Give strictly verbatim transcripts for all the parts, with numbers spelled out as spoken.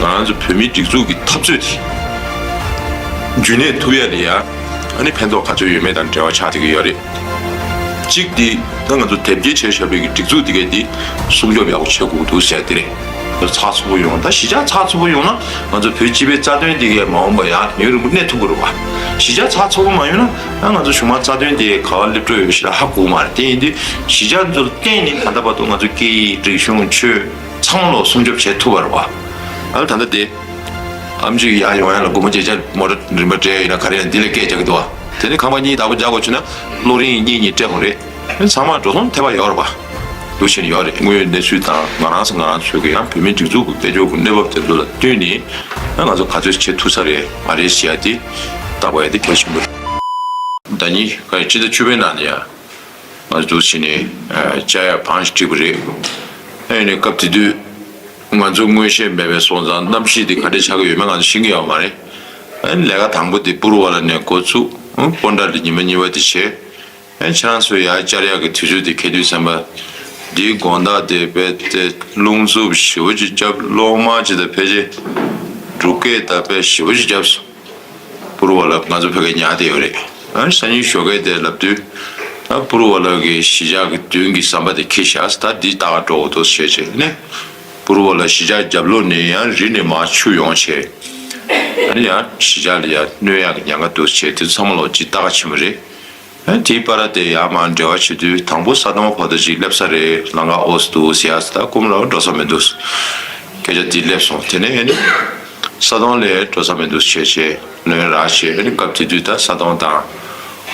ང་ཚོ་བོད་མིའི་སྒྲིག་འཛུགས་ཀྱི་འཐབ་རྩོད་དེ་རྒྱུན་གནས་ཐུབ་ཡ་ལ་ཡ་ཨ་ནི་ཕན་ཐོགས་ག་ཚོད་ཡོད་མེད་དང་འབྲེལ་བ་ཆགས་བསྡད་ཀྱི་ཡོད་རེད། གཅིག་དེ་ད་ང་ཚོ་དེབ་སྐྱེལ་བྱས་བཞག་པའི་གི་སྒྲིག་འཛུགས་དེ་གས་དེ་སྲུང་སྐྱོབ་ཡག་པོ་བྱེད་དགོས་འདུག་ཟེར་དེ་རེད། ཚགས་ཚུད་པོ་ཡོང་། ད་གཞིས་ཆགས་ཚགས་ཚུད་པོ་ཡོང་ན་ང་ཚོ་བོད་སྤྱི་པའི་རྩ་དོན་དེ་གས་མ་འོངས་པ་ཡང་ཡུན་རིང་པོ་གནས་ཐུབ་ཀྱི་རེད་བ། གཞིས་ཆགས་ཚགས་ཚུད་པོ་མ་ཡོང་ན་ད་ང་ཚོ་གཞུང་མང་རྩ་དོན་དེ་ག་བ་སླེབས་འགྲོ་ཡོད་ཞེ་དྲག་ཧ་གོ་གི་མ་རེད། དེ་ཡིན་དུས་གཞིས་ཆགས་ཚོ་ལ་བརྟེན་ནས་ད་ལྟ་བར་དུ་ང་ཚོ་སྐད་ཡིག་རིག་གཞུང་ཆོས་ཚང་མ་ལོག་སྲུང་སྐྱོབ་བྱེད་ཐུབ་པ་རེད་བ། ཨ་ད་ལྟ་དེ་ཨམ་ཆི་ཡར་ཡོང་ཡ་ལ་སྒོར་མོ་བརྒྱད་ཅུ་མོ་ཊ་རིན་པ་སྤྲད་ཡིན་ན་ག་རེ་ཡིན་ན་འདི་ལས་སྐད་རྒྱག་གི་འདུག་བ། དེ་ནི་ཁང་པ་གཉིས་བདག་པོ་རྒྱག་དགོས་བྱུང་ན་གློག་རིན་གཉིས་གཉིས་སྤྲད་དགོས་རེད། ཚང་མ་འགྲོ་སོང་ཐེབས་པ་ཡོད་རེད་པ། འདུག་བྱས་ནས་ཡོད་རེད། དངོས་ཡོད་གནས་ཚུལ་དང་ང་རང་ཚོ་ང་རང་ཚོའི་གི་ཡང་བོད་མིའི་སྒྲིག་འཛུགས་ཀྱི་དཔལ་འབྱོར་གྱི་གནས་བབ་དེ་ཚོ་ལ་བསྟུན་ནས་ང་ཚོ་ག་ཚོད་བྱེད་ཐུབ་ས་རེད་མ་རེད་ཟེར་ཡ་དེ་བལྟ་དགོས་ཡ་དེ་གལ་ཆེན་པོ་རེད། ཟླ་ཉིན་ག་ཕྱི་ཟླ་བཅུ་པའི་ནང་ལ་ཡ་ང་ཚོ་འདུག་བྱས་ནས་བཅར་ཡ་བང་ཞིག་བསྒྲིགས་པ་རེད། ཨ་ནི་སྐབས་དེ་དུས་ང་ཚོ་མངོན་ཤེས་མེད་པའི་སོང་ཙང་གནམ་གཤིས་དེ་ག་འདྲ་ཆགས་ཀྱི་ཡོད་མེད་ང་ཚོ་ཤེས་ཀྱི་ཡོད་མ་རེད། ཨ་ནི་ལས་ཀ་དང་པོ་དེ་པུ་རུ་ཝ་ལ་ནས་འགོ་ཚུགས། སྤོན་ཊ་ལ་ཉི་མ་གཉིས་པ་དེ་བྱས། ཨེ་ཁྱེད་རང་ཚོ་ཡར་བཅར་ཡག་གི་དུས་ཚོད་དེ་ཁེལ་དུས་ཙམ་པ། འདིའི་དགོང་དག་དེ་དཔེ་དེ་རླུང་འཚུབ་ཞེ་པོ་ཅིག་བརྒྱབ། གློག་དམར་ཅིག་དང་ཕལ་ཆེར་འབྲུག་སྐད་དང་དཔེ་ཞེ་པོ་ཅིག་བརྒྱབ་སོང་། པུ་རུ་ཝ་ལ་ང་ཚོ་ཕ་གིར་ཉར་བསྡད་ཡོད་རེད། ཨ་སང་ཉིན་ཞོགས་ཀས་དེ་ལབ་དུས་ད་པུ་རུ་ཝ་ལ་གི་གཞིས་ཆགས་ཀྱི་མདུན་གྱི་ཟམ་པ་དེ་འཁེལ་ཤག་ད་འདི་ལྟ་ག་འགྲོ་དགོས་འདུག་ཟེར་བྱས་ནས་པུ་རུ་ཝ་ལ་གཞིས་ཆགས་རྒྱབ་ལོགས་ནས་ཡང་རི་ནས་མར་ཆུ་ཡོང་བྱས། ཨ་ནི་ཡང་གཞིས་ཆགས་ལ་ཡང་གནོད་ཡག་གི་ཉེན་ཁ་འདུག་བྱས་དེ་ཚོ་ཚང་མ་ལོག་ཅིག་ལྟ་ག་ཕྱིན་པ་རེད། ཨ་དེའི་བར་དེ་ཡར་མར་འབྲེལ་བ་བྱེད་དུས་དང་པོ་ས་དོང་བར་དུ་ཅིག་སླེབས་ས་རེད། ལམ་ཁ་ཨོ་སི་འདུག་ཟེར་ཡ་ད་ཀུན་ར་འགྲོ་ས་མི་འདུག་སྐད་ཆ་དེ་སླེབས་སོང་། དེ་ནས་ཨ་ནི་ས་དོང་ལ་འགྲོ་ས་མི་འདུག་བྱས་བྱས་ལོན་རག་བྱས་ཨ་ནི་སྐབས་དེ་དུས་ད་ས་དོང་དང་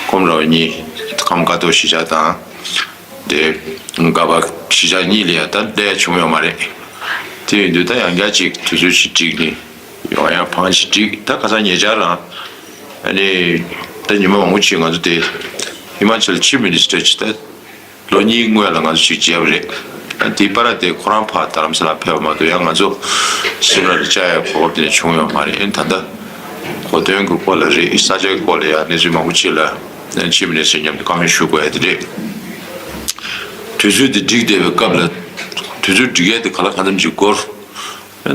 ཀུན་ར་གཉིས་ཁམས་དཀར་སྟོད་གཞིས་ཆགས་དང་དེ་སྒ་པ་གཞིས་ཆགས་གཉིས་ལ་ཡ་ད་སླེབས་བྱུང་ཡོད་མ་རེད། དེ་ཡིན་དུས་ད་ཡང་བསྐྱར་ཅིག་དུས་ཚོད་ཅིག་བསྒྲིགས་ནས་ཡོང་ཡ་བང་ཞིག་བསྒྲིགས། ད་ཁ་སང་ཉེ་ཆར་རང་ཨ་ནི་ད་ཉི་མ་མང་པོ་ཅིག་ང་ཚོ་དེ་ཧི་མ་ཅལ་ཆིབ་མི་ནི་སི་ཊར་ཅིག་ད་ལོ་གཉིས་སྔོན་ལ་ང་ཚོ་ཅིག་མཇལ་བ་རེད། ཨ་དེའི་བར་དེ་ཁོ་རང་ཕར་རྡ་རམ་ས་ལ་ཕེབས་པ་མ་གཏོགས་ཡང་ང་ཚོ་སིམ་ལ་ལ་བཅར་ཡ་གོ་སྐབས་དེ་འདྲ་བྱུང་ཡོད་མ་རེད། ཨ་ནི་ད་ལྟ་གོ་དོན་གྱི་སྐོར་ལ་རེད། ས་ཆའི་སྐོར་ལ་ཡང་གནས་ཚུལ་མང་པོ་ཅིག་ལ་ཆིབ་མི་ནི་སི་ཊར་མཉམ་དུ་བཀའ་མོལ་ཞུ་དགོས་ཡ་དེ་རེད། དུས་ཚོད་དེ་བསྒྲིགས་བསྡད་པའི་སྐབས་ལ་དུས་ཚོད་བསྒྲིགས་ཡ་དེ་ག་ལ་གང་འཚམ་ཅིག་འགོར།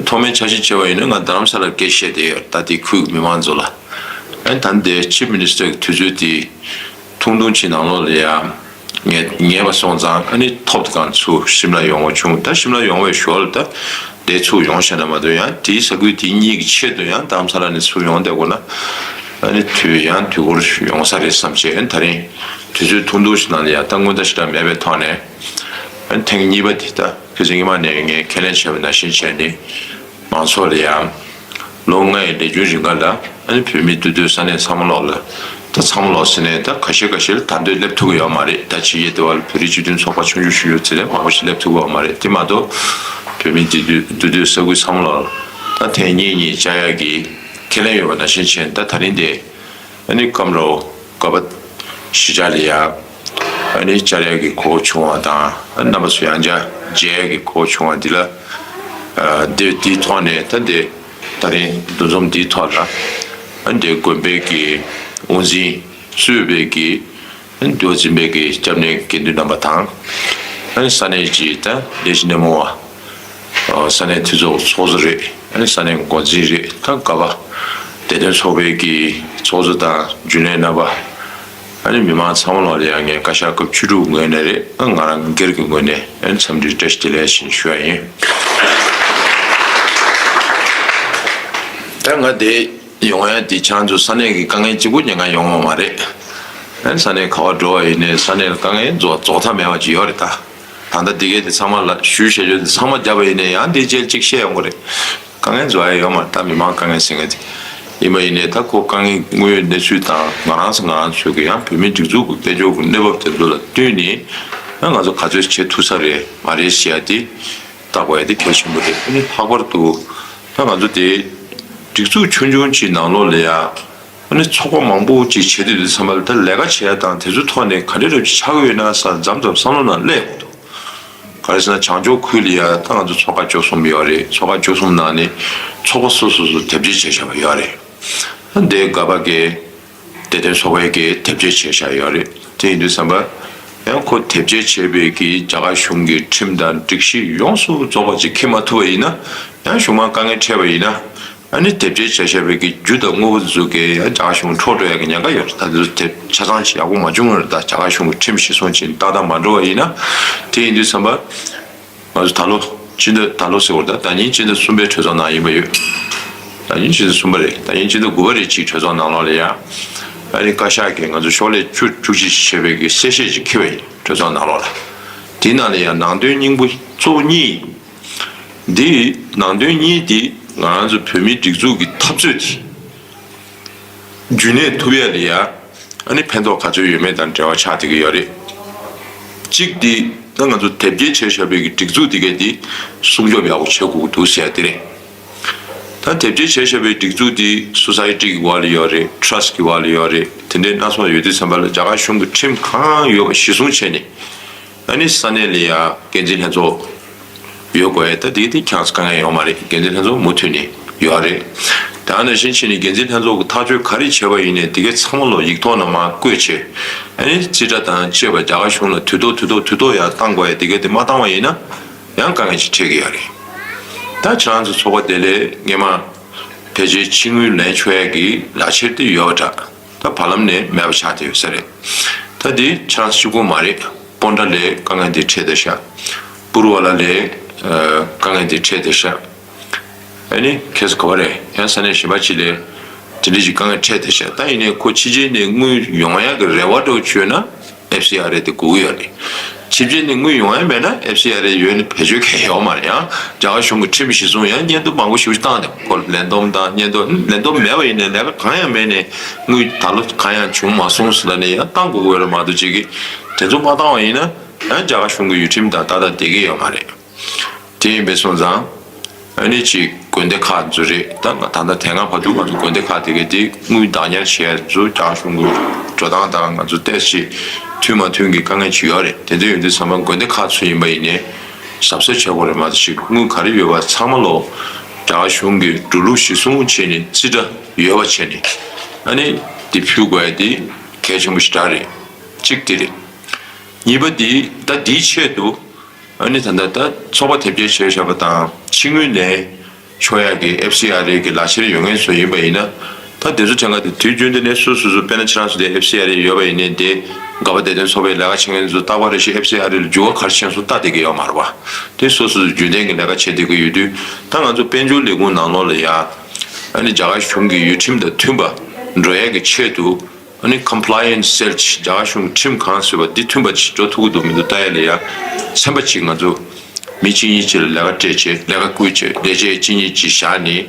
ཐོག་མའི་འཆར་གཞི་བྱས་པ་ཡིན་ན་ང་རྡ་རམ་ས་ལར་སྐད་བཤད་བསྡད་ཡོད། ད་ལྟའི་ཁུལ་གྱི་མི་མང་ཚོ་ལ། ཨ་ནི་ད་ལྟའི་ཆིབ་མི་ནི་སི་ཊར་གྱི་དུས་ཚོད་དེ་ཐུང་ཐུང་ཅིག་ནང་ལོགས་ལ་ཡ་ངེས་ངེས་པ་སོང་ཙང་ཨ་ནི་ཐོབ་ཐང་ཚུར་ཤིམ་ལ་ཡོང་བ་བྱུང་། ད་ཤིམ་ལ་ཡོང་བའི་ཞོར་ལ་ད་དེ་ཚུར་ཡོང་ཤེས་ན་མ་གཏོགས་ཡང་དེའི་ས་ཁུལ་དེ་གཉིས་ཀྱི་ཆེད་དུ་ཡང་རྡ་རམ་ས་ལ་ནས་ཚུར་ཡོང་བསྡད་དགོས་ན་ཨ་ནི་དུས་ཡང་དུས་འགོར་ཡོང་ས་རེད་བསམ་བྱས། ཨ་ནི་ད་རིང་དུས་ཚོད་ཐུང་ཐུང་ཞིག་ནང་ལ་ཡ་ད་སྔོན་བརྡ་ཞེ་དྲག་མེད་པའི་ཐོག་ནས་ཨ་ནི་ཐེངས་གཉིས་པ་དེ་ད། ཁ་སང་ཉི་མ་ནས་ངས་ཁས་ལེན་བྱས་པ་ནང་བཞིན་བྱས་ནས་མང་ཚོགས་ལ་ཡང་ལོ་ལྔ་ཡི་ལས་རྒྱུན་རིང་ག་ལ་ཨ་ནི་བོད་མི་འདུས་སྡོད་ས་གནས་ཚང་མ་ལོག་ལ་ད་ཚང་མ་ལོག་ཟེར་ནས་ད་ཁ་ཤས་ཁ་ཤས་ལ་ད་འདོད་སླེབས་ཐུབ་ཀྱི་ཡོད་མ་རེད། ད་ཕྱི་རྒྱལ་དེ་བ་ལ་བོད་རིགས་སྤྱི་མཐུན་ཚོགས་པ་ཆུང་ཆུང་ཞིག་ཡོད་ཚེ་ལས་མང་པོ་ཞིག་སླེབས་ཐུབ་ཀྱི་ཡོད་མ་རེད། དེ་མ་གཏོགས་བོད་མི་འདུས་སྡོད་འདུས་སྡོད་ས་ཁུལ་ཚང་མ་ལོག་ལ་ད་ཐེངས་གཉིས་གཉིས་བཅར་ཡག་གི་ཁས་ལེན་ཡོད་པ་ནང་བཞིན་བྱས་ནས་ད་ད་རིང་དེ། ཨ་ནི་སྐམ་རོ་ག་པ་གཞིས་ཆགས་ལ་ཡ་ཨ་ནི་བཅར་ཡག་གི་གོ་སྐབས་བྱུང་བ་དང་ཨ་རྣམ་པ་ཚོ་ཡང་བཅར་མཇལ་ཡག་གི་གོ་སྐབས་བྱུང་བ་འདི་ལ་ཨ་འདི་འདིའི་ཐོག་ནས་ད་འདི་ད་རིང་འདུ་འཛོམས་འདིའི་ཐོག་ལ་ཨ་འདི་དགོན་པའི་གི་དབུ་འཛིན་གཙོས་པའི་གི་ཨ་འདི་འཛིན་པའི་གི་སྐྱབས་གནས་དགེ་འདུན་རྣམ་པ་དང་ཨ་ནི་ས་གནས་ཀྱི་ད་ལས་བྱེད་སྣེ་མོ་བ། ས་གནས་འཐུས་ཚོགས་ཚོགས་གཙོ་རེད། ས་གནས་འགོ་འཛིན་རེད། ད་ག་པ་བདེ་དོན་ཚོགས་པའི་གི་ཚོགས་གཙོ་དང་རྒྱུན་ལས་རྣམ་པ། ཨ་ནི་མི་མང་ཚང་མ་ལོག་ལ་ཡང་ངས་བཀའ་ཤག་སྐབས་བཅུ་དྲུག་ངོས་ནས་རེད། ང་རང་སྒེར་གྱི་ངོས་ནས་འཚམས་འདྲི་བཀྲ་ཤིས་བདེ་ལེགས་ཞེས་ཞུ་ཡ་ཡིན། ད་ང་དེ་ཡོང་ཡ་དེ་ཁྱེད་རང་ཚོ་ས་གནས་ཀྱི་དཀའ་ངལ་གཅིག་པུ་ཉན་ག་ཡོང་བ་མ་རེད། ཨ་ནི་ས་གནས་ག་པར་འགྲོ་བ་ཡིན་ནའི་ས་གནས་ལ་དཀའ་ངལ་རྫོགས་རྫོགས་མཐའ་མེད་པ་ཅིག་ཡོད་རེད་ད། ད་ལྟ་འདི་གའི་དེ་ཚང་མ་ལ་ཞུས་བྱས་ཆོས་དེ་ཚང་མ་བརྒྱབ་པ་ཡིན་ནའི་ཡང་འདི་རྗེས་གཅིག་བཤད་ཡོང་གི་རེད། དཀའ་ངལ་རྫོགས་ཡ་ཡོད་མ་རེད། ད་མི་མང་དཀའ་ངལ་སེལ་མཁན་དེ་ཡིན་པ་ཡིན་ནའི་ད་ཁོ་དཀའ་ངལ་དངོས་ཡོད་གནས་ཚུལ་དང་ང་རང་ཚོ་ང་རང་ཚོའི་གི་ཡང་བོད་མིའི་སྒྲིག་འཛུགས་ཀྱི་དཔལ་འབྱོར་གྱི་གནས་བབ་དེ་ཚོ་ལ་བསྟུན་ནས་ཡང་ང་ཚོ་ག་ཚོད་བྱེད་ཐུབ་ས་རེད་མ་རེད་ཟེར་ཡ་དེ་བལྟ་དགོས་ཡ་དེ་གལ་ཆེན་པོ་རེད། ཨ་ནི་ལྷག་པར་དུ་ད་ང་ཚོ་དེ་སྒྲིག་འཛུགས་ཆུང་ཆུང་ཅིག་ནང་ལོགས་ལ་ཡ། ཨ་ནི་ཚོགས་པ་མང་པོ་ཅིག་བྱེད་དུས་དུས་ཙམ་པ་ལ་ད་ལས་ཀ་བྱེད་ཡ་དང་དེ་ཚོའི་ཐོག་ནས་ག་འདྲ་རབ་ཅིག་ཆགས་ཀྱི་ཡོད་ན་ས་མཚམས་མཚམས་བསམ་བློ་ནང་སླེབས་ཡོང་འདུག་ག་རེ་ཟེར་ན་བྱང་ཕྱོགས་ཁུལ་ལ་ཡ་ད་ང་ཚོ་ཚོགས་ཁག་བཅུ་གསུམ་ཡོད་རེད། ཚོགས་ཁག་བཅུ་གསུམ་ནང་ནས་ཚོགས་པ་སོ་སོ་སོ་དེབ་སྐྱེལ་བྱས་བཞག་པ་ཡོད་རེད། ད་འདི་ག་པ་གི་བདེ་དོན་ཚོགས་པའི་གི་དེབ་སྐྱེལ་བྱས་བཞག་ཡོད་རེད། དེ་ཡིན་དུས་ཙམ་པ། ཡང་ཁོ་དེབ་སྐྱེལ་བྱས་པའི་གི་རྒྱ་གར་གཞུང་གི་ཁྲིམས་དང་སྒྲིག་གཞི་ཡོངས་སུ་རྫོགས་པ་ཅིག་འཁྱེར་མ་ཐུབ་པ་ཡིན་ན། ཡང་གཞུང་མང་དཀའ་ངལ་འཕྲད་པ་ཡིན་ན། ཨ་ནི་དེབ་སྐྱེལ་བྱས་བཞག་པའི་གི་རྒྱུ་དང་དངོས་པོ་དེ་ཚོ་གི་ཡང་རྒྱ་གར་གཞུང་འཕྲོག་འགྲོ་ཡ་གི་ཉེན་ཁ་ཡོད་རེད། ད་དེ་ཚོ་དེབ་ཆ་ཚང་ཅིག་ཡག་པོ་མ་བྱུང་བ་རེད། ད་རྒྱ་གར་གཞུང་གི་ཁྲིམས་གཞིར་བཟུང་བྱས་ཏག་ཏག་མ་འགྲོ་བ་ཡིན་ན། དེ་ཡིན་དུས་ཙམ་པ། ང་ཚོ་ད་ལོ་སྤྱི་ཟླ་ད་ལོ་ཟེར་བ་ད་ད་ཉིན་སྤྱི་ཟླ་གསུམ་པའི་གྲོས་ཚོགས་ནང་ཡིན་པ་ཡོད། ད་ཉིན་སྤྱི་ཟླ་གསུམ་པ་རེད། ད་ཉིན་སྤྱི་ཟླ་དགུ་པ་རེད། གཅིག་གྲོས་ཚོགས་ནང་ལོགས་ལ་ཡ། ཨ་ནི་བཀའ་ཤག་གིས་ང་ཚོ་ཤོག་ལྷེ་བཅུ་བཅུ་གཅིག་བྱས་པའི་གི་གསལ་བཤད་ཅིག་འཁྱེར་བ་ཡིན། གྲོས་ཚོགས་ནང་ལོགས་ལ། དེའི་ནང་ལ་ཡ་ནང་དོན་སྙིང་པོ་གཙོ་བོ་གཉིས་ཡིན། འདི་ནང་དོན་གཉིས་འདི་ང་རང་ཚོ་བོད་མིའི་སྒྲིག་འཛུགས་ཀྱི་འཐབ་རྩོད་དེ། རྒྱུན་གནས་ཐུབ་ཡ་ལ་ཡ། ཨ་ནི་ཕན་ཐོགས་ག་ཚོད་ཡོད་མེད་དང་འབྲེལ་བ་ཆགས་བསྡད་ཀྱི་ཡོད་རེད། གཅིག་འདི་ད་ང་ཚོ་དེབ་སྐྱེལ་བྱས་བཞག་པའི་གི་སྒྲིག་འཛུགས་འདི་གས་འདི་སྲུང་སྐྱོབ་ཡག་པོ་བྱེད་དགོས་ཀྱི་འདུག་ཟེར་ཡ་དེ་རེད། ད་དེབ་སྐྱེལ་བྱས་བཞག་པའི་སྒྲིག་འཛུགས་འདི་སོ་སའི་ཊི་གི་འོག་ལ་ཡོད་རེད། ཊྲ་སི་ཊི་གི་འོག་ལ་ཡོད་རེད། དེ་འདྲའི་སྣ་ཚོགས་ཡོད་དུས་ཙམ་པ་ལ་རྒྱ་གར་གཞུང་གི་ཁྲིམས་གང་ཡོད་པ་གཞིར་བཟུང་བྱས་ནས། ཨ་ནི་ས་གནས་ལ་ཡ་འགན་འཛིན་ལྷན་ཚོགས་ཡོད་དགོས་ཡ། ད་དེ་དེ་ཁྱང་དཀའ་ངལ་ཡོད་མ་རེད། འགན་འཛིན་ལྷན་ཚོགས་མུ་མཐུད་ནས་ཡོད་རེད། ད་ནང་བཞིན་བྱས་ནས་འགན་འཛིན་ལྷན་ཚོགས་ཀྱི་ཐག་གཅོད་ག་རེ་བྱས་པ་ཡིན་ནའི་དེ་གའི་ཚང་མ་ལོ་ཡིག་ཐོག་ནང་མར་བཀོད་བྱས། ཨ་ནི་རྩིས་ཁྲ་དང་བཅས་པ་རྒྱ་གར་གཞུང་ལ་དུས་ཐོག་དུས་ཐོག་དུས་ཐོག་ཡར་བཏང་དགོས་ཡ། དེ་གའི་དེ་མ་བཏང་བ་ཡིན་ན་ཡང་དཀའ་ངལ་ཅིག་འཕྲད་ཀྱི་ཡོད་རེད། ད་ཁྱེད་རང་ཚོ་ཚོགས་པ་དེ་ལས་སྔས་མ་ཕལ་ཆེར་ཕྱི་དངུལ་ལེན་ཆོག་ཡ་གི་ལག་ཁྱེར་དེ་ཡོད་པ་འདྲ། ད་བར་ལམ་ནས་མེད་པ་ཆགས་བསྡད་ཡོད་ས་རེད། ད་འདི་ཆགས་གཅིག་པོ་མ་རེད། སྤོན་ཊ་ལ་དཀའ་ངལ་འདི་འཕྲད་བསྡད་ཤག་པུར་བ་ལ་ལ་དཀའ་ངལ་འདི་འཕྲད་བསྡད་ཤག་ཨ་ནི་ཁེ་ས་ག་བ་རེད། ཡང་ས་གནས་གཞན་པ་ཅིག་ལ་དེ་འདྲ་ཞིག་དཀའ་ངལ་འཕྲད་བསྡད་ཤག་ད་ཡིན་ནའི་ཁོ་ཕྱི་རྒྱལ་ནས་དངུལ་ཡོང་ཡག་གི་རེ་བ་འདྲ་བོ་བྱུང་ན་ཨེཕ་སི་ཨར་ཨེ་དེ་དགོས་ཀྱི་ཡོད་རེད། ཕྱི་རྒྱལ་ནས་དངུལ་ཡོང་ཡ་མེད་ན་ཨེཕ་སི་ཨར་ཨེ་ཡོད་ནི་བེད་སྤྱོད་གང་ཡང་ཡོད་མ་རེད། ཡང་རྒྱ་གར་གཞུང་གི་ཁྲིམས་གཞིར་བཟུང་ཡང་སྙན་ཐོ་མང་པོ་ཞེ་པོ་ཞིག་བཏང་འདུག་ཁོ་ལས་བསྡོམས་དང་སྙན་ཐོ་ལས་བསྡོམས་མེད་པ་ཡིན་ནའི་ལས་ཀ་གང་ཡང་མེད་ནས་དངུལ་ད་ལོ་གང་ཡང་བྱུང་མ་སོང་ཟེར་ལབ་ནས་ཡང་བཏང་དགོས་ཀྱི་ཡོད་རེད་མ་གཏོགས་ཅིག་གིས་དེ་ཚོ་མ་བཏང་བ་ཡིན་ན་ཡང་རྒྱ་གར་གཞུང་གི་ཡུལ་ཁྲིམས་དང་ཏག་ཏག་བསྡད་ཀྱི་ཡོད་མ་རེད། དེ་ཡིན་པས་སོང་ཙང་། ཨ་ནི་ཅིག་དགོན་སྡེ་ཁག་ཚོ་རེད། ད་ང་ད་ལྟ་དེ་སྔ་བར་དུ་ང་ཚོ་དགོན་སྡེ་ཁག་དེ་གའི་དེ་དངུལ་བདག་ཉར་བྱེད་ཡ་ཚོ་རྒྱ་གཞུང་གི་འགྲོ་སྟངས་དང་ང་ཚོ་ཏོག་ཙམ་མཐུན་མ་མཐུན་གྱི་དཀའ་ངལ་ཅིག་ཡོད་རེད། དེ་འདྲ་ཡོད་དུས་ཚང་མ་དགོན་སྡེ་ཁག་ཚོ་ཡིན་པ་ཡིན་ནའི་གཟབ་གཟབ་བྱེད་དགོས་རེད་མ་གཏོགས་ཅིག་དངུལ་ག་རེ་ཡོད་པ་ཚང་མ་ལོ་རྒྱ་གཞུང་གི་འགྲོ་ལུགས་གཞིར་བཟུང་བྱས་ནས་རྩིས་ཁྲ་ཡོད་པ་བྱས་ནས་ཨ་ནི་དེ་ཕུལ་དགོས་ཡ་དེ་གལ་ཆེན་པོ་ཞེ་དྲག་རེད། གཅིག་དེ་རེད། གཉིས་པ་དེ་ད་དེའི་ཆེད་དུ། ཨ་ནི་ད་ལྟ་ད་ཚོགས་པ་དེབ་སྐྱེལ་བྱས་བཞག་པ་དང་ཕྱི་དངུལ་ལེན་ཆོག་ཡག་གི་ཨེཕ་སི་ཨར་ཨེ་གི་ལག་ཁྱེར་ཡོད་མཁན་ཚོ་ཡིན་པ་ཡིན་ན། ད་དེ་ཚོ་ཕྲན་ཁ་དེ་དུས་རྒྱུན་དུ་ནས་སོ་སོ་སོ་དཔེར་ན་ཁྱེད་རང་ཚོ་དེ་ཨེཕ་སི་ཨར་ཨེ་ཡོད་པ་ཡིན་ནའི་དེ་ག་པ་བདེ་དོན་ཚོགས་པའི་ལས་ཀ་བྱེད་མཁན་ཚོ་རྟག་པར་རེ་བཞིན་ཨེཕ་སི་ཨར་ཨེ་ལ་འགྱུར་བ་ག་རེ་ཕྱིན་སོང་ལྟ་བསྡད་ཀྱི་ཡོད་མ་རེད་པ། དེ་སོ་སོ་སོ་རྒྱུན་ལྡན་གྱི་ལས་ཀ་བྱེད་བསྡད་ཀྱི་ཡོད་དུས་ད་ང་ཚོ་དཔལ་འབྱོར་ལས་ཁུངས་ནང་ལོགས་ལ་ཡ། ཨ་ནི་རྒྱ་གར་གཞུང་གི་ཡུལ་ཁྲིམས་དང་མཐུན་པ་འགྲོ་ཡག་གི་ཆེད་དུ། ཨ་ནི་compliance cell་ཅིག་རྒྱ་གར་གཞུང་ཁྲིམས་ཁང་ཟེར་བ་འདི་མཐུན་པ་ཅིག་འགྲོ་ཐུབ་ཀྱི་འདུག་མི་འདུག་ལྟ་ཡ་ལ་ཡ་ཚན་པ་ཅིག་ང་ཚོ་མི་གཅིག་གཉིས་ཅིག་ལ་ལས་ཀ་སྤྲད་བྱས་ལས་ཀ་བསྐུལ་བྱས་ལས་བྱེད་གཅིག་གཉིས་ཅིག་བཞག་ནས་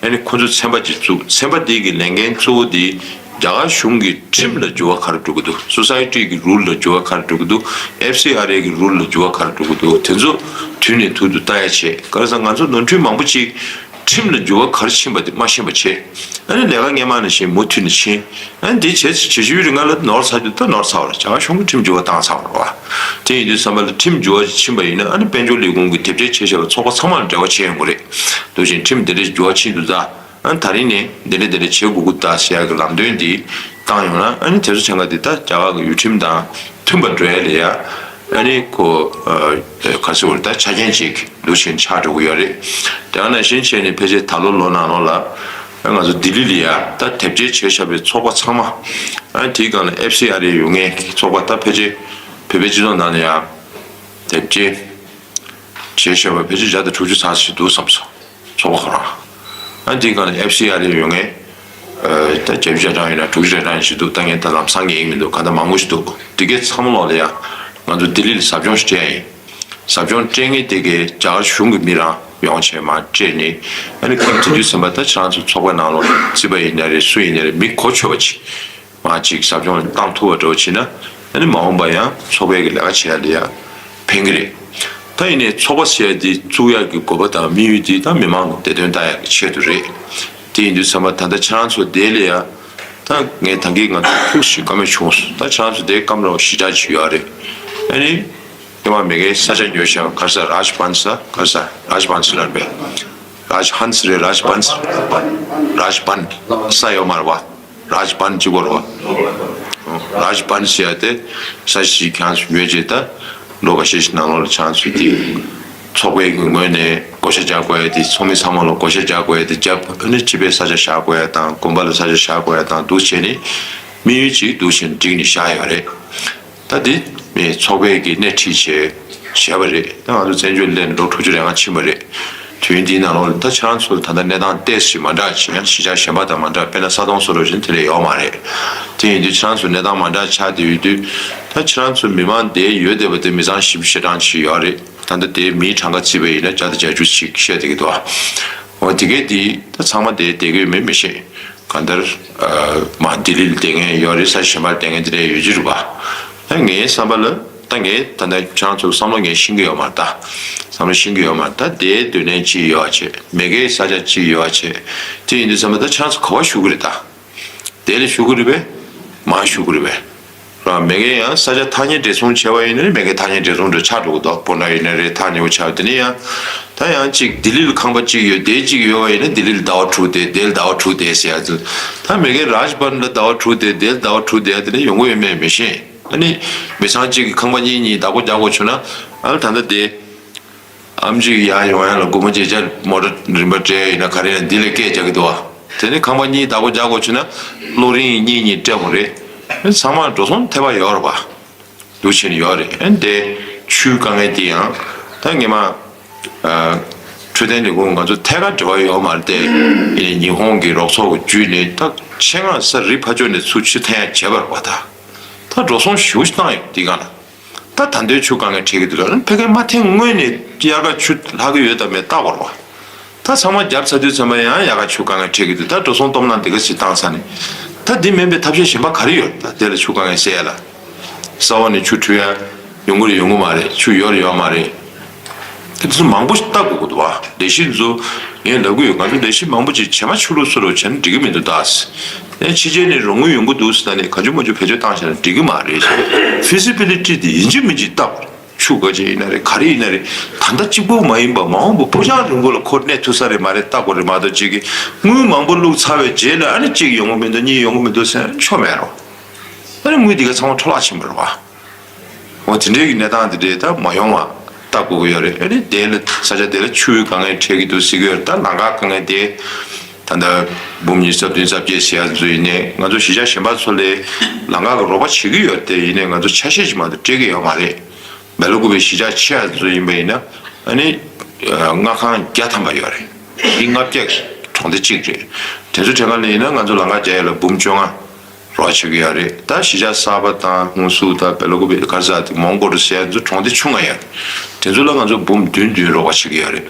ཨ་ནི་ཁོ་ཚོ་ཚན་པ་ཅིག་བཙུགས། ཚན་པ་འདི་གི་ལས་འགན་གཙོ་བོ་འདི་རྒྱ་གར་གཞུང་གི་ཁྲིམས་ལ་འགྱུར་བ་ག་རེ་འགྲོ་གི་འདུག་སོ་སའི་ཊི་གི་རུལ་ལ་འགྱུར་བ་ག་རེ་འགྲོ་གི་འདུག་ཨེཕ་སི་ཨར་ཨེ་གི་རུལ་ལ་འགྱུར་བ་ག་རེ་འགྲོ་གི་འདུག་དེ་ཚོ་དུས་ནས་དུས་སུ་ལྟ་ཡ་བྱས། ག་རེ་ཟེར་ང་ཚོ་ནོར་འཁྲུལ་མང་པོ་ཅིག་ཁྲིམས་ལ་འགྱུར་བ་ག་རེ་ཕྱིན་པ་དེ་མ་ཤེས་པ་བྱས། ཨ་ནི་ལས་ཀ་སྔས་མ་ནང་བཞིན་མུ་མཐུད་ནས་ཕྱིན། ཨ་ནི་དེ་བྱས་ཚེ་བྱེད་ཤུལ་རིང་ལ་ནོར་ཚར་རྒྱུ་ད་ནོར་ཚར་བ་རེད། རྒྱ་གར་གཞུང་གི་ཁྲིམས་འགྱུར་བ་བཏང་ཚར་བ་རེད་བ། དེ་ཡིན་དུས་ཙམ་པ་ལ་ཁྲིམས་འགྱུར་བ་ཕྱིན་པ་ཡིན་ན་ཨ་ནི་དཔལ་འབྱོར་ལས་ཁུངས་ཀྱི་དེབ་སྐྱེལ་བྱས་བཞག་པའི་ཚོགས་པ་ཚང་མ་ལ་འབྲེལ་བ་བྱས་ཡོང་གི་རེད། འདུག་ཅིང་ཁྲིམས་འདི་འདྲ་འགྱུར་བ་ཕྱིན་འདུག་ད། ཨ་ནི་ད་རིང་ནས་འདི་འདྲ་འདི་འདྲ་བྱེད་དགོས་ཀྱི་ད་ཟེར་ཡག་གི་ལམ་སྟོན་འདི་བཏང་ཡོང་ན་ཨ་ནི་དེ་ཚོ་བྱས་ན་འདི་ད་རྒྱ་གར་གྱི་ཡུལ་ཁྲིམས་དང་མཐུན་པ་འགྲོ་ཡ་ལ་ཡ་ཨ་ནི་ཁོ་ག་ཟེར་བ་རེད་ད་ཆ་རྐྱེན་ཅིག་འདུག་ཅིང་ཆགས་འགྲོ་གི་ཡོད་རེད། དེ་ནང་བཞིན་བྱས་ནས་ཕལ་ཆེར་ད་ལོ་ལོ་ནང་ལོགས་ལ་ཨ་ང་ཚོ་ལྡི་ལི་ལ་ཡ་ད་དེབ་སྐྱེལ་བྱས་བཞག་པའི་ཚོགས་པ་ཚང་མ་ཨ་ནི་དེའི་སྒང་ལ་ཨེཕ་སི་ཨར་ཨེ་ཡོད་མཁན་གྱི་ཚོགས་པ་ད་ཕལ་ཆེར་བོད་པའི་སྤྱི་ཚོགས་ནང་ལ་ཡ་དེབ་སྐྱེལ་བྱས་བཞག་པ་ཕལ་ཆེར་བརྒྱ་དང་དྲུག་ཅུ་ཙམ་ཞིག་འདུག་བསམ་སོང་། ཚོགས་པ་ཁོ་རང་། ཨ་འདི་ག་ནས་ཨེཕ་སི་ཨར་ཨེ་ཡོད་ངེས། ད་བརྒྱད་ཅུ་གྲངས་ཡོད་ན་དྲུག་ཅུ་གྲངས་ཞིག་འདུག་ད་ངས་ད་ལམ་སང་གི་ཡིན་མི་འདུག་ག་ད་མང་པོ་ཞིག་འདུག་འདི་གའི་ཚང་མ་ལོག་ལ་ཡ། ང་ཚོ་ལྡི་ལི་ལ་ཟབ་སྦྱོང་ཞིག་སྤྲད་ཡིན། ཟབ་སྦྱོང་སྤྲད་ངེས་དེ་གའི་རྒྱ་གར་གཞུང་གི་མི་རང་ཡོང་བྱས་མར་སྤྲད་ནས། ཨ་ནི་ཁོང་དེ་དུས་ཙམ་པ་ད་ཁྱེད་རང་ཚོ་ཚོགས་པའི་ནང་ལོགས་རྩིས་པ་ཡིན་ན་རེད་སུ་ཡིན་ན་རེད་མི་གོ་ཆོད་པ་ཅིག་མ་ཅིག་ཟབ་སྦྱོང་བཏང་ཐུབ་པ་འདྲ་བོ་བྱས་ན་ཨ་ནི་མ་འོངས་པ་ཡང་ཚོགས་པའི་གི་ལས་ཀ་བྱེད་ཡ་ལ་ཡ་ཕན་གི་རེད། ད་ཡིན་ནའི་ཚོགས་པ་ཟེར་ཡ་འདི་བཙུགས་ཡ་གི་དགོས་པ་དང་དམིགས་ཡུལ་འདི་ད་མི་མང་གི་བདེ་དོན་ལྟ་ཡ་གི་ཆེད་དུ་རེད། དེ་ཡིན་དུས་ཚང་མ་ད་ལྟ་ཁྱེད་རང་ཚོ་དེ་ལ་ཡ་ད་ངས་ད་གིན་ང་ཚོ་ཐུགས་ཞིག་བཀའ་མོལ་བྱུང་སོང་། ད་ཁྱེད་རང་ཚོ་དེ་སྐམ་རོགས་ཞི་དྲག་ཅིག་ཡོད་རེད། ཨ་ནི་དེ་མ་མེད་མཁན་ས་ཆ་ཉོས་བཞག་ག་རེ་ཟ་རཱཇ་བན་ས་ག་རེ་ཟ་རཱཇ་བན་ས་ལབ་པས། རཱཇ་ཧན་ས་རེད་རཱཇ་བན་ས་རཱཇ་བན་ས་ཡོད་མ་རེད་བ། རཱཇ་བན་གཅིག་པོ་རེད་བ། རཱཇ་བྷན་ཟེར་ཡ་དེ་ས་གཞི་ཁྱེད་རང་ཚོ་ཡོད་ཅེས། ད་ལོ་འགའ་ཤས་ཤིག་ནང་ལོགས་ལ་ཁྱེད་རང་ཚོས་དེ་ཚོགས་པའི་ངོས་ནས་བགོ་བཤའ་རྒྱག་དགོས་ཡ་དེ། ཚོགས་མི་ཚང་མ་ལ་བགོ་བཤའ་རྒྱག་དགོས་ཡ་དེ་རྒྱབ། ཨ་ནི་སྤྱི་པའི་ས་ཆ་བཞག་དགོས་ཡ་དང་དགོན་པ་ལ་ས་ཆ་བཞག་དགོས་ཡ་དང་འདུག་བྱས་ནས་དམིགས་ཡུལ་གཅིག་འདུག་བྱས་ནས་བསྒྲིགས་ནས་བཞག་ཡོད་རེད། ད་དེ་མི་ཚོགས་པའི་གི་སྣེ་ཁྲིད་བྱས་བྱས་པ་རེད། ད་ང་ཚོ་བཙན་བྱོལ་སླེབས་ནས་ལོ་དྲུག་ཅུ་རེ་ལྔ་ཕྱིན་པ་རེད། དུས་ཡུན་འདིའི་ནང་ལོགས་ལ་ད་ཁྱེད་རང་ཚོ་ད་ལྟ་གནས་སྟངས་ཏོག་ཙམ་མ་འདྲ་ཅིག་ཡང་གཞིས་ཆགས་གཞན་པ་དང་མ་འདྲ། དཔེར་ན་ས་དོང་སོགས་རོགས་བཞིན་དེ་འདྲ་ཡོད་མ་རེད། དེ་ཡིན་དུས་ཁྱེད་རང་ཚོ་གནས་སྟངས་མ་འདྲ་ཆགས་བསྡད་ཡོད་དུས། ད་ཁྱེད་རང་ཚོ་མི་མང་དེ་ཡོད་བསྡད་པ་དེ་མི་ཚང་བཞི་བཅུ་ཞེ་གྲངས་ཅིག་ཡོད་རེད། ད་ལྟ་དེ་མིའི་གྲངས་ཀ་བརྩིས་པ་ཡིན་ན་བརྒྱ་དང་བརྒྱད་ཅུ་ཅིག་བཤད་བསྡད་ཀྱི་འདུག་འོ་དེ་གས་དེ་ད་ཚང་མ་དེ་བསྡད་ཀྱི་ཡོད་མེད་མི་ཤེས། གང་ལྟར་ཨ་མ་ལྡི་ལི་ལ་བསྡད་མཁན་ཡོད་རེད། ས་གཞན་པར་བསྡད་མཁན་དེ་འདྲ་ཡོད་ཀྱི་རེད་པ། ད་ངའི་བསམ་པ་ལ། ད་ངས་ད་ལྟ་ཁྱེད་རང་ཚོའི་བསམ་བློ་ངས་ཤེས་ཀྱི་ཡོད་མ་རེད་ད། བསམ་བློ་ཤེས་ཀྱི་ཡོད་མ་རེད་ད། དེའི་སྡོད་གནས་གཅིག་ཡོད་བྱས། མ་གིའི་ས་ཆ་གཅིག་ཡོད་བྱས། དེ་ཡིན་དུས་ཙམ་པ་ད་ཁྱེད་རང་ཚོ་ག་པར་བཞུགས་ཀྱི་རེད་ད། དེ་ལ་བཞུགས་ཀྱི་རེད་པས། མར་བཞུགས་ཀྱི་རེད་པས། རང་མ་གིའི་ཡང་ས་ཆ་ཐག་ཉེ་འདྲེས་སོང་བྱས་པ་ཡིན་ན་མ་གིའི་ཐག་ཉེ་འདྲེས་སོང་འདྲ་ཆགས་འགྲོ་གི་འདུག་སྤོ་ན་ཡིན་ན་རེད། ཐག་ཉེ་པོ་ཆགས་པ་དེ་ནས་ཡང་། ད་ཡང་གཅིག་ལྡི་ལི་ལ་ཁང་པ་གཅིག་ཡོད། དེ་གཅིག་ཡོད་པ་ཡིན་ན་ལྡི་ལི་ལ་ཟླ་བ་དྲུག་བསྡད། དེ་ལ་ཟླ་བ་དྲུག་བསྡད་ཟེར་ཡ་ཚོ། ད་མ་གིའི་རཱཇ་བྷན་ལ་ཟླ་བ་དྲུག་བསྡད། དེ་ལ་ཟླ་བ་དྲུག་བསྡད་ཡ་དེ་ནས་ཡོང་གི་ཡོད་མེད་མི་ཤེས། ཨ་ནི་མི་ཚང་གཅིག་གིས་ཁང་པ་གཉིས་གཉིས་བདག་པོ་རྒྱག་དགོས་བྱུང་ན། ཨ་ནི་ད་ལྟ་དེ་ཨམ་ཆི་ཡར་ཡོང་ཡ་ལ་སྒོར་མོ་བརྒྱད་ཅུ་མོ་ཊ་རིན་པ་སྤྲད་ཡིན་ན་ག་རེ་ཡིན་ན་འདི་ལས་སྐད་རྒྱག་གི་འདུག་བ། དེ་ནས་ཁང་པ་གཉིས་བདག་པོ་རྒྱག་དགོས་བྱུང་ན་གློག་རིན་གཉིས་གཉིས་སྤྲད་དགོས་རེད། ཨ་ནི་ཚང་མ་འགྲོ་སོང་ཐེབས་པ་ཡོད་རེད་པ། འདུག་བྱས་ནས་ཡོད་རེད། ཨ་ནི་དེ་ཆུའི་དཀའ་ངལ་དེ་ཡང་ད་སྔོན་མ། ཨ། འཕྲོད་བསྟེན་ལས་ཁུངས་ང་ཚོ་ཐད་ཀར་འབྲེལ་བ་ཡོད་མ་རེད་དེ། ཡིན་ནའི་ཉི་ཧོང་གི་རོགས་ཚོགས་བརྒྱུད་ནས་ད་ཆེད་མངགས་ས་རི་ཕར་ཕྱོགས་ནས་ཚུར་ཆུ་འཐེན་ཡ་བྱས་པ་རེད་པ། ད་ད་འགྲོ་སོང་ཞེ་པོ་ཞིག་བཏང་ཡོད་འདི་ག་ལ། ད་ད་ལྟའི་ཆུ་དཀའ་ངལ་འཕྲད་ཀྱི་འདུག་ལ། ཕ་གིར་མ་འཐེན་སྔོན་ནས་དབྱར་ཁ་ཆུ་ལྷག་གི་ཡོད་དམ་མེད་བལྟ་དགོས་རེད་པ། ད་ཚང་མ་བརྒྱབ་ཚར་དུས་ཙམ་པ་ཡང་དབྱར་ཁ་ཆུ་དཀའ་ངལ་འཕྲད་ཀྱི་འདུག་ད་འགྲོ་སོང་སྟོབས་ན་འདི་ག་ཞིག་བཏང་ཚར་ནས། ད་འདི་མིན་པའི་ཐབས་ཤེས་གཞན་པ་ག་རེ་ཡོད། ད་དེ་ལ་ཆུ་དཀའ་ངལ་སེལ་ཡ་ལ། ས་འོག་ནས་ཆུ་འཁྲུ་ཡ་ཡོང་གི་རེད་ཡོང་གི་མ་རེད། ཆུ་ཡོད་རེད་ཡོད་མ་རེད། དེ་ཚོ་མང་པོ་ཞིག་བལྟ་དགོས་ཀྱི་འདུག་བ། ལས་གཞི་ཚོ་ངས་ལབ་ཀྱི་ཡོད། ང་ཚོ་ལས་གཞི་མང་པོ་ཅིག་བྱེ་མ་ཆུ་ལུག་སོ་རུ་བྱས་ན་འགྲིག་གི་མི་འདུག་ད། ཨེ་ཕྱི་རྒྱལ་ནས་རོགས་དངུལ་ཡོང་གི་འདུག་ཟེར་ནས་ག་ཅུ་མ་ཅུ་བེད་སྤྱོད་བཏང་བྱས་ན་འགྲིག་གི་མ་རེད། ཕི་སི་བི་ལི་ཊི་དེ་ཡིན་གཅིག་མིན་གཅིག་བལྟ་དགོས་རེད། ཆུ་ག་ཅིག་ཡིན་ན་རེད། ག་རེ་ཡིན་ན་རེད། ད་ལྟ་གཅིག་པོ་མ་ཡིན་པ་མ་འོངས་པ་ཕོ་བྲང་རིང་པོ་ལ་ཁོ་གནས་ཐུབ་ས་རེད་མ་རེད་བལྟ་དགོས་རེད་མ་གཏོགས། གཅིག་གིས་དངུལ་མང་པོ་བླུགས་ཚར་བའི་རྗེས་ལ་ཨ་ནི་གཅིག་ཡོང་གི་མི་འདུག་གཉིས་ཡོང་གི་མི་འདུག་ཟེར་ན་ཆོ་མེད་རོ། ཨ་ནི་དངུལ་འདི་ག་ཚང་མ་འཕྲོ་བརླག་ཕྱིན་པ་རེད་བ། འོ་དེ་འདྲའི་གི་གནས་སྟངས་དེ་འདྲའི་ད་མ་ཡོང་བ་བལྟ་དགོས་ཀྱི་ཡོད་རེད། ཨ་ནི་དེ་ལ་ས་ཆ་དེ་ལ་ཆུའི་དཀའ་ངལ་འཕྲད་ཀྱི་འདུག་ཟེར་གྱི་ཡོད་རེད། ད་ལམ་ཁ་དཀའ་ངལ་དེ་ད་ལྟ་འབུམ་ཉི་ཤུ་རྩ་བདུན་རྩ་བརྒྱད་ཟེར་ཡ་ཚོ་ཡིན་ནའི་ང་ཚོ་གཞིས་ཆགས་གཞན་པ་ཚོ་ལས་ལམ་ཁ་གི་རོགས་པ་བྱེད་ཀྱི་ཡོད་དེ། ཡིན་ནའི་ང་ཚོ་ཆ་ཤས་ཅིག་མ་གཏོགས་སྤྲད་ཀྱི་ཡོད་མ་རེད། མེ་ལོ་ཀུ་པའི་གཞིས་ཆགས་ཆེ་ཡ་ཚོ་ཡིན་པ་ཡིན་ན་ཨ་ནི་ཨ་མངའ་ཁང་བརྒྱ་ཐམ་པ་ཡོད་རེད། འདི་ལྔ་བརྒྱ་གྲོང་སྡེ་གཅིག་རེད། དེ་ཚོ་དྲན་ག་ལ་ཡིན་ན་ང་ཚོ་ལམ་ཁ་རྒྱག་ཡ་ལ་འབུམ་བཅོ་ལྔ་རོགས་བྱེད་ཀྱི་ཡོད་རེད། ད་གཞིས་ཆགས་གསར་པ་དང་ཧུན་སུར་དང་མེ་ལོ་ཀུ་པའི་ག་རེ་ཟེར་དེ་མོང་གོ་ལི་ཟེར་ཡ་ཚོ་གྲོང་སྡེ་ཆུང་ང་ཡོད་རེད། དེ་ཚོ་ལ་ང་ཚོ་འབུམ་བདུན་བདུན་རོགས་པ་བྱེད་ཀྱི་ཡོད་རེད།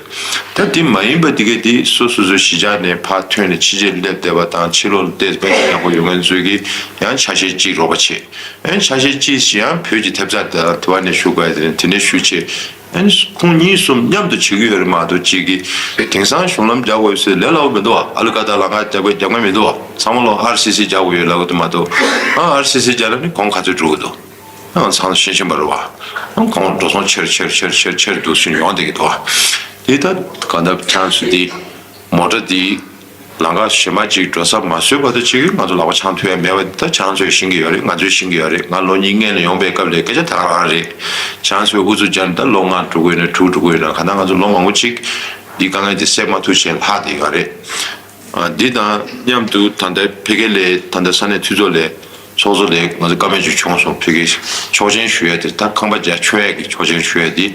ད་དེ་མ་ཡིན་པ་དེ་གས་དེ་སོ་སོ་སོའི་གཞིས་ཆགས་ནས་ཕར་ཐོན་ནས་ཕྱི་རྒྱལ་སླེབས་བསྡད་པ་དང་ཕྱི་ལོགས་ལ་བསྡད་དཔེ་ཡག་པོ་ཡོད་མཁན་ཚོས་ཀྱིས་ཡང་ཆ་ཤས་གཅིག་རོགས་པ་བྱེད། ཨ་ནི་ཆ་ཤས་གཅིག་ཞིག་ཡང་བོད་ཀྱི་ཐེབས་རྩ་དེ་དེ་བ་ནས་ཞུ་དགོས་ཡ་དེ་ནས་དེ་ནས་ཞུ་བྱེད། ཨ་ནི་ཁོང་གཉིས་གསུམ་མཉམ་དུ་བྱེད་ཀྱི་ཡོད་རེད་མ་གཏོགས་གཅིག་གིས་དེང་སང་གཞུང་ལམ་རྒྱག་དགོས་ཟེར་ལས་སླ་པོ་མི་འདུག་བ། ཨ་ལི་ཀ་དང་ལམ་ཁ་རྒྱག་དགོས་རྒྱག་མཁན་མི་འདུག་བ། ཚང་མ་ལོ་ཨར་སི་སི་རྒྱག་དགོས་ཡོད་ལབ་ཀྱི་འདུག་མ་གཏོགས། ཨ་ཨར་སི་སི་རྒྱག་ན་ནི་གོང་ག་ཚོད་འགྲོ་གི་འདུག་ཨ་ཚང་ཤེས་བཞིན་པ་རེད་བ། ཨ་གོང་འགྲོ་སོང་ཆེར་ཆེར་ཆེར་ཆེར་ཆེར་འདུག་སུ་ཡོང་བསྡད་ཀྱི་འདུག་བ། དེ་ད་ག་འདབ་ཁྱང་སུ་དེ་མོ་ཊ་དེ། ལམ་ཁ་གཞན་པ་ཅིག་འགྲོ་ས་མ་བཟོས་བར་དུ་ཅིག་ང་ཚོ་ལག་པ་འཆང་ཐུབ་ཡ་མེད་པ་འདི་ད་ཁྱེད་རང་ཚོས་ཤེས་ཀྱི་ཡོད་རེད། ང་ཚོས་ཤེས་ཀྱི་ཡོད་རེད། ང་ལོ་གཉིས་སྔོན་ལ་ཡོང་པའི་སྐབས་ལ་སྐད་ཆ་ད་ག་རང་རེད། ཁྱེད་རང་ཚོས་ཨུ་ཚུགས་རྒྱག་ནས་ད་ལོ་ལྔ་འགྲོ་གི་ཡོད་ན་དྲུག་འགྲོ་གི་ཡོད་ན་གང་ལྟར་ང་ཚོ་ལོ་མང་པོ་ཅིག་འདི་དཀའ་ངལ་འདི་སེལ་མ་ཐུབ་བྱས་ལྷག་བསྡད་ཡོད་རེད། ཨ་འདི་དང་མཉམ་དུ་ད་ལྟ་ཕ་གི་ལ་ད་ལྟ་ས་གནས་འཐུས་ཚོགས་ལ་ཚོགས་གཙོ་ལས་ང་ཚོ་བཀའ་མོལ་ཅིག་བྱུང་སོང་། ཕ་གི་ཆོག་མཆན་ཞུ་ཡ་དེ་ད་ཁང་པ་རྒྱ་ཆོག་ཡ་གི་ཆོག་མཆན་ཞུ་ཡ་དེ་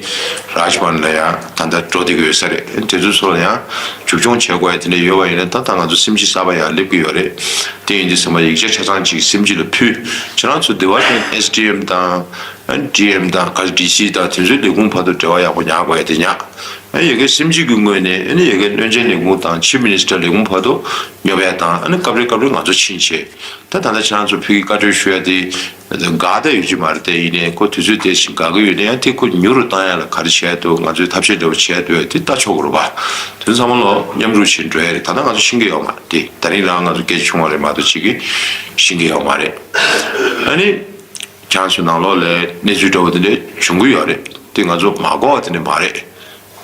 རཱཇ་བྷན་ལ་ཡང་ད་ལྟ་འགྲོ་བསྡད་ཀྱི་ཡོད་ས་རེད། དེ་ཚོ་ཚོ་ལ་ཡང་མཇུག་སྐྱོང་བྱེད་དགོས་ཡ་དེ་འདྲ་ཡོད་པ་ཡིན་ན་ད་ད་ང་ཚོ་སེམས་ཅན་གསར་པ་ཡང་སླེབས་ཀྱི་ཡོད་རེད། དེ་ཡིན་དུས་ཙམ་པ་ཡིག་ཆ་ཆ་ཚང་ཅིག་སེམས་ཅན་ལ་ཕུལ། ཁྱེད་རང་ཚོ་དེ་བ་དེ་ཨེས་ཌི་ཨེམ་དང་ཨ་ཌི་ཨེམ་དང་ག་ཌི་སི་དང་དེ་ཚོའི་ལས་ཁུངས་བར་དུ་འབྲེལ་བ་ཡག་པོ་ཉར་དགོས་ཡ་དེ་ཉར། ཨ་ཡ་གི་སེམས་ཅན་གྱི་ངོས་ནས་ཨ་ནི་ཡ་གི་བློན་ཆེན་ལས་ཁུངས་དང་ཆིབ་མི་ནི་སི་ཊར་ལས་ཁུངས་བར་དུ་སྙོབ་ཡ་དང་། ཨ་ནི་སྐབས་རེ་སྐབས་རེ་ང་ཚོ་ཕྱིན་བྱས། ད་ད་ལྟ་ཁྱེད་རང་ཚོ་ཕ་གིར་བཀའ་འཁྲོལ་ཞུ་ཡ་དེ་དགའ་ད་ཡོད་ཀྱི་མ་རེད་དེ། ཡིན་ནའི་ཁོ་དུས་ཚོད་དེ་བཞིན་དགའ་གི་ཡོད་ན་ཡང་དེ་ཁོ་མྱུར་དུ་བཏང་ཡ་ལ་ག་རེ་བྱས་འདུག་ང་ཚོས་ཐབས་ཤེས་འདྲ་བོ་བྱས་འདུག་དེ་ལྟ་ཆོག་གི་རེད་པ། དེ་ཚང་མ་ལོ་མཉམ་རུབ་བྱས་འགྲོ་ཡ་རེད། ད་ལྟ་ང་ཚོ་ཤེས་ཀྱི་ཡོད་མ་རེད་དེ། ད་རིང་རང་ང་ཚོ་སྐད་ཆ་བྱུང་བ་རེད་མ་གཏོགས་གཅིག་གིས་ཤེས་ཀྱི་ཡོད་མ་རེད། ཨ་ནི་ཁྱེད་རང་ཚོའི་ནང་ལོགས་ལ་གནས་ཚུལ་འདྲ་བོ་དེ་འདྲ་བྱུང་གི་ཡོད་རེད། དེ་ང་ཚོ་མ་གོ་བ་དེ་འདྲ་མ་རེད།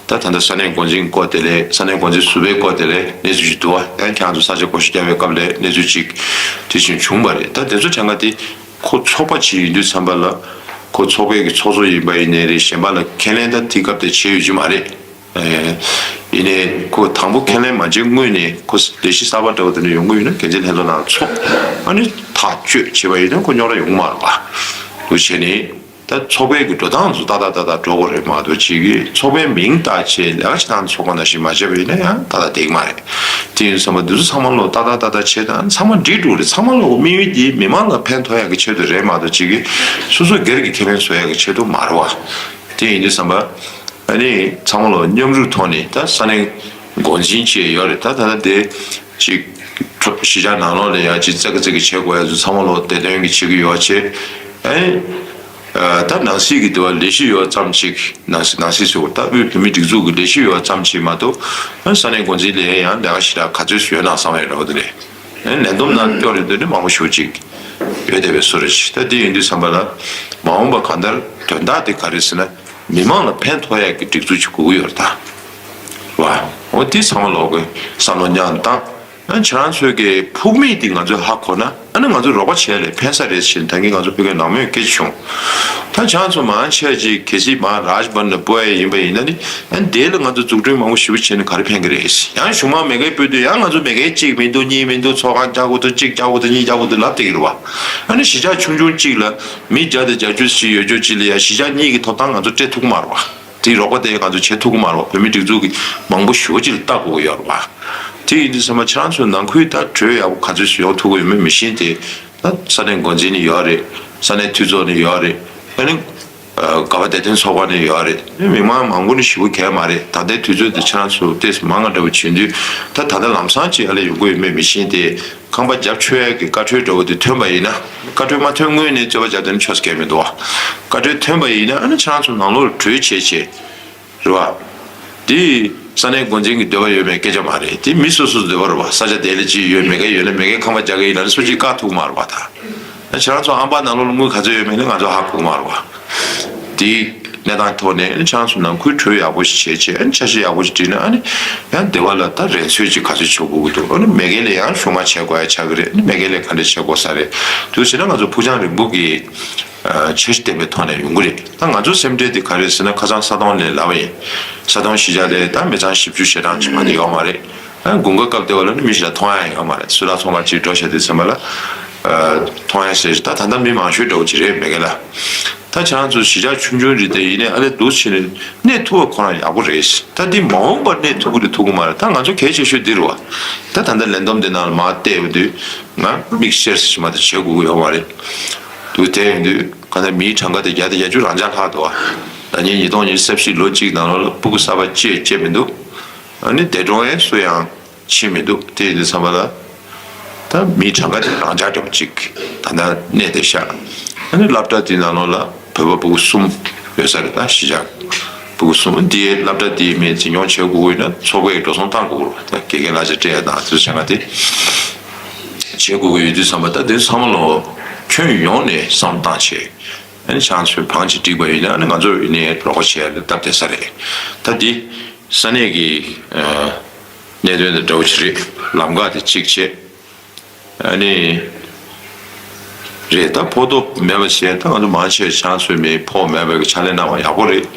ད་ད་ལྟ་ས་གནས་འགོ་འཛིན་སྐོར་དེ་ལས་ས་གནས་འགོ་འཛིན་ཟུར་པའི་སྐོར་དེ་ལས་གནས་ཚུལ་ཞིག་འདུག་བ། ཡང་ཁྱེད་རང་ཚོ་ས་ཆ་བགོ་བཤའ་བརྒྱབ་པའི་སྐབས་ལ་གནས་ཚུལ་ཅིག་དེ་བཞིན་བྱུང་བ་རེད། ད་དེ་ཚོ་གྲངས་ཀ་དེ་ ཁོ་ཚོགས་པ་ཅིག་ཡིན་དུས་ཙམ་པ་ལ་ཁོ་ཚོགས་པའི་གི་ཚོགས་གཙོ་ཡིན་པ་ཡིན་ནའི་རེད། གཞན་པ་ལ་ཁས་ལེན་ད་དེ་སྐབས་དེ་བྱས་ཡོད་ཀྱི་མ་རེད། ཨེ། ཡིན་ནའི་ཁོ་དང་པོ་ཁས་ལེན་མ་བྱས་སྔོན་ནས་ཁོ་ལས་གཞི་གསར་པ་འདྲ་བོ་དེ་འདྲ་ཡོང་གི་ཡོད་ན་འགན་འཛིན་ལྷན་ཚོགས་ནང་ཚོགས་ཨ་ནི་ཐག་གཅོད་བྱས་པ་ཡིན་ན་ཁོ་རྙོག་དྲ་ཡོང་གི་མ་རེད་པ། འདུག་བྱས་ནས་ད་ཚོགས་པའི་གི་འགྲོ་སྟངས་ཚོ་ཏག་ཏག་ཏག་ཏག་འགྲོ་དགོས་རེད་མ་གཏོགས་ཅིག་གི་ཚོགས་པའི་མིང་བཏགས་བྱས་ལས་ཀ་བྱེད་སྟངས་ཚོགས་པ་ནང་བཞིན་མ་བྱས་པ་ཡིན་ན་ཡང་ཏག་ཏག་བསྡད་ཀྱི་མ་རེད། དེ་ཡིན་ཙང་མ་འདི་ཚོ་ཚང་མ་ལོ་ཏག་ཏག་ཏག་ཏག་བྱས་དང་ཚང་མ་འགྲིག་འགྲོ་རེད། ཚང་མ་ལོ་དམིགས་ཡུལ་འདི་མི་མང་ལ་ཕན་ཐོགས་ཡག་གི་ཆེད་དུ་རེད་མ་གཏོགས་ཅིག་གི་སོ་སོ་སྒེར་གྱི་ཁེ་ཕན་བཟོ་ཡག་གི་ཆེད་དུ་མ་རེད་བ། དེ་ཡིན་དུས་ཙམ་པ། ཨ་ནི་ཚང་མ་ལོ་མཉམ་རུབ་ཐོག་ནས་ད་ས་གནས་འགོ་འཛིན་བཅས་ཡོད་རེད། ད་ད་ལྟ་དེ་ཅིག་གཞིས་ཆགས་ནང་ལོགས་ལ་ཡ་ཅིག་ཙག་གི་ཙིག་གི་བྱེད་དགོས་ཡ་ཚོ་ཚང་མ་ལོ་བདེ་དོན་གྱི་བྱེད་ཀྱི་ཡོད་བྱས། ཨ་ནི་ད་ནང་སྲིད་ཀྱི་དེ་བ་ལས་གཞི་ཡོད་ཙམ་ཅིག་ནང་སྲིད་ནང་སྲིད་ཟེར་བ་ད་དབུས་བོད་མིའི་སྒྲིག་འཛུགས་ཀྱི་ལས་གཞི་ཡོད་ཙམ་ཅིག་མ་གཏོགས་ས་གནས་འགོ་འཛིན་ལ་ཡང་ལས་ཀ་ཞེ་དྲག་ག་ཚོད་ཡོད་ན་བསམ་ཡོད་རེད་བ། དེ་རེད། ལས་བསྡོམས་ནང་སྐྱོར་རེ་འདོད་ནི་མང་པོ་ཞེ་པོ་ཅིག་ཡོད་བསྡད་པའི་བཟོ་འདྲ་ཅིག་ད་དེ་ཡིན་དུས་ཙམ་པ་ལ་མ་འོངས་པ་གང་ལྟར་དོན་དག་དེ་ག་རེ་ཟེར་ན་མི་མང་ལ་ཕན་ཐོགས་ཡག་གི་སྒྲིག་འཛུགས་ཅིག་དགོས་ཀྱི་ཡོད་རེད་ད། བ། འོ་དེ་ཚང་མ་ལོག་གི་བསམ་བློ་ཉག་བཏང་། ཨ་ཁྱེད་རང་ཚོའི་གི་ཕུགས་དམིགས་དེ་ང་ཚོས་ཧ་གོ་ན་ཨ་ནི་ང་ཚོ་རོགས་པ་བྱས་ལས་ཕན་ས་རེད་ཞེས་ད་གིན་ང་ཚོ་ཕ་གིར་ནང་མོས་སྐད་ཆ་བྱུང་། ད་ཁྱེད་རང་ཚོ་མང་ཆེ་ཅིག་གལ་སྲིད་མ་རཱཇ་བྷན་ནས་སྤོ་ཡ་ཡིན་པ་ཡིན་ན་ནི། ཨ་ནི་དེ་ལ་ང་ཚོ་འཛུགས་སྐྲུན་མང་པོ་ཞེ་པོ་བྱས་ནས་ག་རེ་ཕན་གི་རེད། ཡང་གཞུང་མང་མེ་ཀལ་སྤོས་དུས་ཡང་ང་ཚོ་མེ་ཀལ་གཅིག་མི་འདུག་གཉིས་མི་འདུག་ཚོགས་ཁང་རྒྱག་དགོས་འདུག་གཅིག་རྒྱག་དགོས་འདུག་གཉིས་རྒྱག་དགོས་འདུག་ལབ་བསྡད་ཀྱི་རེད་བ། ཨ་ནི་གཞིས་ཆགས་ཆུང་ཆུང་གཅིག་ལ་མི་བརྒྱ་དང་བརྒྱད་ཅུ་ཞིག་ཡོད་ཆོག་གཅིག་ལ་ཡང་གཞིས་ཆགས་གཉིས་ཀྱི་ཐོབ་ཐང་ང་ཚོ་སྤྲད་ཐུབ་ཀྱི་མ་རེད་བ། དེའི་རོགས་པ་དེ་ང་ཚོ་བྱེད་ཐུབ་ཀྱི་མ་རེད་བ། བོད་མིའི་སྒྲིག་འཛུགས་ཀྱི་མང་པོ་ཞེ་པོ་ཅིག་ལ་ལྟ་དགོས་ཀྱི་ཡོད་རེད་བ། དེ་ཡིན་དུས་ཚང་མ་ཁྱེད་རང་ཚོའི་ནང་ཁུལ་ད་གྲོས་ཡག་པོ་ག་ཚོད་ཞིག་ཡོང་ཐུབ་ཀྱི་ཡོད་མེད་མི་ཤེས་ཏེ། ད་ས་གནས་འགོ་འཛིན་ནས་ཡོད་རེད། ས་གནས་འཐུས་ཚོགས་ནས་ཡོད་རེད། ཨ་ནི། ཨ། ག་བ་བདེ་དོན་ཚོགས་པ་ནས་ཡོད་རེད། ཨ་ནི་མི་མང་མང་པོ་ནས་ཞེ་པོ་གལ་མ་རེད། ད་ལྟའི་དུས་ཚོད་དེ་ཁྱེད་རང་ཚོ་ཏོག་ཙམ་མང་ང་འདྲ་བོ་བྱེད་དུས་ད་ད་ལྟ་ལམ་སང་ཅིག་ཨ་ལས་ཡོང་གི་ཡོད་མེད་མི་ཤེས་ཏེ། ཁང་པ་རྒྱབ་ཆོག་ཡག་གི་བཀའ་འཁྲོལ་འདྲ་བོ་དེ་ཐོན་པ་ཡིན་ན། བཀའ་འཁྲོལ་མ་ཐོན་སྔོན་ནས་རྩོད་པ་རྒྱབ་དེ་ནི་ཆོག་ས་གལ་མི་འདུག་བ། བཀའ་འཁྲོལ་ཐོན་པ་ཡིན་ན་ཨ་ནི་ཁྱེད་རང་ཚོ་ནང་ལོགས་ལ་གྲོས་བྱས་བྱས། རེད་བ། དེ་ས་གནས་འགོ་འཛིན་གྱི་འདོད་པ་ཡོད་མེད་སྐད་ཆ་མ་རེད། དེ་མི་སོ་སོའི་འདོད་པ་རེད་བ། ས་ཆ་དེ་ལ་ཅིག་ཡོད་མེད་ག་ཡོད་ན་མེད་གའི་ཁང་པ་རྒྱག་གི་ཡིན་ན་ནི་སུ་གཅིག་བཀག་ཐུབ་མ་རེད་བ་ད། ཁྱེད་རང་ཚོ་ཨམ་པ་ནང་ལོགས་ལ་དངུལ་ག་ཚོད་ཡོད་མེད་ནི་ང་ཚོ་ཧ་གོ་མ་རེད་བ། དེ་གནས་སྟངས་ཐོག་ནས་ཁྱེད་རང་ཚོ་ནང་ཁུལ་གྲོས་ཡག་པོ་ཞིག་བྱས་བྱས་ཨ་ནི་འཆར་གཞི་ཡག་པོ་ཞིག་བསྒྲིགས་ན་ཨ་ནི་ཡང་སྡེ་བ་ལ་ད་རན་ཚོད་ཅིག་ག་ཚོད་ཆོག་དགོས་ཀྱི་འདུག་ཨ་ནི་མེ་ཀེ་ལ་ཡང་ཞུ་མ་བྱེད་དགོས་ཡ་ཆགས་ཀྱི་རེད། ཨ་ནི་མེ་ཀེ་ལ་ག་འདྲ་བྱེད་དགོས་ས་རེད། དུས་ཟེར་ན་ང་ཚོ་ཕུགས་རྒྱང་རིང་པོ་གི་འཆར་གཞི་ལྡན་པའི་ཐོག་ནས་ཡོང་གི་རེད། ད་ང་ཚོ་སེམས་ཁྲལ་དེ་ག་རེ་ཟེར་ན་ཁ་སང་ས་དོང་ལས་ལབ་པ་ཡིན། ས་དོང་གཞིས་ཆགས་ལས་ད་མི་ཚང་བཞི་བཅུ་ཞེ་གྲངས་ཅིག་མ་གཏོགས་ཡོད་མ་རེད། ཨ་དགུན་ཁ་སྐབས་དེ་བ་ལ་ནི་མི་ཞིག་ལ་མཐོང་ཡ་ཡོད་མ་རེད། སུ་ལ་ཚོང་ཁང་ཅིག་འགྲོ་བྱས་དུས་ཙམ་པ་ལ་མཐོང་ཡ་ཟེར། ད་ད་ལྟ་མི་མང་ཤོས་འདྲ་བོ་ཅིག་རེད་མེ་ཀེ་ལ། ད་ཁྱེད་རང་ཚོ་གཞིས་ཆགས་ཆུང་ཆུང་རེད་དེ་ཡིན་ནའི་ཨ་ལས་འདུག་བྱས་ནས་གནས་ཐུབ་པ་ཁོ་རང་ཡག་པོ་རེད། ད་འདི་མ་འོངས་པར་གནས་ཐུབ་ཀྱི་རེད་ཐུབ་ཀྱི་མ་རེད། ད་ང་ཚོ་གལ་ཆེ་ཤོས་འདི་རེད་བ། ད་ད་ལྟ་ལས་བསྡོམས་འདི་ནང་ལ་མར་བལྟས་ཡོང་དུས་ང་དམིགས་བསལ་ཞིག་མ་གཏོགས་བྱེད་དགོས་ཀྱི་ཡོད་མ་རེད། འདུག་བལྟས་ཡོང་དུས་ག་ད་མིའི་གྲངས་ཀ་དེ་བརྒྱ་དང་བརྒྱད་ཅུ་རང་འཇགས་ལྷག་འདུག་བ། ད་ཉིན་ཉིས་སྟོང་ཉི་ཤུ་རྩ་བཞི་ལོ་གཅིག་ནང་ལོགས་ལ་སྤུ་གུ་གསར་པ་སྐྱེས་སྐྱེས་མི་འདུག་ཨ་ནི་འདས་གྲོངས་ཡས་སུ་ཡང་ཕྱིན་མི་འདུག་དེ་ཡིན་དུས་ཙམ་པ་ལ། ད་མིའི་གྲངས་ཀ་དེ་རང་འཇགས་འདྲ་པོ་ཅིག་ད་ལྟ་གནས་བསྡད་ཤག་ཨ་ནི་སློབ་གྲྭ་དེའི་ནང་ལོགས་ལ་བོད་པ་སྤུ་གུ་གསུམ་ཡོད་ས་རེད། ད་གཞིས་ཆགས་སྤུ་གུ་གསུམ་འདིའི་སློབ་གྲྭ་དེའི་མི་འཛིན་སྐྱོང་བྱེད་དགོས་ཀྱི་ཡོད་ན་ཚོགས་པས་འགྲོ་སོང་བཏང་དགོས་ཀྱི་རེད་བ། ད་དགེ་རྒན་གླ་ཆ་སྤྲད་ཡ་དང་དེ་ཚོ་བྱེད་ང་དེ་བྱེད་དགོས་ཀྱི་ཡོད་དུས་ཙམ་པ་ད་དེ་ཚང་མ་ལོ་ཁྱོན་ཡོངས་ནས་བསམ་བཏང་བྱས། ཨ་ནི་ཁྱེད་ཚོས་བང་ཅིག་བསྒྲིགས་པ་ཡིན་ན་ཨ་ནི་ང་ཚོ་ཡིན་ནའི་རོགས་པ་བྱེད་ཡ་ལ་སྟབས་བདེ་ས་རེད། ད་འདི་ས་གནས་ཀྱི་ཨ་གནད་དོན་དང་འདྲ་བོ་ཅིག་རེད། ལམ་ཁ་དེ་གཅིག་བྱས། ཨ་ནི་རེད། ད་ཕོགས་ཐོབ་མེད་པ་བྱས། ད་ང་ཚོ་མང་ཆེ་ཁྱེད་ཚོས་མི་ཕོགས་མེད་པའི་ཕྱག་ལས་གནང་བ་ཡག་པོ་རེད།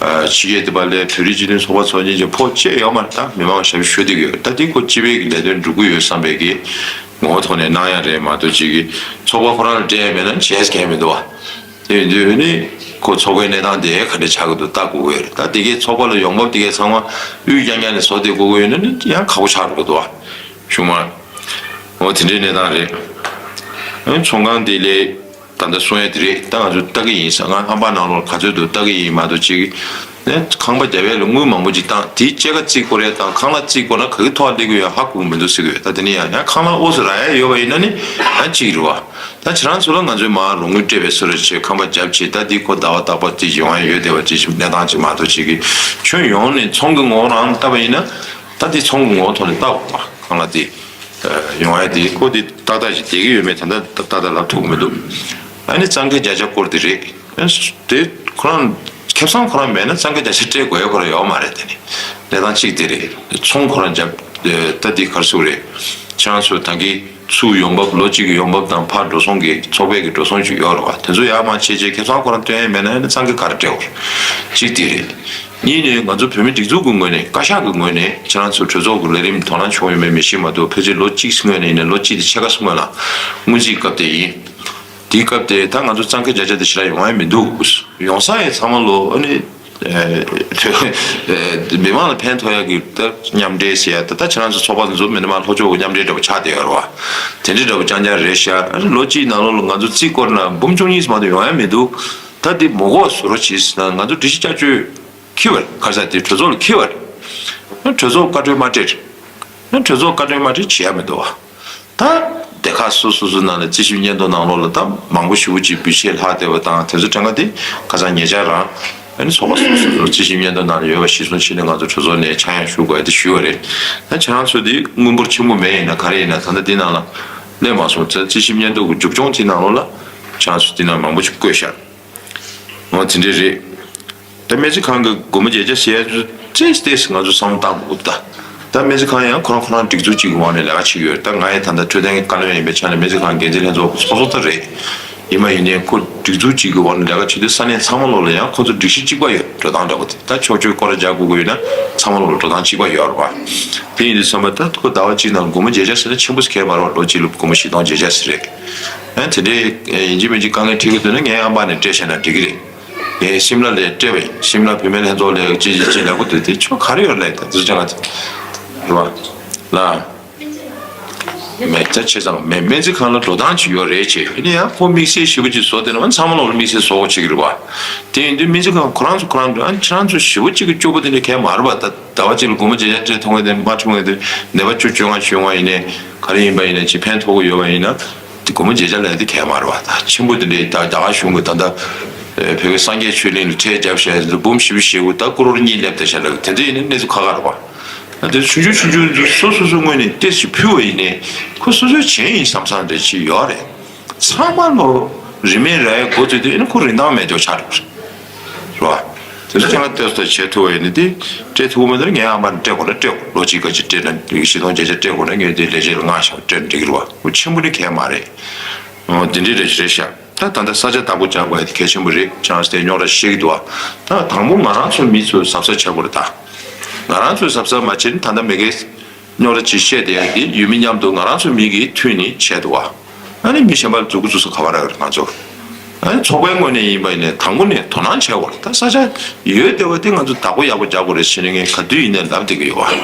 ཨ་ཕྱི་རྒྱལ་དེ་པ་ལས་བོད་རིགས་སྤྱི་མཐུན་ཚོགས་པ་ཚོགས་ཆེན་གྱི་ཕོགས་བཅད་ཡོད་མ་རེད། ད་མི་མང་ཞབས་ཞུ་བསྡད་ཀྱི་ཡོད། ད་འདི་ཁོ་སྤྱི་པའི་གི་ལས་དོན་སྒྲུབ་ཀྱི་ཡོད་བསམ་པའི་གི་ངོ་བོ་ཐོག་ནས་གནང་ཡ་རེད་མ་གཏོགས་ཅིག་གི་ཚོགས་པ་ཁོ་རང་ལ་སྤྲད་ཡ་མེད་ན་བྱས་མཁན་མི་འདུག་བ། དེ་ཡིན་དུས་ནི་ཁོ་ཚོགས་པའི་གནས་སྟངས་དེ་ག་འདྲ་ཆགས་ཀྱི་འདུག་ལྟ་དགོས་ཀྱི་ཡོད་རེད། ད་དེ་གའི་ཚོགས་པ་ལ་ཡོང་འབབ་དེ་གའི་ཚང་མ་དབུས་རྐྱང་རྐྱང་ནས་བཟོ་བསྡད་དགོས་ཀྱི་ཡོད་ན་ནི་ཡང་ཁག་པོ་ཆགས་འགྲོ་གི་འདུག་བ། གཞུང་མང་། འོ་དེ་འདྲའི་གནས་སྟངས་རེད། ཨ་ནི་ཚོང་ཁང་དེ་ལས་ད་ལྟ་གསུང་ཡ་དེ་རེད། ད་ང་ཚོ་ལྟ་གི་ཡིན་ས། ང་ཨམ་པ་ནང་ལོགས་ག་ཚོད་འདུག་ལྟ་གི་ཡིན་མ་གཏོགས་ཅིག་ནས་ཁང་པ་རྒྱབ་ཡས་ལ་དངུལ་མང་པོ་ཅིག་བཏང་། དེའི་སྐྱེད་ཀ་བརྩི་དགོས་རེད་དང་ཁང་གླ་བརྩི་དགོས་ན་ག་གི་ཐོག་སླེབས་ཀྱི་ཡོད་ཧ་གོ་གི་མི་འདུག་ཟེར་གི་ཡོད། ད་དེ་ནི་ཡང་ཡང་ཁང་གླ་ཨོ་ཙི་རག་ཡ་ཡོད་པ་ཡིན་ན་ནི་ཡང་གཅིག་རེད་བ། ད་ཁྱེད་རང་ཚོ་ལ་ང་ཚོས་མར་རོགས་དངུལ་སྤྲད་པའི་བཟོ་འདྲ་བྱས་ཁང་པ་རྒྱབ་བྱས། ད་འདི་ཁོ་ཟླ་བ་རྟག་པར་དེ་ཡོང་ཡ་ཡོད་བསྡད་པ་དེ་བཞིན་གནས་སྟངས་ཅིག་མ་གཏོགས་ཅིག་གི་ཁྱོན་ཡོངས་ནས་ཚོང་གི་ངོ་བོ་རང་ལྟ་བ་ཡིན་ན། ད་འདི་ཚོང་གི་ངོ་བོ་ཐོག་ནས་ལྟ་དགོས་པ། ཁང་གླ་དེ་ཡོང་ཡ་དེ་ཁོ་དེ་ཏག་ཏག་ཅིག་བསྡད་ཀྱི་ཡོད་མེད་ད་ལྟ་ཏག་ཏག་ལབ་ཐུབ་ཀྱི་མི་འདུག་ཨ་ནི་གཙང་ཁེ་བརྒྱ་ཆ་སྐོར་དེ་རེད། དེ་ཁོ་རང་ཁེ་བཟང་ཁོ་རང་མེད་ན་གཙང་ཁེ་བརྒྱ་ཆ་སྤྲད་དགོས་ཡ་ཁོ་རང་ཡོད་མ་རེད། དེ་ནི་གནས་སྟངས་གཅིག་དེ་རེད། ཚོང་ཁོ་རང་རྒྱབ། ད་འདི་ག་རེ་ཟེར་དགོས་རེད། ཁྱེད་རང་ཚོ་ད་གིན་ཚུར་ཡོང་འབབ་ལོ་གཅིག་གི་ཡོང་འབབ་དང་ཕར་འགྲོ་སོང་གི་ཚོགས་པའི་གི་འགྲོ་སོང་ཅིག་ཡོད་རེད་བ། དེ་ཚོ་ཡར་མར་བྱས་བྱས་ཁེ་བཟང་ཁོ་རང་སྟོན་ཡས་མེད་ན་ནི་གཙང་ཁེ་ག་རེ་སྤྲད་དགོས་རེད། གཅིག་དེ་རེད། གཉིས་ནི་ང་ཚོ་བོད་མི་སྒྲིག་འཛུགས་ཀྱི་ངོས་ནས་བཀའ་ཤག་གི་ངོས་ནས་ཁྱེད་རང་ཚོ་གྲོས་ཚོགས་ཀྱི་ལས་རིམ་དོ་སྣང་བྱུང་ཡོད་མེད་མི་ཤེས་མ་གཏོགས། ཕལ་ཆེར་ལོ་གཅིག་སྔོན་ནས་ཡིན་ན་ལོ་གཅིག་དང་ཕྱེད་ཀ་སྔོན་ལ་སྔོན་རྩིས་སྐབས་དེ་ཡིན། དེའི་སྐབས་དེ་ད་ང་ཚོ་གཙང་ཁེ་བརྒྱ་ཆ་དེ་ཞེ་དྲག་ཡོང་ཡ་མི་འདུག་ཡོང་ས་ཡི་ཚང་མ་ལོ་ཨ་ནི། མི་མང་ལ་ཕན་ཐོགས་ཡག་གི་ད་མཉམ་འབྲེལ་ཟེར་ཡ་ད་ལྟ་ཁྱེད་རང་ཚོ་ཚོགས་པ་དེ་ཚོ་མི་ནི་མ་ལྷོ་ཕྱོགས་ཀྱི་མཉམ་འབྲེལ་འདྲ་པོ་ཆགས་བསྡད་ཡོད་རེད་བ། དེ་འདྲའི་འདྲ་པོ་རྐྱང་རྐྱང་རེད་ཤག་ཨ་ནི་ལོ་གཅིག་ནང་ལོགས་ལ་ང་ཚོ་རྩིས་སྐོར་ན་འབུམ་བཅུ་གཉིས་མ་གཏོགས་ཡོང་ཡ་མི་འདུག་ད་འདི་མི་དགོས་བཟོ་འདྲ་བྱས་ཟེར་ན་ང་ཚོ་སྒྲིག་གཞི་བསྐྱར་བཅོས་འཁྱེར་བ་རེད། ག་རེ་ཟེར་དེ་གྲོས་ཚོགས་ལ་འཁྱེར་བ་རེད། ཨ་གྲོས་ཚོགས་བཀའ་འཁྲོལ་མ་སྤྲད་རེད། ཨ་གྲོས་ཚོགས་བཀའ་འཁྲོལ་མ་སྤྲད་བྱེད་ཡ་མི་འདུག་བ། ད་སྡེ་ཁག་སོ་སོ་སོ་ནང་ལ་རྩིས་ཞིབ་སྙན་ཐོ་ནང་ལོགས་ལ་ད་མང་པོ་ཞེ་པོ་ཅིག་འབུལ་ཆད་ལྷག་བསྡད་པ་དང་དེ་ཚོ་གྲངས་ཀ་དེ་ཁ་སང་ཉེ་ཆར་རང་ཨ་ནི་ཚོགས་པ་སོ་སོ་སོ་རྩིས་ཞིབ་སྙན་ཐོ་ནང་ལ་ཡོད་པ་གཞིར་བཟུང་བྱས་ནས་ང་ཚོ་གྲོས་ཚོགས་ནས་ཆག་ཡང་ཞུ་དགོས་ཡ་དེ་ཞུས་པ་རེད། ད་ཁྱེད་རང་ཚོ་དེ་དངུལ་འབོར་ཆེན་པོ་མེད་ཡིན་ན་ག་རེ་ཡིན་ན་ད་ལྟ་དེ་ནང་ལ་སླེབས་མ་སོང་ཚེ་རྩིས་ཞིབ་སྙན་ཐོ་གི་མཇུག་སྐྱོང་དེ་ནང་ལོགས་ལ་ཁྱེད་རང་ཚོ་དེ་ནང་མང་པོ་ཞིག་བཀོད་ཤག་འོ་དེ་འདྲས་རེད། ད་སྨན་རྩིས་ཁང་གི་སྒོར་མོ་བརྒྱད་བརྒྱ་ཟེར་ཡ་ཚོ་ཏོག་ཙམ་ང་ཚོ་བསམ་བློ་བཏང་དགོས་ད། ད་སྨན་རྩིས་ཁང་ཡང་ཁོ་རང་ཁོ་རང་སྒྲིག་འཛུགས་གཅིག་གི་འོག་ནས་ལས་ཀ་བྱེད་ཀྱི་ཡོད་རེད། ད་ང་ཡང་ད་ལྟ་འཕྲོད་བསྟེན་གྱི་བཀའ་བློན་ཡིན་པའི་ཆ་ནས་སྨན་རྩིས་ཁང་འགན་འཛིན་ལྷན་ཚོགས་ཚོགས་གཙོ་རེད། ཡིན་པ་ཡིན་ནའི་ཁོ་སྒྲིག་འཛུགས་གཅིག་གི་འོག་ནས་ལས་ཀ་བྱེད་དུས་ས་གནས་ཚང་མ་ལོག་ལ་ཡང་ཁོ་ཚོ་སྒྲིག་གཞི་གཅིག་པ་ཡོད། འགྲོ་སྟངས་འདྲ་པོ་དེ་ད་ཕྱོགས་བཅུའི་སྐོར་ར་རྒྱག་དགོས་ཀྱི་ཡོད་ན་ཚང་མ་ལོག་ལ་འགྲོ་སྟངས་གཅིག་པ་ཡོད་རེད་པ། དེ་ཡིན་དུས་ཙམ་པ་ད་ཁོ་ཟླ་བ་གཅིག་ནང་སྒོར་མོ་བརྒྱད་བརྒྱ་ཟེར་ན་ཆེན་པོ་ཟེར་མཁན་མ་རེད་པ། ལོ་གཅིག་ལ་སྒོར་མོ་བཞི་སྟོང་བརྒྱད་བརྒྱ་ཟེར་རེད། ཨ་དེ་འདྲའི་ཡིན་གཅིག་མིན་གཅིག་དཀའ་ངལ་འཕྲད་ཀྱི་འདུག་ན་ངས་ཨམ་པ་ནས་སྤྲད་བཞག་ན་འགྲིག་གི་རེད། ངས་སིམ་ལ་ལ་སྤྲད་པ་ཡིན། སིམ་ལ་བུད་མེད་ལྷན་ཚོགས་ལ་ཅི་ཅི་ཅི་ལབ་དགོས་འདུག་དེ་ཆོ་ག་རེ་ཡོད་ལབ་ད་དུ་ཅང་ལ་རེད་པ། ལ། མེད་ད་བྱས་ཙང་མེད་སྨན་རྩིས་ཁང་ལ་འགྲོ་སྟངས་ཅིག་ཡོད་རེད་ཅེས་ཨ་ནི་ཡང་ཁོ་དམིགས་བསལ་ཞེ་པོ་ཅིག་བཟོ་དེ་ནི་ཨ་ཚང་མ་ལོག་ལ་དམིགས་བསལ་བཟོ་དགོས་བྱེད་ཀྱི་རེད་པ། དེ་ཡིན་དུས་སྨན་རྩིས་ཁང་ཁོ་རང་ཚོ་ཁོ་རང་ཨ་ཁྱེད་རང་ཚོ་ཞེ་པོ་ཅིག་གི་སྐྱོ་པོ་དེ་འདྲ་གང་ཡང་མ་རེད་པ། ད་ཟླ་བ་གཅིག་ལ་སྒོར་མོ་བརྒྱད་བརྒྱ་སྤྲད་ཐུབ་མཁན་དེ་མ་ཐུབ་མཁན་དེ་ནད་པ་བཅུ་བཅོ་ལྔ་བཅོ་ལྔ་ཡིན་ནའི་ག་རེ་ཡིན་པ་ཡིན་ནའི་ཅིག་ཕན་ཐོགས་ཀྱི་ཡོད་པ་ཡིན་ན། དེ་སྒོར་མོ་བརྒྱད་བརྒྱ་ལབ་ཡ་དེ་གལ་མ་རེད་པ། ད་ཆེན་པོ་དེ་འདྲའི་ད་རྒྱ་གར་གཞུང་གི་ད་ལྟ་བོད་པའི་སངས་རྒྱས་ཆོས་གླིང་ལ་ཁྲལ་བརྒྱབ་བཞག་ཡ་འབུམ་བཞི་བཅུ་ཞེ་དགུ་ད་ཀོ་རོར་གཉིས་སླེབས་བསྡད་བཞག་ལབ་དེ་འདྲ་ཡིན་ན་གནས་ཚུལ་ཁག་ཁག་རེད་པ། ད་དེ་ཆུང་ཆུང་ཆུང་ཆུང་ཚོ་སོ་སོ་སོ་ངོས་ནས་ཏོག་ཙམ་ཕུལ་བ་ཡིན་ནའི་ཁོ་སོ་སོའི་བྱས་ཡིན་བསམ་བསམ་འདྲ་ཅིག་ཡོད་རེད། ཚང་མ་ལོ་རིན་མེད་རག་ཡ་འགོ་བཙུགས་དུས་ཨ་ནི་ཁོ་རིན་ཐང་མེད་འཇོག་ཆགས་འགྲོ་གི་རེད། རེད་པ། དེ་ཚོ་ཁྱེད་རང་ལྟོས་ལྟོས་བྱེད་ཐུབ་པ་ཡིན་ན་དེ་སྤྲད་ཐུབ་ཀྱི་མེད་ན་ངས་ཨ་མ་ནས་སྤྲད་དགོས་ན་སྤྲད་དགོས། ལོ་གཅིག་ག་ཅིག་སྤྲད་ན་ཡི་གེ་བཞི་སྟོང་བརྒྱད་བརྒྱ་སྤྲད་དགོས་ན་ངས་དེ་ལས་བྱེད་ལ་མངགས་བཞག་སྤྲད་ན་འགྲིག་གི་རེད་པ། ཆེན་པོ་ནི་གལ་མ་རེད། འོ་དེ་འདྲའི་རེད་རེད་ཤག་ད་ད་ལྟ་ས་ཆ་བདག་པོ་རྒྱག་དགོས་ཡ་དེ་གལ་ཆེན་པོ་རེད། ཁྱེད་རང་ཚོ་དེ་རྙོག་དྲ་བཤད་ཀྱི་འདུག་པ། ད་དང་པོ་ང་རང་ཚོ་མི་ཚོས་གཟབ་གཟབ་བྱ་དགོས་རེད་ད། ང་རང་ཚོས་གཟབ་གཟབ་མ་བྱས་ན་ད་ལྟ་མི་སྒེར་རྙོག་དྲ་ཅིག་བཤད་བསྡད་ཡ་དེ་ཡུལ་མི་མཉམ་དུ་ང་རང་ཚོ་མི་གིས་མཐུན་ནས་བྱས་འདུག་པ། ཨ་ནི་མི་གཞན་པ་ལ་མཛུབ་གུ་བཙུགས་ས་ག་པར་རག་གི་རེད་ང་ཚོ། ཨ་ནི་ཚོགས་པའི་ངོས་ནས་ཡིན་པ་ཡིན་ནའི་དང་པོ་ནས་དོ་སྣང་བྱེད་དགོས་རེད། ད་ས་ཆ་ཡོད་བསྡད་པ་དེ་ང་ཚོ་བདག་པོ་ཡག་པོ་རྒྱག་དགོས་རེད་ཟེར་ནས་ངས་ག་དུས་ཡིན་ནའི་ལབ་བསྡད་ཀྱི་ཡོད་པ།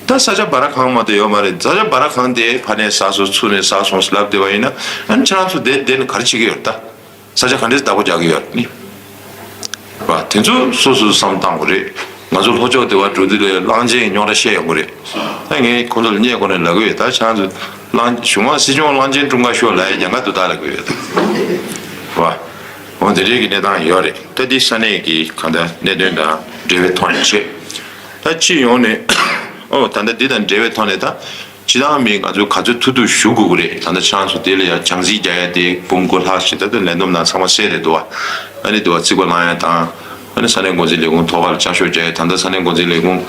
ད་ས་ཆ་སྦ་ར་གང་མ་གཏོགས་ཡོད་མ་རེད། ས་ཆ་སྦ་ར་གང་དེ་ཕར་ནས་ཟ་སོང་ཚུར་ནས་ཟ་སོང་ཟེར་ལབ་བསྡད་པ་ཡིན་ན་ཨ་ནི་ཁྱེད་རང་ཚོ་དེ་བསྡད་ནས་ག་རེ་བྱེད་ཀྱི་ཡོད་རེད་ད། ས་ཆ་ག་འདྲས་བདག་པོ་རྒྱག་གི་ཡོད་ནི། བ། དེ་ཚོ་སོ་སོས་བསམ་བཏང་དགོས་རེད། ང་ཚོ་ལྷོ་ཕྱོགས་སྡེ་བ་འགྲོ་དུས་ལ་གླང་ཆེན་རྙོག་དྲ་བཤད་ཡོང་གི་རེད། ད་ངས་ཁོ་ཚོ་ལ་བརྙས་ཁོ་ནས་ལབ་གི་ཡོད། ད་ཁྱེད་རང་ཚོ་གླང་གཞུང་དམངས་སྲིད་སྐྱོང་གླང་ཆེན་ཀྲུང་ཀ་ཤོག་ལབ་ཡ་ཡང་ག་འདུག་ད་ལབ་གི་ཡོད་ད། བ། འོ་དེ་འདྲས་ཀྱི་གནས་སྟངས་ཡོད་རེད། ད་འདི་ས་གནས་ཀྱི་གང་ལྟར་གནད་དོན་དང་འབྲེལ་བའི་ཐོག་ནས་བྱས། ད་སྤྱི་ཡོངས་ནས་ཨོ་ད་ལྟ་འདི་དང་འབྲེལ་བའི་ཐོག་ནས་ད། སྤྱི་བཏང་མི་ང་ཚོས་ག་ཚོད་ཐུབ་ཐུབ་ཞུ་དགོས་ཀྱི་རེད། ད་ལྟ་ཁྱེད་རང་ཚོ་དེ་ལ་ཡང་བྱང་རྩིས་རྒྱག་ཡ་དེ་འབུམ་དགུ་ལྷག་ཞིག་ད་ལྟ་ལས་བསྡོམས་ནང་ཚང་མ་གསལ་རེད་འདུག་བ། ཨ་ནི་འདུག་བ་རྩིས་པ་བླངས་ཡ་དང་། ཨ་ནི་ས་གནས་འགོ་འཛིན་ལས་ཁུངས་ཐོག་ཁར་བསྐྱར་ཞིབ་རྒྱག་ཡ་ད་ལྟ་ས་གནས་འགོ་འཛིན་ལས་ཁུངས་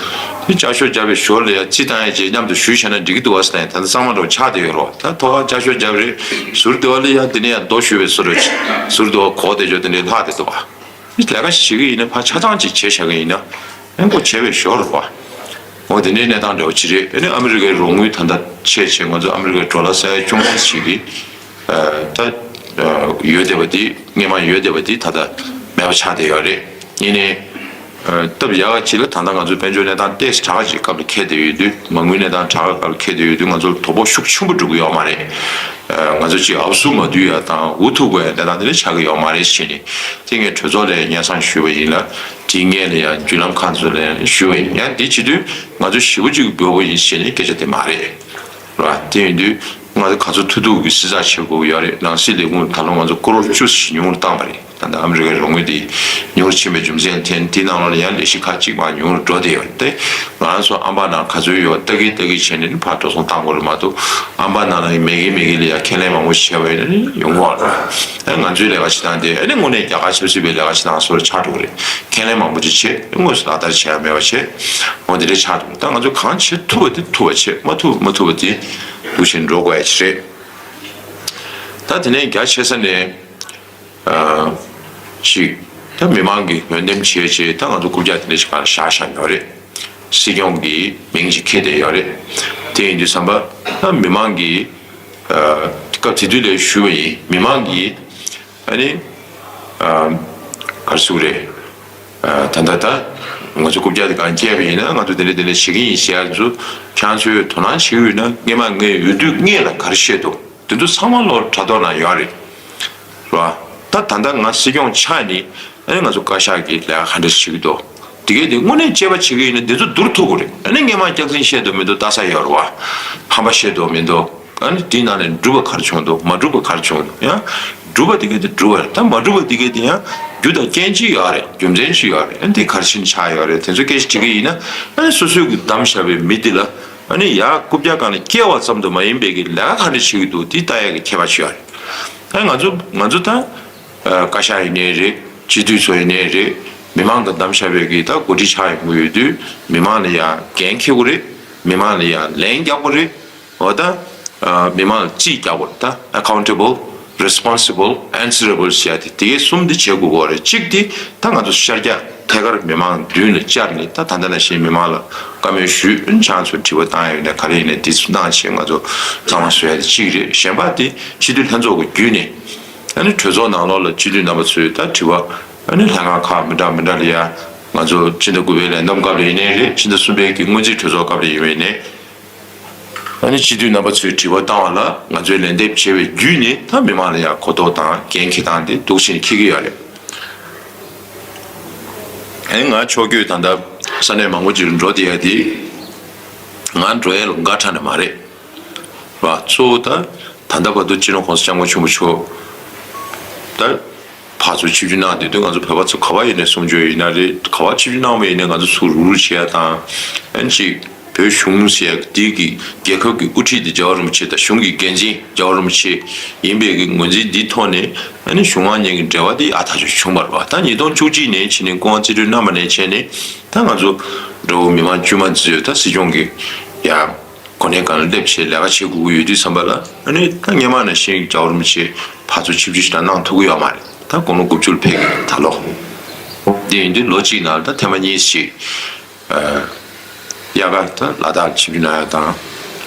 དེ་བསྐྱར་ཞིབ་རྒྱག་པའི་ཞོར་ལ་ཡང་རྩིས་བཏང་ཡ་བཅས་མཉམ་དུ་ཞུས་བྱས་ན་འགྲིག་གི་འདུག་བ་ཟེར་ན་ཡང་ད་ལྟ་གཙང་མ་འདྲ་བོ་ཆགས་བསྡད་ཡོད་རེད་བ། ད་ཐོག་ཁར་བསྐྱར་ཞིབ་རྒྱག་པ་རེད་ཟུར་དེ་བ་ལ་ཡང་དེ་ནས་ཡང་རྡོ་གཞུས་པའི་བཟོ་འདྲ་ཅིག་ཟུར་དེ་བ་གོག་དེ་ཅོ་དེ་འདྲའི་ལྷག་བསྡད་འདུག་བ། ལས་ཀ་ཞིག་བྱེད་ཀྱི་ཡིན་ན་ཕར་ཆ་ཚང་ཅིག་བྱས་བཞག་གི་ཡིན་ན་ཨེ་མགོ་བྱས་པའི་ཞོར་རེད་པ། འོ་དེ་འདྲའི་གནས་སྟངས་འདྲ་བོ་ཅིག་རེད། ཨ་ནི་ཨ་མི་རི་ཀའི་རོགས་དངུལ་ད་ལྟ་ཆད་བྱས་ང་ཚོ་ཨ་མི་རི་ཀའི་ཌོ་ལར་ས་ཡ་བཅོ་ལྔ་ཞིག་གི་ད་ཡོད་བསྡད་པ་དེ་སྔོན་མ་ཡོད་བསྡད་པ་དེ་ད་ལྟ་མེད་པ་ཆགས་བསྡད་ཡོད་རེད། ཡིན་ནའི་སྟབས་ཡག་ཅིག་ལ་ད་ལྟ་ང་ཚོའི་དཔལ་འབྱོར་གནས་སྟངས་ཏོག་ཙམ་དྲག་ཅིག་སྐབས་ལ་འཁེལ་བསྡད་ཡོད་དུས་མ་དངུལ་གནས་སྟངས་དྲག་སྐབས་ལ་འཁེལ་བསྡད་ཡོད་དུས་ང་ཚོར་དོ་ཕོག་ཤུགས་ཆེན་པོ་འགྲོ་གི་ཡོད་མ་རེད། ང་ཚོ་ཅིག་ཨབ་སུ་མ་བསྡུ་ཡ་དང་འུ་ཐུག་དགོས་ཡ་གནས་སྟངས་དེ་འདྲ་ཆགས་ཀྱི་ཡོད་མ་རེད་ཟེར་ནས་དེ་ངས་གྲོས་ཚོགས་ལ་སྙན་སེང་ཞུས་པ་ཡིན་ལ། དེའི་སྔོན་ལ་ཡང་བརྒྱུད་ལམ་ཁག་ཚོ་ལ་ཡང་ཞུས་པ་ཡིན། ཡང་འདི་བྱེད་དུས་ང་ཚོ་ཞེ་པོ་ཅིག་དགོས་པ་ཡིན་ཞེས་ནས་སྐད་ཆ་དེ་མ་རེད། ར་དེ་ཡིན་དུས་ང་ཚོ་ག་ཚོད་ཐུབ་ཐུབ་ཀྱི་བསྲི་ཚགས་བྱེད་དགོས་ཀྱི་ཡོད་རེད། ནང་སྲིད་ལས་ཁུངས་ད་ལོ་ང་ཚོ་ཀོ་རོར་བཅུ་ཞེ་ཉུང་རུ་བཏང་བ་རེད། ད་ལྟ་ཨ་མི་རི་ཀའི་རོགས་དངུལ་དེ་ཉུང་རུ་ཕྱིན་པའི་རྒྱུ་མཚན་ལ་བརྟེན་དེའི་ནང་ལོགས་ལ་ཡང་ལས་གཞི་ཁག་ཅིག་མར་ཉུང་རུ་འགྲོ་བསྡད་ཡོད་རེད་དེ། ང་རང་ཚོ་ཨམ་པ་ནང་ག་ཚོད་ཡོད་ལྟ་གི་ལྟ་གི་བྱས་ནས་ཕར་འགྲོ་སོང་བཏང་དགོས་རེད་མ་གཏོགས། ཨམ་པ་ནང་ལ་མེད་གི་མེད་གི་ལ་ཡང་ཁས་ལེན་མང་པོ་བྱས་པ་ཡིན་ན་ཡོང་གི་མ་རེད། ཨ་ང་ཚོའི་ལས་ཀ་བྱེད་སྟངས་དེ་ཨ་ནི་དངོས་གནས་རྒྱ་གར་ཆབ་སྲིད་པའི་ལས་ཀ་བྱེད་སྟངས་བཟོ་འདྲ་ཆགས་འགྲོ་གི་རེད། ཁས་ལེན་མང་པོ་ཅིག་བྱས་དངོས་སུ་ལག་བསྟར་བྱས་ཡ་མེད་པ་བྱས། འོ་དེ་འདྲ་ཆགས་འགྲོ་གི་རེད། ད་ང་ཚོ་གང་བྱེད་ཐུབ་པ་དེ་ཐུབ་པ་བྱས། མ་ཐུབ་མ་ཐུབ་པ་དེ་འདུག་བྱས་འགྲོ་དགོས་ཡ་ཅིག་རེད། ད་དེ་ནས་རྒྱ་ཆེ་ས་ནས། ཨ་ཅིག་ད་མི་མང་གིས་འོས་འདེམས་བྱས་བྱས་ད་ང་ཚོ་རྐུབ་བཀྱག་དེ་འདྲ་ཞིག་སྒང་ལ་བཞག་བཞག་ཡོད་རེད། སྲིད་སྐྱོང་གི་མིང་ཅིག་འཁྱེར་བསྡད་ཡོད་རེད། དེ་ཡིན་དུས་ཙམ་པ་ད་མི་མང་གིས་ཨ་སྐབས་དེ་དུས་ལ་ཞུས་པ་ཡིན། མི་མང་གིས་ཨ་ནི་ཨ་ག་རེ་ཟེར་དགོས་རེད། ཨ་ད་ལྟ་ད་ང་ཚོ་རྐུབ་བཀྱག་དེ་སྒང་བསྐྱལ་བ་ཡིན་ན་ང་ཚོ་དེ་འདྲ་དེ་འདྲ་བྱེད་ཀྱི་ཡིན་ཟེར་ཡ་ཚོ་ཁྱེད་རང་ཚོས་དོ་སྣང་བྱེད་ཀྱི་ཡོད་ན་སྔས་མ་ངས་འོས་བསྡུ་སྔས་ལ་ག་རེ་བཤད་འདུག་དེ་ཚོ་ཚང་མ་ལོག་དྲ་ཐོག་ནང་ཡོད་རེད། རེད་བ། ད་ད་ལྟ་ང་སྲིད་སྐྱོང་ཆགས་ནས་ཨ་ནི་ང་ཚོ་བཀའ་ཤག་གི་ལས་ཀ་ག་འདྲ་བྱེད་ཀྱི་འདུག་དེ་གས་དེ་དངོས་གནས་དཔྱད་པ་བྱེད་ཀྱི་ཡིན་ན་འདི་ཚོ་བསྡུར་ཐུབ་ཀྱི་རེད། ཨ་ནི་སྔས་མ་སྐྱག་རྫུན་བཤད་འདུག་མི་འདུག་ལྟ་ས་ཡོད་རེད་བ། ཕམ་པ་བཤད་འདུག་མི་འདུག་ཨ་ནི་དེའི་ནང་ནས་འགྲུབ་པ་ག་རེ་བྱུང་འདུག་མ་འགྲུབ་པ་ག་རེ་བྱུང་འདུག་ཡང་འགྲུབ་པ་དེ་གས་དེ་འགྲུབ་པ་རེད། ད་མ་འགྲུབ་པ་དེ་གས་དེ་ཡང་རྒྱུ་དང་རྐྱེན་ཅིག་ཡོད་རེད། རྒྱུ་མཚན་ཅིག་ཡོད་རེད། ཨ་ནི་དེ་ག་རེ་བྱས་ནས་ཆགས་ཡོད་རེད། དེ་ཚོ་སྐད་ཆ་དྲི་གི་ཡིན་ན་ཨ་ནི་སོ་སོའི་གི་བདམས་བཞག་པའི་མི་དེ་ལ་ཨ་ནི་ཡར་རྐུབ་བཀྱག་སྒང་ལ་བསྐྱལ་བ་ཙམ་དུ་མ་ཡིན་པའི་གི་ལས་ཀ་ག་འདྲ་བྱེད་ཀྱི་འདུག་དེ་ལྟ་ཡག་གི་ཁྱད་པར་ཅིག་ཡོད་རེད། ཨ་ནི་ང་ཚོ་ང་ཚོ་ད། ཨ་བཀའ་ཤག་ཡིན་ནའི་རེད། སྤྱི་འཐུས་ཚོ་ཡིན་ནའི་རེད། མི་མང་གིས་བདམས་བཞག་པའི་གི་ད་འགོ་ཁྲིད་ཆགས་ཡོང་གི་ཡོད་དུས་མི་མང་ལ་ཡང་འགན་འཁྱེར་དགོས་རེད། མི་མང་ལ་ཡང་ལན་རྒྱག་དགོས་རེད། འོ་ད་ཨ་མི་མང་ལ་རྩིས་རྒྱག་དགོས་རེད། ད་accountable, responsible, answerable ཟེར་ཡ་དེ་དེ་གསུམ་དེ་བྱེད་དགོས་ཀྱི་རེད། གཅིག་དེ་ད་ང་ཚོ་ཤར་རྒྱག་ཐད་ཀར་མི་མང་མདུན་ལ་བཅར་ནས་ད་ད་ལྟ་ནང་བཞིན་མི་མང་ལ་བཀའ་མོལ་ཞུས། ཨ་ནི་ཁྱེད་རང་ཚོ་དྲི་བ་བཏང་ཡ་ཡོད་ན་ག་རེ་ཡིན་ནའི་དེ་ཚོ་གནང་བྱས་ང་ཚོ་གཙང་མ་བཟོ་ཡ་དེ་གཅིག་རེད། གཞན་པ་དེ་སྤྱི་འཐུས་ལྷན་ཚོགས་ཀྱི་བརྒྱུད་ནས། ཨ་ནི་གྲོས་ཚོགས་ནང་ལོགས་ལ་སྤྱི་འཐུས་རྣམ་པ་ཚོས་ད་དྲི་བ་ཨ་ནི་ལྷན་ཁང་ཁག་མི་འདྲ་མི་འདྲ་ལ་ཡ་ང་ཚོ་ཕྱི་ཟླ་དགུ་པའི་ལས་བསྡོམས་སྐབས་ལ་ཡིན་ནའི་རེད། ཕྱི་ཟླ་གསུམ་པའི་གི་སྔོན་རྩིས་གྲོས་ཚོགས་སྐབས་ལ་ཡིན་པ་ཡིན་ནའི་ཨ་ནི་སྤྱི་འཐུས་རྣམ་པ་ཚོས་དྲི་བ་བཏང་བ་ལ་ང་ཚོས་ལན་འདེབས་བྱས་པའི་བརྒྱུད་ནས་ད་མི་མང་ལ་ཡ་གོ་རྟོགས་དང་འགན་འཁྱེར་སྟངས་དེ་འདུག་བྱས་ནས་འཁྱེར་གྱི་ཡོད་རེད། ཨ་ནི་ང་ཕྱོགས་བསྐྱོད་ད་ལྟ་ས་གནས་མང་པོ་ཅིག་ལ་འགྲོ་བསྡད་ཡ་དེ་ང་འགྲོ་ཡ་ལ་འགའ་ཁྲ་ནས་མ་རེད། བ། གཙོ་བོ་ད་ད་ལྟ་བར་དུ་སྤྱི་ནོར་༸གོང་ས་༸སྐྱབས་མགོན་ཆེན་པོ་མཆོག་ད་ཕར་ཚུར་ཆིབས་བསྒྱུར་གནང་བསྡད་དུས་ང་ཚོ་བོད་པ་ཚོ་ག་པར་ཡིན་ནའི་གསུང་ཆོས་ཡིན་ན་རེད། ག་པར་ཆིབས་བསྒྱུར་གནང་བ་ཡིན་ནའི་ང་ཚོ་ཚུར་རུག་རུག་བྱེད་ཡ་དང་། ཨ་ནི་ཅིག་བོད་གཞུང་ཟེར་ཡ་འདི་གི་རྒྱལ་ཁབ་ཀྱི་དབུ་ཁྲིད་འདི་རྒྱལ་བ་རིན་པོ་ཆེ་དང་གཞུང་གི་འགན་འཛིན་རྒྱལ་བ་རིན་པོ་ཆེ་ཡིན་པའི་གི་ངོས་འཛིན་འདིའི་ཐོག་ནས་ཨ་ནི་གཞུང་མང་གཉིས་ཀྱི་འབྲེལ་བ་འདི་ཡག་ཐག་ཆོད་བྱུང་བ་རེད་བ། ད་ཉིས་སྟོང་བཅུ་གཅིག་ནས་ཕྱི་ནས་སྐུ་ངོ་རྩིས་སྤྲོད་གནང་བ་ནས་བྱས་ནས་ད་ང་ཚོ་འདྲ་བོ་མི་མང་དཀྱུས་མ་ཚོས་ད་སྲིད་སྐྱོང་གི་ཡ། གོ་གནས་སྒང་ལ་སླེབས་བྱས་ལས་ཀ་བྱེད་དགོས་ཀྱི་ཡོད་དུས་ཙམ་པ་ལ་ཨ་ནི་ད་སྔས་མ་ནང་བཞིན་རྒྱལ་བ་རིན་པོ་ཆེ་ཕར་ཚུར་ཆིབས་བསྒྱུར་ཞིག་ད་གནང་ཐུབ་ཀྱི་ཡོད་མ་རེད། ད་དགུང་ལོ་དགུ་བཅུ་ལ་ཕེབས་ཀྱི་ད་ལོ། དེ་ཡིན་དུས་ལོ་གཅིག་ནང་ད་ཐེངས་མ་གཉིས་ཤིག་ཨ་དབྱར་ཁ་ད་ལ་དྭགས་ལ་ཆིབས་བསྒྱུར་གནང་ཡ་དང་།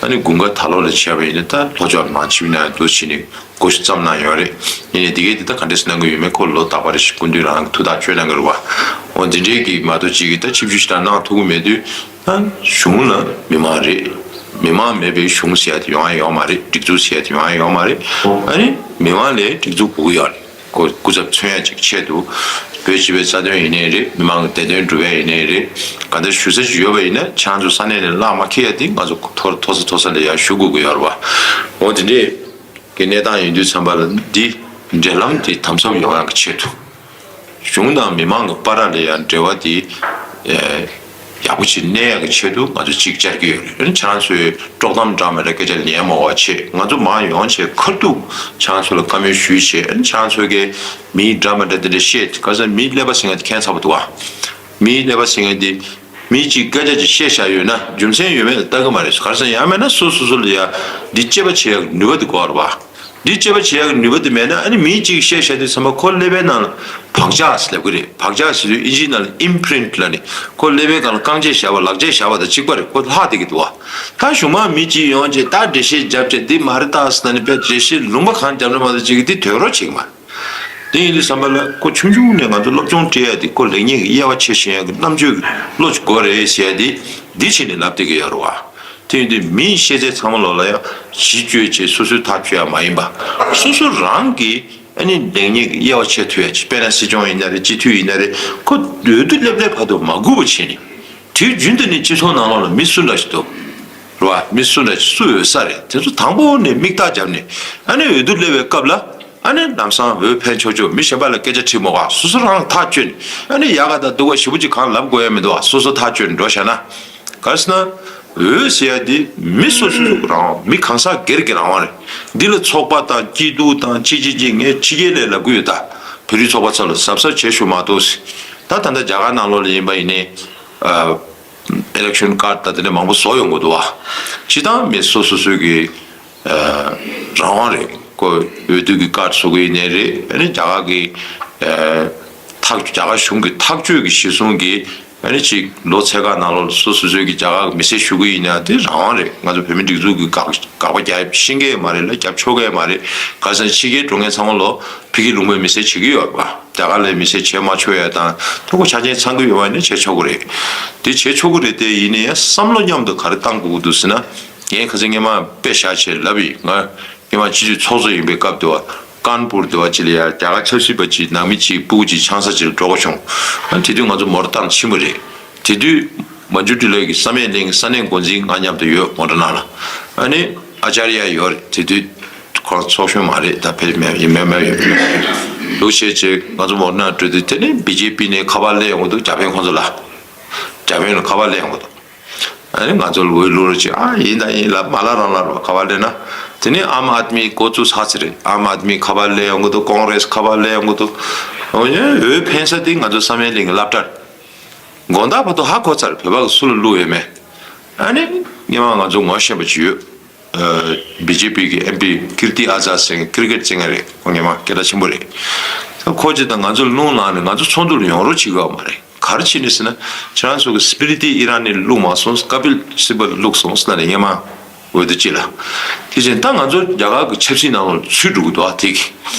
ཨ་ནི་དགུན་ཁ་ད་ལོ་ལ་བྱས་པ་ཡིན་ན་ད་ལྷོ་ཕྱོགས་ལ་མར་ཆིབས་བསྒྱུར་གནང་ཡ་འདུག་བྱས་ནས་སྒོ་ཕྱེ་བརྩམས་གནང་ཡོད་རེད། ཡིན་ནའི་དེ་གས་དེ་ད་ག་འདྲས་སེ་གནང་གི་ཡོད་མེད་ཁོ་ལོ་རྟག་པར་རེ་ཞིག་སྐུ་མདུན་རང་གི་ཐུགས་ཐག་གཅོད་གནང་གི་རེད་བ། འོ་འདི་འདྲས་ཀྱི་མ་གཏོགས་ཅིག་གིས་ད་ཆིབས་བསྒྱུར་ཞིག་ད་གནང་ཐུབ་ཀྱི་མེད་དུས། ད་གཞུང་ལ་མི་མང་རེད། མི་མང་མེད་པའི་གཞུང་ཟེར་ཡ་དེ་ཡོང་ཡ་ཡོད་མ་རེད། སྒྲིག་འཛུགས་ཟེར་ཡ་དེ་ཡོང་ཡ་ཡོད་མ་རེད། ཨ་ནི་མི་མང་ལ་སྒྲིག་འཛུགས་དགོས་ཀྱི་ཡོད་རེད། ཁོ་སྐུ་ཚབ་མཚོན་ཡ་ཅིག་ཆེད་དུ། བོད་སྤྱི་པའི་རྩ་དོན་ཡིན་ནའི་རེད། མི་མང་གི་བདེ་དོན་སྒྲུབ་ཡ་ཡིན་ནའི་རེད། ག་འདྲ་ཞུ་ས་ཅིག་ཡོད་པ་ཡིན་ན་ཁྱེད་རང་ཚོ་ས་གནས་ནས་གླགས་མ་འཁེལ་ཡ་དེ་ང་ཚོ་མཐོ་མཐོ་ས་མཐོ་ས་ལ་ཡ་ཞུ་དགོས་ཀྱི་ཡོད་རེད་བ། འོ་དེ་འདྲས་ཀྱི་གནས་སྟངས་ཡིན་དུས་ཙམ་པ་ལ་འདི་འབྲེལ་ལམ་དེ་དམ་ཟབ་ཡོང་ཡ་གི་ཆེད་དུ། གཞུང་དང་མི་མང་གི་བར་ལ་ཡང་འབྲེལ་བ་དེ་ཨེ་ཡག་པོ་ཅིག་གནས་ཡག་གི་ཆེད་དུ་ང་ཚོ་ཅིག་བཅར་གྱི་ཡོད་རེད། ཁྱེད་རང་ཚོས་དཀྲོག་གཏམ་འདྲ་མི་འདྲ་སྐད་ཆ་ཉན་མ་དགོས་པ་བྱས། ང་ཚོ་མར་ཡོང་བྱས་ཁ་ཐུག་ཁྱེད་རང་ཚོ་ལ་བཀའ་མོལ་ཞུས་བྱས། ཁྱེད་རང་ཚོ་གིས་མི་འདྲ་མི་འདྲ་དེ་འདྲ་བཤད། ག་ས་མི་ཀླད་པ་ཟིང་ངེ་དེ་ཁྱད་མཚར་པོ་འདུག་ཨ། མི་ཀླད་པ་ཟིང་ངེ་དེ་མི་གཅིག་སྐད་ཆ་ཅིག་བཤད་བཞག་ཡོད་ན་རྒྱུ་མཚན་ཡོད་མེད་ལ་ལྟ་གི་མ་རེད། ག་རེ་ཟེར་ན་ཡང་མིན་ན་སོ་སོ་སོ་ལ་ཡ་འདི་དཔྱད་པ་བྱེད་ཡག་གི་ནུས་པ་དེ་དགོས་རེད་བ། འདི་དཔྱད་པ་བྱེད་ཡག་གི་ནུས་པ་དེ་མེད་ན། ཨ་ནི་མི་གཅིག་བཤད་བཞག་དུས་ཙམ་པ་ཁོ་ཀླད་པའི་ནང་ལ་བག་ཆགས་སླེབས་ཀྱི་རེད། བག་ཆགས་ཟེར་དུས་ཨིན་ཇིའི་ནང་ལ་ཨིམ་པི་རིན་ཊི་ལབ་ནས། ཁོ་ཀླད་པའི་སྒང་ལ་རྐང་རྗེས་བཞག་པ་ལག་རྗེས་བཞག་པ་དང་གཅིག་པ་རེད། ཁོ་ལྷག་བསྡད་ཀྱི་འདུག་བ། ད་གཞུང་མང་མི་གཅིག་ཡོང་བྱས་ད་འགྲེལ་བཤད་བརྒྱབ་བྱས་འདི་མ་རེད་ད་ཟེར་ནས་དཔེ་འགྲེལ་བཤད་ལུང་པ་གང་བརྒྱབ་ན་མ་གཏོགས་གཅིག་གིས་འདི་དོན་རོགས་བྱེད་ཀྱི་མ་རེད། དེ་ཡིན་དུས་ཙམ་པ་ལ་ཁོ་ཆུང་ཆུང་ནས་ང་ཚོ་སློབ་སྦྱོང་སྤྲད་ཡ་དེ་ཁོ་ལེགས་ཉེས་ཀྱི་དབྱེ་བ་ཕྱེ་ཤེས་ཡ་གི་རྣམ་དཔྱོད་ཀྱི་བློ་ཅིག་དགོས་རེད་ཟེར་ཡ་དེ་འདི་བྱས་ནས་ལབ་བསྡད་ཀྱི་ཡོད་རེད་བ། དེ་ཡིན་དུས་མིའི་ཤེས་ཚད་ཚང་མ་ལོག་ལ་ཡང་གཞི་བཅོལ་བྱས་སོ་སོའི་ཐག་གཅོད་ཡ་མ་ཡིན་པ། སོ་སོ་རང་གིས་ཨ་ནི་ལེགས་ཉེས་ཀྱི་དབྱེ་བ་ཕྱེ་ཐུབ་ཡ་ཅིག་དཔེར་ན་སྲིད་སྐྱོང་ཡིན་ན་རེད། སྤྱི་འཐུས་ཡིན་ན་རེད། ཁོ་འོས་བསྡུ་སླེབས་སླེབས་བར་དུ་མ་སྒུག་པ་བྱས་ནས་དུས་རྒྱུན་དུ་ནས་སྤྱི་ཚོགས་ནང་ལོགས་ལ་མི་སུ་འདྲ་ཞིག་འདུག་རེད་བ། མི་སུ་འདྲ་ཞིག་སུ་འོས་ས་རེད། དེ་ཚོ་དང་པོ་ནས་མིག་ལྟ་བརྒྱབ་ནས་ཨ་ནི་འོས་བསྡུ་སླེབས་པའི་སྐབས་ལ། ཨ་ནི་ལམ་སང་འོས་འཕེན་ཆོག་ཆོག་མི་གཞན་པ་ལ་སྐད་ཆ་དྲིས་མ་དགོས། སོ་སོ་རང་ཐག་གཅོད་ནས་ཨ་ནི་ཡག་ག་དང་སྡུག་ག་ཞེ་པོ་ཅིག་གང་ལབ་དགོས་ཡ་མི་འདུག་བ། སོ་སོ་ཐག་གཅོད་ནས་འགྲོ་བཞག་ན། ག་རེ་ཟེར་ན། འོས་ཟེར་ཡ་འདི་མི་སོ་སོ་སོ་གི་རང་དབང་། མི་གང་ཟག་སྒེར་གྱི་རང་དབང་རེད། འདི་ལ་ཚོགས་པ་དང་སྐྱིད་སྡུག་དང་ཅི་ཅི་ཅི་ངས་ཕྱི་རྒྱལ་ལ་ལབ་གི་ཡོད་ད། བོད་རིགས་ཚོགས་པ་ཚོ་ལ་གཟབ་གཟབ་བྱེད་ཤོག་མ་གཏོགས། ད་ད་ལྟ་རྒྱ་གར་ནང་ལོགས་ལ་ཡིན་པ་ཡིན་ནའི། ཨ། ཨི་ལེག་ཤོན་ཀར་ད་དེ་འདྲ་མང་པོ་བཟོ་ཡོང་གི་འདུག་བ། སྤྱིར་བཏང་མི་སོ་སོ་སོའི་གི། ཨ། རང་དབང་རེད། ཁོ་འོས་བསྡུ་གི་ཀར་བཟོ་གི་ཡིན་ནའི་རེད། ཨ་ནི་རྒྱ་གར་གི། ཨ། ཐག་རྒྱ་གར་གཞུང་གི་ཐག་གཅོད་ཀྱི་གཞི་བཟུང་གིས་ཨ་ནི་ཅིག་ལོ་ཚད་ཀ་ནང་ལོགས་སོ་སོ་སོའི་གི་རྒྱ་གར་གི་མི་སེར་ཞུ་གི་ཡིན་ན་དེ་རང་དབང་རེད། ང་ཚོ་བོད་མི་སྒྲིག་འཛུགས་ཀྱི་དགག་དགག་པ་རྒྱག་ཤེས་ཀྱི་མ་རེད་ལ་རྒྱབ་ཆོག་གི་མ་རེད། ག་ཟེར་ན་ཕྱི་རྒྱལ་འགྲོ་མཁན་ཚང་མ་ལོ་ཕ་གི་ལུང་པའི་མི་སེར་བྱེད་ཀྱི་ཡོད་པ། རྒྱ་གར་ལ་མི་སེར་བྱེད་མ་ཆོག་ཡ་དང་ཐོ་གོ་ཆ་ཆེན་ཚང་གི་ཡོད་པ་ནི་བྱེད་ཆོག་གི་རེད། དེ་བྱེད་ཆོག་གི་རེད་དེ། ཡིན་ནའི་ཡང་བསམ་བློ་མཉམ་དུ་ག་རེ་བཏང་དགོས་ཀྱི་འདུག་ཟེར་ན། ངས་ཁ་སང་སྔོན་མ་དཔེ་བཞག་བྱས་ལབ་ཡིན། ང་སྔོན་མ་སྤྱི་འཐུས་ཚོགས་གཙོ་ཡིན་པའི་སྐབས་དུ་བ་ཀན་པུར་དུ་བ་ཅི་ལ་ཡ་རྒྱ་གར་ཆབ་སྲིད་པ་ཅིག་ནང་མི་ཅིག་སྤུ་གུ་ཅིག་ཆང་ས་ཅིག་ལ་འགྲོ་དགོས་བྱུང་། ཨ་དེ་དུས་ང་ཚོ་མོ་ཊ་བཏང་ཕྱིན་པ་རེད། དེ་དུས་མ་ཇུ་ཊི་ལོས་ཀྱི་བསམ་ཡས་གླིང་གི་ས་གནས་འགོ་འཛིན་ང་མཉམ་དུ་ཡོད་མོ་ཊ་ནང་ལ། ཨ་ནི་ཨ་ཅཱརྱ་ཡོད་རེད། དེ་དུས་ཁོ་རང་ཚོགས་གཞོན་མ་རེད། ད་ཕེབས་མེད་ཡིན། མེད་མེད་ཡོད་ལུགས་བཤད་ཅིག་ང་ཚོ་མོ་ཊ་ནང་འགྲོ་དུས་དེ་ནི་བི་ཇེ་པི་ནས་ཁ་པར་སླེབས་ཡོང་གི་འདུག་རྒྱ་དཔོན་ཁོང་ཚོ་ལ། རྒྱ་དཔོན་ལ་ཁ་པར་སླེབས་ཡོང་གི་འདུག་ཨ་ནི་ང་ཚོ་ལ་འོས་བླུག་རོགས་བྱེད། ཨ་ཡིན་ད་ཡིན་ལབ། མ་ལབ་རང་ལབ་རོགས། ཁ་པར་སླེབས་ན། དེ་ནི་ཨམ་ཨད་མི་འགོ་བཙུགས་ཚར་ཚར་རེད། ཨམ་ཨད་མི་ཁ་པར་སླེབས་ཡོང་གི་འདུག་ཀོང་རེས་ཁ་པར་སླེབས་ཡོང་གི་འདུག་འོ་ཡ་འོས་འཕེན་ས་དེ་ང་ཚོ་བསམ་ཡས་གླིང་གི་སློབ་གྲྭ་རེད། དགོང་དག་བར་དུ་ཧ་གོ་ཚར། བོད་པ་གི་སུ་ལ་བླུག་ཡོད་མེད། ཨ་ནི་སྔོན་མ་ང་ཚོ་ངོ་ཤེས་པ་ཅིག་ཡོད། ཨ། བི་ཇེ་པི་གི་ཨེམ་པི་ཀིར་ཏི་ཨ་ཛཱ་ཟེར་མཁན་ཀིར་ཀེཊ་རྩེད་མཁན་རེད། ཁོ་སྔོན་མ་སྐད་གྲགས་ཆེན་པོ་རེད། ཁོ་ཅིག་དང་ང་ཚོ་ལ་རླུང་ལངས་ནས་ང་ཚོ་ཚོགས་འདུ་ལ་ཡོང་རོགས་བྱེད་དགོས་མ་རེད། ག་རེ་བྱས་ནས་ཟེར་ན། ཁྱེད་རང་ཚོ་གི་སི་པི་རི་ཏི་ཨི་རན་ནས་བླུགས་མ་སོང་། ཀ་པིལ་སིབ་བལ་བླུགས་སོང་ཟེར་ནས་སྔོན་མ། འོས་བསྡུ་སྤྱི་ལ། དེ་བཞིན་ད་ང་ཚོ་རྒྱ་གར་གྱི་ཆབ་སྲིད་ནང་ལ་ཚུད་འགྲོ་གི་འདུག་ཨ་དེ་གི།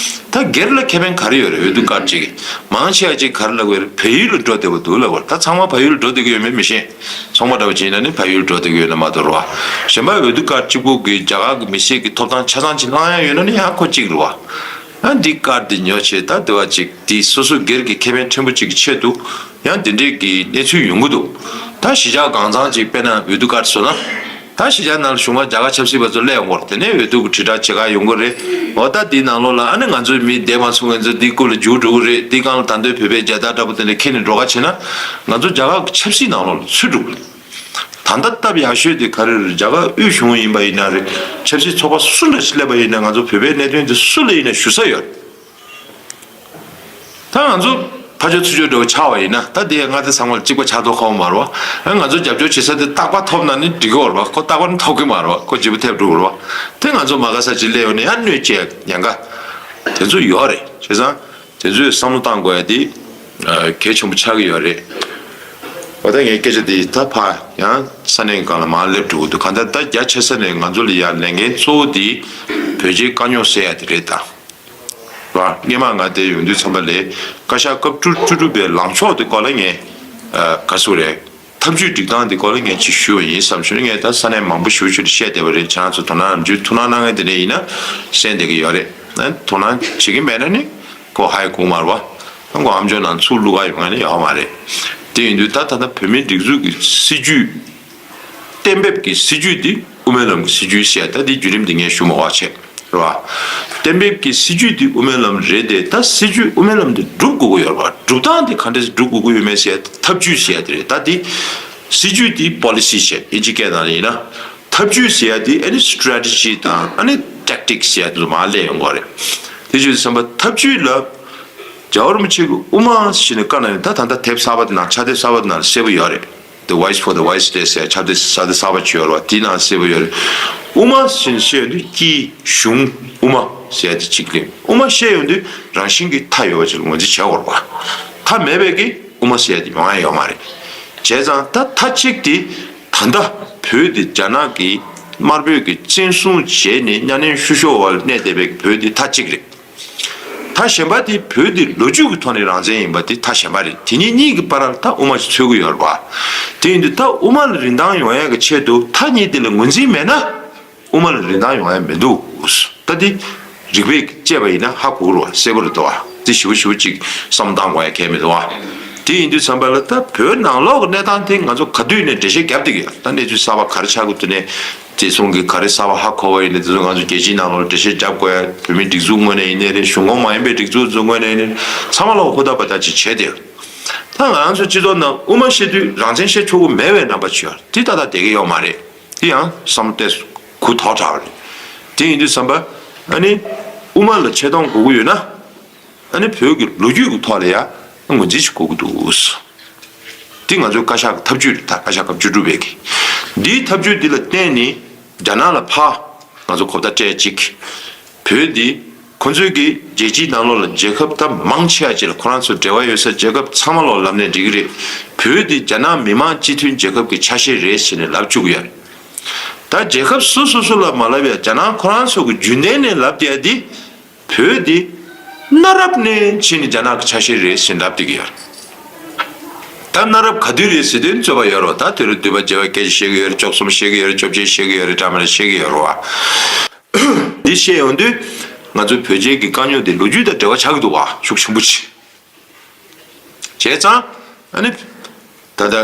ད་སྒེར་ལ་ཁེ་ཕན་ག་རེ་ཡོད་རེད། འོས་བསྡུ་སྐར་གཅིག་གི། མང་ཆེ་བ་ཅིག་ག་རེ་ལབ་ཀྱི་ཡོད་རེད། བལ་ཡུལ་ལ་འགྲོ་བདེ་པོ་འདུག་ལབ་ཀྱི་ཡོད་རེད། ད་ཚང་མ་བལ་ཡུལ་ལ་འགྲོ་བདེ་གི་ཡོད་མེད་མི་ཤེས། ཚོང་པ་འདྲ་པོ་ཅིག་ཡིན་ན་ནི་བལ་ཡུལ་ལ་འགྲོ་བདེ་གི་ཡོད་ན་མ་གཏོགས་རེད་བ། གཞན་པ་འོས་བསྡུ་སྐར་གཅིག་པོ་གི་རྒྱ་གར་གྱི་མི་སེར་གྱི་ཐོབ་ཐང་ཆ་ཚང་ཅིག་བླང་ཡ་ཡོད་ན་ནི་ཡང་ཁོ་གཅིག་རེད་བ། ཨ་འདི་སྐར་འདི་ཉོ་བྱས་ད་དེ་བ་ཅིག་འདི་སོ་སོ་སྒེར་གྱི་ཁེ་ཕན་ཕྲན་བུ་ཅིག་གི་ཆེད་དུ་ཡང་འདི་འདྲའི་གི་གནས་ཚུལ་ཡོང་གི་འདུག་ད་གཞིས་ཆགས་གང་ཚང་ཅིག་དཔེར་ན་འོས་བསྡུ་སྐར་བཟོ་ན། ད་གཞིས་ཆགས་ནང་ལ་གཞུང་ལ་རྒྱ་གར་ཆབ་སྲིད་པ་ཚོ་སླེབས་ཡོང་གི་རེད། དེ་ནས་འོས་བསྡུ་གི་དྲིལ་བསྒྲགས་བྱེད་ག་ཡོང་གི་རེད། འོ་ད་འདི་ནང་ལོགས་ལ་ཨ་ནི་ང་ཚོའི་མི་བསྡད་མ་ཚུགས་མཁན་ཚོ་འདི་སྐོར་ལ་རྒྱུགས་འགྲོ་གི་རེད། འདི་སྒང་ལ་ད་འདོད་བོད་པའི་རྒྱལ་དར་འདྲ་པོ་དེ་འདྲ་འཁྱེར་ནས་འགྲོ་ག་བྱེད་ན། ང་ཚོ་རྒྱ་གར་གྱི་ཆབ་སྲིད་ནང་ལོགས་ལ་ཚུད་འགྲོ་གི་རེད། ད་ལྟ་སྟབས་ཡག་ཤོས་དེ་ག་རེ་རེད། རྒྱ་གར་དབུས་གཞུང་ཡིན་པ་ཡིན་ན་རེད། ཆབ་སྲིད་ཚོགས་པ་སུ་འདྲ་ཞིག་སླེབས་པ་ཡིན་ན་ང་ཚོ་བོད་པའི་གནད་དོན་དེ་སུ་ལ་ཡིན་ན་ཞུ་ས་ཡོད་རེད། ད་ང་ཚོ་ཕར་ཕྱོགས་ཚུར་ཕྱོགས་འདྲ་བོ་ཆགས་པ་ཡིན་ན། ད་དེ་ང་དེ་ཚང་མ་ལ་གཅིག་པ་ཆགས་མདོག་ཁ་པོ་མ་རེད་བ། ཨ་ང་ཚོ་རྒྱབ་སྐྱོར་བྱེད་ས་དེ་རྟག་པར་ཐོབ་ན་ནི་འགྲིག་གི་ཡོད་རེད་བ། ཁོ་རྟག་པར་ནི་ཐོབ་ཀྱི་མ་རེད་བ། ཁོ་བརྗེ་པོ་ཐེབས་འགྲོ་གི་རེད་བ། དེ་ང་ཚོ་མ་དགའ་ས་ཅིག་སླེབས་ཡོང་ནས་ཡང་གནོད་སྐྱེལ་ཉེན་ཁ་དེ་ཚོ་ཡོད་རེད། བྱས་ཙང་དེ་ཚོས་བསམ་བློ་བཏང་དགོས་ཡ་དེ་གལ་ཆེན་པོ་ཆགས་ཀྱི་ཡོད་རེད། འོ་ད་ངའི་སྐད་ཆ་དེ་ད་ཕར་ཡང་ས་གནས་སྒང་ལ་མར་སླེབས་འགྲོ་གི་འདུག་གང་ལྟར་ད་རྒྱ་ཆེ་ས་ནས་ང་ཚོ་ལ་ཡང་ལས་འགན་གཙོ་བོ་དེ་བོད་རྒྱའི་དཀའ་རྙོག་སེལ་ཡ་དེ་རེད་ད། ར། སྔོན་མ་ང་དེ་ཡོང་དུས་ཙམ་པ་ལས་བཀའ་ཤག་སྐབས་བཅུ་བཅུ་དྲུག་པའི་ལངས་ཕྱོགས་དེ་སྐོར་ལ་ངས་ཨ་ག་ཟེར་རེད། ཐབས་ཇུས་སྒྲིག་སྟངས་དེ་སྐོར་ལ་ངས་ཅིག་ཞུས་པ་ཡིན་བསམ་བྱུང་། ངས་ད་ས་གནས་མང་པོ་ཞེ་པོ་ཅིག་ལ་བཤད་བསྡད་པ་རེད། ཁྱེད་རང་ཚོ་དོ་སྣང་ནམ་རྒྱུན་ཐུགས་སྣང་གནང་མཁན་དེ་འདྲ་ཡིན་ན་གསན་བསྡད་ཀྱི་ཡོད་རེད། ཨ་དོ་སྣང་བྱེད་ཀྱི་མེད་ན་ནི་ཁོ་ཧ་ཡ་གོ་མ་རེད་བ། ཁོ་ཨམ་ཅོག་ནང་ཚུར་བླུག་ག་ཡོང་མཁན་ནི་ཡོད་མ་རེད། དེ་ཡིན་དུས་ད་ད་ལྟ་བོད་མིའི་སྒྲིག་འཛུགས་ཀྱི་སྲིད་ཇུས། གཏན་འབེབས་ཀྱི་སྲིད་ཇུས་འདི་དབུ་མའི་ལམ་གྱི་སྲིད་ཇུས་ཟེར། ད་འདི་བརྒྱུད་རིམ་འདི་ངས་ཞུ་མ་དགོས་བྱས་རེད་བ། གཏན་འབེབས་ཀྱི་སྲིད་ཇུས་འདི་དབུ་མའི་ལམ་རེད་དེ། ད་སྲིད་ཇུས་དབུ་མའི་ལམ་འདི་སྒྲུབ་དགོས་ཀྱི་ཡོད་རེད་བ། སྒྲུབ་སྟངས་འདི་ག་འདྲས་སྒྲུབ་དགོས་ཀྱི་ཡོད་མེད་ཟེར་ཐབས་ཇུས་ཟེར་དེ་རེད། ད་འདི་སྲིད་ཇུས་འདི་པོ་ལི་སི་བྱས་དབྱིན་ཇི་སྐད་ནང་ལ་ཡིན་ན། ཐབས་ཇུས་ཟེར་ཡ་དེ་ཨ་ནི་སི་ཊེ་རེ་ཊེ་ཇི་དང་ཨ་ནི་ཊེག་ཊིག་སི་ཟེར་ཡ་དེ་ཚོ་མར་སླེབས་ཡོང་གི་རེད། དེ་བྱས་ཙང་ཐབས་ཇུས་ལ་རྒྱལ་བ་རིན་པོ་ཆེ་གི་དབུ་མ་ཟེར་ནས་བཀའ་གནང་ནས། ད་ད་ལྟ་དེབ་གསར་པ་དེ་ནང་ཕྱག་དེབ་གསར་པ་དེ་ནང་གསལ་པོ་ཡོད་རེད། The Voice for the Voiceless ཟེར་ཡ་ཕྱག་དེབ་གསར་དེབ་གསར་པ་ཅིག་ཡོད་རེད་བ། དེའི་ནང་གསལ་པོ་ཡོད་རེད། དབུ་མ་ཟེར་ནས་བཤད་ཡོང་དུས་དཀྱིལ་གཞུང་དབུ་མ་ཟེར་ཡ་དེ་གཅིག་རེད། དབུ་མ་བཤད་ཡོང་དུས་རང་བཞིན་གྱི་མཐའ་ཡོད་པ་ཅིག་ལ་ངོས་འཛིན་བྱེད་དགོས་རེད་བ། མཐའ་མེད་པའི་གི་དབུ་མ་ཟེར་ཡ་དེ་ཡོང་ཡ་ཡོད་མ་རེད། བྱས་ཙང་ད་མཐའ་གཅིག་དེ་ད་ལྟ་བོད་དེ་རྒྱ་ནག་གིས་དམར་པོས་ཀྱི་བཙན་བཟུང་བྱས་ནས་གཉའ་གནོན་བཤུ་གཞོག་འོག་ལ་གནས་བསྡད་པའི་བོད་དེ་མཐའ་གཅིག་རེད། མཐའ་གཞན་པ་དེ་བོད་དེ་ལོ་རྒྱུས་ཀྱི་ཐོག་ནས་རང་བཙན་ཡིན་པ་དེ་མཐའ་གཞན་པ་རེད། དེ་གཉིས་གཉིས་ཀྱི་བར་ལ་ད་དབུ་མ་ཞིག་འཚོལ་གྱི་ཡོད་རེད་བ། དེ་ཡིན་དུས་ད་དབུ་མ་ལ་རིན་ཐང་ཡོང་ཡ་གི་ཆེད་དུ་མཐའ་གཉིས་དེ་ལ་ངོས་འཛིན་མེད་ན། དབུ་མ་ལ་རིན་ཐང་ཡོང་ཡ་མི་འདུག་ད་འདི་རིགས་པས་དཔྱད་པ་ཡིན་ན་ཧ་གོ་རུ་བ་གསལ་པོ་རེད་དོ། བ་འདི་ཞིབ་པོ་ཞིབ་པོ་ཅིག་བསམ་བློ་བཏང་དགོས་ཡ་གལ་མི་འདུག་བ། དེ་ཡིན་དུས་ཙམ་པ་ལ་ད་བོད་ནང་ལོགས་ཀྱི་གནས་སྟངས་དེ་ང་ཚོ་ག་དུས་ནས་འགྲེལ་བཤད་བརྒྱབ་བསྡད་ཀྱི་ཡོད། ད་གནས་ཚུལ་གསར་པ་ག་རེ་ཆགས་ཀྱི་འདུག་ནས་ བརྩི་སྲུང་གི་ག་རེ་གསར་པ་ཧ་གོ་བ་ཡིན་ནའི་དེ་ཚོ་ང་ཚོ་རྒྱལ་སྤྱིའི་ནང་ལོགས་འགྲེལ་བཤད་རྒྱབ་དགོས་ཡ། བོད་མིའི་སྒྲིག་འཛུགས་ངོས་ནས་ཡིན་ནའི་རེད། གཞུང་ཁོངས་མ་ཡིན་པའི་སྒྲིག་འཛུགས་ཚོ་ངོས་ནས་ཡིན་ནའི་རེད། ཚང་མ་ལ་ཧུར་ཐག་འབད་ཐག་ཅིག་བྱས་ཏེ། ད་ང་རང་ཚོ་སྤྱི་ཚོགས་ནང་དབུ་མ་བཤད་དུས་རང་བཙན་བཤད་ཆོག་གི་མེད་པའི་རྣམ་པ་ཅིག་ཡོད་རེད། དེ་ཏག་ཏག་བསྡད་ཀྱི་ཡོད་མ་རེད། དེ་ཡང་བསམ་བློ་གཏད་དགོས་དོགས་དྲགས་རེད། དེ་ཡིན་དུས་ཙམ་པ་ཨ་ནི་དབུ་མ་ལ་ཆེ་མཐོང་དགོས་ཀྱི་ཡོད་ན། ཨ་ནི་བོད་ཀྱི་ལོ་རྒྱུས་ཀྱི་ཐོག་ལ་ཡང་ངོས་འཛིན་ཞིག་དགོས་ཀྱི་འདུག། འདི་ང་ཚོའི་བཀའ་ཤག་གི་ཐབས་ཇུས་རེད། ད་བཀའ་ཤག་སྐབས་བཅུ་དྲུག་པའི་གི་འདིའི་ཐབས་ཇུས་འདི་ལ་བརྟེན་ནས་རྒྱ་ནག་ལ་ཕར་ང་ཚོ་གོ་བརྡ་སྤྲད་ཅིག། བོད་འདི་ཁོ་ཚོའི་གི་རྒྱལ་སྤྱིའི་ནང་ལོགས་ལ་རྒྱལ་ཁབ་ད་མང་ཆེ་བ་ཅིག་ལ་ཁོ་རང་ཚོ་འབྲེལ་བ་ཡོད་ས་རྒྱལ་ཁབ་ཚང་མ་ལོག་ལབ་ནས་འགྲིག་གི་རེད། བོད་འདི་རྒྱ་ནག་མི་དམངས་སྤྱི་མཐུན་རྒྱལ་ཁབ་ཀྱི་ཆ་ཤས་རེད་ཟེར་ནས་ལབ་བཅུག་གི་ཡོད་རེད། ད་རྒྱལ་ཁབ་སོ་སོ་སོ་ལ་མ་ལབ་ཡ་རྒྱ་ནག་ཁོ་རང་ཚོ་གི་རྒྱུན་ལྡན་ནས་ལབ་བསྡད་ཡ་འདི། བོད་འདི་གནའ་རབས་ནས་ཕྱིན་ནས་རྒྱ་ནག་གི་ཆ་ཤས་རེད་ཟེར་ལབ་བསྡད་ཀྱི་ཡོད། ད་གནའ་རབས་ག་དུས་རེད་ཟེར་དུས་རྩོད་པ་ཡོད་རེད། ད་དེ་རུ་བསྡུས་པ་བརྒྱད་པ་སྐད་ཆ་བཤད་ཀྱི་ཡོད་རེད། བཅུ་གསུམ་བཤད་ཀྱི་ཡོད་རེད། བཅོ་བརྒྱད་བཤད་ཀྱི་ཡོད་རེད། འདྲ་མི་འདྲ་བཤད་ཀྱི་ཡོད་རེད་བ། འདི་བཤད་ཡོང་དུས་ང་ཚོའི་བོད་རྒྱའི་གི་དཀའ་རྙོག་འདི་ལོ་རྒྱུས་དང་འབྲེལ་བ་ཆགས་ཀྱི་འདུག་བ། ཤུགས་ཆེན་པོ་ཅིག། བྱས་ཙང་ཨ་ནི་ད་ལྟ་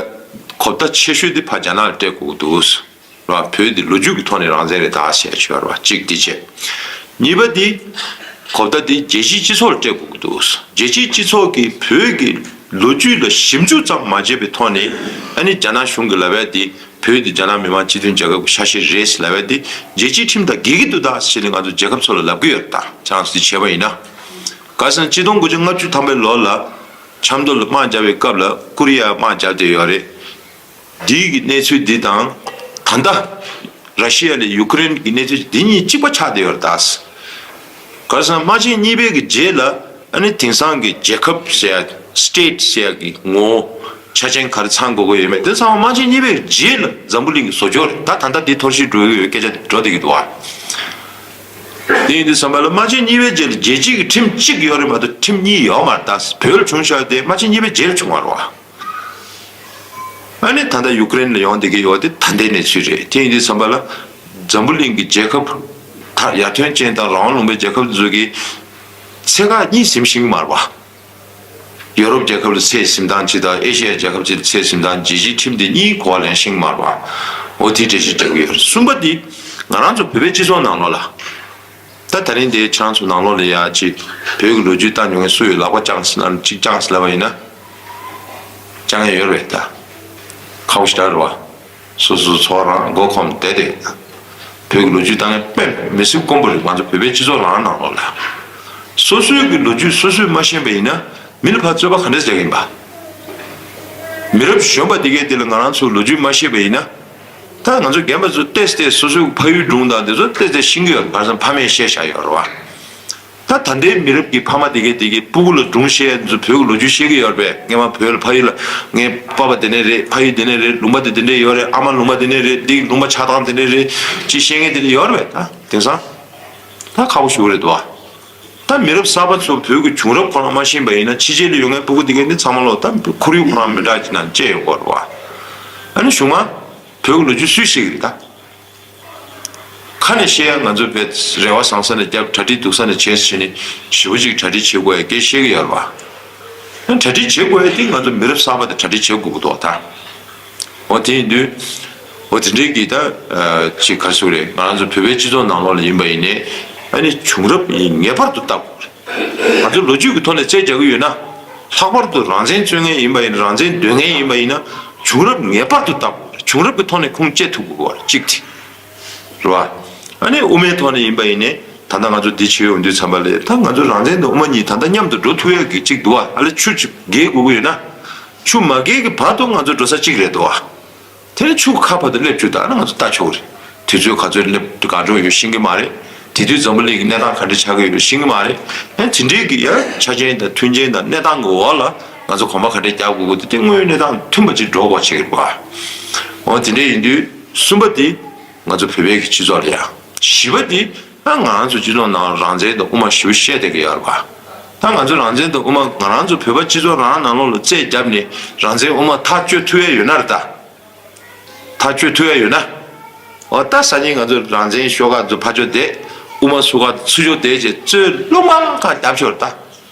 གོ་བརྡ་ཆེ་ཤོས་འདི་ཕར་རྒྱ་ནག་ལ་སྤྲད་དགོས་ཀྱི་འདུག་ར། བོད་འདི་ལོ་རྒྱུས་ཀྱི་ཐོག་ནས་རང་བཙན་རེད་ད་ཟེར་ཡ་ཅིག་ཡོད་རེད་བ། གཅིག་འདི་བྱས། གཉིས་པ་འདི་གོ་བརྡ་འདི་རྒྱལ་སྤྱིའི་སྤྱི་ཚོགས་ལ་སྤྲད་དགོས་ཀྱི་འདུག། རྒྱལ་སྤྱིའི་སྤྱི་ཚོགས་ཀྱིས་བོད་ཀྱི་ལོ་རྒྱུས་ལ་ཞིབ་འཇུག་ཙམ་མ་བྱས་པའི་ཐོག་ནས་ཨ་ནི་རྒྱ་ནག་གཞུང་གིས་ལབ་ཡ་འདི་བོད་འདི་རྒྱ་ནག་མི་དམངས་སྤྱི་མཐུན་རྒྱལ་ཁབ་ཀྱི་ཆ་ཤས་རེད་ཟེར་ལབ་ཡ་འདི་རྒྱལ་སྤྱིའི་ཁྲིམས་དང་འགལ་གྱི་འདུག་ད་ཟེར་ནས་ང་ཚོ་རྒྱལ་ཁབ་ཚོ་ལ་ལབ་ཀྱི་ཡོད་རེད་ད། ཅང་སི་འདི་བྱས་པ་ཡིན་ན། ག་རེ་ཟེར་ན་གཅིག་སྟོང་དགུ་བརྒྱ་ལྔ་བཅུ་ཐམ་པའི་ལོ་ལ་ཆབ་མདོ་ལ་དམག་རྒྱག་པའི་སྐབས་ལ་ཀོ་རི་ཡ་དམག་རྒྱག་བསྡད་ཡོད་རེད། འདིའི་གི་གནས་ཚུལ་འདི་དང་ད་ལྟ་ར་ཤི་ཡ་ལ་ཡུ་ཀེ་རེན་གྱི་གནས་ཚུལ་འདི་གཉིས་གཅིག་པ་ཆགས་བསྡད་ཡོད་རེད་ད། ག་རེ་ཟེར་ན་དམག་ཆེན་གཉིས་པའི་གི་རྗེས་ལ་ཨ་ནི་དེང་སང་གི་རྒྱལ་ཁབ་ཟེར་ཡ་སི་ཊེ་ཊི་ཟེར་ཡ་གི་ངོ་བོ་ཆ་ཅན་ག་རེ་ཚང་དགོས་ཀྱི་ཡོད་མེད་དེ་ཚང་མ་དམག་ཆེན་གཉིས་པའི་རྗེས་ལ་འཛམ་བུ་གླིང་གི་བཟོ་བཅོས་རེད་ད། ད་ལྟ་འདི་འཐོར་ཞིག་འགྲོ་གི་ཡོད་སྐད་ཆ་འགྲོ་བསྡད་ཀྱི་འདུག་བ། དེ་ཡིན་དུས་ཙམ་པ་ལ་དམག་ཆེན་གཉིས་པའི་རྗེས་ལ་རྒྱལ་སྤྱི་གི་ཁྲིམས་གཅིག་ཡོད་རེད་མ་གཏོགས་ཁྲིམས་གཉིས་ཡོད་མ་རེད་ད། བོད་ལ་བྱུང་བཞག་དེ་དམག་ཆེན་གཉིས་པའི་རྗེས་ལ་བྱུང་བ་རེད་བ། ཨ་ནི་ད་ལྟ་ཡུ་ཀེ་རེན་ལ་ཡོང་བསྡད་ཀྱི་ཡོད་དེ་ད་ལྟའི་གནས་ཚུལ་རེད། དེ་ཡིན་དུས་ཙམ་པ་ལ་འཛམ་བུ་གླིང་གི་རྒྱལ་ཁབ་ད་ཡར་ཐོན་ཅན་དང་རང་དབང་ལུང་པའི་རྒྱལ་ཁབ་ཚོ་གིས་ཚད་བཀག་གཉིས་ཟིན་ཤེས་ཀྱི་མ་རེད་བ། ཡོ་རོབ་རྒྱལ་ཁབ་ལ་ཚད་ཟིན་སྟངས་གཅིག་དང་ཨེ་ཤི་ཡ་རྒྱལ་ཁབ་ཅིག་ལ་ཚད་ཟིན་སྟངས་རྒྱལ་སྤྱིའི་ཁྲིམས་དེ་གཉིས་གོ་བ་ལེན་ཤེས་ཀྱི་མ་རེད་བ། འོ་དེ་འགྲེལ་བཤད་རྒྱག་གི་ཡོད་རེད། གསུམ་པ་དེ་ང་རང་ཚོ་བོད་པའི་སྤྱི་ཚོགས་ནང་ལོགས་ལ། ད་ད་རིང་འདི་ཁྱེད་རང་ཚོ་ནང་ལོགས་ལ་ཡ་ཅིག་བོད་ཀྱི་ལོ་རྒྱུས་ལྟ་མྱོང་མཁན་སུ་ཡོད་ལག་པ་བརྐྱངས་ཟེར་ན་ཅིག་བརྐྱངས་ཟེར་ལབ་པ་ཡིན་ན། བརྐྱང་ཡ་ཡོད་རེད་ད། ཁག་པོ་ཞེ་དྲག་རེད་བ། སོ་སོ་ཚོ་རང་མགོ་འཁོམས་བསྡད་དེ། བོད་ཀྱི་ལོ་རྒྱུས་ལྟ་མཁན་དཔེ་མི་སྲིད་དཀོན་པོ་རེད། ང་ཚོ་བོད་པའི་སྤྱི་ཚོགས་རང་ནང་ལོགས་ལ། སོ་སོའི་གི་ལོ་རྒྱུས་སོ་སོས་མ་ཤེས་པ་ཡིན་ན་མི་ལ་ཕར་རྩོད་པ་ག་འདྲས་རྒྱག་གི་ཡིན་པ། མི་རབས་གཞོན་པ་དེ་གས་དེ་ལ་ང་རང་ཚོའི་ལོ་རྒྱུས་མ་ཤེས་པ་ཡིན་ན། ད་ང་ཚོ་རྒན་པ་ཚོ་ཏོག་ཙམ་སོ་སོའི་ཕ་ཡུལ་སྒྲུང་དང་དེ་ཚོ་ཏོག་ཙམ་ཤེས་ཀྱི་ཡོད་རེད། ག་རེ་ཟེར་ན་ཕ་མས་བཤད་བཞག་ཡོད་རེད་བ། ད་ད་ལྟའི་མི་རབས་ཀྱི་ཕ་མ་དེ་གས་དེ་གས་སྤུ་གུ་ལ་སྒྲུང་བཤད་ཡ་ཚོ་བོད་ཀྱི་ལོ་རྒྱུས་ཤེས་ཀྱི་ཡོད་རེད་པས། སྔས་མ་བོད་ལ་ཕ་ཡུལ་ལ་ངའི་པ་ཕ་དེ་ནས་རེད། ཕ་ཡུལ་དེ་ནས་རེད། ལུང་པ་དེ་དེ་འདྲས་ཡོད་རེད། ཨ་མ་ལུང་པ་དེ་ནས་རེད། འདི་ལུང་པ་ཆགས་སྟངས་དེ་འདྲས་རེད། ཅི་བཤད་མཁན་དེ་འདྲས་ཡོད་རེད་པས། ད་དེང་སང་ད་ཁག་པོ་ཞེ་པོ་རེད་འདུག་བ། ད་མི་རབས་གསར་པ་ཚོ་བོད་ཀྱི་བྱུང་རབས་ཁོ་རང་མ་ཤེས་པ་ཡིན་ན་ཕྱི་རྒྱལ་ལ་ཡོད་མཁན་སྤུ་གུ་དེ་གས་ནི་ཚང་མ་ལོ་ད་ཁོར་ཡུག་ཁོ་རང་མི་འདྲ་ཅིག་ནང་བཅད་ཡོང་གི་རེད་བ། ཨ་ནི་གཞུག་མ་བོད་ཀྱི་ལོ་རྒྱུས་སུས་ཤེས་ཀྱི་རེད་ད། ཁ་ནས་བཤད་ཡ་ང་ཚོ་བས་རེ་བ་བཟང་ས་ནས་བརྒྱབ། གྲ་སྒྲིག་སྡུག་ས་ནས་བྱས་ཟེར་ནས་ཞེ་པོ་ཅིག་གྲ་སྒྲིག་བྱེད་དགོས་ཡ་སྐད་བཤད་ཀྱི་ཡོད་རེད་བ། ཨ་ནི་གྲ་སྒྲིག་བྱེད་དགོས་ཡ་དེ་ང་ཚོ་མི་རབས་གསར་པ་དེ་གྲ་སྒྲིག་བྱེད་དགོས་ཀྱི་འདུག་ད། འོ་དེ་ཡིན་དུས། འོ་དེ་འདྲའི་གི་ད། ཅིག་ག་རེ་ཟེར་དགོས་རེད། ང་རང་ཚོ་བོད་པའི་སྤྱི་ཚོགས་ནང་ལོགས་ལ་ཡིན་པ་ཡིན་ནའི། ཨ་ནི་བྱུང་རབས་ཡིན་ངེས་པར་དུ་ལྟ་དགོས་རེད། ང་ཚོ་ལོ་རྒྱུས་ཀྱི་ཐོག་ནས་རྩད་རྒྱག་གི་ཡོད་ན། ལྷག་པར་དུ་རང་བཙན་རྩོད་མཁན་ཡིན་པ་ཡིན་ན། རང་བཙན་འདོད་མཁན་ཡིན་པ་ཡིན་ན། བྱུང་རབས་ངེས་པར་དུ་ལྟ་དགོས་རེད། བྱུང་རབས་ཀྱི་ཐོག་ནས་ཁུངས་སྐྱེལ་ཐུབ་དགོས་པ་རེད་གཅིག་དེ། རེད་བ། ཨ་ནི་དབུ་མའི་ཐོག་ནས་ཡིན་པ་ཡིན་ནའི་ད་ལྟ་ང་ཚོ་འདི་བྱེད་ཡོང་དུས་ཙམ་པ་ལས་ད་ང་ཚོ་རང་བཙན་དང་དབུ་མ་གཉིས་ད་ལྟ་མཉམ་དུ་འགྲོ་ཐུབ་ཡག་གི་གཅིག་འདུག་བ། ཨ་ལས་ཆུ་ཅིག་བརྒལ་དགོས་ཀྱི་ཡོད་ན། ཆུ་མ་བརྒལ་གྱི་བར་དུ་ང་ཚོ་འགྲོ་ས་གཅིག་རེད་འདུག་བ། དེ་ནས་ཆུ་ཁ་བར་དུ་སླེབས་བཅུག་ད་ན་ང་ཚོ་ལྟ་ཆོག་གི་རེད། དུས་ཚོད་ག་ཚོད་སླེབས་ག་འགྲོ་ཡོད་ཤེས་ཀྱི་མ་རེད། དེ་དུས་འཛམ་བུ་གླིང་གི་གནས་སྟངས་ག་འདྲ་ཆགས་ཀྱི་ཡོད་ཤེས་ཀྱི་མ་རེད། ཨ་དེ་འདྲའི་གི་ཡ་ཆ་རྐྱེན་དང་མཐུན་རྐྱེན་དང་གནས་སྟངས་ཀྱི་འོག་ལ་ང་ཚོ་གོམ་པ་ག་འདྲ་རྒྱག་དགོས་ཀྱི་འདུག་དེ་དངོས་ཡོད་གནས་སྟངས་མཐུན་པ་ཅིག་འགྲོ་དགོས་ཆེ་གི་རེད་བ། འོ་དེ་འདྲ་ཡིན་དུས་གསུམ་པ་དེ། ང་ཚོ་བོད་པའི་གི་སྤྱི་ཚོགས་ལ་ཡ། བཞི་པ་དེ། ད་ང་རང་ཚོ་སྤྱི་ཚོགས་ནང་རང་བཙན་དང་དབུ་མ་ཞེ་པོ་བཤད་བསྡད་ཀྱི་ཡོད་རེད་པ། ད་ང་ཚོ་རང་བཙན་དང་དབུ་མ་ང་རང་ཚོ་བོད་པ་སྤྱི་ཚོགས་རང་ནང་ལོགས་ལ་རྩད་བརྒྱབ་ནས་རང་བཙན་དབུ་མ་ཐག་གཅོད་ཐུབ་ཡ་ཡོད་ན་རེད་ད། ཐག་གཅོད་ཐུབ་ཡ་ཡོད་ན། འོ་ད་སང་ཉིན་ང་ཚོ་རང་བཙན་ཤོག་ཁག་ཚོ་ཕར་ཕྱོགས་བསྡད། དབུ་མ་ཚུར་ཁག་ཚུར་ཕྱོགས་བསྡད་ཅེས་རྩོད་རླུང་མ་ཁ་རྒྱབ་ཤོར་ད།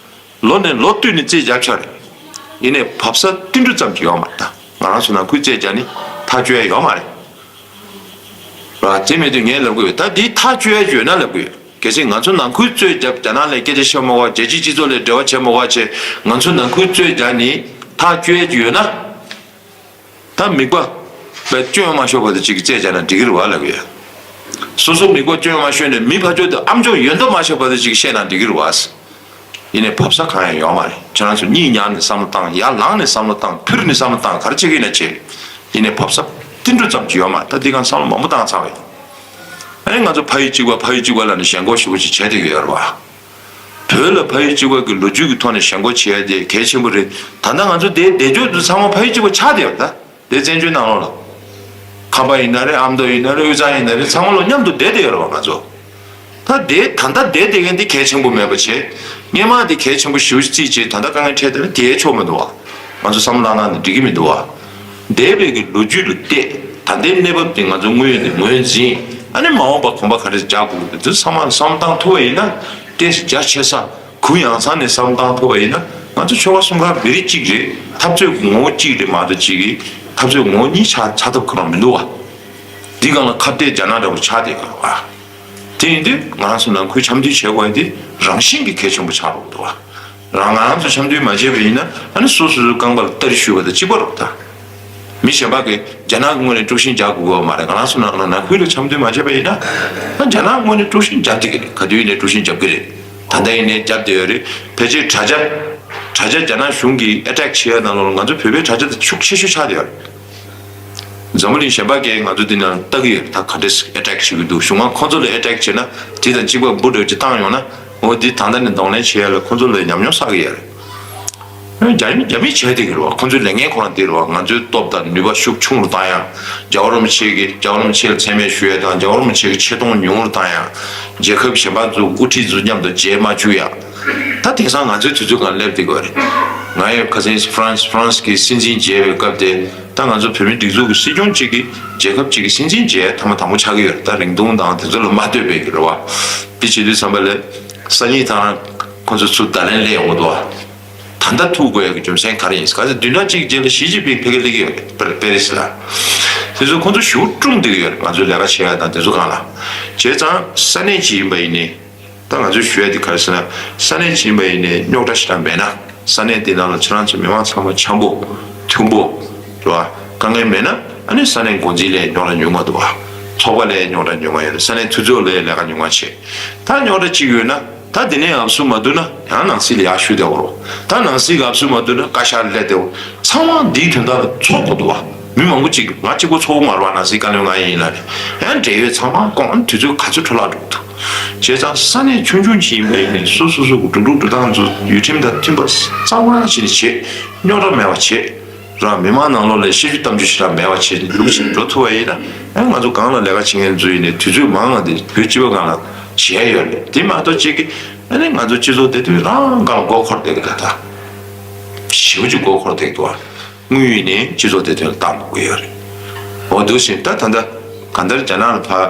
ལོ་ནས་ལོ་བསྟུད་ནས་རྩད་རྒྱབ་ཤོར་རེད། ཡིན་ནའི་བབས་ས་ཏིལ་འབྲུ་ཙམ་གྱི་ཡོད་མ་རེད་ད། ང་རང་ཚོ་ནང་ཁུལ་རྩད་རྒྱག་ནི་ཐག་གཅོད་ཡ་ཡོད་མ་རེད། ར་དེ་མེད་དུས་ངས་ལབ་དགོས་ཡོད། ད་འདི་ཐག་གཅོད་ཡ་ཡོད་ན་ལབ་དགོས་ཡོད། གལ་སྲིད་ང་ཚོ་ནང་ཁུལ་རྩོད་རྒྱབ། རྒྱ་ནག་ལ་སྐད་ཆ་བཤད་མ་དགོས། རྒྱལ་སྤྱིའི་སྤྱི་ཚོགས་ལ་འབྲེལ་བ་བྱེད་མ་དགོས་བྱས། ང་ཚོ་ནང་ཁུལ་རྩོད་རྒྱག་ནི་ཐག་གཅོད་ཡ་ཡོད་ན། ད་མིག་པ་བས་སྐྱོན་མ་ཤོར་བར་དུ་ཅིག་རྩོད་བྱས་ན་འགྲིག་གི་རེད་བ་ལབ་ཡོད། སོ་སོ་མིག་པ་སྐྱོན་མ་ཤོར་ནས་མི་ཕར་ཕྱོགས་དུ་ཨམ་ཅོག་ཡོད་མདོག་མ་བྱས་བར་དུ་ཅིག་བཤད་ན་འགྲིག་གི་རེད་བ། ཡིན་ནའི་བབས་ས་གང་ཡང་ཡོད་མ་རེད། ཁྱེད་རང་ཚོ་གཉིད་ཉལ་ནས་བསམ་བློ་བཏང་། ཡར་ལངས་ནས་བསམ་བློ་བཏང་། ཕུར་ནས་བསམ་བློ་བཏང་། ག་རེ་བྱེད་ཀྱི་ཡིན་ན་བྱེད། ཡིན་ནའི་བབས་ས་ཏིལ་འབྲུ་ཙམ་གྱི་ཡོད་མ་རེད། ད་འདི་གང་བསམ་བློ་མང་པོ་བཏང་ཚར་བ་ཡིན། ཨ་ནི་ང་ཚོ་ཕ་ཡུལ་གཅིག་པ་ཕ་ཡུལ་གཅིག་པ་ལབ་ནས་ཞེན་ཁོག་ཞེ་པོ་ཅིག་བྱས་བསྡད་ཀྱི་ཡོད་རེད་བ། བོད་ལ་ཕ་ཡུལ་གཅིག་པ་གི་ལོ་རྒྱུས་ཀྱི་ཐོག་ནས་ཞེན་ཁོག་བྱེད་ཡ་དེ་གལ་ཆེན་པོ་རེད། ད་ལྟ་ང་ཚོ་དེ་བསྡད་ཕྱོགས་དུ་ཚང་མ་ཕ་ཡུལ་གཅིག་པ་ཆགས་བསྡད་ཡོད་རེད་ད། དེ་བཙན་བྱོལ་ནང་ལོགས་ལ། ཁམས་པ་ཡིན་ན་རེད། ཨ་མདོ་ཡིན་ན་རེད། དབུས་གཙང་ཡིན་ན་རེད། ཚང་མ་ལོ་མཉམ་དུ་བསྡད་བསྡད་ཡོད་རེད་བ་ང་ཚོ། ད་དེ་ད་ལྟ་བསྡད་བསྡད་མཁན་དེ་གལ་ཆེན་པོ་མེད་པ་བྱས། སྔོན་མ་དེ་གལ་ཆེན་པོ་ཞེ་པོ་ཅིག་བརྩིས་བྱས། ད་ལྟ་དཀའ་ངལ་འཕྲད་བསྡད་ན་དེའི་ཕྱོགས་མི་འདུག་བ། ང་ཚོ་བསམ་བློ་བཏང་ན་འགྲིག་གི་མི་འདུག་བ། འདས་པའི་གི་ལོ་རྒྱུས་ལ་བལྟས། ད་ལྟའི་གནས་བབ་དེ་ང་ཚོ་དངོས་ཡོད་དེ་ངོས་འཛིན། ཨ་ནི་མ་འོངས་པ་གོམ་པ་ག་རེ་རྒྱག་དགོས་ཀྱི་འདུག་དེ་ཚང་མ་བསམ་བློ་བཏང་ཐུབ་པ་ཡིན་ན། ཏོག་ཙམ་རྒྱ་ཆེ་ས། གུ་ཡངས་ས་ནས་བསམ་བློ་བཏང་ཐུབ་པ་ཡིན་ན། ང་ཚོ་ཆོལ་ཁ་གསུམ་ཀ་མི་རིགས་གཅིག་རེད། འཐབ་རྩོད་ངོ་བོ་གཅིག་རེད་མ་གཏོགས་གཅིག་གི་འཐབ་རྩོད་ངོ་བོ་གཉིས་ཆགས་ཆགས་ཐབས་ཁོ་རང་མི་འདུག་བ། འདི་སྒང་ལ་ཁ་གཏད་རྒྱ་ནག་འདྲ་བོ་ཆགས་བསྡད་ཡོད་རེད་བ། དེ་ཡིན་དུས་ང་རང་ཚོ་ནང་ཁུལ་འཆམ་མཐུན་བྱེད་དགོས་ཡ་དེ་རང་བཞིན་གྱིས་གལ་ཆེན་པོ་ཆགས་འགྲོ་གི་འདུག་བ། རང་ང་རང་ཚོ་འཆམ་མཐུན་མ་བྱས་པ་ཡིན་ན། ཨ་ནི་སོ་སོ་སོའི་རྐང་པ་ལ་སྟ་རེ་གཞུས་པ་དང་གཅིག་པ་རེད་ད། མི་གཞན་པ་གིས་རྒྱ་ནག་གི་ངོས་ནས་དཀྲུག་ཤིང་རྒྱག་དགོས་ཀྱི་ཡོད་མ་རེད། ང་རང་ཚོ་ནང་ནང་ནང་ཁུལ་ལ་འཆམ་མཐུན་མ་བྱས་པ་ཡིན་ན། ཨ་རྒྱ་ནག་ངོས་ནས་དཀྲུག་ཤིང་རྒྱག་བསྡད་ཀྱི་རེད། ག་དུས་ཡིན་ནའི་དཀྲུག་ཤིང་རྒྱབ་ཀྱི་རེད། ད་ལྟ་ཡིན་ནའི་རྒྱབ་བསྡད་ཡོད་རེད། ཕལ་ཆེར་དྲ་རྒྱ། དྲ་རྒྱ་རྒྱ་ནག་གཞུང་གིས་ཨེ་ཊེག་བྱེད་ཡ་ནང་ལོགས་ལ་ང་ཚོ་བོད་པའི་དྲ་རྒྱ་དེ་ཤུགས་ཆེ་ཤོས་ཆགས་བསྡད་ཡོད་རེད། འཛམ་བུ་གླིང་གཞན་པ་གིས་ང་ཚོ་འདི་ནང་ལྟ་གི་ཡོད་རེད། ད་ག་འདྲས་ཨེ་ཊེག་བྱེད་ཀྱི་འདུག་གཞུང་ང་ཁོང་ཚོ་ལ་ཨེ་ཊེག་བྱེད་ན་དེ་དང་གཅིག་པ་འབུ་འདྲ་ཅིག་བཏང་ཡོང་ན། འོ་འདི་ད་ལྟ་ནས་གདོང་ལེན་བྱེད་ཡ་ལ་ཁོང་ཚོ་ལ་ཉམས་མྱོང་བསགས་ཀྱི་ཡོད་རེད། རྒྱ་མི་རྒྱ་མི་བྱས་བསྡད་ཀྱི་རེད་བ། ཁོང་ཚོའི་ལས་འགན་ཁོ་རང་དེ་རེད་བ། ང་ཚོའི་སྟོབས་དང་ནུས་པ་ཤུགས་ཆུང་རུ་བཏང་ཡ། རྒྱལ་བ་རིན་པོ་ཆེ་གི་རྒྱལ་བ་རིན་པོ་ཆེ་ལ་མཚན་སྨད་ཞུ་ཡ་དང་། རྒྱལ་བ་རིན་པོ་ཆེ་གི་ཆེ་མཐོང་ཉུང་རུ་བཏང་ཡ། རྒྱལ་ཁབ་གཞན་པ་ཚོ་དབུ་ཁྲིད་ཚོ་མཉམ་དུ་མཇལ་མ་བཅུག་ཡ། ད་དེང་སང་ང་ཚོའི་དུས་ཚོད་སྒང་སླེབས་བསྡད་ཀྱི་ཡོད་རེད། ང་ཡི་ཁ་སང་ཧྥ་རན་སི་ཧྥ་རན་སི་གི་སྲིད་འཛིན་མཇལ་བའི་སྐབས་དེ། ད་ང་ཚོ་བོད་མིའི་སྒྲིག་འཛུགས་ཀྱི་སྲིད་སྐྱོང་གཅིག་གིས་རྒྱལ་ཁབ་གཅིག་གི་སྲིད་འཛིན་མཇལ་ཐ་མ་དང་པོ་ཆགས་ཀྱི་ཡོད་རེད། ད་རིང་ཐུང་དང་དེ་ཚོ་ལ་མ་ལྟོས་པའི་གི་རེད་བ། དེ་བྱེད་དུས་ཙམ་པ་ལ་སང་ཉིན་ད་རང་ཁོང་ཚོ་ཚུར་བརྡ་ལན་སླེབས་ཡོང་གི་འདུག་བ། ད་ལྟ་ཐུག་དགོས་ཡ་གི་རྒྱུ་མཚན་ག་རེ་ཡིན། ག་ཚོད་བདུན་ཕྲག་གཅིག་རྗེས་ལ་ཞི་ཅིན་ཕིང་ཕ་གིར་སླེབས་ཀྱི་ཡོད་རེད། པེ་རི་སི་ལ། དེ་ཚོ་ཁོང་ཚོ་ཞེ་པོ་སྐྲུན་བསྡད་ཀྱི་ཡོད་རེད། ང་ཚོའི་ལས་ཀ་བྱེད་ཡ་དང་དེ་ཚོ་སྒང་ལ། བྱས་ཙང་ས་གནས་ཅིག་ཡིན་པ་ཡིན་ནའི། ད་ང་ཚོས་ཞུ་ཡ་དེ་ག་རེ་ཟེར་ན། ས་གནས་ཅིག་ཡིན་པ་ཡིན་ནའི་རྙོག་དྲ་ཞེ་དྲག་མེད་ན། ས་གནས་དེ་ནང་ལ་ཁྱེད་རང་ཚོ་མི་མང་ཚང་མ་འཆམ་པོ་མཐུན་པོ་རེད་བ། དཀའ་ངལ་མེད་ན། ཨ་ནི་ས་གནས་འགོ་འཛིན་ལ་རྙོག་དྲ་ཉུང་ང་འདུག་བ། ཚོགས་པ་ལ་རྙོག་དྲ་ཉུང་ང་ཡོད་རེད། ས་གནས་འཐུས་ཚོགས་ལ་ལས་ཀ་ཉུང་ང་བྱེད། ད་རྙོག་དྲ་གཅིག་ཡོད་ན། ད་དེ་ནས་ཨབ་སུ་མ་བསྡུ་ན་ཡང་ནང་སྲིད་ལ་ཡར་ཞུ་བསྡད་དགོས་རེད། ད་ནང་སྲིད་ཀྱི་ཨབ་སུ་མ་བསྡུ་ན་བཀའ་ཤག་ལ་སླེབས་བསྡད་དགོས། ཚང་མ་འདིའི་དོན་དག་ལ་འཚོགས་དགོས་འདུག་བ། མི་མང་པོ་ཅིག་ང་གཅིག་པོ་ཚོགས་མ་རེད་བ། ནང་སྲིད་བཀའ་བློན་ང་ཡིན་ལབ་ནས། ཡང་འབྲེལ་ཡོད་ཚང་མ་སྐོང་། དུས་ཚོད་ག་ཚོད་འཕྲོ་བརླག་འགྲོ་གི་འདུག་བྱས་ཙང་ས་གནས་ཆུང་ཆུང་ཅིག་ཡིན་པ་ཡིན་ནའི་སོ་སོ་སོ་གི་འགྲོ་ལུགས་འགྲོ་སྟངས་ཚོ་ཡུལ་ཁྲིམས་དང་མཐུན་པ་གཙང་མ་བྱས་ནས་བྱེད། རྙོག་དྲ་མེད་པ་བྱེད། རང་མི་མང་ནང་ལོགས་ལ་བཤད་རྒྱུ་གཏམ་རྒྱུད་ཞེ་དྲག་མེད་པ་བྱས་ནས་ལུགས་ཤིག་འགྲོ་ཐུབ་པ་ཡིན་ན། ཨ་ང་ཚོ་སྒང་ལ་ལས་ཀ་བྱེད་མཁན་ཚོ་ཡིན་ནའི་དུས་ཚོད་མང་བ་དེ་བོད་སྤྱི་པ་སྒང་ལ་བྱས་ཡོད་རེད། དེ་མ་གཏོགས་གཅིག་གིས་ཨ་ནི་ང་ཚོ་སྤྱི་ཚོགས་བདེ་དོན་རང་སྒང་ལ་མགོ་འཁོར་བསྡད་ཀྱི་རེད། ད་ཞེ་པོ་ཅིག་མགོ་འཁོར་བསྡད་ཀྱི་འདུག་བ། དངོས་ཡོད་ནས་སྤྱི་ཚོགས་བདེ་དོན་ལ་བཏང་དགོས་ཀྱི་ཡོད་རེད། འོ་འདུག་ཟིན། ད་ད་ལྟ་གང་ལྟར་རྒྱ་ནག་ལ་ཕར་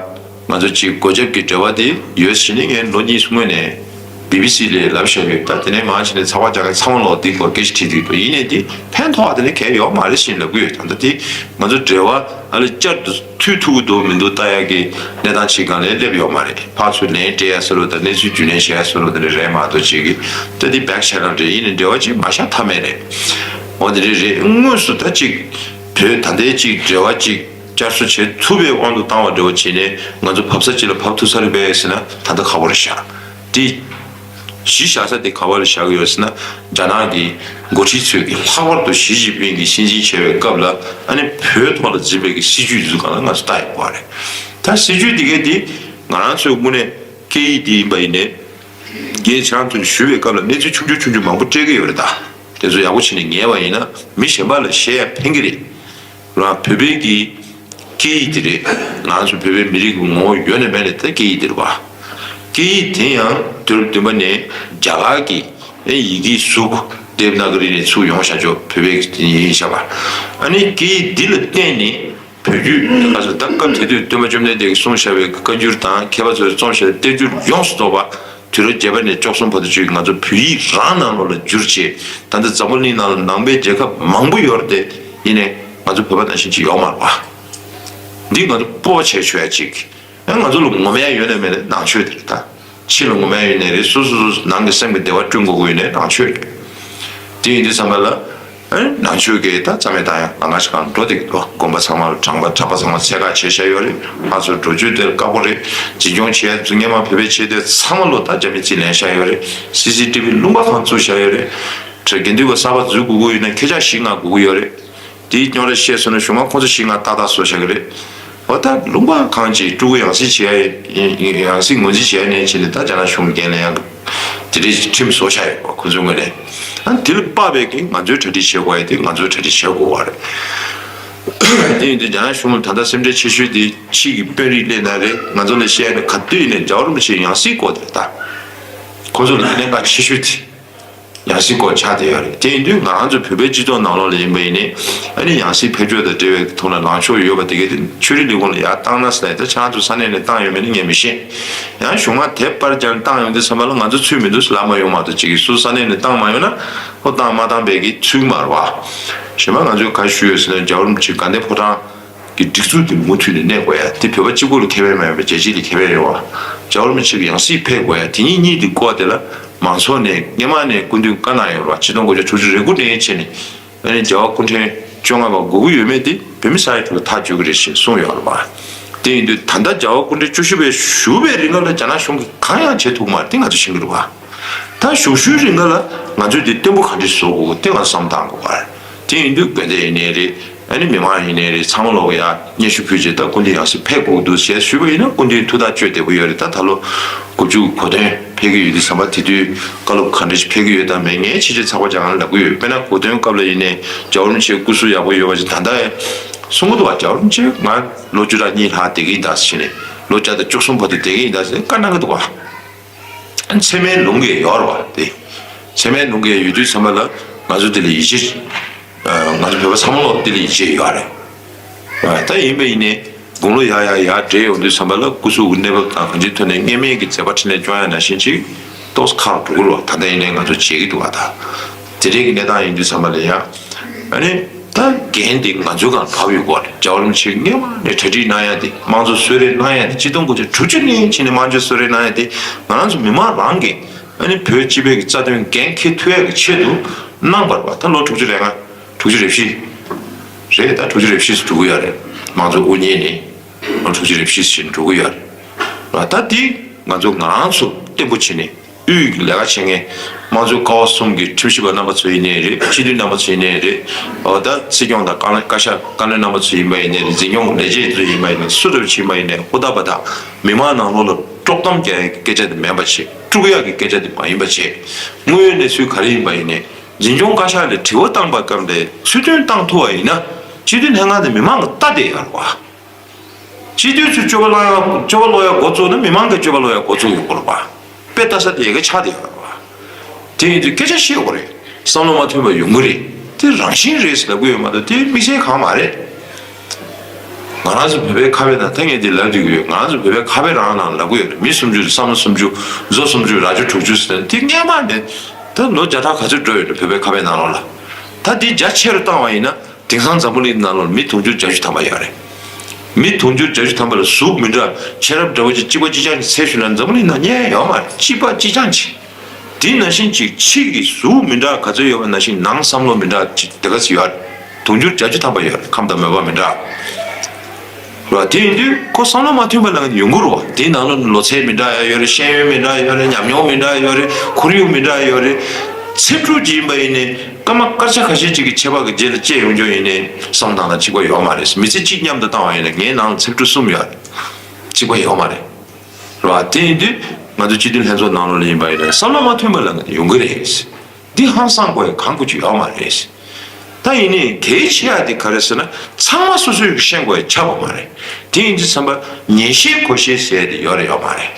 ང་ཚོ་གཅིག་སྒོ་རྒྱབ་ཀྱི་འབྲེལ་བ་དེ་ཡོད་ཟེར་ནས་ངས་ལོ་གཉིས་སྔོན་ནས་བི་བི་སི་ལ་ལབ་བཞག་ཡོད། ད་དེ་ནས་མར་ཕྱིན་ནས་ཚགས་པར་རྒྱག་མཁན་ཚང་མ་ལོག་འདི་སྐོར་སྐད་ཆ་དྲིས་བསྡད་འདུག་ཡིན་ནའི་དེ་ཕན་ཐོགས་པ་དེ་འདྲ་གང་ཡང་ཡོད་མ་རེད་ཟེར་ལབ་ཀྱི་ཡོད། ད་ལྟ་དེ་ང་ཚོ་འབྲེལ་བ་ཨ་ལ་བསྐྱར་དུ་མཐུད་ཐུབ་ཀྱི་འདུག་མི་འདུག་ལྟ་ཡག་གི་གནས་སྟངས་ཅིག་སྒང་ལ་སླེབས་ཡོད་མ་རེད། ཕར་ཚུར་ལན་སྤྲད་ཡ་ཟེར་བ་དང་གནས་ཚུལ་རྒྱུས་ལོན་བྱེད་ཡ་ཟེར་བ་དེ་འདྲ་རེད་མ་གཏོགས་ཅིག་གི་ད་དེ་བེག་ཆེ་ནལ་རེད། ཡིན་ནའི་འབྲེལ་བ་ཅིག་མ་བཞག་ཐབས་མེད་རེད། འོ་དེ་རེད་རེད། དངོས་སུ་ད་ཅིག་བོད་ད་ལྟའི་ཅིག་འབྲེལ་བ་ཅིག་བསྐྱར་གསོ་བྱེད་ཐུབ་པའི་དབང་དུ་བཏང་བ་འདྲ་བོ་བྱས་ནས་ང་ཚོ་བབས་ས་གཅིག་ལ་བབས་ཐུབ་ས་རེད་པས་ཟེར་ན་ད་ལྟ་ཁག་པོ་རེད་ཤག་དེ་གཞི་བཞག་ས་དེ་ག་པར་བཞག་གི་ཡོད་ཟེར་ན། རྒྱ་ནག་གི་འགོ་ཁྲིད་ཚོས་ཀྱི་ལྷག་པར་དུ་ཞི་ཅིན་ཕིང་གིས་སྲིད་འཛིན་བྱས་པའི་སྐབས་ལ་ཨ་ནི་བོད་ཐོག་ལ་བརྩིས་པའི་གི་སྲིད་ཇུས་འཛུགས་སྒང་ལ་ང་ཚོ་ལྟ་ཡག་པོ་རེད། ད་སྲིད་ཇུས་དེ་གའི་དེ་ང་རང་ཚོའི་དངོས་གནས་སྐད་ཡིག་དེ་ཡིན་པ་ཡིན་ནའི། རྒན་ཁྱེད་རང་ཚོས་ཞུ་བའི་སྐབས་ལ་གནས་ཚུལ་ཆུང་ཆུང་ཆུང་ཆུང་མང་པོ་སྤྲད་ཀྱི་ཡོད་རེད། ད་དེ་ཚོ་ཡག་པོ་བྱས་ནས་ཉན་པ་ཡིན་ན་མི་གཞན་པ་ལ་བཤད་ཡ་ཕན་གྱི་རེད། རང་བོད་པའི་གི་སྐད་ཡིག་དེ་རེད། ང་ཚོ་བོད་པའི་མི་རིགས་ཀྱི་ངོ་བོ་ཡོད་ནས་མེད་ནས་ད་སྐད་ཡིག་དེ་རེད་བ། སྐད་ཡིག་དེ་ཡང་དུས་རབས་བདུན་པ་ནས་རྒྱ་གར་གྱི་ཡི་གེའི་གཟུགས་དེབ་ནཱ་ག་རི་ནས་ཚུར་ཡོང་བཞག་ཆོག་བོད་པའི་གི་ཡིན་བཞག་པ། ཨ་ནི་སྐད་ཡིག་འདི་ལ་བརྟེན་ནས་བོད་བརྒྱུད་ད་ག་ཚོད་ད་སྐབས་དེ་དུས་སྟོན་པ་བཅོམ་ལྡན་འདས་ཀྱིས་གསུངས་བཞག་པའི་བཀའ་འགྱུར་དང་མཁས་པ་ཚོས་རྩོམ་བཞག་པའི་བསྟན་འགྱུར་ཡོངས་སུ་རྫོགས་པ། དུས་རབས་བརྒྱད་པ་ནས་བཅུ་གསུམ་བར་དུ་བརྒྱུད་ང་ཚོ་བོད་ཡིག་རང་ནང་ལོགས་ལ་བསྒྱུར་བྱས། ད་ལྟ་འཛམ་བུ་གླིང་ནང་ལ་ནང་པའི་རྒྱལ་ཁབ་མང་པོ་ཡོད་རེད་དེ། ཡིན་ནའི་ང་ཚོ་བོད་པ་ནང་བཞིན་ཅིག་ཡོད་མ་རེད་པ། འདི་ང་ཚོ་སྤོབས་པ་བྱས་ཆོག་ཡ་གཅིག་ཨ་ང་ཚོ་ལ་ངོམ་ཡ་ཡོད་ན་མེད་ན་ནང་ཆོས་དེ་རེད་ད། ཕྱི་ལ་ངོམ་ཡ་ཡོད་ནའི་རེད། སོ་སོ་སོ་སོ་ནང་གི་སེམས་ཀྱི་བདེ་བ་བསྐྲུན་དགོས་ཀྱི་ཡོད་ནའི་ནང་ཆོས་རེད། དེ་ཡིན་དུས་ཙམ་པ་ལ། ཨ་ནང་ཆོས་ཀྱི་ད་རྩ་མེད་བཏང་ཡ་ལམ་ཁ་ཞིག་གང་འགྲོ་བསྡད་ཀྱི་འདུག་དགོན་པ་ཚང་མ་ལ་གྲྭ་པ་གྲྭ་པ་ཚང་མ་ཚད་བཀག་བྱས་བཞག་ཡོད་རེད། ཕར་ཚུར་འགྲོ་བསྐྱོད་དེར་དཀའ་པོ་རེད། འཛིན་སྐྱོང་བྱེད་ཡ་ཚོ་སྔོན་མ་བོད་པའི་ཆེས་མཐོའི་ཚང་མ་ལོ་ད་རྒྱ་མི་རྩིས་ལེན་བཞག་ཡོད་རེད། སི་སི་ཊི་བི་ལུང་པ་གང་བཙུགས་བཞག་ཡོད་རེད། དགེ་འདུན་པ་གསར་པ་འཛུལ་དགོས་ཀྱི་ཡོད་ན་ཁྱེད་ཅག་བཞི་ལྔ་དགོས་ཀྱི་ཡོད་རེད། དེའི་རྙོག་དྲ་བཤད་སོང་ན་གཞུང་མང་ཁོང་ཚོ་བཞི་ལྔ་ཏག་ཏག་བཟོ་བཞག་གི་རེད། འོ་ད་ལུང་པ་གང་ཅིག་སྤྲུལ་སྐུ་ཡང་སྲིད་བྱེད་ཡ་ཡང་སྲིད་ངོས་འཛིན་བྱེད་ཡ་ནས་བྱས་ནས་ད་རྒྱ་ནག་གཞུང་འགན་ལེན་ཡང་དེ་འདྲའི་ཁྲིམས་བཟོ་བཞག་ཡོད་པ་ཁོང་ཚོའི་ངོས་ནས། ཨ་དེ་ལ་དཔག་པའི་གི་ང་ཚོའི་གྲ་སྒྲིག་བྱེད་དགོས་ཡ་དེ་ང་ཚོའི་གྲ་སྒྲིག་བྱེད་དགོས་པ་རེད། དེ་ཡིན་དུས་རྒྱ་ནག་གཞུང་ལ་ད་ལྟ་སེམས་ཁྲལ་ཆེ་ཤོས་དེ་ཕྱིའི་གི་དཔོན་རིགས་སླེབས་ན་རེད། ང་ཚོ་ལ་བཤད་ཡ་ནི་ག་དུས་ཡིན་ནའི་རྒྱལ་བ་རིན་པོ་ཆེ་ཡང་སྲིད་སྐོར་དེ་རེད་ད། ཁོང་ཚོ་ལ་གནད་འགག་ཆེ་ཤོས་དེ། ཡང་སྲིད་སྐོར་ཆགས་བསྡད་ཡོད་རེད། དེ་ཡིན་དུས་ང་རང་ཚོ་བོད་པའི་སྤྱི་ཚོགས་ནང་ལོགས་ལ་ཡིན་པ་ཡིན་ནའི་ཨ་ནི་ཡང་སྲིད་ཕེབས་ཕྱོགས་དང་འབྲེལ་བའི་ཐོག་ལ་ལངས་ཕྱོགས་ཡོད་པ་དེ་གའི་དེ་ཆོས་རིག་ལས་ཁུངས་ལ་ཡར་བཏང་ན་ཟེར་ནས་ད་ཆ་ཚང་ས་གནས་ནས་བཏང་ཡོད་མེད་ནི་ངས་མི་ཤེས། ཡང་གཞུང་མང་དེབ་པར་རྒྱག་ནས་བཏང་ཡོང་དུས་ཚང་མ་ལ་ང་ཚོ་ཚུད་མི་འདུག་ཟེར་ལབ་མ་ཡོང་མ་གཏོགས་ཅིག་གིས་སུ་ས་གནས་ནས་བཏང་མ་ཡོང་ན་ཨོ་བཏང་མ་བཏང་པའི་གི་ཚུལ་མ་རེད་བ། གཞན་པ་ང་ཚོས་ག་ཞུ་ཡོད་ཟེར་ན་རྒྱལ་བ་རིན་པོ་ཆེ་དགའ་ལྡན་ཕོ་བྲང་གི་སྒྲིག་འཛུགས་དེ་མུ་མཐུད་ནས་གནས་དགོས་ཡ་དེ་བོད་པ་གཅིག་པུ་ལ་ཁེ་ཕན་མ་ཡིན་པ་རྒྱལ་སྤྱི་ལ་ཁེ་ཕན་ཡོད་བ། རྒྱལ་བ་རིན་པོ་ཆེ་གི་ཡང་སྲིད་ཕེབས་དགོས་ཡ་དེ་གཉིས་གཉིས་དེ་སྐོར་དེ་ལ་མང་ཚོགས་ནས་སྔོན་མ་ནས་སྐུ་མདུན་བཀའ་གནང་ཡོད་རེད་བ། ཆིག་སྟོང་དགུ་བརྒྱ་དྲུག་ཅུ་རེ་དགུ་ནས་བྱས་ནས་ཨ་ནི་རྒྱལ་བ་སྐུ་ཕྲེང་བཅོ་ལྔ་པ་དགོས་ཀྱི་ཡོད་མེད་དེ་བོད་མི་ས་ཡ་དྲུག་ལ་ཐག་གཅོད་ཀྱི་རེད་ཞེས་གསུངས་ཡོད་རེད་བ། དེ་ཡིན་དུས་ད་ལྟ་རྒྱལ་བ་སྐུ་ཕྲེང་བཅུ་བཞི་པའི་བཞུགས་པའི་རིང་ལ་རྒྱ་ནག་གཞུང་གིས་གང་ཡང་བྱེད་ཐུབ་མ་རེད་དེ་ང་ཚོ་ཤེས་ཀྱི་རེད་བ། ད་བཞུགས་བཞུགས་རིང་ལ་ང་ཚོས་འདི་བརྟན་པོ་ག་འདྲས་བཟོ་དགོས་དེ་ང་ཚོ་བསམ་བཏང་དགོས་པ་རེད། དེ་ཡིན་དུས་དགོན་སྡེ་ཡིན་ནའི་རེད། ཨ་ནི་མི་མང་ཡིན་ནའི་རེད། ཚང་མ་ལོག་ཡ་སྙན་ཞུ་ཕུལ་རྗེས་ད་སྐུ་མདུན་ཡང་སྲིད་ཕེབས་དགོས་འདུག་ཞེས་ཞུས་པ་ཡིན་ན་སྐུ་མདུན་ཐུགས་ཐག་གཅོད་བདེ་པོ་ཡོད་རེད། ད་ད་ལོ་དགུ་བཅུ་གོ་སྟོན་ཕེབས་ཀྱི་ཡོད་དུས་ཙམ་པ་དེ་དུས་བཀའ་སློབ་ག་འདྲ་ཞིག་ཕེབས་ཀྱི་ཡོད་དམ་མེད་ངས་ཕྱི་རྒྱལ་ཚགས་པར་སྦྱང་ལབ་ཀྱི་ཡོད། དཔེར་ན་གོ་སྟོན་སྐབས་ལ་ཡིན་ནའི་རྒྱལ་བ་རིན་པོ་ཆེ་སྐུ་གཟུགས་ཡག་པོ་ཡོད་པ་ཞིག་ད་ལྟ་གསུང་གི་འདུག་བ། རྒྱལ་བ་རིན་པོ་ཆེ་ང་ལོ་བཅུ་ཕྲག་གཉིས་ལྷག་བསྡད་ཀྱི་ཡིན་ད་ཟེར་ནས་ལོ་བརྒྱ་དང་བཅུ་གསུམ་བར་དུ་བསྡད་ཀྱི་ཡིན་ད་ཟེར་བཀའ་གནང་གི་འདུག་བ། ཚད་མའི་ལུང་གིས་ཡོད་རེད་བ་དེ། ཚད་མའི་ལུང་གིས་ཡོད་དུས་ཚང་མ་ལ་ང་ཚོ་དེ་ལ་ཡིད་ཆེས། ང་ཚོ་བོད་པ་ཚང་མ་ལ་དེ་ལ་ཡིད་ཆེས་ཡོད་རེད། ད་ཡིན་པ་ཡིན་ནའི་དགུང་ལོ་ཡར་ཡར་ཡར་བགྲེས་ཡོང་དུས་ཚང་མ་ལ་སྐུ་གཟུགས་ཀྱི་གནས་བབ་དང་གང་ཅིའི་ཐོག་ནས་སྔོན་མའི་གི་མཛད་པ་འཕྲིན་ལས་སྐྱོང་ཡ་ནང་བཞིན་ཅིག་ཏོག་ཙམ་ཁག་འགྲོ་གི་རེད་བ། ད་ལྟ་ཡིན་ནའི་ང་ཚོ་བྱེད་ཀྱི་འདུག་བ། ད་དེ་འདྲའི་གི་གནས་སྟངས་ཡིན་དུས་ཚང་མ་ལ་ཡ་ཨ་ནི། ད་འགན་དེ་ང་ཚོའི་སྒང་བབས་ཡོད་སྐོར་རེད། རྒྱལ་བ་རིན་པོ་ཆེ་སྔོན་མ་ནས་གྲ་སྒྲིག་གནང་ཡ་དེ་དམངས་གཙོ་གསོལ་རས་གནང་ཡ་དེ་ཆིག་སྟོང་དགུ་བརྒྱ་དྲུག་ཅུ་ནས་བྱས་ནས་དམངས་གཙོ་གསོལ་རས་གནང་ཡ་དེ་ང་རང་ཚོ་མི་མང་རང་གིས་ཨ་ནི་བོད་སྤྱི་པའི་གི་རྩ་དོན་འགན་འཁྱེར་ཐུབ་ཡ་གི་ཆེད་དུ་གནང་བ་རེད་བ། ད་ལོ་དྲུག་ཅུ་རེ་ལྔ་དྲུག་ཅུ་རེ་བཞི་རེད། ད་དྲུག་ཅུ་རེ་བཞི་ཙམ་འགྲོ་གི་ཡོད་རེད། དམངས་གཙོ་དབུ་བརྙེས་ནས་ལོ་དྲུག་ཅུ་རེ་བཞི་ཙམ་འགྲོ་གི་ཡོད་རེད་བ། ད་དེ་ང་ཚོ་ང་རང་ཚོ་བརྟན་པོ་བྱས་ནས། དབུས་ཀྱི་ལས་ཀ་བྱེད་མཁན་དམངས་གཙོའི་ཀ་བ་གསུམ་གྱི་ཁྲིམས་ཞིབ་པ་རྣམ་པ་ཚོ་ཡིན་ནའི་རེད། སྤྱི་འཐུས་རྣམ་པ་ཚོ་ཡིན་ནའི་རེད། འོ་ད་སྲིད་སྐྱོང་དང་བཀའ་བློན་བཀའ་ཤག་བཀའ་བློན་རྣམ་པ་ཚོ་ཡིན་པ་ཡིན་ནའི་རེད། འཛིན་སྐྱོང་ལས་བྱེད་ཚོ་ཡིན་པ་ཡིན་ནའི་སུ་འདྲ་བ་ཞིག་ཡིན་པ་ཡིན་ནའི་ཧུར་ཐག་པ་དང་མི་མང་ནང་ལོགས་ལ་དཀྲོག་གཏམ་རྒྱག་ཡག་གི་སྐད་ཆ་དེ་མིན་པ་བྱེད། དཀྲུག་ཡག་གི་སྐད་ཆ་དེ་མ་ཡིན་པ་བྱེད། དངོས་ཡོད་གནས་ཚུལ་ག་རེ་ཡིན་པ་ཡིན་ནའི་འཛིན་སྐྱོང་བཀའ་ཤག་ལ་དྲི་བ་བཏང་པ་སྐབས་ལ་ཚུལ་མཐུན་བཏང་ཐུབ་པ་ཡིན་ན་སྤྱི་འཐུས་ལྷན་ཁང་དེ་མི་མང་གི་ལྟ་བསྡད་ཡོད་རེད་བ། སྤྱི་འཐུས་ཚོས་སྤྱོད་པ་སློང་ཡ་སྤྱོད་པ་སློང་ཡ་འགོ་བཙུགས་ན་མི་མང་གིས་སྤྱོད་པ་སློང་ཡ་འགོ་བཙུགས་ཡོང་གི་རེད་པ། དཔེ་ལྟ་ས་དེ་ཡ་གི་ཆགས་བསྡད་ཡོད་རེད་པ། དེ་ཡིན་དུས་སྐད་ཆ་བཤད་དགོས་རེད། བསམ་བློ་མ་མཐུན་པ་ཡོང་གི་རེད། དེ་རང་བཞིན་རེད་ཟེར་ལབ་གི་ཡོད་མ་གཏོགས་དེ་དམིགས་བསལ་གང་མ་རེད། ང་རང་ཚོ་བོད་པའི་ཁ་བའི་ནང་ད་ངས་འདི་ལབ་བསྡད་ཀྱི་ཡོད། ང་རང་ཚོ་བོད་པའི་ཁ་བའི་རང་ནང་ལབ་གི་ཡོད་རེད། མི་སུམ་ཅུ་རེད། བསམ་བློ་སུམ་ཅུ། མཛོ་སུམ་ཅུ། རྭ་ཅོ་དྲུག་ཅུ་ཟེར་ན་དེ་སྔན་མ་ནས་ད་ལོ་བརྒྱ་ཕྲག་ག་ཚོད་འགྲོ་ཡོད་རེད། བོད་པའི་ཁ་བའི་ནང་ལོགས་ལ། ད་འདི་རྒྱ་ཆེ་རུ་བཏང་བ་ཡིན་ན། དེང་སང་འཛམ་བུ་གླིང་ནང་ལོགས་མི་དུང་ཕྱུར་བརྒྱད་ཅུ་ཐམ་པ་ཡོད་རེད། མི་དུང་ཕྱུར་བརྒྱད་ཅུ་ཐམ་པ་ལ་གཟུགས་མི་འདྲ་ཤེས་རབ་འདྲ་བོ་ཅིག་གཅིག་པ་གཅིག་རྐྱང་གཅིག་འཚོལ་ཞུ་ན་འཛམ་བུ་གླིང་ནང་རྙེད་ཡོད་མ་རེད། གཅིག་པ་གཅིག་རྐྱང་གཅིག་དེ་ནང་བཞིན་གཅིག་ཕྱི་གི་གཟུགས་མི་འདྲ་ག་ཚོད་ཡོད་པ་ནང་བཞིན་ནང་བསམ་བློ་མི་འདྲ་གཅིག་དེ་ག་ཚོད་ཡོད་རེད། དུང་ཕྱུར་བརྒྱད་ཅུ་ཐམ་པ་ཡོད་རེད། ཁམས་དང་མོས་པ་མི་འདྲ། རེད་བ། དེ་ཡིན་དུས་ཁོ་བསམ་བློ་མ་མཐུན་པ་ལ་ཡོང་གི་རེད་བ། དེའི་ནང་ལོགས་ནས་ལོ་ཚད་མི་འདྲ་ཡ་ཡོད་རེད། ཤེས་ཡོན་མི་འདྲ་ཡ་ཡོད་རེད། ཉམས་མྱོང་མི་འདྲ་ཡ་ཡོད་རེད། ཁོར་ཡུག་མི་འདྲ་ཡ་ཡོད་རེད། ཚེ་སྒྲུབ་ཅིག་ཡིན་པ་ཡིན་ནའི་སྐར་མ་སྐར་ཆ་ཁ་ཤས་ཅིག་གི་ཁྱད་པར་གྱི་རྗེས་ལ་བཅད་ཡོང་རྒྱུ་ཡིན་ནའི་བསམ་སྟངས་དང་གཅིག་པ་ཡོད་མ་རེད། མི་ཚེ་གཅིག་མཉམ་དུ་བཏང་བ་ཡིན་ན་ངའི་ནང་ལ་ཚེ་སྒྲུབ་གསུམ་ཡོད་རེད། གཅིག་པ་ཡོད་མ་རེད། རེད་བ། དེ་ཡིན་དུས་ང་ཚོ་སྤྱི་འཐུས་ལྷན་ཚོགས་ནང་ལོགས་ལ་ཡིན་པ་ཡིན་ན་བསམ་བློ་མ་མཐུན་པ་ལ་ཡོང་གི་རེད། འདི་ཧང་སང་དགོས་ཡ་གང་དགོས་ཀྱི་ཡོད་མ་རེད། ད་ཡིན་ནའི་གལ་ཆེ་ཡ་དེ་ག་རེ་ཟེར་ན་ཚང་མ་སོ་སོས་ཤེས་དགོས་ཡ་ཆགས་པ་མ་རེད། དེ་ཡིན་དུས་ཙམ་པ་ཉན་ཤེས་གོ་ཤེས་ཟེར་ཡ་དེ་ཡོད་རེད་ཡོད་མ་རེད།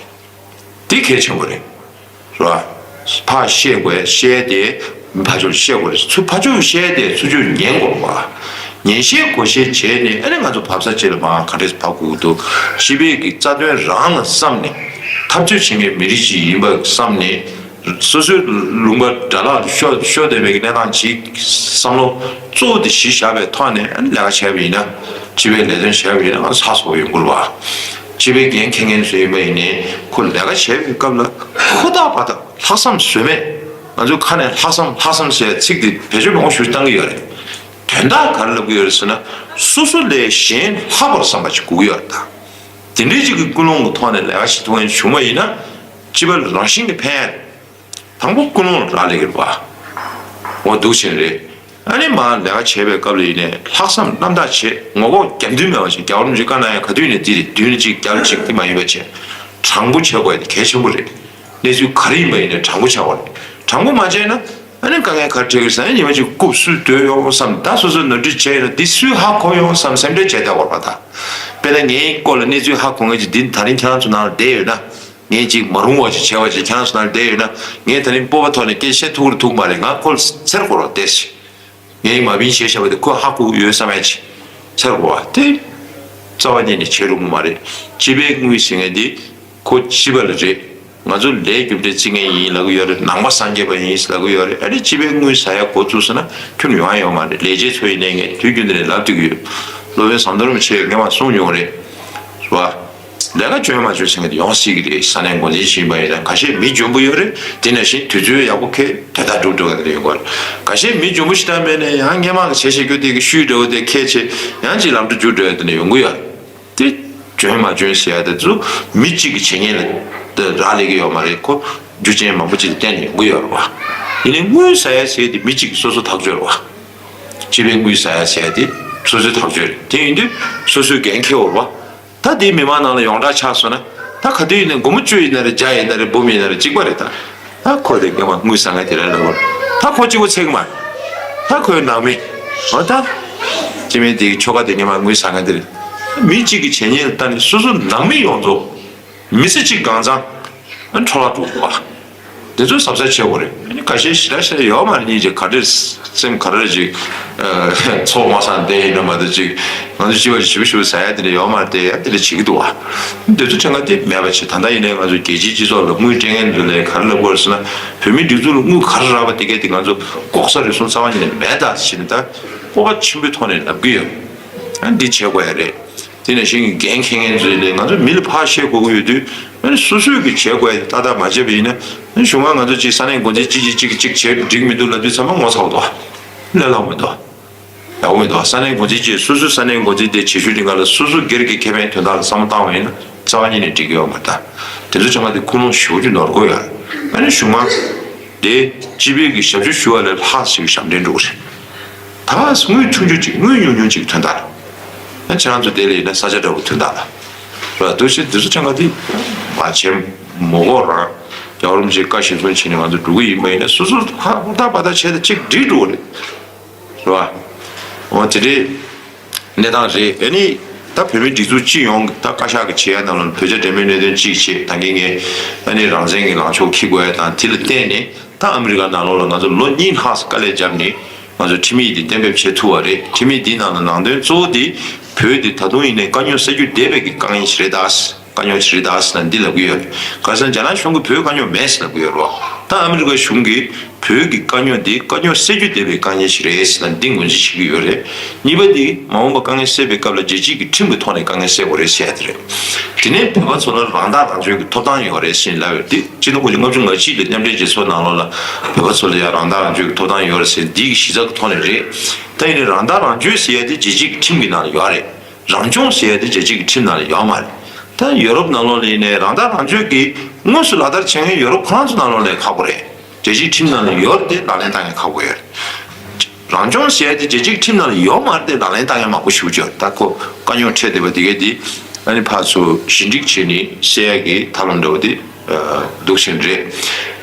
དེ་གལ་ཆེན་པོ་རེད། རེད་བ། ཕར་བཤད་དགོས་ཡ་བཤད་དེ་ཕར་ཕྱོགས་བཤད་དགོས་རེད། ཚུར་ཕར་ཕྱོགས་བཤད་དེ་ཚུར་ཕྱོགས་ཉན་དགོས་རེད་བ། ཉན་ཤེས་གོ་ཤེས་བྱས་ནས་ཨ་ནི་ང་ཚོ་བབས་ས་ཅིག་ལ་མར་ག་འདྲས་བབས་དགོས་ཀྱི་འདུག་སྤྱི་པའི་གི་རྩ་དོན་རང་ལ་བསམ་ནས་འཐབ་རྩོད་བྱེད་མཁན་མི་རིགས་ཅིག་ཡིན་པ་བསམ་ནས། སོ་སོའི་ལུང་པ་དགྲ་ལག་ཏུ་ཤོར་ཤོར་བསྡད་པའི་གནས་སྟངས་ཅིག་བསམ་བློ་གཙོ་བོ་དེ་གཞི་བཞག་པའི་ཐོག་ནས་ལས་ཀ་བྱས་པ་ཡིན་ན། སྤྱི་པའི་ལས་དོན་བྱས་པ་ཡིན་ན་ང་ཚོ་ཚགས་ཚུད་པོ་ཡོང་གི་རེད་བ། སྤྱི་པའི་འགན་འཁྱེར་མཁན་ཚོ་ཡིན་པ་ཡིན་ནའི་ཁོ་ལས་ཀ་བྱས་པའི་སྐབས་ལ་ཧུར་ཐག་པ་ཐག་ལྷག་བསམ་ཟོལ་མེད། ང་ཚོའི་ཁ་ནས་ལྷག་བསམ་ལྷག་བསམ་ཟེར་ཚིག་དེ་བེད་སྤྱོད་མང་པོ་ཞིག་བཏང་གི་ཡོད་རེད། དོན་དག་ག་རེ་ལབ་ཀྱི་ཡོད་རེད་ཟེར་ན། སོ་སོ་ལས་གཞན་ལྷག་པར་བསམ་པ་ཅིག་དགོས་ཀྱི་ཡོད་རེད་ད། དེ་འདྲའི་ཅིག་གི་ཀུན་སློང་གི་ཐོག་ནས་ལས་ཀ་བྱེད་ཐུབ་མཁན་བྱུང་བ་ཡིན་ན། སྤྱི་པ་ལ་རང་བཞིན་གྱིས་ཕན་ཡ་རེད། དང་པོ་ཀུན་སློང་ལ་རག་ལས་ཀྱི་རེད་པ། འོ་འདུག་བྱས་རེད། ཨ་ནི་མར་ལས་ཀ་བྱེད་པའི་སྐབས་ལ་ཡིན་ནའི་ལྷག་བསམ་རྣམ་དག་བྱེད། ངོ་ལྐོག་རྒྱབ་མདུན་མེད་པ་བྱེད། རྒྱལ་བ་རིན་པོ་ཆེས་བཀའ་གནང་ཡ་ག་དུས་ཡིན་ནའི་འདི་རེད། མདུན་ནས་གཅིག་རྒྱབ་གཅིག་དེ་མ་ཡིན་པ་བྱེད། དྲང་པོ་བྱེད་དགོས་ཡ་དེ་གལ་ཆེན་པོ་རེད། གནས་ཚུལ་ག་རེ་ཡིན་པ་ཡིན་ནའི་དྲང་པོ་བྱ་དགོས་རེད། དྲང་པོ་མ་བྱས་ན། ཨ་ནི་དཀའ་ངལ་ག་རེ་འཕྲད་ཀྱི་རེད་ཟེར་ན། ཉི་མ་གཅིག་རྐུབ་སུས་བརྡོལ་ཡོང་བསམ། ད་སོ་སོས་ནོར་འཁྲུལ་བྱས་ཡོད་ན་འདི་སུས་ཧ་གོ་ཡོང་བསམ། སེམས་ཁྲལ་བྱས་བསྡད་དགོས་རེད་པ་ད། དཔེར་ན་ངའི་སྐོར་ལ་གནས་ཚུལ་ཧ་གོ་མཁན་ཅིག་འདི་ད་རིང་ཁྱེད་རང་ཚོ་ནང་ལ་བསྡད་ཡོད་ན། ངས་ཅིག་མ་རུང་བ་ཅིག་བྱས་པ་ཅིག་ཁྱེད་རང་ཚོ་ནང་ལ་བསྡད་ཡོད་ན། ངས་ད་རིང་སྤོབས་པ་ཐོག་ནས་སྐད་བཤད་ཐུབ་ཀྱི་རེད་ཐུབ་ཀྱི་མ་རེད། ང་ཁོ་ལ་འཚེར་དགོས་རེད་བསྡད་ཅིག་ངས་མ་བིན་བྱས་བཞག་པ་དེ་ཁོས་ཧ་གོ་གི་ཡོད་བསམ་ཡ་ཅིག་འཚེར་དགོས་པ་དེ་རྩ་བ་ཉིད་ནས་བྱེད་རུང་གི་མ་རེད། སྤྱི་པའི་དངུལ་ཟེར་མཁན་འདི་ཁོ་སྤྱི་པ་ལ་རེད། ང་ཚོ་ལས་རྒྱུ་འབྲས་བརྩི་མཁན་ཡིན་ལབ་ཀྱི་ཡོད་རེད། ནང་པ་སངས་རྒྱས་པ་ཡིན་ལབ་ཀྱི་ཡོད་རེད། ཨ་ནི་སྤྱི་པའི་དངུལ་ཟ་ཡ་འགོ་བཙུགས་སོང་ན་ཁྱོན་ཡོང་ཡ་ཡོད་མ་རེད། ལས་བྱེད་ཚོ་ཡིན་ནའི་ངས་དུས་རྒྱུན་དུ་ནས་ལབ་བསྡད་ཀྱི་ཡོད། སློབ་དཔོན་ཟམ་གདོང་རིན་པོ་ཆེས་སྔོན་མ་གསུངས་མྱོང་རེད། རེད་བ། ལས་ཀ་འཇོན་མ་འཇོན་ཟེར་མཁན་དེ་ཡོང་སྲིད་ཀྱི་རེད། ས་གནས་འགོ་འཛིན་བྱེད་པ་ཡིན་ན་ཁ་ཤས་མི་འཇོན་པོ་ཡོད་རེད། དེ་ནང་བཞིན་དུས་ཚོད་ཡག་པོ་འཁྱེར་དོན་དག་སྒྲུབ་འགྲོ་མཁན་དེ་ཡོང་གི་རེད། ཁ་ཤས་མི་འཇོན་པོ་ཞེ་དྲག་མེད་ནའི་ཡང་སྔོན་མ་གི་བྱས་བྱས་རྒྱུ་དེ་གི་ཤུལ་འདྲ་བོ་དེ་འཁྱེར་བྱས་ཡང་ཅིག་ལམ་འགྲོ་རྒྱུག་འགྲོ་ཡ་དེ་ནས་ཡོང་གི་ཡོད་རེད། དེ་འཇོན་མ་འཇོན་ཟེར་ཡ་དེ་ཚོ་མི་གཅིག་གི་བྱས་ཉེས་ལ་རག་ལས་ཀྱི་ཡོད་མ་རེད། ཁོ་རྒྱུ་རྐྱེན་མང་པོ་ཅིག་ལ་བརྟེན་ནས་ཡོང་གི་ཡོད་རེད་བ། ཡིན་ནའི་དངུལ་ཟ་ཡ་ཟེར་དེ་མི་གཅིག་གི་སོ་སོ་ཐག་གཅོད་རེད་བ། སྤྱི་པའི་དངུལ་ཟ་ཡ་ཟེར་ཡ་དེ་སོ་སོའི་ཐག་གཅོད་རེད། དེ་ཡིན་དུས་སོ་སོའི་འགན་འཁྱེར་དགོས་རེད་བ། ད་དེ་མི་མང་ནང་ལ་ཡོངས་གྲགས་ཆགས་སོང་ན། ད་ག་དུས་ཡིན་ནའི་སྒོར་མོ་བཅུ་ཡིན་ན་རེད། བརྒྱ་ཡིན་ན་རེད། འབུམ་ཡིན་ན་རེད། གཅིག་པ་རེད་ད། ད་ཁོ་དེ་སྔོན་མ་དངུལ་ཟ་མཁན་དེ་རེད་ལབ་དགོས་རེད། ད་ཁོ་གཅིག་པོ་ཚད་ཀྱི་མ་རེད། ད་ཁོའི་ནང་མི། འོ་ད། སྤྱི་མི་དེའི་ཁྱོ་ག་དེ་སྔོན་མ་དངུལ་ཟ་མཁན་དེ་རེད། མི་གཅིག་གི་བྱས་ཉེས་ལ་ལྟ་ནས་སོ་སོ་ནང་མི་ཡོངས་རྫོགས། མི་ཚེ་གཅིག་གང་ཚང་། ཨ་འཕྲོ་བརླག་འགྲོ་གི་འདུག་བ། དེ་ཚོ་གཟབ་གཟབ་བྱེད་དགོས་རེད། ཨ་ནི་ཁ་ཤས་ཞེ་དྲག་ཞེ་དྲག་ཡོད་མ་རེད། སྙིང་རྗེ་ག་འདྲས་སེམས་ག་རེ་ཅིག་ཚོགས་མ་སང་བསྡད་ཡིན་ན་མ་གཏོགས་ཅིག་ང་ཚོ་སྤྱི་པ་ཞིབ་ཞིབ་ཟ་ཡ་དེ་འདྲ་ཡོད་མ་རེད་དེ། ཡ་དེ་འདྲ་བྱེད་ཀྱི་འདུག་བ། དེ་ཚོ་ཕྲན་ཁ་དེ་མེད་པ་བྱེད། ད་ལྟ་ཡིན་ནའི་ང་ཚོ་རྒྱལ་སྤྱིའི་སྤྱི་ཚོགས་ལ་དངུལ་སྤྲད་མཁན་ཚོ་ལས་ག་རེ་ལབ་དགོས་རེད་ཟེར་ན། བོད་མིའི་སྒྲིག་འཛུགས་ལ་དངུལ་ག་རེ་རག་པ་དེ་གས་དེ་ང་ཚོ་ལྐོག་ཟ་རུལ་སུངས་རྩ་བ་ཉིད་ནས་མེད་ད་ཟེར་ནས་ད་སྤོབས་པ་ཆེན་པོའི་ཐོག་ནས་ལབ་ཀྱི་ཡོད། ཨ་འདི་བྱེད་དགོས་ཡ་རེད། དེ་ནང་བཞིན་གྱི་འགན་འཁྱེར་མཁན་ཚོའི་ལས་ང་ཚོ་མི་ལ་ཕར་བཤད་དགོས་ཀྱི་ཡོད་དུས། ཨ་ནི་སོ་སོས་ཀྱི་བྱེད་དགོས་ཡ་ཏག་ཏག་མ་བྱས་པ་ཡིན་ན། ཨ་ནི་གཞུག་མ་ང་ཚོ་གཅིག་ས་གནས་འགོ་འཛིན་གཅིག་གིས་གཅིག་གིས་གཅིག་བྱས་འགྲིག་མི་འདུག་ལབ་དུས་ཚང་མ་ངོ་ཚ་བ་འདུག་ལས་སླ་པོ་མི་འདུག་ཡག་པོ་མི་འདུག་ས་གནས་འགོ་འཛིན་གཅིག་སོ་སོའི་ས་གནས་འགོ་འཛིན་དེ་བྱེད་ཤུགས་འདི་ག་ལ་སོ་སོ་སྒེར་གྱི་ཁེ་ཕན་དོན་དག་ལ་བསམ་བློ་བཏང་བ་ཡིན་ན་རྩ་བ་ཉིད་ནས་འགྲིག་གི་ཡོད་མ་རེད་ད། དེ་ཚོ་ཚང་མ་དེ་ཀུན་སློང་ཞེ་པོ་ཅིག་ནོར་གྱི་ཡོད་རེད། ཨ་ནི་གཞུག་མ། དེ་སྤྱི་པའི་གི་ཞབས་ཞུ་ཞུ་བ་ལས་ལྷག་ཞིག་གི་ཞབས་འདྲེན་འགྲོ་གི་རེད། ད་དངུལ་ཆུང་ཆུང་ཅིག་དངུལ་ཉུང་ཉུང་ཅིག་ཐོན་ཐལ། ཨ་ཁྱེད་རང་ཚོ་དེ་ལ་ཡིན་ན་ས་ཆ་འདྲ་པོ་ཐོན་ཐལ། རེད་བ། འདུག་སེ་འདི་ཚོ་ཆང་ག་དེ་མ་བྱེད་མོ་གོ་རང་རྒྱལ་བ་རིན་པོ་ཆེའི་བཀའ་གཞིར་བཟུང་བྱས་ནས་ང་ཚོ་འགྲོ་གི་ཡིན་པ་ཡིན་ན་སོ་སོ་ཧ་ཧུར་ཐག་པ་ཐག་བྱས་ཏེ་གཅིག་འགྲིག་འགྲོ་གི་རེད། རེད་བ། འོ་དེ་རེད། གནས་སྟངས་རེད། ཨ་ནི་ད་བོད་མིའི་སྒྲིག་འཛུགས་སྤྱི་ཡོངས་ཀྱི་ད་བཀའ་ཤག་གི་བྱེད་ཡ་ནང་ལ་བོད་རྒྱ་འབྲེལ་མོལ་གནད་དོན་གཅིག་བྱེད་ད་གིན་ངས་ཨ་ནི་རང་བཙན་གྱི་ལངས་ཕྱོགས་འཁྱེར་དགོས་ཡ་དང་དེ་ལ་བརྟེན་ནས་ད་ཨ་མི་རི་ཀ་ནང་ལོགས་ལ་ང་ཚོ་ལོ་གཉིས་ལྷག་ཙམ་དཀའ་ལས་བརྒྱབ་ནས་ང་ཚོ་ཁྲིམས་ཡིག་འདི་གཏན་འབེབས་བྱེད་ཐུབ་པ་རེད། ཁྲིམས་ཡིག་འདིའི་ནང་ལ་ནང་དོན་གཙོ་བོ་དེ་བོད་འདི་ད་དུང་ཡིན་ནའི་དཀའ་རྙོག་སེལ་རྒྱུ་བསྡད་པའི་གི་དཀའ་ངལ་ཞིག་རེད་ད། དཀའ་རྙོག་ཞིག་རེད་ད་ཟེར་ན་འདི་ལབ་ཀྱི་ཡོད། ག་རེ་ཟེར་ན་རྒྱ་ནག་གཞུང་གིས་བོད་དཀའ་རྙོག་མེད་ཟེར་ལབ་ཀྱི་ཡོད་རེད་བ། ད་ཨ་མི་རི་ཀ་གཞུང་གིས་བོད་ཀྱི་དཀའ་རྙོག་འདི་དཀའ་རྙོག་སེལ་རྒྱུ་བསྡད་པའི་དཀའ་ངལ་ཞིག་རེད་ཟེར་ན་འདི་ངོས་འཛིན་བྱེད་ཀྱི་ཡོད་རེད། གཉིས་པ་འདི་མ་འོངས་པ་དཀའ་ངལ་སེལ་བའི་སྐབས་ལ་རྒྱལ་སྤྱིའི་གི་ཁྲིམས་ཀྱི་ཐོག་ནས་དཀའ་ངལ་སེལ་དགོས་རེད་ཟེར་ཡ་དེ་རེད། དེ་ནས་བོད་པ་ཚོ་ལ་རང་ཐག་རང་གཅོད་ཀྱི་ཐོབ་ཐང་ཡོད་རེད་ཟེར་ལབ་ཡོད་དེ། སྤྱི་ལོ་ཆིག་སྟོང་དགུ་བརྒྱ་ལྔ་བཅུ་ང་གཅིག་ལ་མཉམ་འབྲེལ་རྒྱལ་ཚོགས་ནང་ལོགས་ལ་བོད་པ་ཚོ་ལ་ཡང་རང་ཐག་རང་གཅོད་ཀྱི་ཐོབ་ཐང་ཡོད་རེད་ཟེར་འདི་གི་གཞི་རྩ་གི་ཐོག་ནས་རེད། ད་ཡིན་ནའི་རང་ཐག་རང་གཅོད་ཟེར་ཡ་དེ་རྒྱལ་སྤྱིའི་གི་ཁྲིམས་ཀྱི་ནང་ལ་ཡོད་རེད། རང་སྐྱོང་ཟེར་ཡ་དེ་རྒྱལ་སྤྱིའི་གི་ཁྲིམས་ནང་ལ་ཡོད་མ་རེད། ད་ཡོ་རོབ་ནང་ལོགས་ལ་ཡིན་ནའི་རང་ཐག་རང་གཅོད་ཀྱིས་དངོས་སུ་ལག་བསྟར་བྱེད་མཁན་ཡོ་རོབ་ཁོ་རང་ཚོ་ནང་ལོགས་ལ་ཁག་པོ་རེད། རྒྱལ་སྤྱིའི་ཁྲིམས་ནང་ལ་ཡོད་རེད་དེ་ལག་ལེན་བསྟར་མཁན་ཁག་པོ་ཡོད་རེད། རང་སྐྱོང་ཟེར་ཡ་དེ་རྒྱལ་སྤྱིའི་ཁྲིམས་ནང་ལ་ཡོད་མ་རེད་དེ་ལག་ལེན་བསྟར་མཁན་མང་པོ་ཞེ་པོ་ཅིག་ཡོད་རེད། ད་ཁོ་དཀའ་རྙོག་འཕྲད་བསྡད་པ་དེ་གས་དེ་ཨ་ནི་ཕར་ཚུར་ཞི་འགྲིག་བྱས་ནས་སེལ་ཡ་གི་ཐབས་ལམ་འདྲ་བོ་དེ་འདུག་བཞིན་རེད།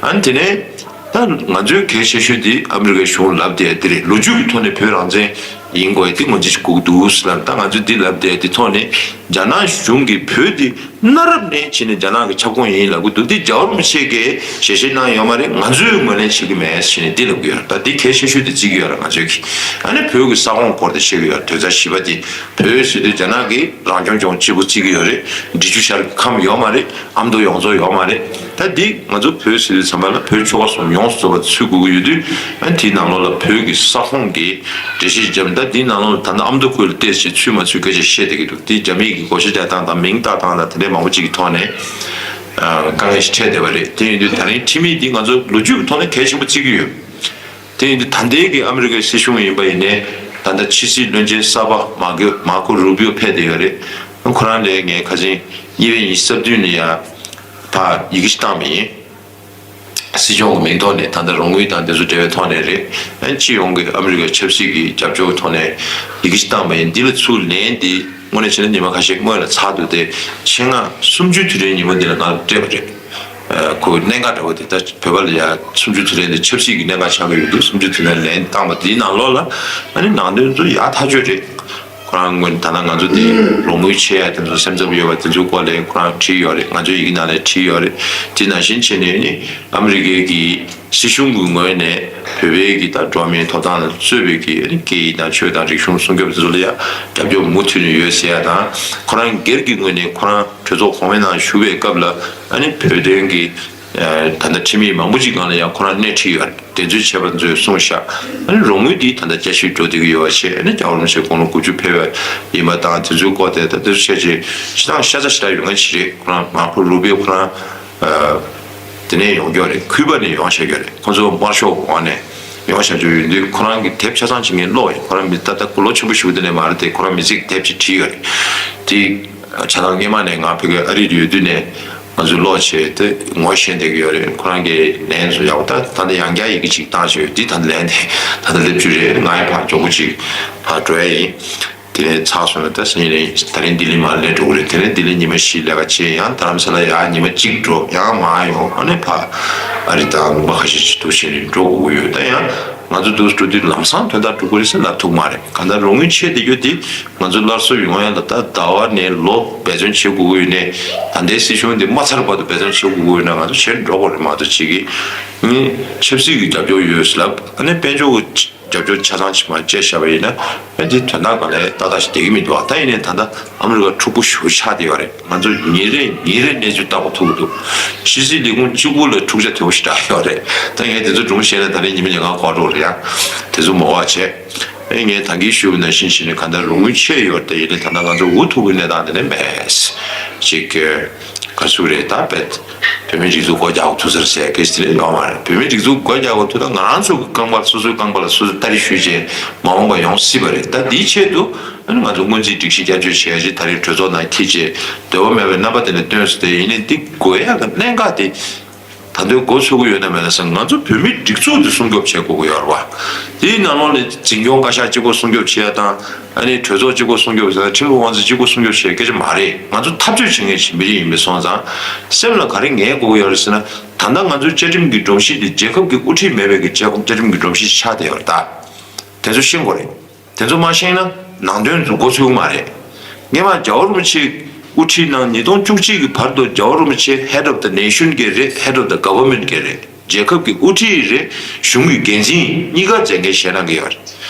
ཨ་ནི་དེ་ནས་ད་ང་ཚོའི་གལ་ཆེ་ཤོས་དེ་ཨ་མི་རི་ཀའི་གཞུང་ལབ་བསྡད་ཡ་དེ་རེད། ལོ་རྒྱུས་ཀྱི་ཐོག་ནས་བོད་རང་བཙན་ ཡིན་དགོས་དེ་ངོས་འཛིན་ཞིག་དགོས་ཀྱི་འདུག་ཟེར་ལབ། ད་ང་ཚོས་འདི་ལབ་བསྡད་དེ་ཐོག་ནས་རྒྱ་ནག་གཞུང་གིས་བོད་འདི་གནའ་རབས་ནས་བྱས་ནས་རྒྱ་ནག་གི་ཁྱབ་ཁོངས་ཡིན་ལབ་ཀྱི་འདུག་དེ་རྒྱལ་བ་རིན་པོ་ཆེ་གིས་ཞལ་བཞེས་གནང་ཡོད་མ་རེད། ང་ཚོས་ངོས་ལེན་བྱེད་ཀྱི་མེད་ཟེར་ནས་འདི་ལབ་ཀྱི་ཡོད་རེད། ད་འདི་གལ་ཆེ་ཤོས་དེ་བརྩི་གི་ཡོད་རེད་ང་ཚོས་ཀྱིས། ཨ་ནི་བོད་ཀྱི་ས་ཁོངས་སྐོར་དེ་བཤད་ཀྱི་ཡོད་རེད། དོན་ཚན་བཞི་པ་དེ་བོད་ཟེར་དུས་རྒྱ་ནག་གིས་རང་སྐྱོང་ལྗོངས་གཅིག་པུ་བརྩི་གི་ཡོད་རེད། འབྲི་ཆུ་ཤར་གྱི་ཁམས་ཡོད་མ་རེད། ཨ་མདོ་ཡོངས་རྫོགས་ཡོད་མ་རེད། ད་འདི་ང་ཚོ་བོད་ཟེར་དུས་ཙམ་པ་ལ་བོད་ཆོལ་ཁ་གསུམ་ཡོངས་སུ་རྫོགས་པ་ཚུད་དགོས་ཀྱི་ཡོད་དུས། ཨ་དེའི་ནང་ལོགས་ལ་བོད་ཀྱི་ས་ཁོངས་ཀྱི་འགྲེལ་བཤད་བརྒྱབ་ནས། ད་འདིའི་ནང་ལོགས་ལ་ད་ལྟ་ཨ་མདོ་ཁུལ་ལ་བལྟས་ཚེ་ཚུད་མ་ཚུད་སྐད་ཆ་བཤད་བསྡད་ཀྱི་འདུག་དེ་རྒྱ་མི་གིས་བགོ་བཤའ་རྒྱག་སྟངས་དང་མིང་བཏགས་སྟངས་དང་དེ་འདྲའི་མང་པོ་ཅིག་གི་ཐོག་ནས་ཨ་དཀའ་ངལ་ཞིག་འཕྲད་བསྡད་པ་རེད། དེ་ཡིན་དུས་ད་རིང་ཁྲིམས་ཡིག་འདི་ང་ཚོ་ལོ་རྒྱུས་ཀྱི་ཐོག་ནས་གལ་ཆེན་པོ་བརྩི་གི་ཡོད། དེ་ཡིན་དུས་ད་ལྟའི་གི་ཨ་མི་རི་ཀའི་སྲིད་གཞུང་ཡིན་པ་ཡིན་ནའི། ད་ལྟ་ཕྱི་སྲིད་བློན་ཆེན་གསར་པ་མར་ཀོ་མར་ཀོ་རུ་པིའོ་ཕེབས་བསྡད་ཡོད་རེད། ཁོ་རང་ལ་ངས་ཁ་སང་གཉིས་པའི་ཉི་ཤུ་རྩ་བདུན་ལ་ཡ་ཕར་ཡི་གེ་ཞིག་བཏང་བ་ཡིན། སྲིད་སྐྱོང་གི་མིང་ཐོག་ནས། ད་ལྟ་རོགས་དངུལ་དང་དེ་ཚོ་འབྲེལ་བའི་ཐོག་ནས་རེད། ཨ་ནི་སྤྱི་ཡོངས་ཀྱི་ཨ་མི་རི་ཀའི་ཆབ་སྲིད་ཀྱི་རྒྱབ་སྐྱོར་ཐོག་ནས་ཡི་གེ་ཞིག་བཏང་བ་ཡིན། འདི་ལ་ཚུར་ལན་འདི་དངོས་གནས་བྱས་ན་ཉི་མ་ཁ་ཤས་སྔོན་ལ་ཚར་འདུག་དེ་ཆེད་མངགས་གསུམ་བཅུའི་དུས་དྲན་ཉིན་མོ་འདི་ལ་ང་ལ་སྤྲད་པ་རེད། ཨ་ཁོ་གནད་འགག་འདྲ་བོ་དེ་ད་བོད་པ་ལ་ཡ་གསུམ་བཅུའི་དུས་དྲན་དེ་ཆབ་སྲིད་ཀྱི་གནད་འགག་ཆགས་ཀྱི་ཡོད་འདུག་གསུམ་བཅུའི་དུས་དྲན་ལན་བཏང་བ་དེའི་ནང་ལོགས་ལ་ཨ་ནི་ནང་དོན་ཚོ་ཡག་ཐག་ཆོད་རེད། ཁོ་རང་ངོས་ནས་ད་ལྟ་ང་ཚོ་དེ་རོགས་དངུལ་ཆེ་ཡ་དེ་ཚོ་སེམས་འཚབ་ཡོད་པ་དེ་ཚོའི་སྐོར་ལ་ཁོ་རང་བྲིས་ཡོད་རེད། ང་ཚོའི་ཡི་གེ་ནང་ལ་བྲིས་ཡོད་རེད། དེ་ནང་བཞིན་བྱས་ནས་ནི་ཨ་མི་རི་ཀའི་གི་སྲིད་གཞུང་གི་ངོས་ནས་བོད་པའི་གི་ད་འགྲོ་བ་མིའི་ཐོབ་ཐང་ལ་གཙོས་པའི་གི་ཨ་ནི་སྐད་ཡིག་དང་ཆོས་དང་རིག་གཞུང་སྲུང་སྐྱོབ་དེ་ཚོ་ལ་ཡ་རྒྱབ་སྐྱོར་མུ་མཐུད་ནས་ཡོད་ཟེར་ཡ་དང་། ཁོ་རང་སྒེར་གྱི་ངོས་ནས་ཁོ་རང་གྲོས་ཚོགས་གོང་མའི་ནང་བཞུགས་པའི་སྐབས་ལ་ཨ་ནི་བོད་དོན་གྱི་ད་ལྟ་ཁྲིམས་ཡིག་མང་པོ་ཅིག་སྒང་ལ་ཡང་ཁོ་རང་སྣེ་ཁྲིད་ཡོད་རེད། དེ་ཚོའི་ཆད་པ་ཚོས་གསུངས་ཤག་ཨ་ནི་རོགས་དངུལ་འདི་ད་ལྟ་རྒྱ་ཆེར་འགྲོ་བསྡད་ཀྱི་ཡོད་པ་བྱས། ཨ་ནི་རྒྱལ་བ་རིན་པོ་ཆེ་དགུང་ལོ་དགུ་བཅུ་ཕེབས་པ་ཡིན་པ་དང་དེ་ཚོའི་སྐོར་དེ་ད་དེ་ཚོ་བཤད་ཆེད་སྤྱི་བཏང་ཤ་ཚ་ཞེ་དྲག་ཡོད་མཁན་ཞིག་རེད། ཁོ་རང་མར་ཁོ་རུ་པིའོ་ཁོ་རང་དེ་ནས་ཡོང་རྒྱུ་རེད། ཁུ་པ་ནས་ཡོང་བཞག་རྒྱུ་རེད། ཁོ་ཚོ་དམར་ཤོག་འོག་ནས་ཡོང་བཞག་རྒྱུ་ཡིན་དུས་ཁོ་རང་གི་དེབ་ཆ་ཚང་ཅིག་ངས་ཀློག་ཡིན། ཁོ་རང་མི་ད་ལྟ་ལོ་ཆེན་པོ་ཞིག་དེ་ནས་མ་རེད་དེ། ཁོ་རང་མི་ཚེ་གི་དེབ་ཅིག་བྲིས་ཡོད་རེད། དེ་ཆ་ཚང་སྔས་མ་ནས་ང་ཕ་གི་ཨ་རི་དུ་ཡོད་དུས་ནས་ང་ཚོས་ཀློག་བྱས་ཏེ་ངོ་ཤེས་བསྡད་ཀྱི་ཡོད་རེད། ཁོ་རང་གིས་ལན་བཟོ་ཡག་པོ། ད་ད་ལྟ་ཡང་བསྐྱར་ཡི་གེ་ཅིག་བཏང་བྱས་ཡོད། འདི་ད་ལྟ་ལན་དེ་ད་ལྟ་སླེབས་རྒྱུ་རེད། ང་ཡི་ཕར་མགྱོགས་པོ་ཅིག་ཕར་འགྲོ་ཡ་ཡིན། དེ་ནས་ཚར་སོང་ན་ད་སང་ཉིན་ནས་ད་རིང་ལྡི་ལི་མར་སླེབས་འགྲོ་གི་རེད། དེ་ནས་ལྡི་ལི་ཉི་མ་བཞི་ལས་ཀ་བྱས། ཡང་རྡ་རམ་ས་ལ་ཡར་ཉི་མ་གཅིག་འགྲོ། ཡང་མར་ཡོང་། ཨ་ནི་ཕར་ཨ་རི་དང་ལུང་པ་ཁ་ཤས་ཤིག་འདུག་བྱས་ནས་འགྲོ་དགོས་ཀྱི་ཡོད། ད་ཡང་ང་ཚོ་འདུག་འགྲོ་དུས་ལམ་སང་དོན་དག་འགྲོ་གི་རེད་ཟེར་ལབ་ཐུབ་མ་རེད། གང་ལྟར་རོགས་དངུལ་ཆད་བསྡད་རྒྱུ་དེ་ང་ཚོ་སླར་གསོ་ཡོང་ཡ་ལ་ད་ཟླ་བ་ནས་ལོ་འབད་བརྩོན་བྱེད་དགོས་ཀྱི་ཡོད་ནའི། ད་ལྟའི་སྲིད་གཞུང་འདི་མ་ཚར་བར་དུ་འབད་བརྩོན་བྱེད་དགོས་ཀྱི་ཡོད་ན་ང་ཚོ་བྱེད་འགྲོ་དགོས་རེད་མ་གཏོགས་བྱེད་ཀྱི་ནི་ཆབ་སྲིད་ཀྱི་རྒྱབ་སྐྱོར་ཡོད་ཟེར་ལབ། ཨ་ནི་དཔལ་འབྱོར་གྱི་རྒྱབ་སྐྱོར་ཆ་ཚང་ཕྱི་མར་བཅད་བཞག་པ་ཡིན་ན། ཨ་འདི་དོན་དག་གང་ལ་ཏག་ཏག་ཞིག་བསྡད་ཀྱི་མི་འདུག་ཨ་ད་ཡིན་ནའི་ད་ལྟ་ཨ་མི་རི་ཀ་འཁྲུག་པོ་ཞེ་པོ་ཆགས་བསྡད་ཡོད་རེད། ང་ཚོ་ཉིན་རེ་ཉིན་རེ་གནས་ཚུལ་ལྟ་དགོས་ཐུག་གི་འདུག་ཕྱི་སྲིད་ལས་ཁུངས་གཅིག་པུ་ལ་འཁྲུག་ཆ་དོད་པོ་ཞེ་དྲག་ཡོད་རེད། ད་ངས་དེ་ཚོ་སྒྲུང་བཤད་ན་ད་རིང་ཉི་མ་ཉིན་གང་འགོར་འགྲོ་རེད་ཡ། དེ་ཚོ་མ་འོ་བྱས། ཨེ་ངས་ད་གིན་ཞུས་པ་ནང་བཞིན་བྱས་ནས་གང་ལྟར་རོགས་དངུལ་ཆད་ཡོད་རེད། ཡིན་ནའི་ད་ལྟ་ང་ཚོ་འུ་ཐུག་གི་གནས་སྟངས་དེ་འདྲ་མེད། ཅིག་ག་ཚོད་རེད་ད། བོད་བོད་མིའི་སྒྲིག་འཛུགས་སྒོ་རྒྱག་དགོས་ཐུག་ས་རེད་ཟེར་སྐད་ཆ་དེ་འདྲ་ཡོད་མ་རེད། བོད་མིའི་སྒྲིག་འཛུགས་སྒོ་རྒྱག་དགོས་ཐུག་ན་ང་རང་ཚོ་གི་རྐང་པར་སོ་སོའི་རྐང་པ་ལ་སོ་སོས་ལྟ་རེ་ཞུས་བྱས་མ་འོངས་པ་ཡོང་སྲིད་པ་རེད། ད་འདིའི་ཆེད་དུ་ཨ་ནི་ང་ཚོ་སྔོན་རྩིས་སྒྲིག་གཞི་བསྐྱར་བཅོས་བྱས་རྗེས་ད་རེས་གྲོས་ཚོགས་ནང་འཁྱེར་བྱས་འདོད་པ་མེད་པའི་རྣམ་པ་དེ་འདྲ་སྟོན་སོང་། དེ་ཡིན་ནའི་འདི་དགོས་ཡག་གི་གནད་འགག་དེ། ད་དུང་འགོ་ཚུགས་ཀྱི་ཡོད་ན་མེད་ན་ཟེར། ང་ཚོ་བོད་མིའི་སྒྲིག་འཛུགས་འདི་སྲུང་སྐྱོབ་བྱེད་དགོས་ཀྱི་ཡོད་རེད་བ། དེའི་ནང་ལོགས་ནས་འཛིན་སྐྱོང་བཀའ་ཤག་གཅིག་པོ་སྲུང་སྐྱོབ་བྱེད་ཡ་དང་། ཨ་ནི་གྲོས་ཚོགས་གཅིག་པོ་སྲུང་སྐྱོབ་བྱེད་ཡ་དང་། ཁྲིམས་ཀྱི་དབང་འཛིན་གཅིག་པོ་སྲུང་སྐྱོབ་བྱེད་ཡ་སྐད་ཆ་མ་རེད། ང་ཚོ་འཐབ་རྩོད་བྱེད་མཁན་ཞིག་མི་རིགས་ཡིན་པའི་སོང་ཙང་། སེམས་ལ་ག་རེ་ངེས་དགོས་ཀྱི་ཡོད་རེད་ཟེར་ན། ད་ལྟ་ང་ཚོའི་བཅའ་ཁྲིམས་ཀྱི་སྒྲོམ་གཞི་འདི་རྒྱལ་ཁབ་ཀྱི་དབུ་ཁྲིད་མེད་པའི་གི་བཅའ་ཁྲིམས་ཀྱི་སྒྲོམ་གཞི་ཆགས་བསྡད་ཡོད་རེད་ད། དེ་ཚོ་ཤེས་དགོས་རེད། དེ་ཚོ་མ་ཤེས་ན་ནང་དོན་ཚོ་འགོ་ཚུགས་མ་རེད། སྔོན་མ་རྒྱལ་བ་རིན་པོ་ཆེ་དབུ་ཁྲིད་ནང་ཉིས་སྟོང་བཅུ་གཅིག་གི་བར་དུ་རྒྱལ་བ་རིན་པོ་ཆེ་head of the nation་གི་རེད། head of the government་གི་རེད། རྒྱལ་ཁབ་ཀྱི་དབུ་ཁྲིད་རེད། གཞུང་གི་འགན་འཛིན་གཉིས་ཀ་མཛད་འགན་བཞེས་གནང་གི་ཡོད་རེད།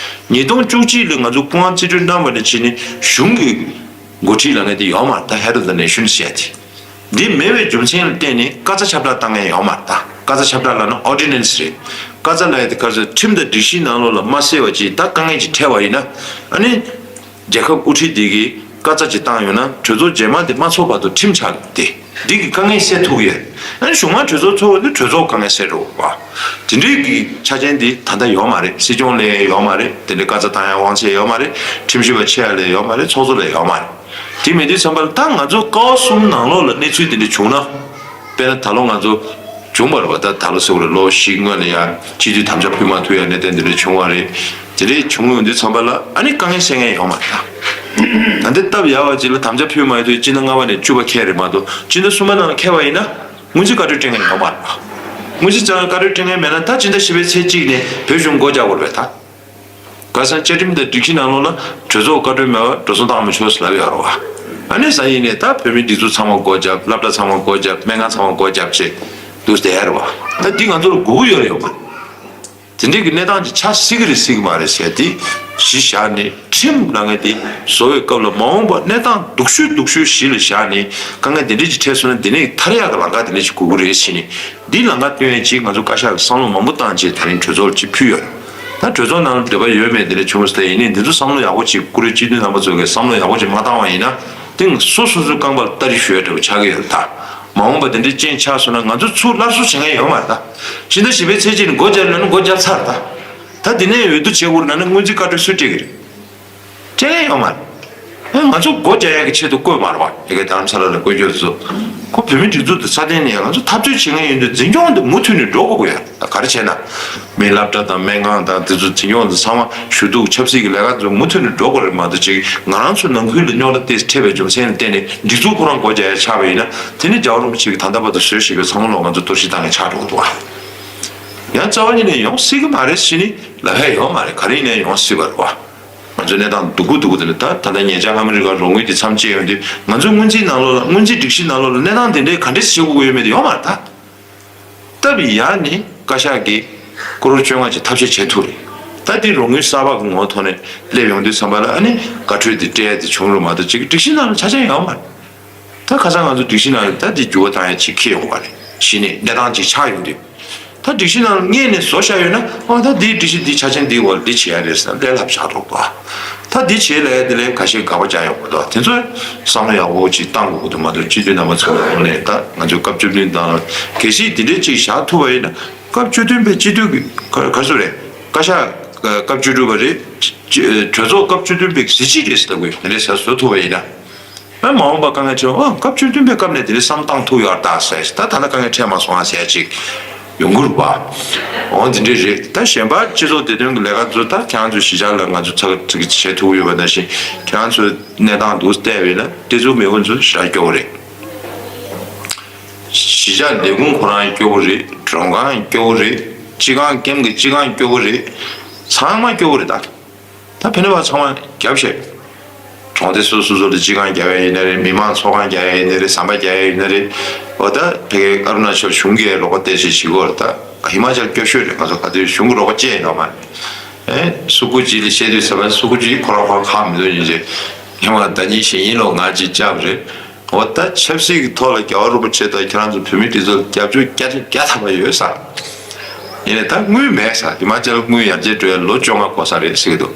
ཉིས་སྟོང་བཅུ་གཅིག་ལ་ང་ཚོ་སྐུ་དབང་རྩིས་སྤྲོད་གནང་བ་ནས་བྱས་ནས་གཞུང་གི་འགོ་ཁྲིད་ལབ་མཁན་དེ་ཡོད་མ་རེད་ད། head of the nation་ཟེར་ཡ་དེ། འདི་མེད་པའི་རྒྱུ་མཚན་ལ་བརྟེན་ནས་བཀའ་རྩ་ཁྱབ་བསྒྲགས་བཏང་མཁན་ཡོད་མ་རེད་ད། བཀའ་རྩ་ཁྱབ་བསྒྲགས་ལབ་ན་ordinance་རེད། བཀའ་རྩ་ལབ་ཡ་དེ་ག་ཚོད་ཁྲིམས་དང་སྒྲིག་གཞིའི་ནང་ལོགས་ལ་མ་གསལ་བ་ཅིག་ད་དཀའ་ངལ་ཅིག་འཕྲད་པ་ཡིན་ན། ཨ་ནི་རྒྱལ་ཁབ་དབུ་ཁྲིད་དེ་གིས་བཀའ་རྩ་ཅིག་བཏང་ཡོད་ན་གྲོས་ཚོགས་རྗེས་མ་དེ་མ་ཚོགས་བར་དུ་ཁྲིམས་ཆགས་ཏེ། འདི་གི་དཀའ་ངལ་སེལ་ཐུབ་ཀྱི་ཡོད། ཨ་ནི་གཞུག་མ་གྲོས་ཚོགས་ཚོགས་དུས་གྲོས་ཚོགས་དཀའ་ངལ་སེལ་འགྲོ་བ། དེ་འདྲའི་གི་ཆ་རྐྱེན་འདི་ད་ལྟ་ཡོད་མ་རེད། སྲིད་སྐྱོང་ལ་ཡོད་མ་རེད། དེ་འདྲའི་བཀའ་རྩ་བཏང་ཡ་དབང་ཆ་ཡོད་མ་རེད། ཁྲིམས་ཞིབ་པ་ཆེ་བ་ལ་ཡོད་མ་རེད། ཚོགས་གཙོ་ལ་ཡོད་མ་རེད། དེ་མེད་དུས་ཙམ་པ་ལ་ད་ང་ཚོ་ཀ་བ་གསུམ་ནང་ལོགས་ལ་གནས་ཚུལ་དེ་འདྲ་བྱུང་ན། དཔེར་ན་ད་ལོ་ང་ཚོ་བྱུང་བ་རེད་བ། ད་ད་ལོ་ཟེར་བ་རེད། ལོ་བཞི་སྔོན་ལ་ཡ་སྤྱི་འཐུས་དམ་བཅའ་ཕུལ་མ་ཐུབ་ཡ་གནད་དོན་དེ་འདྲ་བྱུང་བ་རེད། དེ་འདྲ་བྱུང་ཡོང་དུས་ཙམ་པ་ལ་ཨ་ནི་དཀའ་ངལ་སེལ་མཁན་ཡོད་མ་རེད་ད། ད་འདི་སྟབས་ཡག་པ་ཅིག་ལ་དམ་བཅའ་ཕུལ་མ་ཡོང་དུས་སྤྱི་ཟླ་ལྔ་པ་ནས་བཅུ་པ་འཁེལ་རེད་མ་གཏོགས་སྤྱི་ཟླ་གསུམ་པ་ནང་ལ་འཁེལ་བ་ཡིན་ན་སྔོན་རྩིས་བཀའ་འཁྲོལ་སྤྲད་མཁན་ཡོད་མ་རེད་བ། སྔོན་རྩིས་བཀའ་འཁྲོལ་སྤྲད་མཁན་མེད་ན་ད་སྤྱི་ཟླ་བཞི་པའི་ཚེས་གཅིག་ནས་བོད་གཞུང་སྒོ་རྒྱག་དགོས་རེད་བས་ད། ཁ་སང་བཅའ་ཁྲིམས་དང་སྒྲིག་གཞི་ནང་ལོགས་ལ་གྲོས་ཚོགས་བཀའ་འཁྲོལ་མེད་པར་འགྲོ་སོང་བཏང་མི་ཆོག་ཟེར་ལབ་ཡོད་རེད་བ། ཨ་ནི་སང་ཉིན་ནས་ད་བོད་མིའི་སྒྲིག་འཛུགས་ཚང་མ་སྒོ་བརྒྱབ། སློབ་གྲྭ་ཚང་མ་སྒོ་བརྒྱབ། སྨན་ཁང་ཚང་མ་སྒོ་བརྒྱབ་བྱས་འདུག་བསྡད་ཡོད་རེད་བ། ད་འདི་ང་ཚོ་ལ་དགོས་ཀྱི་ཡོད་རེད་ཡོད་མ་རེད། དེ་འདྲའི་གི་གནས་སྟངས་ཅིག་ཆགས་སྲིད་ཀྱི་རེད་སྲིད་ཀྱི་མ་རེད་ཟེར་དེ་གཞི་བཞག་ནས་ཁྲིམས་ལབ་མཁན་དེ་བཟོ་བའི་སྐབས་ལ་མ་འོངས་པ་གནས་སྟངས་སྡུག་ཤོས་སྡུག་ཤོས་གཞི་ལ་བཞག་ནས་དཀའ་ངལ་དེ་འདྲས་ཅིག་འཕྲད་སོང་ན་དེ་ནས་ཐར་ཡག་གི་ལམ་ཁ་དེ་འདྲས་ཅིག་དགོས་ཀྱི་རེད་ཟེར་ནས་འདི་ལམ་ཁ་སྟོན་ཡས་ཅིག་ང་ཚོ་བཀའ་ཤག་གིས་བསམ་བློ་མང་པོ་བཏང་བྱས་ད་རིང་གྲོས་ཚོགས་ལ་ཅིག་ཕུལ་ཡོད་རེད། ད་གྲོས་ཚོགས་ནང་ལ་འདོད་པ་ཡོད་མེད་དེ་འདྲ་བྱུང་སོང་། ད་ཡིན་ནའི་འདི་ཚོ་བསམ་བློ་ཡག་པོ་ཅིག་བཀུར་འོས་སྤྱི་འཐུས་རྣམ་པ་ཚོ་གིས་བསམ་བློ་ཡག་པོ་ཅིག་མ་བཏང་བ་ཡིན་ན་དེང་སོ་སོ་སོའི་རྐང་པ་ལ་སྟ་རེ་གཞུ་ཡས་འདྲ་པོ་ཆགས་ཀྱི་ཡོད་རེད། ད་མ་འོངས་པ་དེ་འདྲའི་རྐྱེན་ཆགས་སོང་ན་ང་ཚོ་ཚུར་སླར་གསོ་བྱེད་མཁན་ཡོད་མ་རེད། ད་ཕྱི་ཟླ་བཞི་པའི་ཚེས་གཅིག་ནས་སྒོ་བརྒྱབ་ལབ་ན་སྒོ་བརྒྱབ་ཚར་རེད། ད་ད་དེ་ནས་འོས་བསྡུ་བྱེད་དགོས་རེད་ན་ན་སྔོན་རྩིས་བཀའ་འཁྲོལ་སུས་སྤྲད་ཀྱི་རེད། སྤྲད་མཁན་ཡོད་མ་རེད། ཨ་ང་ཚོ་སྒོ་རྒྱག་ཡག་གི་ཆེད་དུ་བསྐོས་མ་རེད་བ། ཡ་གི་རྡ་རམ་ས་ལ་ལ་བསྐོས་རྒྱུ་དེ་ཚོ། ཁོ་བོད་མིའི་སྒྲིག་འཛུགས་དེ་སྲ་བརྟན་ནས་ང་ཚོ་འཐབ་རྩོད་བྱེད་མཁན་ཡིན་དུས་འཛིན་སྐྱོང་དེ་མུ་མཐུད་ནས་འགྲོ་དགོས་ཀྱི་ཡོད། ད་ག་རེ་བྱས་ན། མི་སློབ་གྲྭ་དང་སྨན་ཁང་དང་དེ་ཚོ་འཛིན་སྐྱོང་དེ་ཚང་མ་ཞུ་གཏུག་ཆབ་སྲིད་ཀྱི་ལས་ཀ་ཚོ་མུ་མཐུད་ནས་འགྲོ་དགོས་རེད་མ་གཏོགས་ཅིག་ང་རང་ཚོ་ནང་ཁུལ་ལ་རྙོག་དྲ་དེ་འཕྲད་པའི་རྒྱུ་མཚན་ལ་བརྟེན་ནས་སྒྲིག་འཛུགས་ཁོ་རང་སྒོ་རྒྱག་ཡ་ཆགས་པ་ཡིན་ན་དེ་ནི་རྒྱལ་བ་རིན་པོ་ཆེ་གིས་ད་ལྟ་བར་དུ་བཟོས་བཞིན་པའི་ཚང་མ་ལོག་ང་ཚོ་གཏོར་བཤིག་བཏང་ཡ་ཆགས་འགྲོ་གི་འདུག་བ། ཡང་རྩ་བ་ཉིད་ནས་ཡོང་སྲིད་ཀྱི་མ་རེད་ཟེར་ནི་ལབ་ཡ་ཡོད་མ་རེད། ག་རེ་ཡིན་ནའི་ཡོང་སྲིད་པ་རེད་བ། ང་ཚོའི་གནས་སྟངས་སྡུག་པོ་སྡུག་པོ་དེ་ལ་ད་ད་ལྟ་ཉེ་ཆར་ཨ་མི་རི་ཀ་རོགས་དངུལ་དེ་མཚམས་བཅད་ཡོང་དུས་ང་ཚོའི་སྔོན་རྩིས་ནང་ལོགས་ལ་སྔོན་རྩིས་སྒྲིག་གཞི་ནང་ལོགས་ལ་གནས་སྟངས་དེ་འདྲའི་ག་འདྲས་བྱེད་དགོས་ཀྱི་ཡོད་མེད་དེ་ཡོད་མ་རེད་ད། སྟབས་ཡག་ནི་བཀའ་ཤག་གིས་ཀོ་རོར་བཅོ་ལྔ་ཅིག་ཐབས་ཤེས་བྱེད་ཐུབ་རེད། ད་འདི་རོགས་དངུལ་གསར་པ་གི་ངོ་བོ་ཐོག་ནས་སླེབས་ཡོང་དུས་ཙམ་པ་ལ་ཨ་ནི་བཀའ་འཁྲོལ་དེ་སྤྲད་ཡ་དེ་བྱུང་རུང་མ་གཏོགས་ཅིག་སྒྲིག་གཞི་ནང་ལ་ཆ་ཆ་ཡོད་མ་རེད། ད་ཁ་སང་ང་ཚོ་སྒྲིག་གཞི་ནང་ལ་ད་འདི་འགྱུར་བ་བཏང་ཡ་ཅིག་འཁེལ་ཡོང་བ་རེད། གཞི་ནས་གནས་སྟངས་ཅིག་ཆགས་ཡོང་དུས། ད་སྒྲིག་གཞི་ནང་ལ་སྔས་ནས་བཟོ་བཞག་ཡོད་ན་ཨ་ད་འདིའི་སྒྲིག་གཞི་འདི་ཆ་ཆེན་འདིའི་འོག་ལ་འདི་བྱེད་ཡ་རེད་ཟེར་ན་ལས་སླ་པོ་ཆགས་འགྲོ་གི་འདུག་ད་འདི་བྱེད་ལས་འདི་ལས་ཁ་ཤས་དགག་པ་རྒྱག་ཡོང་གི་འདུག་དེ་ཚོ་བསམ་བློ་ཡག་པོ་ཅིག་བཏང་དགོས་ཀྱི་འདུག་མ་གཏོགས་སྤྱི་འཐུས་རྣམ་པ་ཚོའི་ངོས་ནས་ད་ང་ཚོས་སྐབས་བཅུ་བདུན་དང་གལ་སྲིད་འདི་འདྲའི་ཅིག་བཞག་ཐུབ་པ་ཡིན་ན་སྐབས་བཅུ་བདུན་པའི་སྤྱི་འཐུས་ཀྱི་ག་ག་ཚོད་རེད། བཀའ་ཤག་སྐབས་བཅུ་དྲུག་པ་རེད། གྲོས་ཚོགས་སྐབས་བཅུ་བདུན་པའི་གཟི་བརྗིད་རེད་ཟེར་དགོས་དེ་འདྲའི་ཟེར་བཟོ་ཐུབ་པ་ཡིན་ན། ཨ་མ་འོངས་པ་དཀའ་ངལ་འཕྲད་འོང་སྐབས་བཅུ་བདུན་པའི་སྐབས་ནས་དེ་རིང་བསམ་བཏང་ཐུབ་ཡོད་ད་ཟེར་ད་ད་ལྟ་དཀའ་ངལ་འཕྲད་མ་སོང་ཨ་ཟེར་ཅིག་ཡོང་གི་རེད་པ། འོང་དེ་འདྲས་རེད། ད་གཞན་པ་སྤྱི་ཚོགས་བདེ་དོན་གྱི་ལས་ཀ་ཚོ་ད་ཁྱེད་རང་ཚོའི་གཞིས་ཆགས་ལ་ང་ཚོ་ཚགས་ཚིག་བྱེད་ཐུབ་ཡོད་པ་ནང་བཞིན་ཁྱེད་རང་ཚོའི་གནས་སྟངས་འདུག་བལྟས་པས་ན་བདེ་སྡུག་མི་འོང་ཚོ་ཞེ་དྲག་སྐྱོ་བོ་རེད། གཞིས་ཆགས་ལས་ཁུངས་ཁོ་རང་སྐྱོ་བོ་རེད། མགྲོན་ཁང་སྐྱོ་བོ་རེད། སྤྱི་ཁང་ཀེམ་གྱི་སྤྱི་ཁང་སྐྱོ་བོ་རེད། ཚང་མ་སྐྱོ་བོ་རེད་ད། ད་ཕན་ནུས་པ་ཚང་མ་རྒྱབ་བཤད། གྲོང་སྡེ་སོ་སོ་སོ་ལ་སྤྱི་ཁང་རྒྱག་ཡ་ཡིན་ན་རེད། མི་མང་ཚོགས་ཁང་རྒྱག་ཡ་ཡིན་ན་རེད། ཟམ་པ་རྒྱག་ཡ་ཡིན་ན་རེད། འོ་ད་ཕ་གིའི་ཨ་རུ་ན་ཅལ་གཞུང་གིས་རོགས་པ་བལྟས་ཤིག་བྱེད་དགོས་རེད་ད། ཧི་མ་ཅལ་སྐྱོ་ཤོས་རེད། ང་ཚོ་ག་དུས་གཞུང་གི་རོགས་པ་བཅད་ཡོད་མ་རེད། ཨེ་སུ་ཀུ་ཇི་ལ་བཤད་དུས་ཟམ་པ་སུ་ཀུ་ཇི་ཁོ་རང་ཁོ་རང་ཁག་མི་འདུག་ཡིན་ཅེ། ཧི་མ་ད་ཉིན་ཞིག་ཡིན་ལོ་ང་ཅིག་བཅར་བ་རེད། འོ་ད་ཆབ་སྲིད་ཀྱི་ཐོག་ལ་རྒྱལ་བ་རིན་པོ་ཆེ་དང་ཁྱེད་རང་ཚོ་བོད་མི་འདི་ཚོ་རྒྱབ་སྐྱོར་བརྒྱ་ཆ་བརྒྱ་ཐམ་པ་ཡོད་ས། ཡིན་ནའི་ད་དངུལ་མེད་ས། ཧི་མ་ཅལ་དངུལ་ཡར་རྒྱས་འགྲོ་ཡ་ལོ་བཅོ་ལྔ་འགོར་ས་རེད་ཟེར་གྱི་འདུག་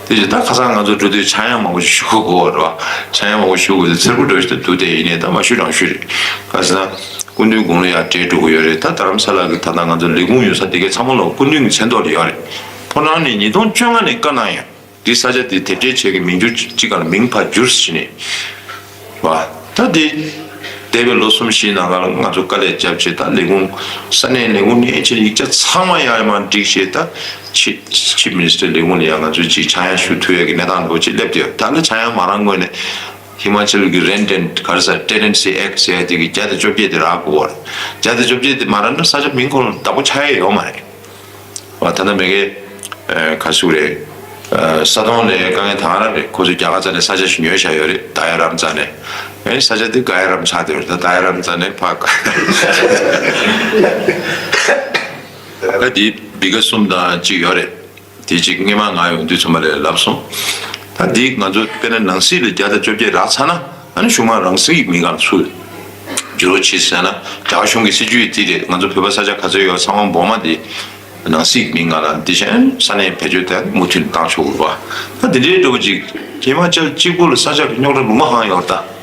དེ་བཞིན་ད་ཁ་སང་ང་ཚོ་འགྲོ་དུས་ཆག་ཡང་མང་པོ་ཞིག་ཞུ་དགོས་རེད་བ། ཆག་ཡང་མང་པོ་ཞུ་དགོས་དུས་ཚེར་པོ་འགྲོ་ཞིག་ཏུ་འདུག་དེ་ཡིན་ནའི་ད་མ་ཞུ་རང་ཞུ་རེད། ག་ཟེར་ན་སྐུ་མདུན་དགུང་ལོ་ཡར་བགྲེས་འགྲོ་གི་ཡོད་རེད། ད་རྡ་རམ་ས་ལ་གི་ད་ལྟ་ང་ཚོ་ལས་ཁུངས་ཡོད་ས་དེ་གའི་ཚང་མ་ལོ་སྐུ་མདུན་གྱི་མཚན་ཐོག་ལ་ཡོད་རེད། ཁོ་རང་ནས་ཉིས་སྟོང་བཅོ་ལྔ་ནས་བཀའ་གནང་ཡོད། འདི་ས་ཆ་འདི་དེབ་སྐྱེལ་བྱེད་ཀྱི་མིང་བསྒྱུར་གཅིག་ག་ལ་མིང་ཕར་བསྒྱུར་ཟེར་ནས། བ། ད་འདི་འདས་པའི་ལོ་གསུམ་བཞིའི་ནང་ལ་ང་ཚོ་དཀའ་ལས་བརྒྱབ་བྱས་ད་ལས་ཁུངས་ས་གནས་ལས་ཁུངས་ནས་ཕྱིར་ཡིག་ཆ་ཚང་མ་ཡར་མར་བསྒྲིགས་བྱས་ད་ཕྱི་ཕྱི་མི་ནི་སི་ཊར་ལས་ཁུངས་ལ་ཡང་ང་ཚོས་ཅིག་ཆག་ཡང་ཞུ་ཐུབ་ཡ་གི་གནས་སྟངས་འདྲ་པོ་ཅིག་སླེབས་བསྡད་ཡོད། ད་ལྟ་ཆག་ཡང་མ་རག་སྔོན་ནས་ཧི་མ་ཅལ་གྱི་Rent and ག་རེ་ཟེར་Tenancy Act ཟེར་ཡ་དེ་གི་བརྒྱ་དང་བཅོ་བརྒྱད་དེ་རག་དགོས་པ་རེད། བརྒྱ་དང་བཅོ་བརྒྱད་དེ་མ་རག་ན་ས་ཆ་མིང་ཁོ་ལ་བདག་པོ་ཆགས་ཡ་ཡོད་མ་རེད། བ་ད་ལྟ་མེ་གེ་ཨ་ག་ཟེར་རེད། ཨ་ས་དོང་ལས་དཀའ་ངལ་དང་ར་རེད། ཁོ་ཚོས་རྒྱ་གར་རྩ་ནས་ས་ཆ་ཞིག་ཉོས་བཞག་ཡོད་རེད། ད་ཡ་རམ་རྩ་ནས། ཨེ་ས་ཆ་དེ་ག་ཡ་རམ་ཆགས་བསྡད་ཡོད་རེད། ད་ད་ཡ་རམ་རྩ་ནས་ཕ་ག་ད་དེ་བི་ག་གསུམ་དང་གཅིག་ཡོད་རེད། དེ་གཅིག་སྔས་མ་ང་ཡོང་དུས་ཚང་མ་ལས་ལབ་སོང་། ད་འདི་ང་ཚོ་དཔེར་ན་ནང་སྲིད་ལ་བརྒྱ་དང་བཅོ་བརྒྱད་རག་ཚར་ན་ཨ་ནི་གཞུང་མང་རང་སྲིད་ཀྱི་མི་སྒང་ཚུར་འགྱུར་བ་བྱེད་ཟེར་ན་རྒྱ་གཞུང་གི་སྲིད་ཇུས་དེ་རེད། ང་ཚོ་བོད་པ་ས་ཆ་ག་ཚོད་ཡོད་ཚང་མ་འབོ་མ་དེ་ནང་སྲིད་ཀྱི་མི་སྒང་ལ་འདི་བཞིན་ས་གནས་བེད་སྤྱོད་དེ་མུ་མཐུད་བཏང་ཆོག་གི་རེད་བ། ད་འདི་འདྲའི་འགྲོ་བ་ཅིག་ཧི་མ་ཅལ་གཅིག་པུ་ལ་ས་ཆ་གི་རྙོག་དྲ་ལུང་པ་གང་ཡོད་ད།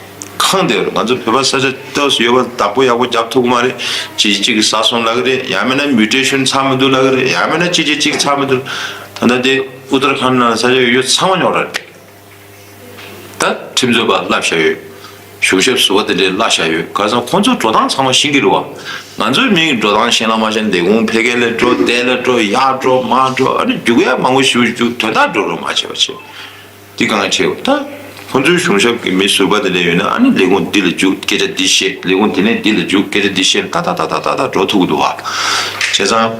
གང་དེར་ང་ཚོ་བོད་པ་ས་ཆ་ཏོག་ཙམ་ཡོད་པ་བདག་པོ་ཡག་པོ་རྒྱབ་ཐུབ་ཀྱི་མ་རེད། གཅིག་གཅིག་གིས་ཟ་སོང་ལབ་ཀྱི་རེད། ཡང་མིན་ན་མིའུ་ཊེ་ཤན་ཚར་མི་འདུག་ལབ་ཀྱི་རེད། ཡང་མིན་ན་གཅིག་གཅིག་གཅིག་ཚར་མི་འདུག་ད་ལྟ་དེ་ཨུ་ཏར་ཁན་ནང་ས་ཆ་ཡོད་ཚང་མ་རྙོག་དྲ་རེད། ད་ཁྲིམས་རྩོད་པ་བསླབ་བཞག་ཡོད། གཞུང་ཞབས་ཟུར་པ་དེ་འདྲས་བསླབ་བཞག་ཡོད། ག་ཚང་ཁོང་ཚོའི་འགྲོ་སྟངས་ཚང་མ་ཤེས་ཀྱི་རེད་བ། ང་ཚོའི་མིའི་འགྲོ་སྟངས་ཤེས་ན་མ་ཤེས་ན་ལས་ཁུངས་ཕ་གི་ལ་འགྲོ་བལྟས་ལ་འགྲོ་ཡར་འགྲོ་མར་འགྲོ་ཨ་ནི་རྒྱུག་ཡ་མང་པོ་ཞིག་རྒྱུག་དོན་དག་འགྲོ་རོགས་མ་བྱེད་པ་བྱེད། འདི་གང་བྱེད་ད། ཁོང་ཚོའི་གཞུང་ཞབས་ཀྱི་མི་ཟུར་པ་དེ་འདྲས་ཡོད་ན་ཨ་ནི་ལས་ཁུངས་འདི་ལ་རྒྱུག་སྐད་ཆ་འདི་བཤད། ལས་ཁུངས་དེ་ནས་འདི་ལ་རྒྱུག་སྐད་ཆ་འདི་བཤད་ཏ་ཏ་ཏ་ཏ་ཏ་ཏ་འགྲོ་ཐུབ་ཀྱི་འདུག་བ། བྱས་ཙང་།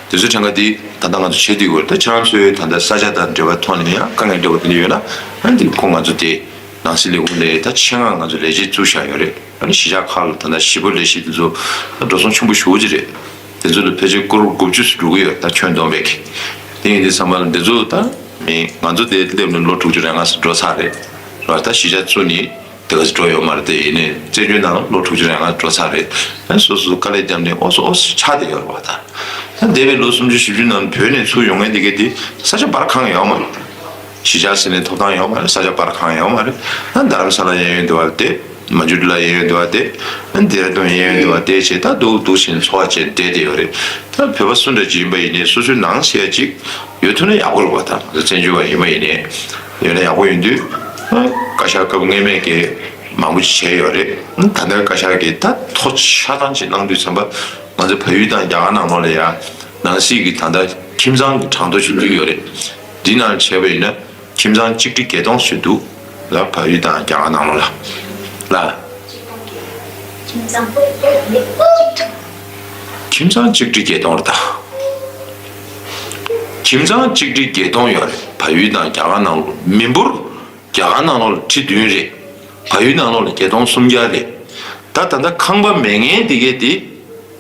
དེ་ཚོའི་གྲངས་ཀ་དེ་ད་ལྟ་ང་ཚོ་བྱེད་བསྡད་ཡོད་རེད། ད་ཁྱེད་རང་ཚོའི་ད་ལྟ་ས་ཆ་དང་འབྲེལ་བ་ཐོག་ནས་ཡང་དཀའ་ངལ་འདྲ་བོ་དེ་འདྲ་ཡོད་ན། ཨ་ནི་ཁོ་ང་ཚོ་དེ་ནང་སྲིད་ལས་ཁུངས་ལ་ད་ཆེད་མངགས་ང་ཚོ་ལས་བྱེད་བཙུགས་བཞག་ཡོད་རེད། ཨ་ནི་གཞིས་ཆགས་ཁག་ལ་ད་ལྟ་གཞིས་སྤོ་ལས་གཞི་དེ་ཚོ་ད་འགྲོ་སོང་ཆེན་པོ་ཞེ་པོ་ཅིག་རེད། དེ་ཚོ་ལ་ཕལ་ཆེར་ཀོ་རོར་དགུ་བཅུ་ཙམ་འགྲོ་གི་ཡོད། ད་ཁྱོན་བསྡོམས་པས་ཀྱི། དེ་ཡིན་དུས་ཙམ་པ་ལ་འདི་ཚོ་ད་མི་ང་ཚོ་དེ་སླེབས་ནས་ལོ་དྲུག་ཅུ་རེ་ལྔ་ཙམ་འགྲོ་ཚར་རེད། རེད་བ། ད་གཞིས་ཆགས་བཙུགས་ནས་དེ་ག་ཙམ་འགྲོ་ཡོད་མ་རེད། དེ་ཡིན་ནའི་བཙན་བྱོལ་ནང་ལོ་དྲུག་ཅུ་རེ་ལྔ་འགྲོ་ཚར་རེད། ཨ་ནི་སོ་སོ་དཀའ་ལས་བརྒྱབ་ནས་ཨོ་སོ་ཨོ་སོ་ཆགས་བསྡད་ཡོད་རེད་བ། ད་ད་འདས་པའི་ལོ་སུམ་ཅུ་བཞི་བཅུ་ནང་བོད་ནས་ཚུར་ཡོང་མཁན་དེ་གས་དེ་ས་ཆ་འབར་གང་ཡོད་མ་རེད། གཞིས་ཆགས་ཟེར་ནས་ཐོབ་ཐང་ཡོད་མ་རེད། ས་ཆ་འབར་གང་ཡོད་མ་རེད། ད་རྡ་རམ་ས་ལ་གཡས་གཡོན་དེ་བ་དེ། མ་ཇུ་ལ་གཡས་གཡོན་དེ་བ་དེ། ཨ་ནི་ཌེ་ར་ཌུན་གཡས་གཡོན་དེ་བ་དེ་བྱས། ད་འདུག་འདུག་བྱས་ནས་འཚོ་བ་བྱས་བསྡད་བསྡད་ཡོད་རེད། ད་བོད་པ་སུ་འདྲ་ཅིག་ཡིན་པ་ཡིན་ནའི་སོ་སོའི་ནང་ཟེར་ཡ་ཅིག་ཡོད་ཐུབ་ན་ཡག་པོ་རེད་བ། ད་ང་ཚོ་བཙན་བྱོལ་བ་ཡིན་པ་ཡིན་ནའི་ཡོད་ན་ཡག་པོ་ཡིན་དུས། ཨ་བཀའ་ཤག་སྐབས་སྔོན་མས་ཀྱི་མང་པོ་ཅིག་བྱས་ཡོད་རེད། ཨ་ད་ལྟའི་བཀའ་ཤག་གིས་ད་ཐོ་ཆ་ཚང་ཅིག་བླངས་དུས་ཙམ་པ་ང་ཚོ་བལ་ཡུལ་དང་རྒྱ་གར་ནང་ལོགས་ལ་ཡ་ནང་སྲིད་ཀྱི་ད་ལྟ་ཁྱིམ་ཚང་གི་གྲངས་ཐོ་ཞིག་བསྡུས་ཡོད་རེད། འདི་ནང་བྱས་པ་ཡིན་ན། ཁྱིམ་ཚང་གཅིག་ཁྲི་བརྒྱད་སྟོང་ཞིག་འདུག་ལ། བལ་ཡུལ་དང་རྒྱ་གར་ནང་ལོགས་ལ། ལ། ཁྱིམ་ཚང་གཅིག་ཁྲི་བརྒྱད་སྟོང་རེད་ད། ཁྱིམ་ཚང་གཅིག་ཁྲི་བརྒྱད་སྟོང་ཡོད་རེད། བལ་ཡུལ་དང་རྒྱ་གར་ནང་ལོགས་མི་འབོར་རྒྱ་གར་ནང་ལོགས་ལ་ཁྲི་བདུན་རེད། བལ་ཡུལ་ནང་ལོགས་ལ་བརྒྱད་སྟོང་སུམ་བརྒྱ་རེད། ད་ད་ལྟ་ཁང་པ་མེད་མཁན་དེ་གས་དེ་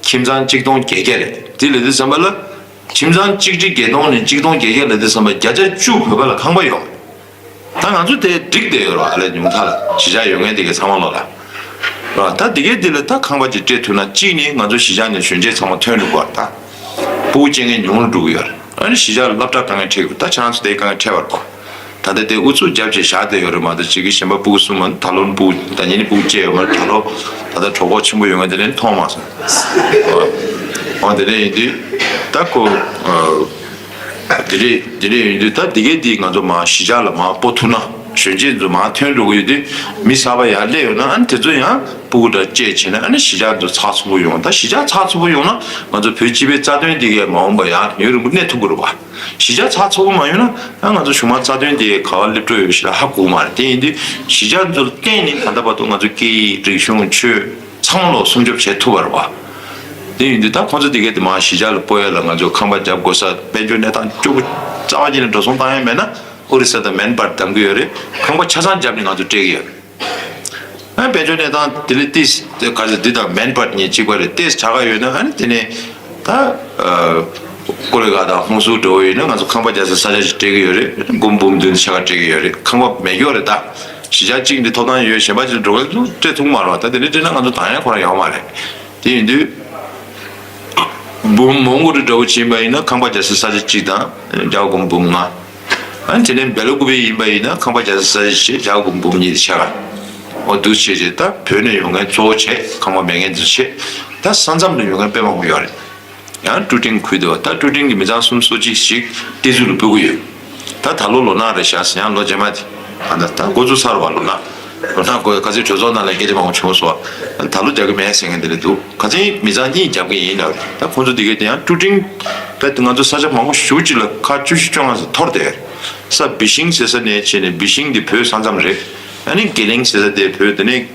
ཁྱིམ་ཚང་གཅིག་སྟོང་བརྒྱད་བརྒྱ་རེད། དེ་ལས་དེ་ཙམ་པ་ལ། ཁྱིམ་ཚང་གཅིག་ཁྲི་བརྒྱད་སྟོང་ནས་གཅིག་སྟོང་བརྒྱད་བརྒྱ་ལ་དེ་ཙམ་པ་བརྒྱ་ཆ་བཅུ་བོད་པ་ལ་ཁང་པ་ཡོད། ད་ང་ཚོ་དེ་འགྲིག་བསྡད་ཡོད་རེད་བ། ཨ་ལས་ཉུང་མཐའ་ལ་གཞིས་ཆགས་ཡོད་མཁན་དེ་གའི་ཚང་མ་ལོག་ལ། རེད་བ། ད་དེ་གའི་དེ་ལ་ད་ཁང་པ་ཅིག་སྤྲད་ཐུབ་ན་གཅིག་ནས་ང་ཚོ་གཞིས་ཆགས་ནས་གཞོན་སྐྱེས་ཚང་མ་ཐོན་འགྲོ་གི་རེད། ད་སྤུ་གུ་སྐྱེ་མཁན་ཉུང་རུ་འགྲོ་གི་ཡོད་རེད། ཨ་ནི་གཞིས་ཆགས་ལ་སློབ་གྲྭ་དཀའ་ངལ་འཕྲད་ཀྱི་ཡོད། ད་ཁྱེད་རང་ཚོ་དེ་དཀའ་ངལ་འཕྲད་པ་རེད་བ། ད་ལྟ་དེ་ཨུ་ཚུགས་རྒྱབ་བྱས་བཞག་བསྡད་ཡོད་རེད་མ་གཏོགས། གཅིག་གིས་གཞན་པ་སྤུ་གུ་གསུམ་མ་ད་ལོ་ནས་སྤུ་གུ་ད་ཉིན་ནས་སྤུ་གུ་སྐྱེས་ཡོད་མ་རེད། ད་ལོ་ད་ལྟ་གྲོད་ཁོག་ཆེན་པོ་ཡོད་མཁན་དེ་འདྲ་མཐོང་མ་སོང་། འོ་དེ་འདྲ་ཡིན་དུས་ད་ཁོ་དེ་འདྲ་དེ་འདྲ་ཡིན་དུས་ད་དེ་གས་དེ་ང་ཚོ་མར་གཞིས་ཆགས་ལ་མར་སྤོ་ཐུབ་ན། གཞོན་སྐྱེས་ཚོ་མར་ཐོན་འགྲོ་གི་ཡོད་དུས་མི་གསར་པ་ཡར་སླེབས་ཡོང་ན། ཨ་ནི་དེ་ཚོ་ཡང་སྤུ་གུ་འདྲ་སྐྱེས་བྱས་ན། ཨ་ནི་གཞིས་ཆགས་ཚོ་ཚགས་ཚུད་པོ་ཡོང་། ད་གཞིས་ཆགས་ཚགས་ཚུད་པོ་ཡོང་ན་ང་ཚོ་བོད་སྤྱི་པའི་རྩ་དོན་དེ་གས་མ་འོངས་པ་ཡང་ཡུན་རིང་པོ་གནས་ཐུབ་ཀྱི་རེད་བ། གཞིས་ཆགས་ཚགས་ཚུད་པོ་མ་ཡོང་ན། ཨ་ང་ཚོ་གཞུང་དམངས་རྩ་དོན་དེ་ག་པར་སླེབས་འགྲོ་ཡོད་ཞེ་དྲག་ཧ་གོ་མ་རེད། དེ་ཡིན་དུས་གཞིས་ཆགས་ཚོ་ལ་བརྟེན་ནས་ད་ལྟ་བར་དུ་ང་ཚོ་སྐད་ཡིག་རིག་གཞུང་ཆོས་ཚང་མ་ལོག་སྲུང་སྐྱོབ་བྱེད་ཐུབ་པ་རེད་བ། དེ་ཡིན་དུས་ད་ཁོང་ཚོ་དེ་གས་དེ་མར་གཞིས་ཆགས་ལ་སྤོ་ཡ་ལ་ང་ཚོ་ཁང་པ་རྒྱབ་དགོས་ས། དཔལ་འབྱོར་གནས་སྟངས་སྐྱོ་པོ་རྩ་བ་ཉིད་ནས་འགྲོ་སོང་བཏང་ཡ་མེད་ན་ཨོ་རི་ས་དང་མན་པར་གདམ་གྱི་ཡོད་རེད། ཁང་པ་ཆ་ཚང་བརྒྱབ་ནས་ང་ཚོ་སྤྲད་ཀྱི་ཡོད་རེད། ཨ་དཔལ་འབྱོར་གནས་སྟངས་དེ་ལས་ཏིས་དེ་ག་ཚོད་འདི་དང་མན་པར་གཉིས་གཅིག་པ་རེད། ཏིས་བྱ་དགའ་ཡོད་ན་ཨ་ནི་དེ་ནས་ད་ཨ་ཀོ་ལི་གྷལ་དང་ཧུན་སུར་འདྲ་བོ་ཡིན་ན་ང་ཚོ་ཁང་པ་རྒྱག་སའི་ས་ཆ་ཞིག་སྤྲད་ཀྱི་ཡོད་རེད། སྒོར་མོ་འབུམ་བདུན་ཕྱེད་ཀ་སྤྲད་ཀྱི་ཡོད་རེད། ཁང་པ་མེད་ཀྱི་ཡོད་རེད། ད་གཞིས་ཆགས་གཅིག་འདི་ཐོབ་ཐང་ཡོད། གཞན་པ་ཅིག་འགྲོ་གི་འདུག་སྤྲད་ཐུབ་མ་རེད་བ། ད་དེ་འདྲ་སྤྲད་ན་ང་ཚོ་དང་ཡ་ཁོ་རང་ཡོང་མ་རེད། དེ་ཡིན་དུས་འབུམ་མོན་གྷོ་རི་འདྲ་བོ་ཕྱིན་པ་ཡིན་ན་ཁང་པ་རྒྱག་སའི་ས་ཆ་གཅིག་དང་རྒྱ་སྒོར་མོ་འབུམ་ལྔ། ཨ་ནི་དེ་ནས་སྦེ་ལ་ཀུ་པེ་ཡིན་པ་ཡིན་ན་ཁང་པ་རྒྱག་སའི་ས་ཆ་བཞི། རྒྱ་སྒོར་མོ་འབུམ་གཉིས་དེ་ཆགས་ཀ། འོ་འདུག་བྱས་བྱས་ད་བོད་ནས་ཡོང་མཁན་གཙོ་བོ་བྱས། ཁང་པ་མེད་མཁན་ཚོ་བྱས། ད་ས་མཚམས་ནས་ཡོང་མཁན་དཔེ་མང་པོ་ཡོད་རེད། ཡང་ཀྲུ་ཀྲིང་ཁུལ་དུ་ད་ཀྲུ་ཀྲིང་གི་མི་ཚང་སུམ་ཅུ་སོ་གཅིག་ཞིག་གཏེར་འཛུལ་ལ་སྤོ་གི་ཡོད། ད་ད་ལོ་ལོ་ན་རེད་ཤག་ཟེར། ཡང་ལོ་རྗེས་མ་དེ་ཨ་ད་ད་འགོ་བཙུགས་ཚར་བ། ལོ་ན་ལོ་ན་འགོ་ཁ་སང་གྲོས་ཚོགས་ནང་ལ་སྐད་ཆ་མང་པོ་བྱུང་སོང་། ད་ལོ་རྒྱག་གི་མེད་ཟེར་མཁན་དེ་འདྲ་འདུག་ཁ་སང་མི་ཚང་གཉིས་རྒྱབ་གི་ཡིན་ལབ་རེད། ད་ཁོང་ཚོ་དེ་གས་དེ་ཡང་ཀྲུ་ཀྲིང་ད་ང་ཚོ་ས་ཆ་མང་པོ་ཞེ་པོ་ཅིག་ལ་ཁ་བཅུ་བཞི་བཅོ་ལྔ་ཙམ་འཐོར་བསྡད་ཡོད་རེད། ས་བི་ཤིང་ཟེར་ས་ནས་བྱས་ནས། བི་ཤིང་དེ་བོད་ས་མཚམས་རེད། ཨ་ནི་གེ་ལིང་ཟེར་ས་དེ་བོད་དེ་ནས་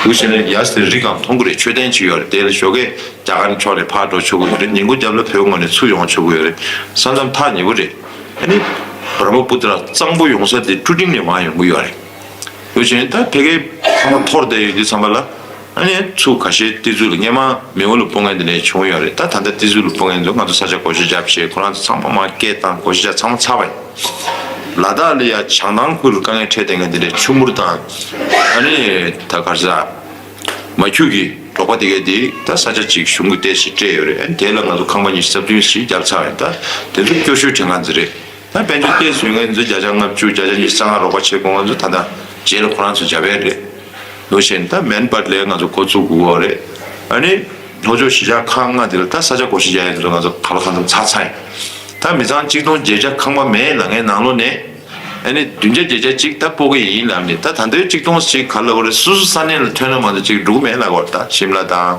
འུ་ཆེ་ནས་ཡར་དེ་རི་སྒང་མཐོང་གི་རེད། མཆོད་རྟེན་ཅིག་ཡོད་རེད། དེ་ལ་ཞོགས་ཀས་རྒྱ་གར་ནས་ཕྱོགས་ནས་ཕར་འགྲོ་ཆོག་གི་ཡོད་རེད། ཉིན་གུང་རྒྱབ་ལ་བོད་ངོས་ནས་ཚུར་ཡོང་ཆོག་གི་ཡོད་རེད། ས་མཚམས་ཐག་ཉེ་པོ་རེད། ཨ་ནི་བྷྲ་མ་པུ་ཏྲ་གཙང་པོ་ཡོང་ས་དེ་ཀྲུ་ཀྲིང་ནས་མར་ཡོང་གི་ཡོད་རེད། འུ་ཆེ་ད་ཕ་གིའི་ཚང་མ་འཐོར་བསྡད་ཡོད་དུས་ཙམ་པ་ལ། ཨ་ནི་ཚུར་ཁ་ཤས་གཏེར་འཛུལ་ལ་སྔོན་མ་མེས་དབོན་ལ་སྤོ་མཁན་དེ་འདྲ་བྱུང་ཡོད་རེད། ད་ད་ལྟ་གཏེར་འཛུལ་ལ་སྤོ་མཁན་ཚོ་ང་ཚོ་ས་ཆ་བགོ་བཤའ་རྒྱབ་བྱས། ཁོ་རང་ཚོ་ཚང་མ་མར་སྐད་བཏང་། བགོ་བཤའ་རྒྱབ་ཚང་མ་ཚར་བ་ཡིན། ལ་དྭགས་ལ་ཡ་བྱང་ཐང་ཁུལ་ལ་དཀའ་ངལ་འཕྲད་བསྡད་མཁན་དེ་འདྲ་ཆུ་མུར་དང་། ཨ་ནི་ད་ག་རེ་ཟ། མ་ཁྱུག་གི་འབྲོག་པ་དེ་གས་དེ་ད་ས་ཆ་གཅིག་གཞུང་གིས་གཏེར་ཞིག་སྤྲད་ཡོད་རེད། ཨ་ནི་དེ་ལ་ང་ཚོ་ཁང་པ་ཉི་ཤུ་རྩ་བདུན་ཞིག་བརྒྱབ་ཚར་བ་ཡིན། ད་དེ་ཚོ་སྐྱོ་ཤོས་དྲན་མཁན་ཚོ་རེད། ད་དཔལ་འབྱོར་གཏེར་བཟོས་མཁན་ཚོ་བརྒྱ་ཆ་ལྔ་བཅུ་བརྒྱ་ཆ་ཉི་ཤུ་རྩ་ལྔ་རོགས་པ་བྱེད་དགོས། ང་ཚོ་ད་ལྟ་རྗེས་ལ་ཁོ་རང་ཚོ་རྒྱབ་ཡས་རེད། ལོ་གཞོན་ད་མན་པར་ལས་ང་ཚོ་འགོ་བཙུགས་དགོས་རེད། ཨ་ནི་ལྷོ་ཕྱོགས་གཞིས་ཆགས་ཁག་ལྔ་དེ་ལ་ད་ས་ཆ་བགོ་བཤའ་རྒྱག་ཡས་ཚོ་ང་ཚོ་ག་ལ་གང་འཚམ་ཚར་ཚར་ཡིན། ད་མི་ཚང་གཅིག་སྟོང་བརྒྱད་བརྒྱ་ཁང་པ་མེད་ལབ་མཁན་ནང་ལོགས་ནས། ཨ་ནི་བདུན་བརྒྱ་བརྒྱད་བརྒྱ་གཅིག་ད་སྤོ་གི་ཡིན་ལབ་ནས། ད་ད་ལྟའི་གཅིག་སྟོང་ཞིག་ག་ལ་བ་རེད། སོ་སོ་ས་གནས་ལ་ཐོན་ན་མ་གཏོགས་གཅིག་འགྲོ་གི་མེད་ལབ་ཀྱི་ཡོད་རེད། ད་ཤིམ་ལ་དང་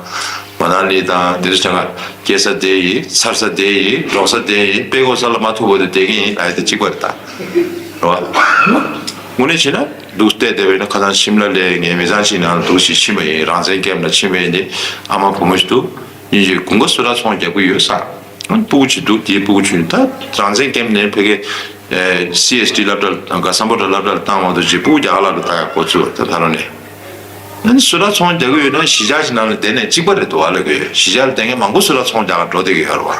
མ་ན་ལི་དང་དེ་ཚོ་ཆ་ང་སྐྱེ་ས་དེ་ཡིན། འཚར་ས་དེ་ཡིན། འགྲོ་ས་དེ་ཡིན། དཔེ་ཁོ་ས་ལ་མ་ཐུག་པ་དེ་བསྡད་ཀྱི་ཡིན་ལབ་ཡ་དེ་གཅིག་པ་རེད། ད་རེད་བ། དངོས་གནས་བྱས་ན་འདུག་བལྟས་བསྡད་པ་ཡིན་ན། ཁ་སང་ཤིམ་ལ་ལ་ངའི་མི་ཚང་ཞིག་ནང་ལ་འདུག་ཞིག་ཕྱིན་པ་ཡིན། རང་བཙན་ཁེམ་ལ་ཕྱིན་པ་ཡིན་ཏེ། ཨ་མ་བུ་མོ་ཞིག་འདུག་ཡིན་གྱི་དགུན་ཁ་སུ་ར་ཚོང་རྒྱག་གི་ཡོད་ས། སྤུ་གུ་ཅིག་འདུག་དེའི་སྤུ་གུ་ཆུང་ད་རང་བཙན་སྐྱེམས་ནས་ཕ་གི་སི་ཨེས་ཏི་སློབ་གྲྭ་ག་སམ་བྷོ་ཊ་སློབ་གྲྭ་ལ་བཏང་མ་གཏོགས་ཅིག་སྤུ་གུ་རྒྱ་གར་ལ་ལ་བཏང་ཡག་འགོ་ཚུགས་ད་ད་རང་ནས། ཨ་ནི་སུ་ར་ཚོང་རྒྱག་གི་ཡོད་ན་གཞིས་ཆགས་ཤིག་ནང་ལ་བསྡད་ནས་གཅིག་པ་རེད་འདུག་ཨ་ལབ་གི་ཡོད། གཞིས་ཆགས་ལ་བསྡད་མཁན་མང་པོ་སུ་ར་ཚོང་རྒྱག་ག་འགྲོ་བསྡད་ཀྱི་ཡོད་རེད་བ།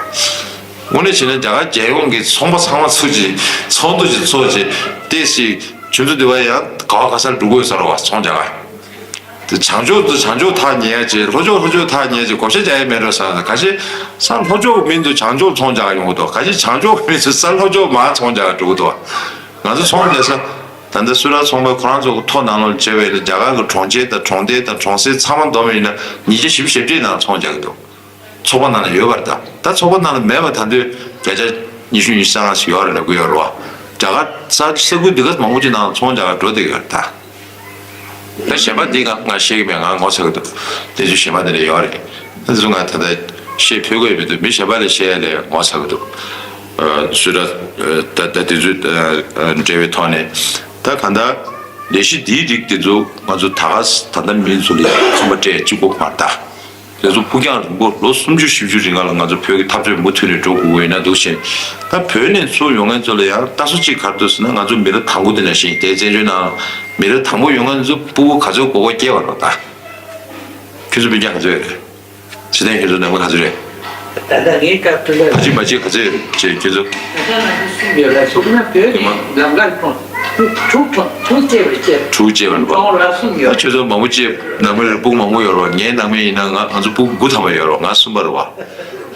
དངོས་གནས་བྱས་ན་རྒྱ་གར་རྒྱལ་ཡོངས་ཀྱི་ཚོང་པ་ཚང་མ་ཚུགས་ཀྱི་ཚོགས་འདུ་ཞིག་ཚོགས་ཀྱི་ཏེ་ཞིག་ཆུ་ཚོད་འདི་བ་ཡང་ག་བ་ག་སར་འགྲོ་དགོས་ས་རེད་བ་ཚོང་རྒྱག་ག་དེ་བྱང་ཕྱོགས་དུ་བྱང་ཕྱོགས་ཐག་ཉེ་ཡ་ཅེ་ལྷོ་ཕྱོགས་ལྷོ་ཕྱོགས་ཐག་ཉེ་ཡ་ཅེ་བགོ་བཤའ་རྒྱག་ཡ་མེད་འགྲོ་ས་ཁ་ཤས་ས་ལྷོ་ཕྱོགས་མིན་དུ་བྱང་ཕྱོགས་ཚོང་རྒྱག་ག་ཡོང་གི་འདུག་ཁ་ཤས་བྱང་ཕྱོགས་མིན་དུ་ས་ལྷོ་ཕྱོགས་མར་ཚོང་རྒྱག་ག་འགྲོ་གི་འདུག་ང་ཚོ་ཚོང་རྒྱག་ས། ད་ལྟ་སུ་ར་ཚོང་པ་ཁོ་རང་ཚོ་གི་ཐོ་ནང་ལོགས་བྱས་པའི་རྒྱ་གར་གྱི་གྲོང་ཁྱེར་དང་གྲོང་རྡལ་དང་གྲོང་གསེབ་ཚང་མ་བསྡོམས་ཡིན་ན་ཉིས་བརྒྱ་བཞི་བཅུ་ཞེ་བརྒྱད་ནང་ཚོང་རྒྱག་གི་འདུག་ཚོགས་པ་ནང་ལ་ཡོད་པ་རེད་ད། ད་ཚོགས་པ་ནང་ལ་མེད་པ་ད་དུང་བརྒྱ་ཆ་ཉི་ཤུ་ཉི་ཤུ་རྩ་ལྔ་ཞིག་ཡོད་རེད་ལབ་གི་ཡོད་རེད་བ། རྒྱ་གར་ས་ས་ཁུལ་འདི་ག་མང་པོ་ཅིག་ནང་ཚོང་རྒྱག་ག་འགྲོ་བསྡད་ཀྱི་ཡོད་རེད་ད། ད་གཞན་པ་འདི་ང་ང་ཤེས་ཀྱི་མེད། ང་ངོ་ཚ་གི་འདུག་དེ་ཚོ་གཞན་པ་དེ་འདྲ་ཡོད་རེད། ད་དེ་ཚོ་ང་ད་ལྟ་བཤད་ཕོད་ཀྱི་ཡོད་མི་འདུག་མི་གཞན་པ་ལ་བཤད་ཡ་ལས་ངོ་ཚ་གི་འདུག་སུ་ར་ད་ད་དེ་ཚོ་འབྲེལ་བའི་ཐོག་ནས་ད་གང་ལྟར་ལས་གཞི་འདིའི་རིགས་དེ་ཚོ་ང་ཚོ་ད་ག་ད་ལྟ་མི་ཚོ་ལ་ཡང་ཁོམ་པ་སྤྲད་གཅིག་པོ་མ་རེད་ད། དེ་ཚོ་ཕུགས་རྒྱང་རིང་པོ་ལོ་སུམ་ཅུ་བཞི་བཅུ་རིང་ལ་ང་ཚོ་བོད་ཀྱི་འཐབ་རྩོད་མུ་མཐུད་ནས་འགྲོ་དགོས་ཀྱི་ཡོད་ན་འདུག་ཕྱིན། ད་བོད་ནས་ཚུར་ཡོང་མཁན་ཚོ་ལ་ཡང་ལྟ་ཚུལ་གཅིག་ག་རེ་འདུག་ཟེར་ན་ང་ཚོ་མི་རབས་དང་པོ་དེ་ནང་བཞིན་དེ་བཙན་བྱོལ་ནང་མི་རབས་དང་པོ་ཡོང་མཁན་ཚོ་སྤུ་གུ་ག་ཚོད་མགོ་སྐོར་སྐྱེལ་བ་རེད་ད། ཁྱོད་ཚོ་སྤུན་ཀྱག་ག་ཚོད་ཡོད་རེད། ཇི་ལྟར་ཁྱོད་ཚོ་ནང་མི་ག་ཚོད་རེད། ད་ལྟ་ངའི་སྐབས་དུ་ལས་ཕ་གཅིག་མ་གཅིག་ག་ཚོད་ཡོད་རེད་ཁྱོད་ཚོ། ད་ལྟ་ང་ཚོ་གསུམ་ཡོད་ལ་སོང་ན་བོད་ཀྱི་ལམ་ཁར་ཁོང་དྲུག་ཁྲུག་ཁྲུག་ཁྲུག་སྐྱེས་པར་སྐྱེས། དྲུག་སྐྱེས་པར་འབའ། ཁོང་ལ་གསུམ་ཡོད། ད་ཁྱོད་ཚོ་མང་པོ་སྐྱེས་ནང་མི་རེ་སྤུ་གུ་མང་པོ་ཡོད་རོགས། ངའི་ནང་མི་ཡིན་ན་ང་ང་ཚོ་སྤུ་གུ་དགུ་ཐམ་པ་ཡོད་རོགས། ང་གསུམ་པ་རེད་བ།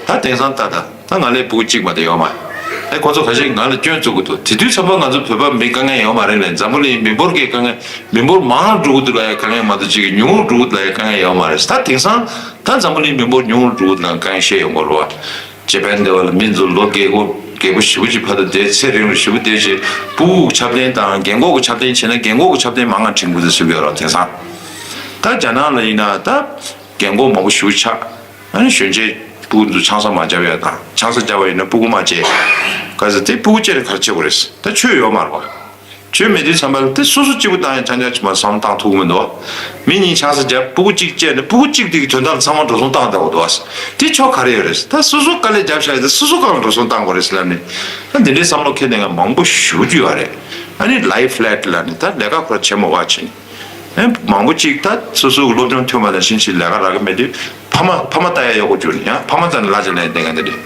ད་དེང་སང་ལྟ་ད་ད་ང་ལས་སྤུ་གུ་གཅིག་མ་གཏོགས་ཡོད་མ་རེད། ཨེ་ཁོང་ཚོ་ཁ་ཤས་ང་ལ་སྐྱོན་བཙུགས་ཀྱི་འདུག་དེ་དུས་ཙམ་པ་ང་ཚོ་བོད་པ་མི་དཀའ་ངལ་ཡོད་མ་རེད་ལས་འཛམ་བུ་གླིང་མི་འབོར་གྱི་དཀའ་ངལ་མི་འབོར་མང་རུ་འགྲོ་གི་འདུག་ལ་ཡ་དཀའ་ངལ་མ་གཏོགས་གཅིག་གི་ཉུང་རུ་འགྲོ་གི་འདུག་ལ་ཡ་དཀའ་ངལ་ཡོད་མ་རེད། ད་དེང་སང་ད་འཛམ་བུ་གླིང་མི་འབོར་ཉུང་རུ་འགྲོ་གི་འདུག་ལ་དཀའ་ངལ་བཤད་ཡོང་གི་རེད་བ། ཇེ་པན་དེ་བ་ལ་མི་ཚོ་ལོ་རྒས་པོ་རྒས་པོ་ཞེ་པོ་ཅིག་ཕ་ད་དེ་ཚེ་རིང་རུ་ཞེ་པོ་དེ་ཞེ་སྤུ་གུ་ཆབ་ལྡན་དང་རྒན་གོག་གི་ཆབ་ལྡན་བྱས་ན་རྒན་གོག་གི་ཆབ་ལྡན་མང་ང་འཁྲིད་དགོས་ཚུལ་ཡོད་རོགས། དེང་སང་ད་རྒྱ་ནག་ལ་ཡིན་ན་ད་རྒན་གོག་མང་པོ་ཞེ་པོ་ཆགས། ཨ་ནི་གཞོན་སྐྱེས་སྤུ་གུ་ཚོ་ཆང་ས་མ་བརྒྱབ་ཡ་དང་ཆང་ས་བརྒྱབ་པ་ཡིན་ན་སྤུ་གུ་མ་བརྗེ། ག་ཚོད་དེ་སྤུ་གུ་བཅས་ནས་ག་རེ་བྱེད་དགོས་རེད། ད་ཆོས་ཡོད་མ་རེད་བ། ཆོས་མེད་དུས་ཙམ་པ་ལ་དེ་སོ་སོ་གཅིག་པུ་བཏང་ཡང་ཆང་ཆང་ཆི་མ་བསམ་བཏང་ཐུབ་ཀྱི་མི་འདུག་མི་གཉིས་ཆང་ས་བརྒྱབ་སྤུ་གུ་གཅིག་བཅས་ནས་སྤུ་གུ་གཅིག་དེ་གི་དོན་དག་ལ་ཚང་མ་འགྲོ་སོང་བཏང་བསྡད་དགོས་འདུག་བ། དེ་ཆོ་ག་རེ་ཡོད་རེད། ད་སོ་སོ་དཀའ་ལས་བརྒྱབ་བཞག་ཡོད་ད་སོ་སོ་གང་ལ་འགྲོ་སོང་བཏང་དགོས་རེད་ཟེར་ལབ་ནས། ད་འདི་འདྲའི་བསམ་བློ་འཁྱེར་ནས་ང་མང་པོ་ཞེ་པོ་ཅིག་ཡོད་རེད། ཨ་ནི་ལའི་ཕི་ལེ་ཊི་ལབ་ནས་ད་ལས་ཀ་ཁོ་ར་བྱེད་མ་དགོས་བྱེད། ཨེ་མང་པོ་ཅིག་ད་སོ་སོ་གི་སློབ་སྦྱོང་ཐོན་པ་ནང་བཞིན་ཅིག་ལས་ཀ་རག་གི་མེད་དུས་ཕ་མ་ཕ་མ་ལྟ་ཡ་ཡག་པོ་གྱུར་ནས་ཡང་ཕ་མ་རྩ་ནས་ལ་ཅིག་ལེན་བསྡད་མཁན་དེ་འདྲས།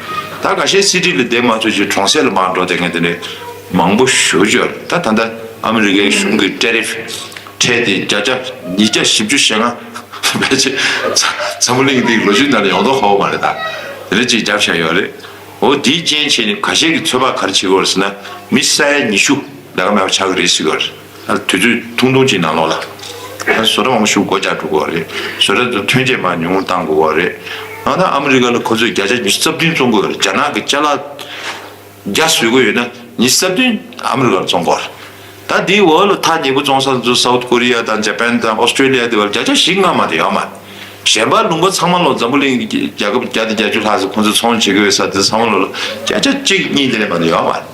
ད་ཁ་ཤས་སི་ཊི་ལ་བསྡད་མ་ཐུབ་ཅིག་གྲོང་གསེབ་ལ་མར་འགྲོ་བསྡད་མཁན་དེ་འདྲས་མང་པོ་ཞེ་པོ་ཅིག་ཡོད་རེད། ད་ད་ལྟ་ཨ་མི་རི་ཀའི་གཞུང་གི་ཊེ་རིཕ་ཁྲལ་དེ་བརྒྱ་ཆ་ཉིས་བརྒྱ་བཞི་བཅུ་ཞེ་ལྔ་ཕལ་ཆེར་འཛམ་བུ་གླིང་འདིའི་ལོ་རྒྱུས་ནང་ལ་ཡོང་མདོག་ཁ་པོ་མ་རེད། ད་དེ་འདྲས་ཅིག་བརྒྱབ་བཞག་ཡོད་རེད། འོ་དེའི་རྐྱེན་བྱས་ནས་ཁ་ཤས་ཀྱིས་ཚོད་དཔག་ག་རེ་བྱེད་ཀྱི་ཡོད་རེད་ཟེར་ན་མི་ས་ཡ་ཉི་ཤུ་ལས་ཀ་མེད་པ་ཆགས་ཀྱི་རེད་ཟེར་གྱི་ཡོད་རེད། ཨ་དུས་ཚོད་ཐུང་ཐུང་ཅིག་ནང་ལོགས་ལ། ཨ་བཟོ་གྲྭ་མང་པོ་ཞིག་སྒོ་རྒྱག་འགྲོ་གི་ཡོད་རེད། བཟོ་གྲྭ་ཚོ་ཐོན་སྐྱེད་མར་ཉུང་རུ་བཏང་དགོས་ཀྱི་ཡོད་རེད། ཨ་ད་ཨ་མི་རི་ཀ་ལ་ཁོ་ཚོས་བརྒྱ་ཆ་ཉི་ཤུ་རྩ་བདུན་བཙོང་གི་ཡོད་རེད། རྒྱ་ནག་གི་ཅ་ལག་བརྒྱ་བཟོ་གི་ཡོད་ན་ཉི་ཤུ་རྩ་བདུན་ཨ་མི་རི་ཀ་ལ་བཙོང་གི་ཡོད་རེད། ད་འདིའི་འོག་ལ་ཐག་ཉེ་པོ་བཙོང་ས་ཚོ་སའུ་ཐི་ཀོ་རི་ཡ་དང་ཇ་པན་དང་ཨོ་སི་ཀྲེ་ལི་ཡ་དེ་བར་བརྒྱ་ཆ་བཞི་ལྔ་མ་གཏོགས་ཡོད་མ་རེད། གཞན་པ་ལུང་པ་ཚང་མ་ལོ་འཛམ་བུ་གླིང་གི་རྒྱལ་ཁབ་བརྒྱ་དང་བརྒྱད་ཅུ་ལྷག་ཙམ་ཁོང་ཚོས་ཚོང་བྱེད་ཀྱི་ཡོད་ས་དེ་ཚང་མ་ལོ་ལ་བརྒྱ་ཆ་གཅིག་གཉིས་དེ་ལས་མ་གཏོགས་ཡོད་མ་རེད།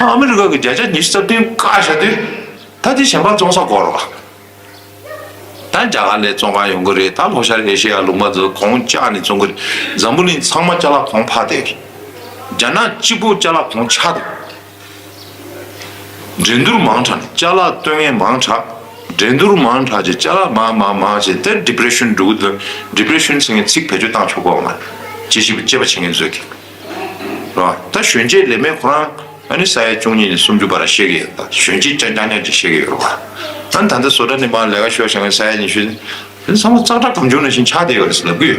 ཨ་མི་རི་ཀ་གི་བརྒྱ་ཆ་ཉི་ཤུ་རྩ་བདུན་བཀག་བཞག་དུས་ད་དེ་གཞན་པ་བཙོང་ས་དགོས་རེད་བ། ད་རྒྱ་གར་ལ་བཙོང་ག་ཡོང་གི་རེད། ད་ལྷོ་ཤར་ཨེ་ཤེ་ཡ་ལུང་པ་ཚོ་གོང་བཅག་ནས་བཙོང་གི་རེད། འཛམ་བུ་གླིང་ཚང་མ་ཅ་ལག་གོང་འཕར་བསྡད་ཀྱི་རེད། རྒྱ་ནག་གཅིག་པུ་ཅ་ལག་གོང་ཆག་འདུག་འགྲན་བསྡུར་མང་དྲགས་ནས་ཅ་ལག་བཏོན་མཁན་མང་དྲགས། འགྲན་བསྡུར་མང་དྲགས་ཀྱི་ཅ་ལག་མང་མང་མང་བྱས་ཏེ་ཌི་པི་རེ་ཤན་འགྲོ་གི་འདུག་ཌི་པི་རེ་ཤན་ཟེར་མཁན་ཚིག་བེད་སྤྱོད་བཏང་ཆོག་གོ་མ་རེད། ཅི་ཞིག་སྤྱད་པ་བྱེད་མཁན་ཚོས་ཀྱི་རེད་བ། ད་གཞོན་སྐྱེས་ལས་མེད་ཁོ་རང་ཨ་ནི་ས་ཡ་བཅུ་གཉིས་ནས་སུམ་ཅུ་བར་བཤད་ཀྱི་ཡོད། ད་གཞོན་སྐྱེས་རྐྱང་རྐྱང་རྐྱང་ཅིག་བཤད་ཀྱི་ཡོད་རེད་བ། ཨ་ནི་ད་ལྟ་བཟོ་གྲྭ་ནས་མར་ལས་ཀ་ཤོར་བྱ་མཁན་ས་ཡ་ཉི་ཤུ་དེ་ཚང་མ་ཙག་སྒྲ་སྒམ་ཆུང་ནང་བཞིན་ཆགས་བསྡད་ཡོད་རེད་ཟེར་ལབ་ཀྱི་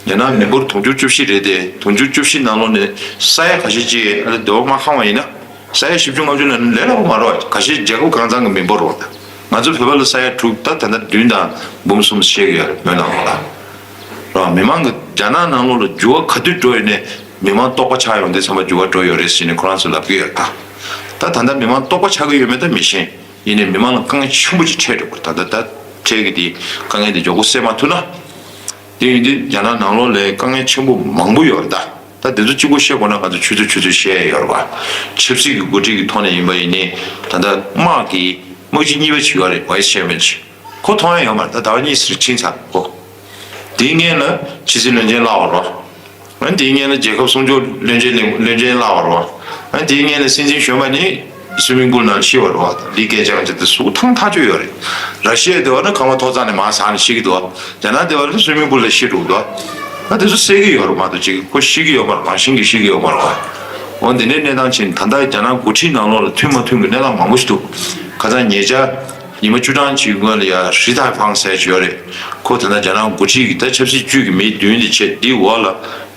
ཡོད། ཡང་ན་མི་འབོར་དུང་ཕྱུར་བཅུ་བཞི་རེད་དེ་དུང་ཕྱུར་བཅུ་བཞི་ནང་ལོགས་ནས་ས་ཡ་ཁ་ཤས་ཅིག་ཨ་ནི་སྡེ་བ་མ་ཁེངས་པ་ཡིན་ན་ས་ཡ་བཞི་བཅུ་ལྔ་བཅུ་ནང་ནས་ལས་སླ་པོ་མ་རེད་བ། ཁ་ཤས་རྒྱལ་ཁབ་གང་ཚང་གི་མི་འབོར་རེད་བ། ད་ང་ཚོ་བོད་པ་ལ་ས་ཡ་དྲུག་ད་ད་ལྟ་བདུན་དང་འབུམ་གསུམ་བཤད་ཀྱི་ཡོད་རེད་བོད་ནང་ལོགས་ལ། རེད་བ། མི་མང་གི་རྒྱ་ནག་ནང་ལོགས་ལ་འགྱུར་བ་ག་དུས་འགྲོ་ཡོད་ནས་མི་མང་རྟོགས་པ་ཆགས་ཡོང་དུས་ཙམ་པ་འགྱུར་བ་འགྲོ་ཡོད་རེད་ཟེར་ནས་ཁོ་རང་ཚོ་ལབ་ཀྱི་ཡོད་རེད་ད། ད་ད་ལྟ་མི་མང་རྟོགས་པ་ཆགས་ཀྱི་ཡོད་མེད་ད་མི་ཤེས། ཡིན་ནའི་མི་མང་ལ་དཀའ་ངལ་ཆེན་པོ་ཅིག་འཕྲད་འགྲོ་གི་རེད། ད་ལྟ་ད་འཕྲད་ཀྱི་དེ་དཀའ་ངལ་དེ་མགྱོགས་པོ་སེལ་མ་ཐུབ་ན། དེ་ཡིན་དུས་རྒྱ་ནག་ནང་ལོགས་ལ་དཀའ་ངལ་ཆེན་པོ་མང་པོ་ཡོད་རེད་ད། ད་དེ་ཚོ་གཅིག་པོ་བཤད་དགོས་ན་ང་ཚོ་ཆུ་ཚོད་ཆུ་ཚོད་བཤད་ཡ་ཡོད་རེད་བ། ཆབ་སྲིད་ཀྱི་འགོ་ཁྲིད་ཀྱི་ཐོག་ནས་ཡིན་པ་ཡིན་ནའི་ད་ལྟ་དམག་གི་དམག་སྤྱི་གཉིས་པ་ཅིག་ཡོད་རེད། བྷའི་སི་ཅེར་མེན་ཅིག་ཁོ་མཐོང་ཡ་ཡོད་མ་རེད། ད་ཟླ་བ་གཉིས་ཙམ་ཕྱིན་ཚར་ཁོ། དེའི་སྔོན་ལ་ཕྱི་སྲིད་བློན་ཆེན་ལབ་པ་རོ། ཨ་ནི་དེའི་སྔོན་ལ་རྒྱལ་ཁབ་སྲུང་སྐྱོབ་བློན་ཆེན་ལས་བློན་ཆེན་ལངས་པ་རེད་བ། ཨ་ནི་དེའི་སྔོན་ལ་སྲིད་འཛིན་གཞོན་པ་ནི་སུའི་མིང་པུལ་ནང་ཤི་བ་རེད་བ། ལི་ཀེ་ཅང་ཅེ་དེ་ཟུག་ཐང་ཐག་ཆོད་ཡོད་རེད། ར་ཤི་ཡ་དེ་བ་ནི་ཁང་པ་ཐོག་བརྩེགས་ནས་མར་ཟགས་ནས་ཤི་གི་འདུག་བ། རྒྱ་ནག་དེ་བ་ནི་སུའི་མིང་པུལ་ལ་ཤི་འགྲོ་གི་འདུག་བ། ཨ་དེ་ཚོ་གསལ་གི་ཡོད་རེད་མ་གཏོགས་ཅིག་ཁོ་ཤི་གི་ཡོད་མ་རེད། རང་བཞིན་གྱིས་ཤི་གི་ཡོད་མ་རེད་བ། འོ་འདི་འདྲའི་གནས་སྟངས་ཕྱིན་ད་ལྟ་རྒྱ་ནག་འགོ་ཁྲིད་ནང་ལོགས་ལ་མཐུན་མ་མཐུན་གྱི་གནས་སྟངས་མང་པོ་ཞིག་འདུག་ཁ་སང་ཉེ་ཆར་ཉི་མ་བཅུ་གྲངས་ཅིག་སྔོན་ལ་ཡ་རི་ཐའེ་ཧྥང་ཟེར་ཅིག་ཡོད་རེད། ཁོ་ད་ལྟ་རྒྱ་ནག་འགོ་ཁྲིད་ཀྱི་ད་ཆབ་སྲིད་ཅུས་ཀྱི་མི་བདུན་དེ་བྱས་འདི་འོག་ལ་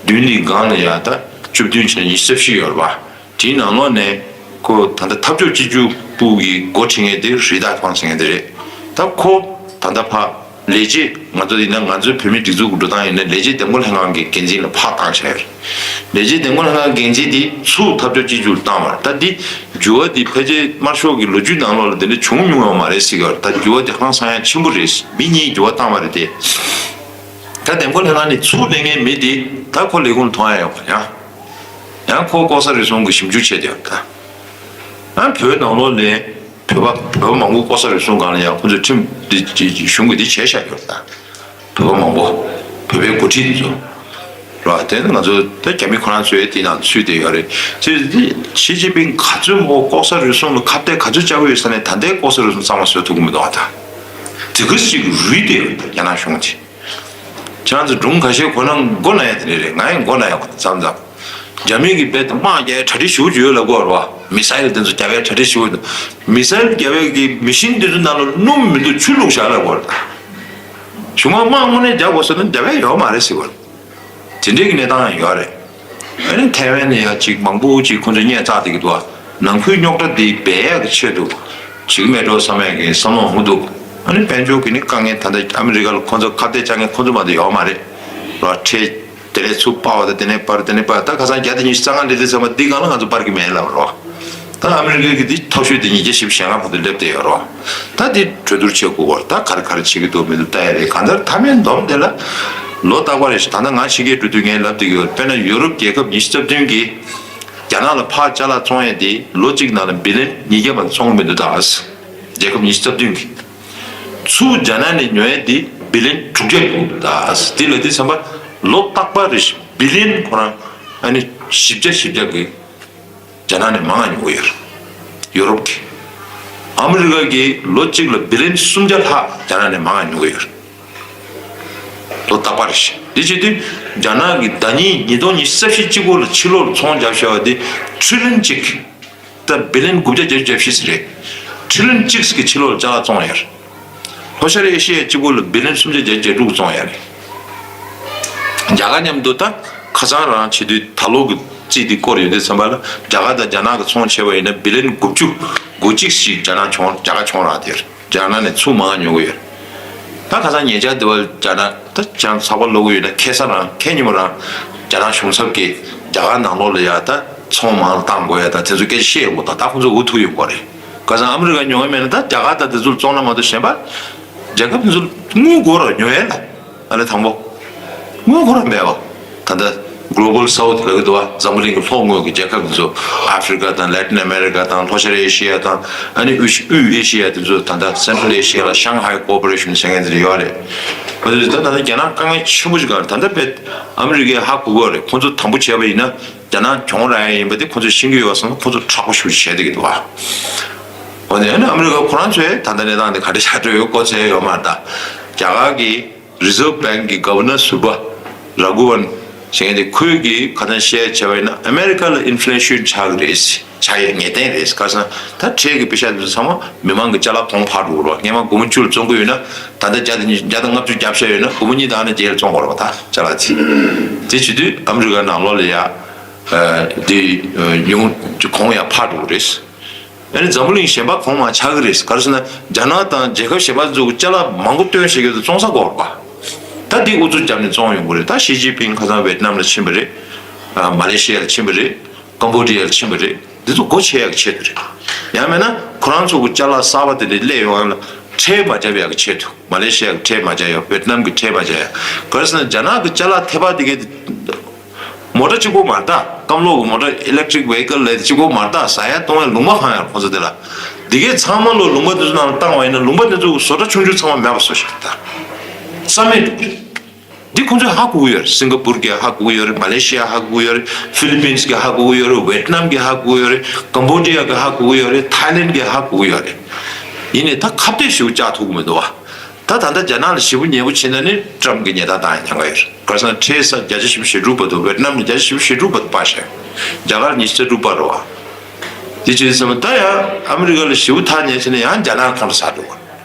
བདུན་འདི་སྒང་ལ་ཡ་ད་བཅུ་བདུན་བྱས་ན་ཉི་ཤུ་རྩ་བཞི་ཡོད་རེད་པ། དེའི་ནང་ལོགས་ནས་ཁོ་ད་ལྟ་འཐབ་ཕྱོགས་གཅིག་གྱུར་པུའུ་གི་འགོ་ཁྲིད་མཁན་དེ་རི་ཐའེ་ཧྥང་ཟེར་མཁན་དེ་རེད། ད་ཁོ་ད་ལྟ་ཕ་ལས་བྱེད་ང་ཚོ་ཡིན་ན་ང་ཚོའི་བོད་མི་སྒྲིག་འཛུགས་ཀྱི་འགྲོ་སྟངས་ཡིན་ན་ལས་བྱེད་འདེམས་བསྐོ་ལྷན་ཁང་གི་འགན་འཛིན་ལ་ཕར་བཏང་བྱས་ཡོད་རེད། ལས་བྱེད་འདེམས་བསྐོ་ལྷན་ཁང་འགན་འཛིན་དེ་ཚུར་འཐབ་ཕྱོགས་གཅིག་གྱུར་བཏང་བ་རེད། ད་འདི་འགྱུར་བ་འདི་ཕལ་ཆེར་དམར་ཤོག་གི་ལོ་རྒྱུས་ནང་ལོགས་ལ་འདི་འདྲ་བྱུང་མྱོང་ཡོད་མ་རེད་ཟེར་གྱི་ཡོད་རེད། ད་འགྱུར་བ་དེ་ཧང་སང་ཡ་ཆེན་པོ་རེད། མི་གཉིས་འགྱུར་བ་བཏང་བ་རེད་དེ། ད་འདེམས་བསྐོ་ལྷན་ཁང་ནས་ཚུར་སླེབས་མཁན་མི་དེ་ད་ཁོ་ལས་ཁུངས་མཐོང་ཡ་ཡོད་པ་ཡང་། ཡང་ཁོ་ལྐོག་ཟ་རུལ་སུངས་ཀྱི་ཞིབ་འཇུག་བྱས་ཏེ་ཡོད་ད། ཡང་བོད་ནང་ལོགས་ནས་བོད་པ་བོད་པ་མང་པོ་ལྐོག་ཟ་རུལ་སུངས་སྒང་ལ་ཡང་ཁོ་ཚོས་ཁྲིམས་འདི་གཞུང་གིས་འདི་བྱས་བཞག་ཡོད་ད། བོད་པ་མང་པོ་བོད་པའི་འགོ་ཁྲིད་འདི་ཚོ་ར་དེ་ནི་ང་ཚོ་ད་རྒྱ་མི་ཁོ་རང་ཚོའི་དེ་ནང་ཚུད་བསྡད་ཡོད་རེད། དེ་འདི་ཞི་ཅིན་ཕིང་ག་ཚོད་མོ་ལྐོག་ཟ་རུལ་སུངས་ལ་ཁ་གཏད་ག་ཚོད་བཅག་གི་ཡོད་ས་ནས་ད་ལྟའི་ལྐོག་ཟ་རུལ་སུངས་གཙང་མ་བཟོ་ཐུབ་ཀྱི་མི་འདུག་ཨ་ད། དེ་ག་ཅིག་རུལ་བསྡད་ཡོད་ད་རྒྱ་ནག་གཞུང་གིས། ཁྱེད་རང་ཚོ་སྒྲུང་ཁ་ཤས་གོ་ན་མགོ་ན་ཡ་དེ་འདྲ་རེད། ང་ཡང་མགོ་ན་ཡ་གོ་མཚམས་མཚམས། རྒྱ་མི་གི་རྦད་དེ་དམག་རྒྱག་ཡའི་གྲ་སྒྲིག་ཞེ་པོ་ཅིག་ཡོད་ལབ་ཀྱི་ཡོད་རེད་བ། མི་སའིལ་དེ་ཚོ་རྒྱག་ཡའི་གྲ་སྒྲིག་ཞེ་པོ་ཡོད་འདུག་མི་སའིལ་རྒྱག་ཡའི་གི་མེ་ཤིན་དེ་ཚོ་ནང་ལ་སྣུམ་མི་འདུག་ཆུ་བླུགས་བཞག་ལབ་ཀྱི་ཡོད་རེད། གཞུག་མ་དམག་དངོས་གནས་རྒྱག་དགོས་ཟེར་ན་རྒྱག་ཡ་ཡོད་མ་རེད་ཟེར་གྱི་ཡོད་རེད། དེ་འདྲའི་གི་གནས་སྟངས་ཡང་ཡོད་རེད། ཨ་ནི་ཐའེ་ཝན་ནས་ཡང་ཅིག་མང་པོ་ཅིག་ཁོང་ཚོས་བརྙས་བཅགས་བསྡད་ཀྱི་འདུག་ནང་ཁུལ་རྙོག་དྲ་འདི་སྦས་ཡག་གི་ཆེད་དུ་ཅིག་མེད་འགྲོ་བསམ་ཡག་གི་བསམ་བློ་འོང་གི་འདུག་ཨ་ནི་དཔལ་འབྱོར་གྱི་ནི་དཀའ་ངལ་ད་ལྟ་ཨ་མི་རི་ཀ་ལ་ཁོང་ཚོ་ཁ་གཏད་བཅག་མཁན་ཁོང་ཚོ་མ་གཏོགས་ཡོད་མ་རེད། རོ་ཁྲལ་དེ་ནས་ཚུར་སྤར་བ་དང་དེ་ནས་སྤར་དེ་ནས་སྤར་ད་ཁ་སང་བརྒྱ་དང་ཉི་ཤུ་རྩ་ལྔ་སླེབས་དུས་ཙམ་པ་འདི་སྒང་ལ་ང་ཚོ་སྤར་གྱི་མེད་ལབ་རོ། ད་ཨ་མི་རི་ཀ་གི་འདི་མཐོ་ཤོས་དེ་ཉིས་བརྒྱ་བཞི་བཅུ་ཞེ་ལྔ་བར་དུ་སླེབས་བསྡད་ཡོད་རོ། ད་འདི་གྲོས་བསྡུར་བྱེད་དགོས་གོ་ད་ག་རེ་ག་རེ་བྱེད་ཀྱི་འདུག་མི་འདུག་ལྟ་ཡ་རེད། གང་ལྟར་མཐའ་མའི་སྡོམ་དེ་ལ་ལོ་རྟག་པར་རེ་ཞིག་ད་ལྟ་ང་ཕྱི་རྒྱལ་འགྲོ་དུས་ངས་ལབ་བསྡད་ཀྱི་ཡོད། དཔེར་ན་ཡུ་རོབ་རྒྱལ་ཁབ་ཉི་ཤུ་རྩ་བདུན་གིས་རྒྱ་ནག་ལ་ཕར་ཅ་ལག་བཙོང་ཡས་དེ་ལོ་གཅིག་ནང་ལ་བི་ལིན་ཉིས་བརྒྱ་བར་བཙོང་གི་མི་འདུག་ད་རྒྱལ་ཁབ་ཉི་ཤུ་རྩ་བདུན་གིས། ཚུར་རྒྱ་ནག་ནས་ཉོ་ཡས་དེ་བི་ལིན་དྲུག་བརྒྱ་ཡོང་གི་འདུག་ད་དེ་ལ་དེ་བསམ་པ་ལོ་རྟག་པར་རེ་བཞིན་བི་ལིན་ཁོ་རང་ཨ་ནི་བཞི་བརྒྱ་བཞི་བརྒྱ་གི་རྒྱ་ནག་ནས་མང་ང་ཉོ་གི་ཡོད་རེད། ཡུ་རོབ་ཀྱི། ཨ་མི་རི་ཀ་གིས་ལོ་གཅིག་ལ་བི་ལིན་སུམ་བརྒྱ་ལྷག་རྒྱ་ནག་ནས་མང་ང་ཉོ་གི་ཡོད་རེད། ལོ་རྟག་པར་རེ་བཞིན། དེ་བྱེད་དུས་རྒྱ་ནག་གི་ཟླ་ཉིན་ཉིས་སྟོང་ཉི་ཤུ་རྩ་བཞི་གཅིག་པོ་ལ་ཕྱི་ལོགས་ལ་ཚོང་བརྒྱབ་བཞག་པ་དེ་ཁྲི་ལིན་གཅིག་ད་བི་ལིན་དགུ་བརྒྱ་བརྒྱད་ཅུ་གྱ་བཞི་ཟེར་རེད། ཁྲི་ལིན་གཅིག་གི་ཕྱི་ལོགས་ལ་ཅ་ལག་བཙོང་ཡོད་རེད། ལྷོ་ཤར་ཨེ་ཤི་ཡའི་གཅིག་པོ་ལ་བི་ལིན་སུམ་བརྒྱ་བརྒྱད་ཅུ་གྱ་དྲུག་བཙོང་ཡོད་རེད། རྒྱ་གར་མཉམ་དུ་ད་ཁ་སང་རང་བྱེད་དུས་ད་ལོ་གི་རྩིས་འདི་སྐོར་ཡོད་དུས་ཙམ་པ་ལ་རྒྱ་གར་དང་རྒྱ་ནག་གི་ཚོང་བྱས་པ་ཡིན་ན་བི་ལིན་དགུ་བཅུ་གོ་གཅིག་ཞིག་རྒྱ་ནག་གྱོང་རྒྱ་གར་གྱོང་རག་དེར། རྒྱ་ནག་ནས་ཚུར་མང་ཉོ་གི་ཡོད། ད་ཁ་སང་ཉེ་ཆར་འདི་བ་རྒྱ་ནག་ད་ཅང་ཚགས་པར་ཀློག་གི་ཡོད་ན་ཁ་སང་རང་ཁ་ཉིན་མོ་རང་རྒྱ་ནག་གཞུང་ཚབ་ཀྱིས་རྒྱ་གར་ནང་ལོགས་ལ་ཡ་ད་ཚོང་མང་བཏང་དགོས་ཡ་ད་དེ་ཚོ་སྐད་ཆ་བཤད་ཡོང་གི་འདུག་ད་ཁོང་ཚོ་འུ་ཐུག་ཡོང་གི་རེད། ཁ་སང་ཨ་མི་རི་ཀ་ཉོ་གི་མེད་ན་ད་རྒྱ་གར་ད་དེ་ཚོར་བཙོང་ན་མ་གཏོགས་གཞན་པ་རྒྱལ་ཁབ་དེ་ཚོར་དངུལ་དགོས་ར་ཉོ་ཡ་ལ། ཨ་ལེ་དང་པོ། དངུལ་ཁོ་རང་མེད་པ། ད་ལྟ་Global South་ལབ་ཀྱི་འདུག་བ། འཛམ་བུ་གླིང་གི་ལྷོ་ངོས་ཀྱི་རྒྱལ་ཁབ་འདི་ཚོ་ཨ་ཧྥི་རི་ཀ་དང་Latin America་དང་ལྷོ་ཤར་ཨེ་ཤི་ཡ་དང་ཨ་ནི་དབུས་དབུས་ཨེ་ཤི་ཡ་དེ་ཚོ་ད་ལྟ་Central Asia་ལ་Shanghai Cooperation་ཟེར་མཁན་དེ་འདྲ་ཡོད་རེད། ཨ་ནི་ད་ད་ལྟ་རྒྱ་ནག་དཀའ་ངལ་ཆེན་པོ་ཞིག་ག་རེད། ད་ལྟ་དཔེ་ཨ་མི་རི་ཀས་ཧ་གོ་གི་རེད། ཁོང་ཚོ་དམ་པོ་བྱས་པ་ཡིན་ན་རྒྱ་ནག་གྱོང་རག་ཡ་ཡིན་པ་དེ་ཁོང་ཚོས་ཤེས་ཀྱི་ཡོད་པ་སོང་ན་ཁོང་ཚོ་མཁྲེགས་པོ་ཞེ་པོ་བྱས་བསྡད་ཀྱི་འདུག་བ། འོ་ནས་ཨ་ནི་ཨ་མི་རི་ཀ་ཁོ་རང་ཚོས་ད་ལྟ་གནས་སྟངས་དེ་ག་འདྲ་ཆགས་འགྲོ་ཡོད་སྐོར་ཚོད་ཡོད་མ་རེད། ད་རྒྱ་གར་གྱི། Reserve Bank་གི་Governor་ཟུར་པ་ར་གུ་ཝན་ཟེར་མཁན་དེ་ཁོས་ཀྱིས་ཁ་སང་བཤད་བྱས་པ་ཡིན་ན་ཨ་མེ་རི་ཀ་ལ་inflation་ཆགས་ཀྱི་རེད། ཆགས་ཡས་ངེས་གཏན་རེད། ཁ་སང་ད་ཁྲལ་གྱི་པེ་ཤ་དེ་ཚོ་ཚང་མ་མི་མང་གི་ཅ་ལག་གོང་འཕར་འགྲོ་གི་རེད་བ། སྔན་མ་སྒོར་མོ་བཅུ་ལ་བཙོང་གི་ཡོད་ན་ད་ལྟ་བརྒྱ་དང་ཉི་བརྒྱ་དང་ལྔ་བཅུ་བརྒྱབ་བཞག་ཡོད་ན་སྒོར་མོ་གཉིས་དང་ཨ་ནི་བརྒྱད་ལ་བཙོང་དགོས་རེད་བ། ད་ཅ་ལག་དེ་དེ་བྱེད་དུས་ཨ་མེ་རི་ཀ་ནང་ལོགས་ལ་ཡ་དེ་ཉུང་གོང་ཡ་འཕར་འགྲོ་གི་རེད། ཨ་ནི་འཛམ་བུ་གླིང་གཞན་པ་གོང་མ་ཆགས་ཀྱི་རེད། ག་རེ་ཟེར་ན་རྒྱ་ནག་དང་རྒྱལ་ཁབ་གཞན་པ་ཚོ་གི་ཅ་ལག་མང་པོ་བཏོན་བཞག་ཡོད་དུས་བཙོང་ས་དགོས་རེད་པ། ད་འདི་ཨུ་ཚུགས་བརྒྱབ་ནས་བཙོང་ཡོང་གི་རེད། ད་ཞི་ཅིན་ཕིང་ཁ་སང་ཝེ་ཏི་ནམ་ལ་ཕྱིན་པ་རེད། ཨ་མ་ལེ་ཤི་ཡ་ལ་ཕྱིན་པ་རེད། ཀམ་བོ་ཌི་ཡ་ལ་ཕྱིན་པ་རེད། འདི་ཚོ་སྒོ་ཕྱེ་ཡག་གི་ཆེད་དུ་རེད། ཡང་མིན་ན་ཁོ་རང་ཚོ་གི་ཅ་ལག་གསར་པ་དེ་འདྲ་སླེབས་ཡོང་ཡག་ལ་ཁྲལ་མ་བརྒྱབ་ཡག་གི་ཆེད་དུ། མ་ལེ་ཤི་ཡ་གི་ཁྲལ་མ་བརྒྱབ་ཡག་ཝེ་ཏི་ནམ་གི་ཁྲལ་མ་བརྒྱབ་ཡག་ག་རེ་ཟེར་ན་རྒྱ་ནག་གི་ཅ་ལག་ཐེ་བ་དེ་གའི་མོ་ཊ་གཅིག་པོ་མ་རེད་ད། སྐམ་ལོག་གི་མོ་ཊ་electric vehicle་ལས་གཅིག་པོ་མ་རེད་ད། ཟ་ཡ་བཏུང་ཡ་ལུང་པ་འཁང་ཡ་ཁོ་ཚོ་དེ་ལ། འདི་གའི་ཚང་མ་ལོ་ལུང་པ་དེ་ཚོ་ནང་ལ་བཏང་བ་ཡིན་ན་ལུང་པ་དེ་ཚོ་གི་བཟོ་གྲྭ་ཆུང་ཆུང་ཚང་མ་མེད་པ་བཟོ་བཞག་ད། རྩ་མེད་འགྲོ་གི་རེད། འདི་ཁོང་ཚོས་ཧ་གོ་གི་ཡོད་རེད། སིང་ག་པུར་གྱིས་ཧ་གོ་གི་ཡོད་རེད། མ་ལེ་ཤི་ཡ་ཧ་གོ་གི་ཡོད་རེད། ཧྥི་ལི་པིན་གྱིས་ཧ་གོ་གི་ཡོད་རེད། ཝེད་ནམ་གྱིས་ཧ་གོ་གི་ཡོད་རེད། ཀམ་བོ་ཌི་ཡ་གྱིས་ཧ་གོ་གི་ཡོད་རེད། ཐའི་ལན་གྱིས་ཧ་གོ་གི་ཡོད་རེད། ཡིན་ནའི་ད་ཁ་གཏད་ཞེ་པོ་བཅག་ཐུབ་ཀྱི་མི་འདུག་བ། ད་ད་ལྟ་རྒྱ་ནག་ལ་ཞེ་པོ་ཉེ་པོ་ཕྱིན་ན་ནི་ཀྲམ་གྱི་ཉེས་རྡུང་བཏང་ཡ་ཉེན་ཁ་ཡོད་རེད། ཁ་སང་ཁྲལ་ས་བརྒྱ་ཆ་བཞི་བཅུ་ཞེ་དྲུག་བར་དུ། ཝེད་ནམ་ནས་བརྒྱ་ཆ་བཞི་བཅུ་ཞེ་དྲུག་བར་དུ་སྤར་བཞག་རྒྱ་གར་ཉི་ཤུ་རྩ་དྲུག་སྤར་རེད་བ། དེ་བྱས་ཙང་ད་ཡང་ཨ་མི་རི་ཀ་ལ་ཞེ་པོ་ཐག་ཉེ་ཕྱིན་ན་ཡང་རྒྱ་ནག་ཁོང་ཁྲོ་ཟ་འགྲོ་བ།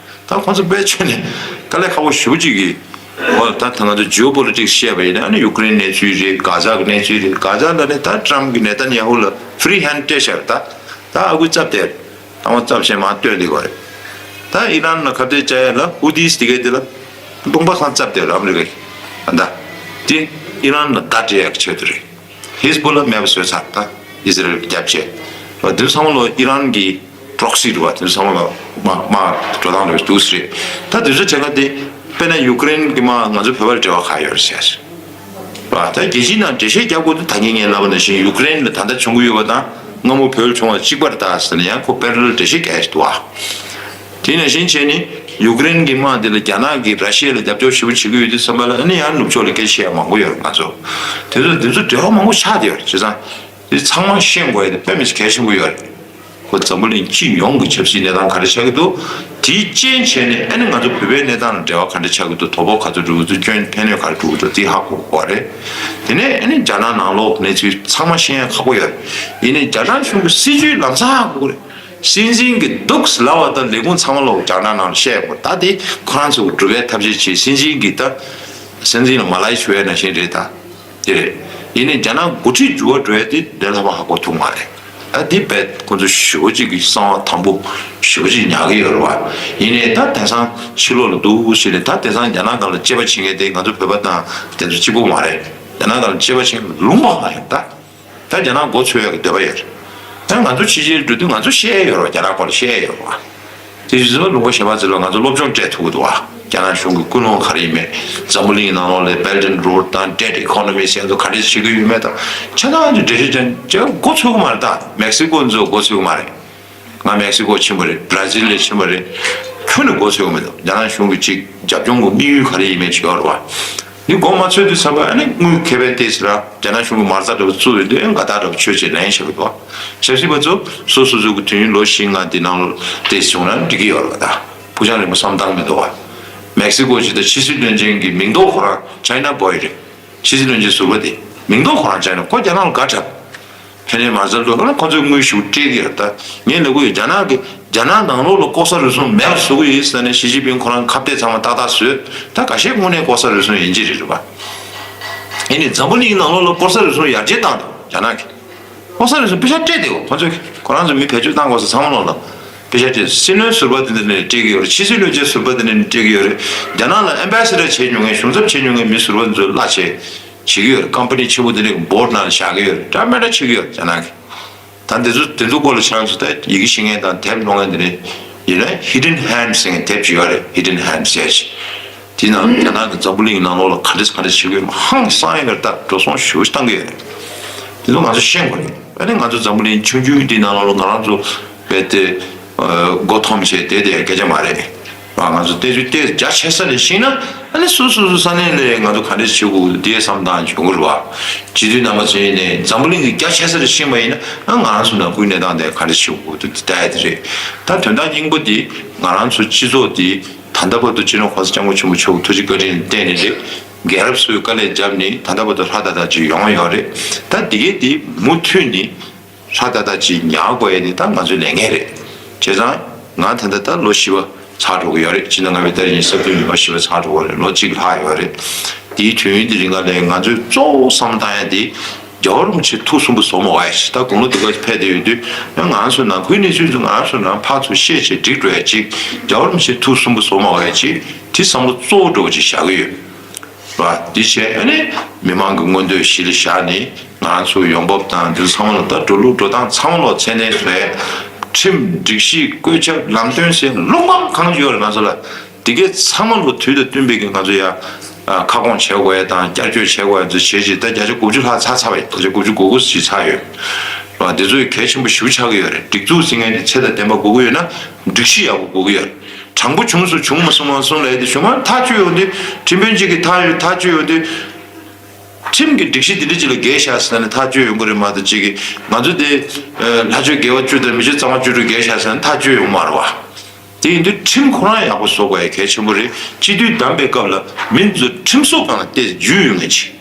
ད་ཁོང་ཚོ་དཔེ་ཆོས་ནས་དཀའ་ལས་ཁག་པོ་ཞེ་པོ་ཅིག་གིས། འོ་ད་ད་ང་ཚོ་ཇི་ཨོ་པོ་ལི་ཊིག་སི་བཤད་པ་ཡིན་ན། ཨ་ནི་ཡུ་ཀེ་རེན་གནས་ཚུལ་རེད། གྷ་ཛ་གི་གནས་ཚུལ་རེད། གྷ་ཛ་ལ་ནི་ད་ཀྲམ་གྱིས་ནེ་ཐན་ཡ་ཧུ་ལ་ཧྥི་རི་ཧན་སྤྲད་བཞག་རེད། ད་ད་ཨ་ཁུ་རྩབ་དེ་ལྟ་བ་རྩབ་བྱས་མར་སྟོན་བསྡད་པ་རེད། ད་ཨི་རན་ལ་ཁ་གཏད་བཅག་ཡ་ལ་ཧུ་ཐིས་དེ་གའི་དེ་ལ་ལུང་པ་གང་རྩབ་བསྡད་རེད། ཨ་མི་རི་ཀ་གིས་ད་དེ་ཨི་རན་ལ་བརྡ་སྤྲད་ཡག་གི་ཆེད་དུ་རེད། ཧིས་བྷོ་ལ་མེད་པ་བཟོས་ཚར། ད་ཨི་ཟི་རལ་གྱིས་རྒྱབ་བྱས། འོ་དེ་ཚོ་ཚང་མ་ལོ་ཨི་རན་གྱི་པྲོག་སི་རེད་བ། དེ་ཚོ་ཚང་མ་ལོ་དམག་དམག་འགྲོ་སྟངས་རེད་འདུག་སེ་རེད། ད་དེ་ཚོ་བྱེད་མཁན་དེ་དཔེར་ན་ཡུ་ཀེ་རེན་གྱི་དམག་ང་ཚོ་བོད་པར་འབྲེལ་བ་ག་ཡོད་རེད་ཟེར་བ། ད་རྒྱལ་སྤྱིའི་ནང་འགྲེལ་བཤད་རྒྱག་དགོས་དུས། ད་གིན་ངས་ལབ་པ་ནང་བཞིན་ཡུ་ཀེ་རེན་ལ་ད་ལྟ་བྱུང་གི་ཡོད་པ་དང་། སྔ་མོ་བོད་བྱུང་བ་གཅིག་པ་རེད་ད་ཟེར་ནས་ཡང་ཁོ་པེ་རེ་ལལ་འགྲེལ་བཤད་རྒྱག་ཡ་ཞིག་འདུག་བ། དེ་ནང་བཞིན་བྱས་ནས་ཡུ་ཀེ་རེན་གྱི་དམག་དེ་ལ་རྒྱ་ནག་གིས་ར་ཤི་ཡ་ལ་རྒྱབ་སྐྱོར་ཞེ་པོ་བྱེད་ཀྱི་ཡོད་དུས་ཙམ་པ་ལ། ཨ་ནི་ཡང་ནུབ་ཕྱོགས་ལ་སྐད་ཆ་བཤད་ཡ་མང་པོ་ཡོད་རེད། ང་ཚོ་དེ་ཚོ་དེ་ཚོ་འབྲེལ་བ་མང་པོ་ཆགས་བསྡད་ཡོད་རེད། བྱས་ཙང་དེ་ཚང་མ་ཤེས་དགོས་ཡ་དེ་དཔེ་མི་སྲིད་གལ་ཆེན་པོ་ཡོད་རེད། ཁོ་འཛམ་བུ་གླིང་སྤྱི་ཡོངས་ཀྱི་ཆབ་སྲིད་གནས་སྟངས་ག་འདྲ་ཆགས་ཀྱི་འདུག་དེའི་རྐྱེན་བྱས་ནས་ཨ་ནི་ང་ཚོ་བོད་པའི་གནས་སྟངས་ལ་འབྲེལ་བ་ག་འདྲ་ཆགས་ཀྱི་འདུག་དོ་ཕོག་ག་ཚོད་འགྲོ་གི་འདུག་སྐྱོན་ཕན་གནོད་ག་རེ་འགྲོ་གི་འདུག་དེ་ཧ་གོ་དགོས་པ་རེད། དེ་ནས་ཨ་ནི་རྒྱ་ནག་ནང་ལོགས་གནས་ཚུལ་ཚང་མ་ཤེས་ཡ་ཁག་པོ་ཡོད་རེད། ཡིན་ནའི་རྒྱ་ནག་གཞུང་གི་སྲིད་ཇུས་ལམ་སང་ཧ་གོ་གི་རེད། སྲིད་འཛིན་གྱིས་འདུག་སེ་ལབ་པ་དང་ལས་ཁུངས་ཚང་མ་ལོག་རྒྱ་ནག་ནང་ལ་བཤད་དགོས། ད་དེ་ཁོ་རང་ཚོ་སྒྲུབ་པའི་ཐབས་ཤེས་བྱེད། སྲིད་འཛིན་གྱིས་ད་སྲིད་འཛིན་ལ་མ་ལ་ཞུ་བའི་ནང་བཞིན་རེད་ད། དེ་རེད། ཡིན་ནའི་རྒྱ་ནག་འགོ་ཁྲིད་འགྱུར་བ་འགྲོ་ཡ་དེ་ལས་སླ་པོ་ཧ་གོ་ཐུབ་མ་རེད། ད་དེ་བས་ཁོ་ཚོ་ཞེ་པོ་ཅིག་གི་གསང་བ་དམ་པོ་ཞེ་པོ་ཅིག་ཉར་གི་ཡོད་རེད་བ། ཡིན་ནའི་ད་དེང་སང་ཕྱི་ལོགས་ལ་འདུག་ཟེར་ནས། ད་དེང་སང་རྒྱ་ནག་སྒང་ལ་དཔྱད་པ་བྱེད་མཁན་དེ་ང་ཚོ་བོད་པ་དང་དེ་ཚོ་གཅིག་པོ་མ་རེད། རྒྱ་ནག་སྒང་ལ་དཔྱད་པ་བྱེད་མཁན་ལུང་པ་གང་ཡོད་ད། ད་རྒྱ་ནག་མགོ་ཚོས་ཡག་གི་འདོད་པ་ཡོད་རེད། ད་ང་ཚོ་ཕྱི་རྒྱལ་འགྲོ་དུས་ང་ཚོ་བཤད་ཡ་ཡོད་རེད་བ། རྒྱ་ནག་སྐོར་ལ་བཤད་ཡ་ཡོད་རེད་བ། དེ་བཞིན་ལུང་པ་གཞན་པ་ཚོ་ལ་ང་ཚོ་སློབ་སྦྱོང་སྤྲད་ཐུབ་ཀྱི་འདུག་བ། རྒྱ་ནག་གཞུང་གི་ཀུན་སློང་ག་རེ་ཡིན་མེད། འཛམ་བུ་གླིང་ནང་ལོགས་ལ་Belt and Road་དང་Debt Economy་ཟེར་ཡ་ཚོ་ག་འདྲས་བྱེད་ཀྱི་ཡོད་མེད་དང་། ཆ་ཚང་གི་འགྲེལ་བཤད་ཅན་ཅང་མགོ་ཚོས་ཀྱི་མ་རེད། ད་མེག་སི་ཀོ་ཚོ་མགོ་ཚོས་ཀྱི་མ་རེད། ང་མེག་སི་ཀོ་ཕྱིན་པ་རེད། བྷ་ར་ཛིལ་ལ་ཕྱིན་པ་རེད། ཁྱོན་ནས་མགོ་ཚོས་ཀྱི་མི་འདུག་རྒྱ་ནག་གཞུང་གི་ཅིག་རྒྱབ་ལྗོངས་ཀྱི་དམིགས་ཡུལ་ག་རེ་ཡིན་མིན་ཅིག་ཡོད་རེད་བ། འདི་མགོ་མ་ཚོས་དུས་ཙམ་པ་ཨ་ནི་དངུལ་ཁེ་ཕན་ཏོག་ཙམ་རག་རྒྱ་ནག་གཞུང་གི་མ་རྩ་འདྲ་པོ་བཙུགས་ཡོད་དུས་ཨ་ནི་དགའ་རྟགས་འདྲ་པོ་ཆོད་ཅིག་ལེན་བཞག་གི་འདུག་ཆབ་སྲིད་པ་ཚོ་སོ་སོ་སོ་གི་དུས་ཡུན་ལོ་བཞི་ལྔ་འདི་ནང་ལོགས་ཏོག་ཙམ་བྱུང་ན་འགྲིག་གི་ཡོད་རེད་བ། ད་ཕུགས་རྒྱང་རིང་པོ་བསམ་སྟངས་མི་འདུག་བ། མེག་སི་ཀོ་ཅིག་དང་ཕྱི་སྲིད་བློན་ཆེན་གྱི་མིང་འདོགས་ཁོ་རང་China boy་རེད། ཕྱི་སྲིད་བློན་ཆེན་ཟུར་པ་དེ་མིང་འདོགས་ཁོ་རང་China། ཁོ་རྒྱ་ནག་ལ་དགའ་དྲགས། ཕན་ནུས་མ་ཟད་དུ་ཁོ་ཚོས་དངུལ་ཞིག་སྤྲད་ཀྱི་ཡོད། ད་ངས་ལབ་ཀྱི་ཡོད། རྒྱ་ནག་གི་རྒྱ་ནག་ནང་ལོགས་ལ་ལྐོག་ཟ་རུལ་སུངས་མེད་པ་བཟོ་གི་ཡོད་ཟེར་ནས་ཞི་ཅིན་ཕིང་ཁོ་རང་ཁ་གཏད་ཚང་མ་ཏག་ཏག་བཟོས། ད་ཁ་ཤས་དངོས་གནས་ལྐོག་ཟ་རུལ་སུངས་ཡིན་གྱི་རེད་རེད་པ། ཡིན་ནའི་འཛམ་བུ་གླིང་ནང་ལོགས་ལ་ལྐོག་ཟ་རུལ་སུངས་ཡར་རྒྱས་བཏང་འདུག་རྒྱ་ནག་གིས། ལྐོག་ཟ་རུལ་སུངས་པེ་ཤག་སྤྲད་བསྡད་ཡོད། ཁོ་ཚོས་ཁོ་རང་ཚོ་མི་བེད་སྤྱོད་བཏང་དགོས་ས་ཚང་མ་ལོག་ལ་པེ་ཤག་སྤྲད། སྲིད་བློན་ཟུར་པ་དེ་འདྲ་ནས་སྤྲད་ཀྱི་ཡོད་རེད། ཕྱི་སྲིད་བློན་ཆེན་ཟུར་པ་དེ་འདྲ་ནས་སྤྲད་ཀྱི་ཡོད་རེད། རྒྱ་ནག་ལ་ཨེམ་བྷེ་སི་ཌར་བྱེད་མྱོང་མཁན་གཞུང་ཚབ་བྱེད་མྱོང་མཁན་མི་ཟུར་པ་དེ་ཚོས་གླ་བྱེད་བྱེད་ཀྱི་ཡོད་རེད། ཀམ་པ་ནི་ཆེན་པོ་དེ་འདྲའི་བྷོར་ནང་ལ་བཞག་གི་ཡོད་རེད། འདྲ་མི་འདྲ་བྱེད་ཀྱི་ཡོད་རེད་རྒྱ་ནག་གིས། ད་འདི་ཚོ་དེ་ཚོ་སྐོར་ལ་ཁྱེད་རང་ཚོ་ད་ཡི་གེ་ཤེས་མཁན་དང་དེབ་ཀློག་མཁན་དེ་འདྲ་ཡིན་ན། Hidden Hand་ཟེར་མཁན་དེབ་ཅིག་ཡོད་རེད། Hidden Hand་ཟེར་ཅིག་དེའི་ནང་རྒྱ་ནག་གི་འཛམ་བུ་གླིང་ནང་ལོགས་ལ་ག་འདྲས་ག་འདྲས་བྱེད་དགོས་མ་ཧང་སང་ཡོད་རེད། ད་འགྲོ་སོང་ཞེ་པོ་ཞིག་བཏང་གི་ཡོད་རེད། དེ་ཚོ་ང་ཚོ་ཤེས་དགོས་རེད། ཨ་ནི་ང་ཚོ་འཛམ་བུ་གླིང་ཆུང་ཆུང་འདིའི་ནང་ལོགས་ལ་ང་རང་ཚོ་རྦད་དེ་མགོ་འཐོམས་བྱས་བསྡད་དེ་སྐད་ཆ་མ་རེད། ང་ཚོ་བལྟས་ཚུལ་ཏོག་ཙམ་རྒྱ་ཆེ་ས་ནས་ཤེས་ན། ཨ་ནི་སོ་སོ་སོ་ས་གནས་ལ་ང་ཚོ་ག་འདྲས་བྱེད་དགོས་འདི་བསམ་སྟངས་བྱུང་གི་རེད་བ། སྤྱི་འཐུས་རྣམ་པ་ཚོ་ཡིན་ནའི་འཛམ་བུ་གླིང་གི་རྒྱ་ཆེ་ས་ལ་ཤེས་པ་ཡིན་ན། ཨ་ང་རང་ཚོ་ནང་ཁུལ་གནས་སྟངས་དེ་ག་འདྲས་བྱེད་དགོས་འདུག་དེ་ལྟ་ཡ་དེ་རེད། ད་དོན་དག་སྙིང་པོ་དེ་ང་རང་ཚོ་སྤྱི་ཚོགས་དེ་ད་ལྟ་བར་དུ་སྤྱི་ནོར་༸གོང་ས་༸སྐྱབས་མགོན་ཆེན་པོ་མཆོག་གི་ཐུགས་རྗེ་བཀའ་དྲིན་ལ་བརྟེན་ནས་རེད། རྒྱལ་རབས་ཚོས་དཀའ་ལས་བརྒྱབ་ནས་ད་ལྟ་བར་དུ་ལྷ་ད་ད་ཅིག་ཡོང་ཡོད་རེད། ད་འདི་གས་དེ་མུ་མཐུད་ནས་ལྷ་ད་ད་ཅིག་ཉར་དགོས་ཡ་དེ་ད་ང་ཚོའི་ལས་འགན་རེད། བྱས་ཙང་ང་ད་ལྟ་ད་ལོ་བཞི་པ་ཚར་འགྲོ་གི་ཡོད་རེད། ཕྱི་ཟླ་ལྔ་པའི་ཟླ་རེ་བཞིན་སྲིད་དོན་མི་སྣ་བཞི་པ་ཚར་འགྲོ་གི་ཡོད་རེད། ལོ་གཅིག་ལྷག་ཡོད་རེད། དེའི་དུས་ཡུན་དེ་རིང་ལ་ལས་ང་ཚོས་གཙོ་བོ་བསམ་བློ་བཏང་ཡ་དེ་རྒྱལ་བ་རིན་པོ་ཆེ་ཐུགས་སུན་པོ་བཟོ་མ་དགོས་ཡ་ཞིག་ད་དགུང་ལོ་དེ་ག་ཕེབས་བསྡད་ཡོད་དུས་ང་རང་ཚོ་ནང་ཁུལ་གནས་ཚུལ་ཚོ་ང་རང་ཚོ་ནང་ཕར་ཚུར་བཤད་བྱས་འགྲིག་འགྲོ་ཡ་ཅིག་རྒྱལ་བ་རིན་པོ་ཆེ་ཐུགས་སུན་པོ་བཟོ་མ་དགོས་ཡ་ཅིག་དེ་བསམ་བློ་གཙོ་བོ་འདྲ་བོ་ཅིག་བཞག་གི་ཡོད། བ། འདི་བྱས་ཨ་ནི་མི་མང་གི་མངོན་འདོད་གཞི་ལ་བཞག་ནས་ང་རང་ཚོའི་ཡོང་འབབ་དང་འདི་ཚང་མ་ལ་ད་འགྲོ་ལུགས་འགྲོ་སྟངས་ཚང་མ་ལ་ཚད་ལྡན་བཟོ་ཡས། ཁྲིམས་སྒྲིག་གཞི་བཀོད་ཁྱབ་ལམ་སྟོན་ཟེར་ལུང་པ་གང་ཡོད་རེད་ང་ཚོ་ལ། འདི་གའི་ཚང་མ་ལ་དུས་དང་བསྟུན་པའི་གི་ང་ཚོ་ཡ་ཁ་སྐོང་བྱེད་དགོས་ཡས་དང་བསྐྱར་བཅོས་བྱེད་དགོས་ཡས་ཚོ་བྱས་རྗེས་ད་བརྒྱ་ཆ་དགུ་བཅུ་ལྷག་ཚར་ཚར་བ་ཡིན། བརྒྱ་ཆ་དགུ་བཅུ་གོ་དགུ་ཞིག་ཚར་ཡོད། བ། འདི་ཚོ་ཡི་གལ་ཆེན་པོ་ཞེ་པོ་ཆགས་ཀྱི་ཡོད་རེད། སྒྲིག་འཛུགས་ཟེར་མཁན་དེ་ཚད་དང་ལྡན་པ་དགོས་ཀྱི་ཡོད་ན་སྒྲིག་གཞི་ཡག་པོ་དགོས་ཀྱི་ཡོད་རེད། དྲང་པོ་བྱུང་སོང་བྱུང་མ་སོང་མ་སོང་ལབ་ཡ་དེ་བྱུང་མ་ཐག་གཅོད་ཡོང་དུས་ཁྲིམས་དཔོན་གཅིག་གིས་ཐག་ཡོད་ཐག་གཅོད་ཡོང་དུས། ཁྲིམས་ཀྱི་སྒྲིག་གཞི་འདི་འདྲ་ཅིག་ལ་འགལ་ཤག་ཟེར་ནས་ཐག་གཅོད་ཡོང་གི་རེད་མ་གཏོགས་གཅིག་གིས་ང་ཚོ་དེ་ལྷ་ཆོས་དགེ་བ་བཅུ་དང་མི་ཆོས་གཙང་མ་བཅུ་དྲུག་འགལ་ཤག་ཟེར་ནས་ཐག་གཅོད་ཡོང་མ་རེད་བ། དེ་ཡིན་དུས་ཁྲིམས་ཁོ་རང་ཡག་པོ་བཟོ་དགོས་ཡ་གལ་ཆེན་པོ་རེད། སྤྱི་འཐུས་བདམས་པའི་སྐབས་ལ་མི་ཚོ་ཁྲིམས་བཟོ་སྒང་ལ་བལྟས་རྒྱུས་ཡོད་ངེས་ཅིག་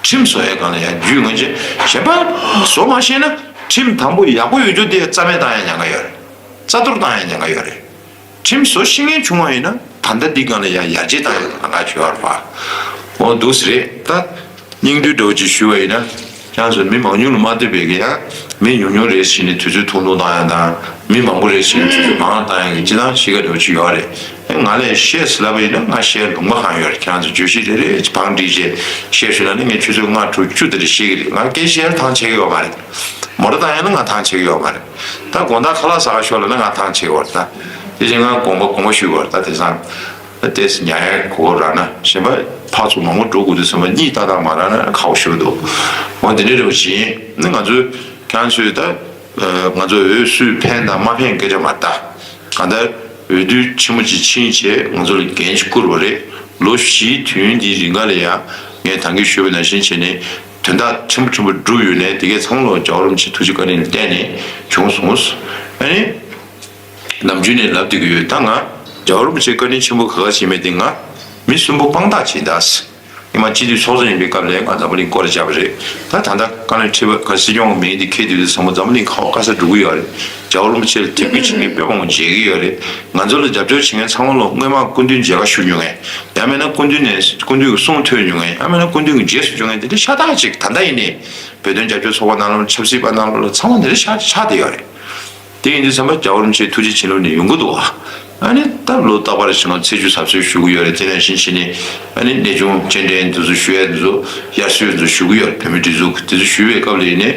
ཁྲིམས་བཟོ་ཡ་སྒང་ལ་ཡང་རྒྱུས་ངེས་ཅིག་གཞན་པ་བཟོ་མ་ཤེས་ན་ཁྲིམས་དང་པོ་ཡག་པོ་ཡོད་རྒྱུ་དེ་རྩ་མེད་བཏང་ཡ་ཉེན་ཁ་ཡོད་རེད། རྩ་གཏོར་བཏང་ཡ་ཉེན་ཁ་ཡོད་རེད། ཁྲིམས་བཟོ་ཤེས་མཁན་བྱུང་བ་ཡིན་ན་ད་ལྟ་འདི་སྒང་ལ་ཡང་ཡར་རྒྱས་བཏང་ཡོད་ལ་ང་བྱོས་བར་བ། འོ་འདུག་སེ་རེད་ད། སྙིང་བསྡུས་འདྲ་བོ་ཅིག་ཞུ་བ་ཡིན་ན། ཁྱེད་ཚོ་མི་མང་ཉུང་ལ་མ་ལྟོས་པའི་གི་ཡང་མི་ཉུང་ཉུང་རེད་ཟེར་ནས་དུས་ཚོད་ཐུང་ཐུང་བཏང་ཡ་དང་མི་མང་པོ་རེད་ཟེར་ནས་དུས་ཚོད་མང་བཏང་ཡ་གི་སྤྱི་བཏང་གཤིས་ཀ་འདྲ་བོ་ཅིག་ཡོད་རེད། ང་ལས་བཤད་ཟེར་ལབ་པ་ཡིན་ན་ང་བཤད་ལུང་པ་གང་ཡོད་རེད། ཁྱེད་ཚོ་བརྗོད་གཞི་རེ་རེ་བང་སྒྲིག་བྱས་བཤད་ཞུ་ན་ནི་ངས་ཆུ་ཚོད་ལྔ་དྲུག་བཅུ་དེ་འདྲ་བཤད་གི་རེད། ང་སྐད་ཆ་བཤད་ན་ཐང་ཆད་གི་ཡོད་མ་རེད། མོ་ཊ་བཏང་ཡ་ན་ང་ཐང་ཆད་གི་ཡོད་མ་རེད། ད་དགོང་དག་ཁ་ལག་ཟ་ག་ཤོག་ལབ་ན་ང་ཐང་ཆད་གི་ཡོད་རེད་ད། དེ་བཞིན་ང་དགོངས་པ་དགོངས་པ་ཞུ་གི་ཡོད་རེད་ད། དེང་སང་ད་ལྟས་ཉར་ཡ་གོ་སྐབས་རག་ན་གཞན་པ་ཕར་ཚུར་མང་པོ་འགྲོ་དགོས་དུས་ཙམ་པ་གཉིད་ཏག་ཏག་མ་རག་ན་ཁག་པོ་ཞིག་འདུག་འོ་དེ་འདྲ་རེད་པ་ཅིག་ཡིན་ན་ང་ཚོས་ཁྱེད་ཚོས་ད་ང་ཚོ་འོས་སུས་ཕན་དང་མ་ཕན་སྐད་ཆ་མ་རེད་ད། གང་ལྟར་འོས་བསྡུ་ཆེན་མོ་ཅིག་ཕྱིན་བྱས་ང་ཚོ་ལ་འགན་ཅིག་བསྐུར་བ་རེད། ལོ་བཞིའི་དུས་ཡུན་འདིའི་རིང་ག་ལ་ཡང་ངས་ད་གིན་ཞུས་པ་ནང་བཞིན་བྱས་ནས་དོན་དག་ཆེན་པོ་ཆེན་པོ་བསྒྲུབས་ཡོད་ནས་དེ་གས་ཚང་མ་ལོ་རྒྱལ་བ་རིན་པོ་ཆེའི་ཐུགས་རྗེ་བཀའ་དྲིན་ལ་བརྟེན་ནས་བྱུང་སོང་། ཨ་ནི། ནམ་རྒྱུན་ནས་ལབ་བསྡད་ཀྱི་ཡོད། ད་ང་རྒྱལ་བ་རིན་པོ་ཆེའི་བཀའ་དྲིན་ཆེན་པོ་ག་ག་ཞིག་མེད་དེ་ང་མི་གསུམ་པོ་དཔང་རྟགས་བྱེད་ད། ཉི་མ་སྤྱི་འཐུས་ཚོགས་གཙོ་ཡིན་པའི་སྐབས་ལ་ང་འཛམ་བུ་གླིང་སྐོར་བརྒྱབ་པ་རེད། ད་ད་ལྟ་བཀའ་བློན་ཁྲི་པ་ག་སྲིད་སྐྱོང་གི་མིང་དེ་འཁྱེར་དུས་དེ་ཚང་མ་འཛམ་བུ་གླིང་ག་བ་ག་ས་འགྲོ་གི་ཡོད་རེད། རྒྱལ་བ་རིན་པོ་ཆེ་ལ་དད་གུས་བྱེད་མཁན་དཔེ་མང་པོ་མཇལ་གི་ཡོད་རེད། ང་ཚོ་ལ་རྒྱབ་སྐྱོར་བྱེད་མཁན་ཚང་མ་ལོ་སྔོན་མ་སྐུ་མདུན་མཇལ་ཁ་ཞུ་མྱོང་ངས། ཡང་མིན་ན་སྐུ་མདུན་ནས་སྐུ་མདུན་གྱི་གསུང་ཐོས་མྱོང་ངས། ཡང་མིན་ན་སྐུ་མདུན་གྱི་རྗེས་སུ་འཇུག་མཁན་དེ་འདྲ་ཤ་སྟག་ཅིག་ད་ལྟ་ཡིན་ནའི་བོད་དོན་རྒྱབ་སྐྱོར་ཚོགས་པ་ནང་ལོགས་ཆབ་སྲིད་པ་ནང་ལོགས་ལ་ཚང་མ་འདི་འདྲ་ཤ་ཆགས་བསྡད་ཡོད་རེད། དེ་ཡིན་དུས་ཙམ་པ་རྒྱལ་བ་རིན་པོ་ཆེའི་ཐུགས་རྗེ་བྱིན་རླབས་ནི་ཡོང་གི་འདུག་བ། ཨ་ནི་ད་ལོ་རྟག་པར་ཞིག་ང་ཚེས་བཅུ་གཟབ་གཟབ་ཞུ་གི་ཡོད་རེད། དེ་ནང་བཞིན་བྱས་ནས་ཨ་ནི་གནས་ཆུང་སྤྱན་འདྲེན་འདི་ཚོ་ཞུ་ཡས་འདི་ཚོ་དབྱར་གསོལ་འདི་ཚོ་ཞུ་གི་ཡོད་རེད། བོད་མི་སྒྲིག་འཛུགས་འདི་ཚོ་ཞུ་བའི་སྐབས་ལ་ཡིན་ནའི་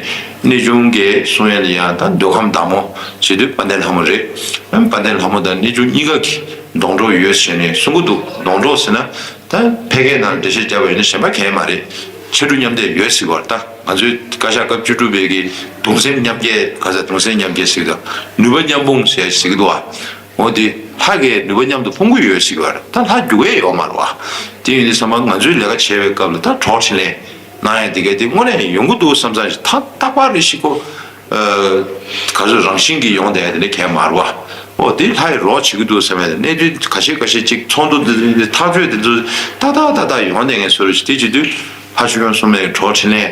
གནས་ཆུང་གིས་གསུང་ཡས་ལ་ཡང་ད་མདོ་ཁམས་བདག་མོ་བྱེད་དུས་དཔལ་ལྡན་ལྷ་མོ་རེད། ཨ་ནི་དཔལ་ལྡན་ལྷ་མོ་དང་གནས་ཆུང་གཉིས་ཀ་གིས་སྡོང་གྲོགས་ཡོད་ཟེར་ནས་གསུང་གི་འདུག་སྡོང་གྲོགས་ཟེར་ན་ད་ཕལ་སྐད་ནང་འགྲེལ་བཤད་བརྒྱབ་པ་ཡིན་ན་གཞན་པ་གང་ཡང་མ་རེད། ཕྱར་གྲུ་མཉམ་འདེགས་ཡོད་ཟེར་བ་རེད་ད། ང་ཚོའི་བཀའ་ཤག་སྐབས་བཅུ་དྲུག་པའི་གི་གདུང་སེམས་མཉམ་སྐྱེད་ག་ས་གདུང་སེམས་མཉམ་སྐྱེད་ཟེར་གི་འདུག་ནུས་པ་མཉམ་སྤུངས་ཟེར་ཟེར་གི་འདུག་ཨ། འོ་དེ་ལྷ་གིས་ནུས་པ་མཉམ་དུ་སྤུངས་གི་ཡོད་ཟེར་གི་བ་རེད་ད། ལྷ་རྒྱུག་གི་ཡོད་མ་རེད་བ། དེ་ཡིན་དུས་ཙམ་པ་ང་ཚོའི་ལས་ཀ་བྱེད་པའི་སྐབས་ལ་ད་གྲོགས་འཕྲིན་ལས་གནང་ཡ་དེ་ག་དེ་དངོས་གནས་ཡོང་གི་འདུག་བསམ་ཙང་ཞིག་ད་རྟག་པར་རེ་ཞིག་གོ་ག་ཚོད་རང་བཞིན་གྱིས་ཡོང་བསྡད་ཡ་དེ་འདྲ་གང་ཡང་མ་རེད་བ། འོ་དེ་ལྷ་ཡི་རོགས་བྱེད་ཀྱི་འདུག་བསམ་ཡ་དེ་གནད་དོན་ཁ་ཤས་ཁ་ཤས་ཅིག་ཚོགས་འདུ་འདི་འདི་ཐག་གཅོད་དེ་ཚོ་ཏག་ཏག་ཏག་ཏག་ཡོང་བསྡད་མཁན་བཟོ་འདྲ་ཞིག་དེ་བྱེད་དུས་ཕ་ཆོས་སྐྱོང་སྲུང་མའི་གྲོགས་འཕྲིན་ལས་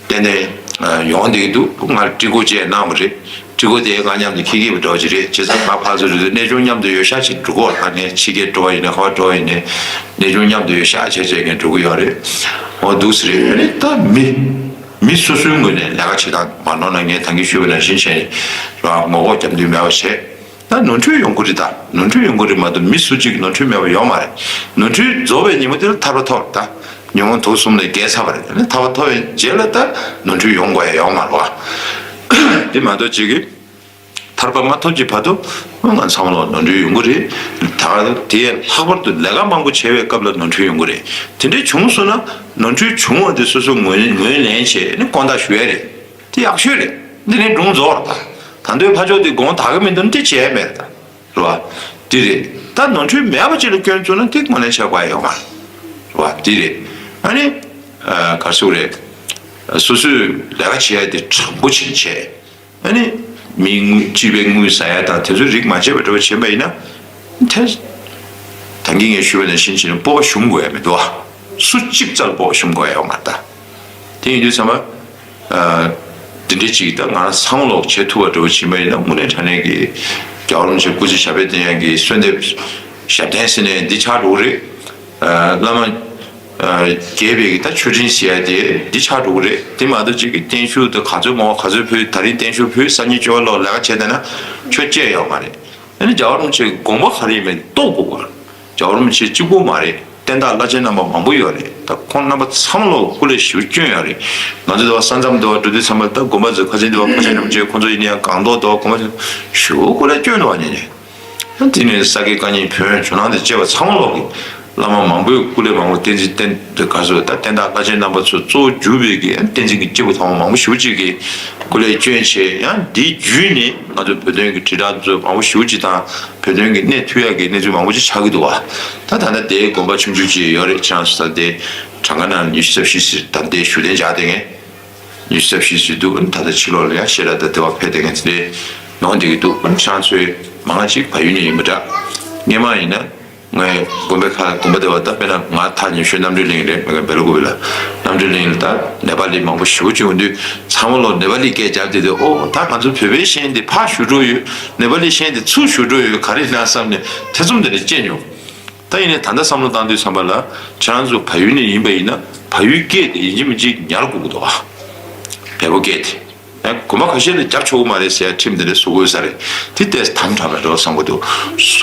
ཏན་ཏན་ཡོང་བསྡད་ཀྱི་འདུག་ང་ཀྲི་གོ་བཅས་གནང་བ་རེད། ཀྲི་གོ་དེ་ང་མཉམ་དུ་འཁྱེར་གྱི་ཡོད་པ་འདྲ་བོ་ཅིག་རེད། བྱས་ཙང་ང་ཕར་ཚུར་རེད་དུས་གནས་ཆུང་མཉམ་དུ་ཡོད་ཤག་ཅིག་འགྲོ་གི་ཡོད་རེད། ད་ངས་ཕྱི་རྒྱལ་འགྲོ་བ་ཡིན་ན་ག་པར་འགྲོ་བ་ཡིན་ནའི་གནས་ཆུང་མཉམ་དུ་ཡོད་ཤག་བྱས་བྱས་ངས་འགྲོ་གི་ཡོད་རེད། འོ་འདུག་སེ་རེད། ཨ་ནི་ད་མི་མི་སོ་སོའི་ངོས་ནས་ལས་ཀ་བྱེད་སྟངས་མ་ནོར་ན་ངས་ད་གིན་ཞུས་པ་ནང་བཞིན་བྱས་ནས་རང་ངོ་ལྐོག་རྒྱབ་མདུན་མེད་པ་བྱས། ད་ནོར་འཁྲུལ་ཡོང་གི་རེད། ད་ནོར་འཁྲུལ་ཡོང་གི་རེད་མ་གཏོགས་མི་སུ་གཅིག་ནོར་འཁྲུལ་མེད་པ་ཡོད་མ་རེད། ནོར་འཁྲུལ་རྫོགས་པའི་ཉིན་མོ་དེ་ལ་ཐར་པ་ཐོབ་རེད། ད་ཉོན་མོངས་དུག་གསུམ་ལས་རྒྱལ་ཚར་བ་རེད། ཐར་པ་ཐོབ་པའི་རྗེས་ལ་ད་ནོར་འཁྲུལ་ཡོང་དགོས་ཡ་ཡོད་མ་རེད་བ། དེ་མ་གཏོགས་གཅིག་གིས་ཐར་པ་མ་ཐོབ་ཀྱི་བར་དུ་ང་ཚང་མ་ལ་ནོར་འཁྲུལ་ཡོང་གི་རེད། ད་དེ་ལྷག་པར་དུ་ལས་ཀ་མང་པོ་བྱེད་པའི་སྐབས་ལ་ནོར་འཁྲུལ་ཡོང་གི་རེད། དེ་འདྲའི་བྱུང་སོང་ན་ནོར་འཁྲུལ་བྱུང་བ་དེ་སོ་སོ་ངོས་ངོས་ལེན་བྱས་ནས་དགོངས་དག་ཞུ་ཡ་རེད། དེ་ཡག་ཤོས་རེད། འདི་ནི་སྒྲུང་རྫོགས་རེད་ད། ད་དུང་ཕར་ཕྱོགས་དེ་དགོངས་དག་གི་མི་འདུག་ན་དེ་བྱས་མེད་རེད་ད། རེད་བ། དེ་རེད། ད་ནོར་འཁྲུལ་མེད་པ་ཅིག་ལ་སྐྱོན་བཙུགས་ན་དེ་དངོས་གནས་བྱ་དགོས་ཡ་ཡོད་མ་རེད། རེད་བ། དེ་རེད། ཨ་ནི། ཨ་ག་རེ་ཟེར་དགོས་རེད། སོ་སོས་ལས་ཀ་བྱེད་ཡ་དེ་དྲང་པོ་བྱས་བྱས། ཨ་ནི། མིའི་དངུལ་སྤྱི་པའི་དངུལ་ཟ་ཡ་དང་དེ་ཚོའི་རིགས་མ་བྱས་པ་འདྲ་བོ་བྱས་པ་ཡིན་ན། ཐལ། ད་གིན་ངས་ཞུས་པ་ནང་བཞིན་བྱས་ན་སྤོབས་པ་ཞུམ་དགོས་ཡ་མི་འདུག་ཨ། སུ་གཅིག་རྩ་ལ་སྤོབས་པ་ཞུམ་དགོས་ཡ་ཡོད་མ་རེད་ད། དེ་ཡིན་དུས་ཚང་མ། ཨ། འདི་འདྲའི་ཅིག་ད་ང་རང་ཚང་ལོག་བྱེད་ཐུབ་པ་འདྲ་བོ་བྱེད་པ་ཡིན་ན་དངོས་གནས་དྲང་གནས་ཀྱི་རྒྱལ་བ་རིན་པོ་ཆེ་སྐུ་ཚེ་ཞབས་པད་བརྟན་ཡག་གི་གསོལ་འདེབས་ཞབས་བརྟན་ཟེར་ནས་འདི་ཆགས་འགྲོ་གི་རེད། ཨ། བླ་མ། ཨ། རྒྱས་པའི་གི་ད་མཆོད་སྤྲིན་ཟེར་ཡ་དེ་འདི་ཆགས་འགྲོ་གི་རེད། དེ་མ་གཏོགས་ཅིག་གི་བརྟན་བཞུགས་དང་ག་ཚོད་མང་བ་ག་ཚོད་ཕུལ། ད་རིང་བརྟན་བཞུགས་ཕུལ། སང་ཉིན་བཅོ་ལོ་ལས་ཀ་བྱས་བསྡད་ན་ཆོས་བྱས་ཡོད་མ་རེད། ཨ་ནི་རྒྱལ་བ་རིན་པོ་ཆེའི་དགོངས་པ་ག་རེ་ཡིན་མིན་རྟོགས་དགོས་པ། རྒྱལ་བ་རིན་པོ་ཆེ་གཅིག་པོ་མ་རེད། བསྟན་བདག་བླ་ཆེན་རྣམ་པ་མང་པོ་ཡོད་རེད། ད་ཁོང་རྣམ་པ་ཚང་མ་ལ་སྐུ་ལས་ཞེ་པོ་བསྐྱོན་ཡོད་རེད། ང་ཚོ་འདི་བ་ས་མཚམས་འདི་བ་འགྲོ་དུས་ཚང་མ་ད་དགོན་པ་ཚོ་ཁ་སང་འདི་བ་ཁ་ཆེ་རིན་པོ་ཆེ་ཁོང་ཚོ་ཡིན་ཡང་སྒང་ཏོག་འདི་བ་དགོན་པ་ཚོ་ཞེ་པོ་སྐུ་ལས་བསྐྱོན་འདུག་བ་ཉིན་ནས། ད་དེ་ནས་ས་དགེ་བཀའ་རྙིང་བོན་ཇོ་ནང་དང་བཅས་པ་ཚང་མ་ལོག་གི་ བླ་མ་མང་པོས་སྐུ་ལས་མང་པོ་བསྟན་འཛིན་བསྟན་དེ་ག་ཚོད་ད་བསྟན་བདག་བླ་ཆེན་རྣམ་པ་ཚོ་གཙོ་བོ་གྱུར་པའི་གི་བསྟན་འཛིན་གྱི་སྐྱེས་བུ་ཐོག་མ་མང་པོ་ཞེ་པོ་ཅིག་གིས་སྐུ་ལས་བསྐྱོན་བྱས། ཡང་འདིའི་བརྒྱུད་ནས་ང་ཚོ་བོད་དོན་གྱི་དྲིལ་བསྒྲགས་ཚོ་མང་པོ་ཞེ་པོ་ཅིག་དང་བོད་དོན་གྱི་གནས་ཐུབ་ཡག་གི་གནས་ཚུལ་མང་པོ་ཅིག་ཆགས་ཀྱི་འདུག་བ། ད་ད་ལྟ་དེའི་དགོངས་པ་ཆུང་ཆུང་ཅིག་ཡོད་རེད། ཁྱེད་རང་ཚོ་ད་དེ་གྲངས་ཀ་ནང་ཉི་ཤུ་རྩ་བཞི་ཟེར་ད་དེ་བཞུགས་གདན་འཇགས་དེ་ངས་ཉི་ཤུ་རྩ་བཞི་ཟེར་འདུག་ད་ལྟ་ཕྱི་ལོགས་ལ་ཡང་བཤད་གྲྭ་དང་དེ་བ་ཕེབས་དེ་ངས་དེ་འདྲའི་ཡོང་བསྡད་ཀྱི་འདུག་ཁྱེད་རང་ཚོའི་མང་ལ་ཅིག་བལ་ཡུལ་ནས་ཡིན་པ་འདྲ། སྔས་མ་ཡིན་ན། ངས་དགོན་པའི་ཁ་དགོན་པ་དེ་བ་ད་དཔེར་ན་ང་ད་ཉི་ཤུའི་རྣམ་གྲོལ་གླིང་རེད། མི་ག་བེ་ལ་ཀུ་བེ་ལ་རྣམ་གྲོལ་གླིང་ལ་ད་ནེ་པ་ལི་མང་པོ་ཞེ་པོ་ཅིག་ཡོང་དུས་ཚང་མ་ལོ་ནེ་པ་ལི་སྐད་རྒྱབ་བསྡད་དུས། ཨོ་ད་ང་ཚོ་བོད་པའི་ཤན་དེ་ཕར་བཞུགས་འགྲོ་ཡོད། ནེ་པ་ལི་ཤན་དེ་ཚུར་བཞུགས་འགྲོ་ཡོད། ག་རེ་ཡིན་ན་བསམ་ནས་ཐེ་ཚོམ་དེ་འདྲ་སྐྱེས་མྱོང་། ད་ཡིན་ནའི་ད་ལྟ་བསམ་བློ་བཏང་དུས་ཙམ་པ་ལ་ཁྱེད་རང་ཚོ་བལ་ཡུལ་ནས་ཡིན་པ་ཡིན་ན་བལ་ཡུལ་སྐད་དེ་ཡིན་གཅིག་མིན་གཅིག་ཉར་དགོས་ཀྱི་འདུག་ཨ། བལ་པོ་སྐད་དེ། ཡང་དགོན་པ་ཁ་ཤས་ལ་རྒྱབ་ཆོག་གི་མ་རེད་ཟེར་ཡ་ཁྲིམས་དེ་འདྲ་བཟོ་དགོས་ས་རེད། དེ་ལྟས་དམ་དྲགས་པ་རེད་བསམ་གྱི་འདུག་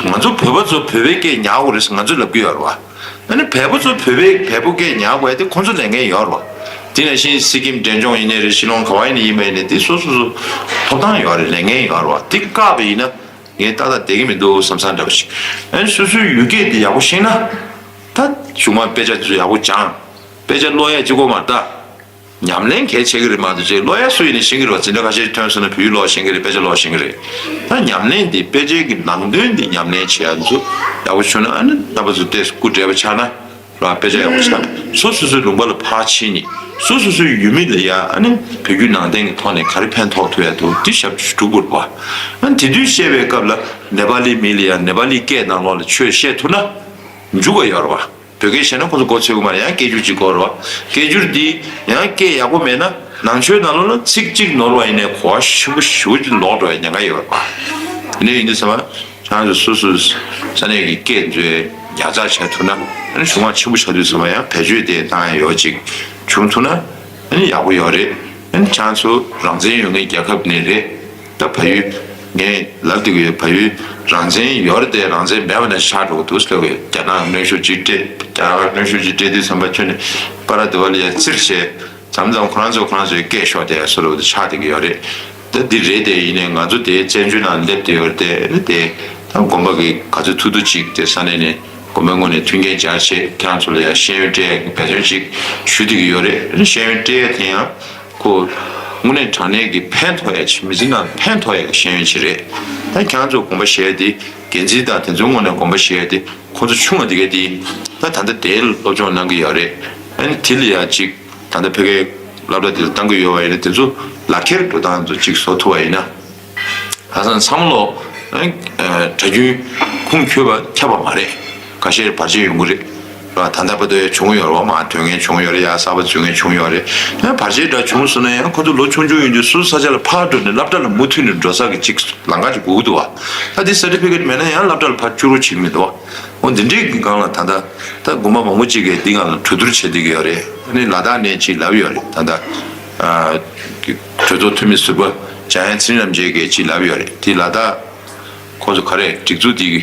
ང་ཚོ་བོད་པ་ཚོ་བོད་པའི་སྐད་ཉར་དགོས་རེད་ཟེར་ང་ཚོས་ལབ་ཀྱི་ཡོད་རེད་བ། ཨ་ནི་བལ་པོ་ཚོ་བོད་པའི་བལ་པོ་སྐད་ཉར་དགོས་ཡ་དེ་ཁོང་ཚོ་ལས་འགན་ཡོད་རེད་བ། དེ་ནང་བཞིན་སི་ཀིམ་འབྲས་ལྗོངས་ཡིན་ནའི་རེད། ཤི་ལོང་ག་བ་ཡིན་ནའི་ཡིན་པ་ཡིན་ནའི་དེ་སོ་སོ་སོ་ཐོབ་ཐང་ཡོད་རེད། ལས་འགན་ཡོད་རེད་བ། དེ་བཀག་པ་ཡིན་ན་ངས་ཏག་ཏག་བསྡད་ཀྱི་མི་འདུག་བསམ་བསམ་འདྲ་པོ་ཞིག་ཨ་ནི་སོ་སོའི་ཡུལ་སྐད་དེ་ཡག་པོ་ཤེས་ན། ད་གཞུག་མ་དཔེ་ཆ་ཚོ་ཡག་པོ་སྦྱང་། དཔེ་ཆ་ཀློག་ཡ་གཅིག་པོ་མ་རེད་ད། ཉམས་ལེན་གལ་ཆེ་གི་རེད་མ་གཏོགས་ཅིག་ཀློག་ཡ་སུ་ཡིན་ནའི་ཤེས་ཀྱི་རེད་བ། འཛིན་གྲྭ་ཁ་ཤས་ཐོན་སོང་ན་བོད་ཡིག་ཀློག་ཤེས་ཀྱི་རེད། དཔེ་ཆ་ཀློག་ཤེས་ཀྱི་རེད། ད་ཉམས་ལེན་དེ་དཔེ་ཆའི་གི་ནང་དོན་དེ་ཉམས་ལེན་བྱེད་ཡ་ཚོ་ཡག་པོ་བྱུང་ན་ཨ་ནི་རྣམ་པ་ཚོ་ཏོག་ཙམ་སྐུ་བགྲེས་པ་ཆགས་ན་ར། དཔེ་ཆ་ཡག་པོ་ཆགས་ན་སོ་སོ་སོའི་ལུང་པ་ལ་ཕར་ཕྱིན་ནས་སོ་སོ་སོའི་ཡུལ་མི་ལ་ཡ་ཨ་ནི་བོད་བརྒྱུད་ནང་བསྟན་གྱི་ཐོག་ནས་ག་རེ་ཕན་ཐོགས་ཐུབ་ཡ་འདུག་དེ་ཞབས་ཞུ་སྒྲུབ་དགོས་རེད་བ། ཨ་ནི་དེ་དུས་བཤད་པའི་སྐབས་ལ་ནེ་པ་ལི་མི་ལ་ཡ་ནེ་པ་ལི་སྐད་ནང་ལོགས་ལ་ཆོས་བཤད་ཐུབ་ན་འཇུག་ག་ཡོད་རེད་བ། བོད་སྐད་བཤད་ན་ཁོ་ཚོ་མགོ་ཚོས་ཀྱི་མ་རེད། ཡང་སྐད་སྒྱུར་གཅིག་དགོས་རེད་བ། སྐད་སྒྱུར་འདི་ཡང་སྐད་ཡག་པོ་མེད་ན་ནང་ཆོས་ནང་ལོགས་ལ་ཚིག་གཅིག་ནོར་བ་ཡིན་ནའི་གོ་བ་ཞེ་པོ་ཞེ་པོ་ཅིག་ལོག་འགྲོ་བའི་ཉེན་ཁ་ཡོད་རེད་བ། དེ་འདྲ་ཡིན་དུས་ཙམ་པ་ཁྱེད་རང་ཚོ་སོ་སོའི་ས་གནས་ཀྱི་སྐད་ཚོའི་ཉར་ཚགས་བྱས་ཐུབ་ན་ཨ་ནི་གཞུང་མང་ཆེན་པོ་ཆགས་དུས་ཙམ་པ་ཡང་བེད་སྤྱོད་དེ་བཏང་ཡ་ཡོད་ཅིག་བྱུང་ཐུབ་ན་ཨ་ནི་ཡག་པོ་ཡོད་རེད། ཨ་ནི་ཁྱེད་རང་ཚོ་རང་བཙན་ཡོད་མཁན་རྒྱལ་ཁབ་ནས་རེད། ད་བལ་ཡུལ་ངས་ལབ་བསྡད་ཀྱི་ཡོད། བལ་ཡུལ་རང་བཙན་ཡོད་རེད་དེ་རང་བཙན་མེད་པ་ནང་ཆགས་འགྲོ་གི་འདུག་ཟེར་བའི་རྒྱ་ནག་གནོན་ཤུགས་ཅིག་སྤྲད། རྒྱ་ནག་གནོན་ཤུགས་ཅིག་སྤྲད་དུས་ཙམ་པ་ཁྱོད་ནས་པ་ར་དེ་བ་ལ་ཡ་བཙིར་བྱས་མཚམས་མཚམས་ཁོ་རང་ཚོ་ཁོ་རང་ཚོའི་སྐད་ཤོར་དེ་བཟོ་འདྲ་བོ་དེ་ཆགས་བསྡད་ཀྱི་ཡོད་རེད། ད་འདི་རེད་དེ་ཡིན་ནའི་ང་ཚོ་དེ་བཙན་བྱོལ་ནང་སླེབས་བསྡད་ཡོད་རེད་དེ་དེ་ད་དགོན་པ་གི་ག་ཚོད་ཐུབ་ཐུབ་ཅིག་དེ་ས་གནས་ནས་དགོན་པའི་ངོས་ནས་མཐུན་རྐྱེན་སྦྱར་བྱས་ཁྱེད་རང་ཚོ་ལ་ཡ་ཤེས་ཡོན་སྤྲད་ཡ་གི་འབད་བརྩོན་ཅིག་ཞུ་བསྡད་ཀྱི་ཡོད་རེད། ཤེས་ཡོན་སྤྲད་ཡ་དེ་ཡང་། ཁོ་དངོས་གནས་དྲང་གནས་ཀྱི་ཕན་ཐོགས་ཡ་ཆེ་མི་ཚེ་ནང་ཕན་ཐོགས་ཡ་གི་ཤེས་ཡོན་ཅིག་རེད། ད་ཁྱེད་རང་ཚོ་དགོངས་པ་བཞེས་ཏེ་འགན་འཛིན་དང་དེ་ཚོའི་ངོས་ནས་དགོངས་པ་བཞེས་ཏེ་ཁོ་ཚོ་ཆུང་བ་དེ་གས་དེ་ད་ད་ལྟ་དེའི་སློབ་སྦྱོང་གནང་གི་ཡོད་རེད། ཨ་ནི་དེ་ལ་ཡ་ཅིག་ད་ལྟ་ཕ་གིའི་སློབ་གྲྭ་དེ་ལ་བཏང་གི་ཡོད་པ་ཡིན་ན་དེ་ཚོ་ལག་ཁྱེར་འགྲོ་སྟངས་ཚོ་ཅིག་བཟོ་ཐུབ་པ་ཡིན་ན། ཁ་སང་ཚང་མ་ལོ་ཨ་ནི་གྲྭ་རྒྱུན་ཁུངས་འཁྱོལ་བ་ཁྱབ་པ་མ་རེད། ཁ་ཤས་བར་ཆད་ཡོང་གི་རེད། ར་ད་ལྟ་བར་དུ་ཡང་བྱུང་ཡོད་རེད་བ། མ་ཐོན་མཁན་བྱུང་ཡོད་རེད། ཡ་གསར་པ་འཛུལ་མཁན་བྱུང་ཡོད་རེད། ཡང་བར་ཆད་འདྲ་བྱུང་སོང་ན་ཡང་ཁོ་ཚོ་ལོ་ཆུང་ཆུང་ཡིན་དུས་སོ་སོ་ས་ཆ་ལ་ཕར་འགྲོ་ནས་སློབ་གྲྭ་ལ་མུ་མཐུད་ནས་འགྲོ་ས་གི་ཅིག་ལམ་ཁ་ཅིག་དགོས་ཀྱི་འདུག་བ། ད་འདི་སར་ཊི་ཕི་ཀེཊ་མེད་ན་ཡང་སློབ་གྲྭ་ལ་ཕར་བཅུག་རོགས་བྱེད་ཀྱི་མི་འདུག་བ། འོ་འདི་འདྲའི་གི་སྒང་ལ་ད་ལྟ་ད་དགོན་པ་མང་པོ་ཅིག་གིས་འདི་སྒང་ལ་གྲོས་བསྡུར་བྱེད་བསྡད་ཀྱི་ཡོད་རེད། ཨ་ནི་ལ་དྭགས་ནས་ཅིག་ལབ་ཡོད་རེད། ད་ལྟ་ཨ་གྲོས་ཚོགས་འཐུས་མི་ཟུར་པ་འཇམ་དབྱངས་ཚེ་རིང་རྣམ་རྒྱལ་གྱིས་ཅིག་ལབ་ཡོད་རེད། དེ་ལ་དྭགས་ཁོང་ཚོ་ག་རེ་སྒྲིག་འཛུགས་འདི་གི་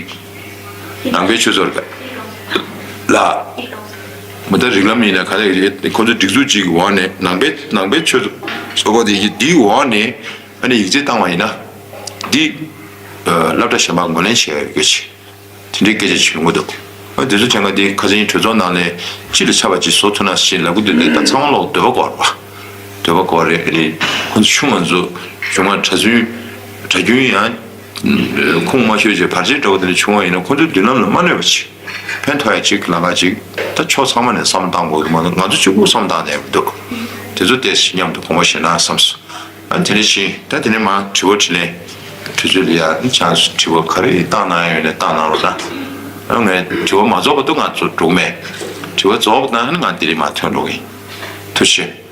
ནང་པའི་ཆོས་ཚོགས་རེད་ལ། མི་ད་རིགས་ལམ་ཡིན་ན་ག་རེ་རེད། ཁོང་ཚོ་སྒྲིག་འཛུགས་གཅིག་གི་འོག་ནས་ནང་པའི་ནང་པའི་ཆོས་ཚོགས་འདི་འདིའི་འོག་ནས་ཨ་ནི་ཡིག་ཚད་བཏང་བ་ཡིན་ན་འདི་སློབ་གྲྭ་གཞན་པ་ངོས་ལེན་བྱས་ཡོད་ཀྱི། དེ་འདྲའི་སྐད་ཆ་ཞིག་ཡོང་གི་འདུག་ཨ་དེ་ཚོ་དྲན་ག་དེ་ཁ་སང་གྲོས་ཚོགས་ནང་ནས་སྤྱི་ལ་ཆགས་པ་ཅིག་བཟོ་ཐུབ་ན་ཞེས་ལབ་གི་འདུག་ནས་ད་ཚང་མ་ལོག་འདོད་པ་དགོས་རེད་བ། འདོད་པ་དགོས་རེད། ཨ་ནི་ཁོ་ཚོ་ཆུང་བ་ཚོ་གཞུང་མང་གྲྭ་བཙུན་གྲྭ་རྒྱུན་ཡང་ཁུངས་མ་ཆོད་ཅིག་བར་ཆད་འདྲ་བོ་དེ་འདྲ་བྱུང་བ་ཡིན་ན་ཁོ་ཚོའི་མདུན་ལམ་ལ་མ་གནོད་པ་ཅིག་ཕན་ཐོགས་ཡ་ཅིག་ལམ་ཁ་ཅིག་ད་ཕྱོགས་ཚང་མ་ནས་བསམ་བློ་བཏང་དགོས་ཀྱི་མ་གཏོགས་ང་ཚོ་གཅིག་པུ་བསམ་བློ་བཏང་ནས་མི་འདུག་དེ་ཚོ་ཏོག་ཙམ་མཉམ་དུ་དགོངས་པ་བཞེས་ན་བསམ་སོང་། ཨ་དེ་ནས་ཕྱིན་ད་དེ་ནས་མ་དྲི་བ་དྲིས་ལན་དུས་ཚོད་ལ་ཡ་ནི་ཆང་དྲི་བ་ག་རེ་བཏང་གནང་ཡ་ཡོད་ན་བཏང་གནང་རོགས་གནང་། ཨ་ངས་དྲི་བ་མ་རྫོགས་བར་དུ་ང་ཚོ་འགྲོ་གི་མེད། དྲི་བ་རྫོགས་པ་དང་ནི་ང་འདི་རིང་མ་ཐོན་འགྲོ་གི་ཡིན། ཐུགས་རྗེ་ཆེ།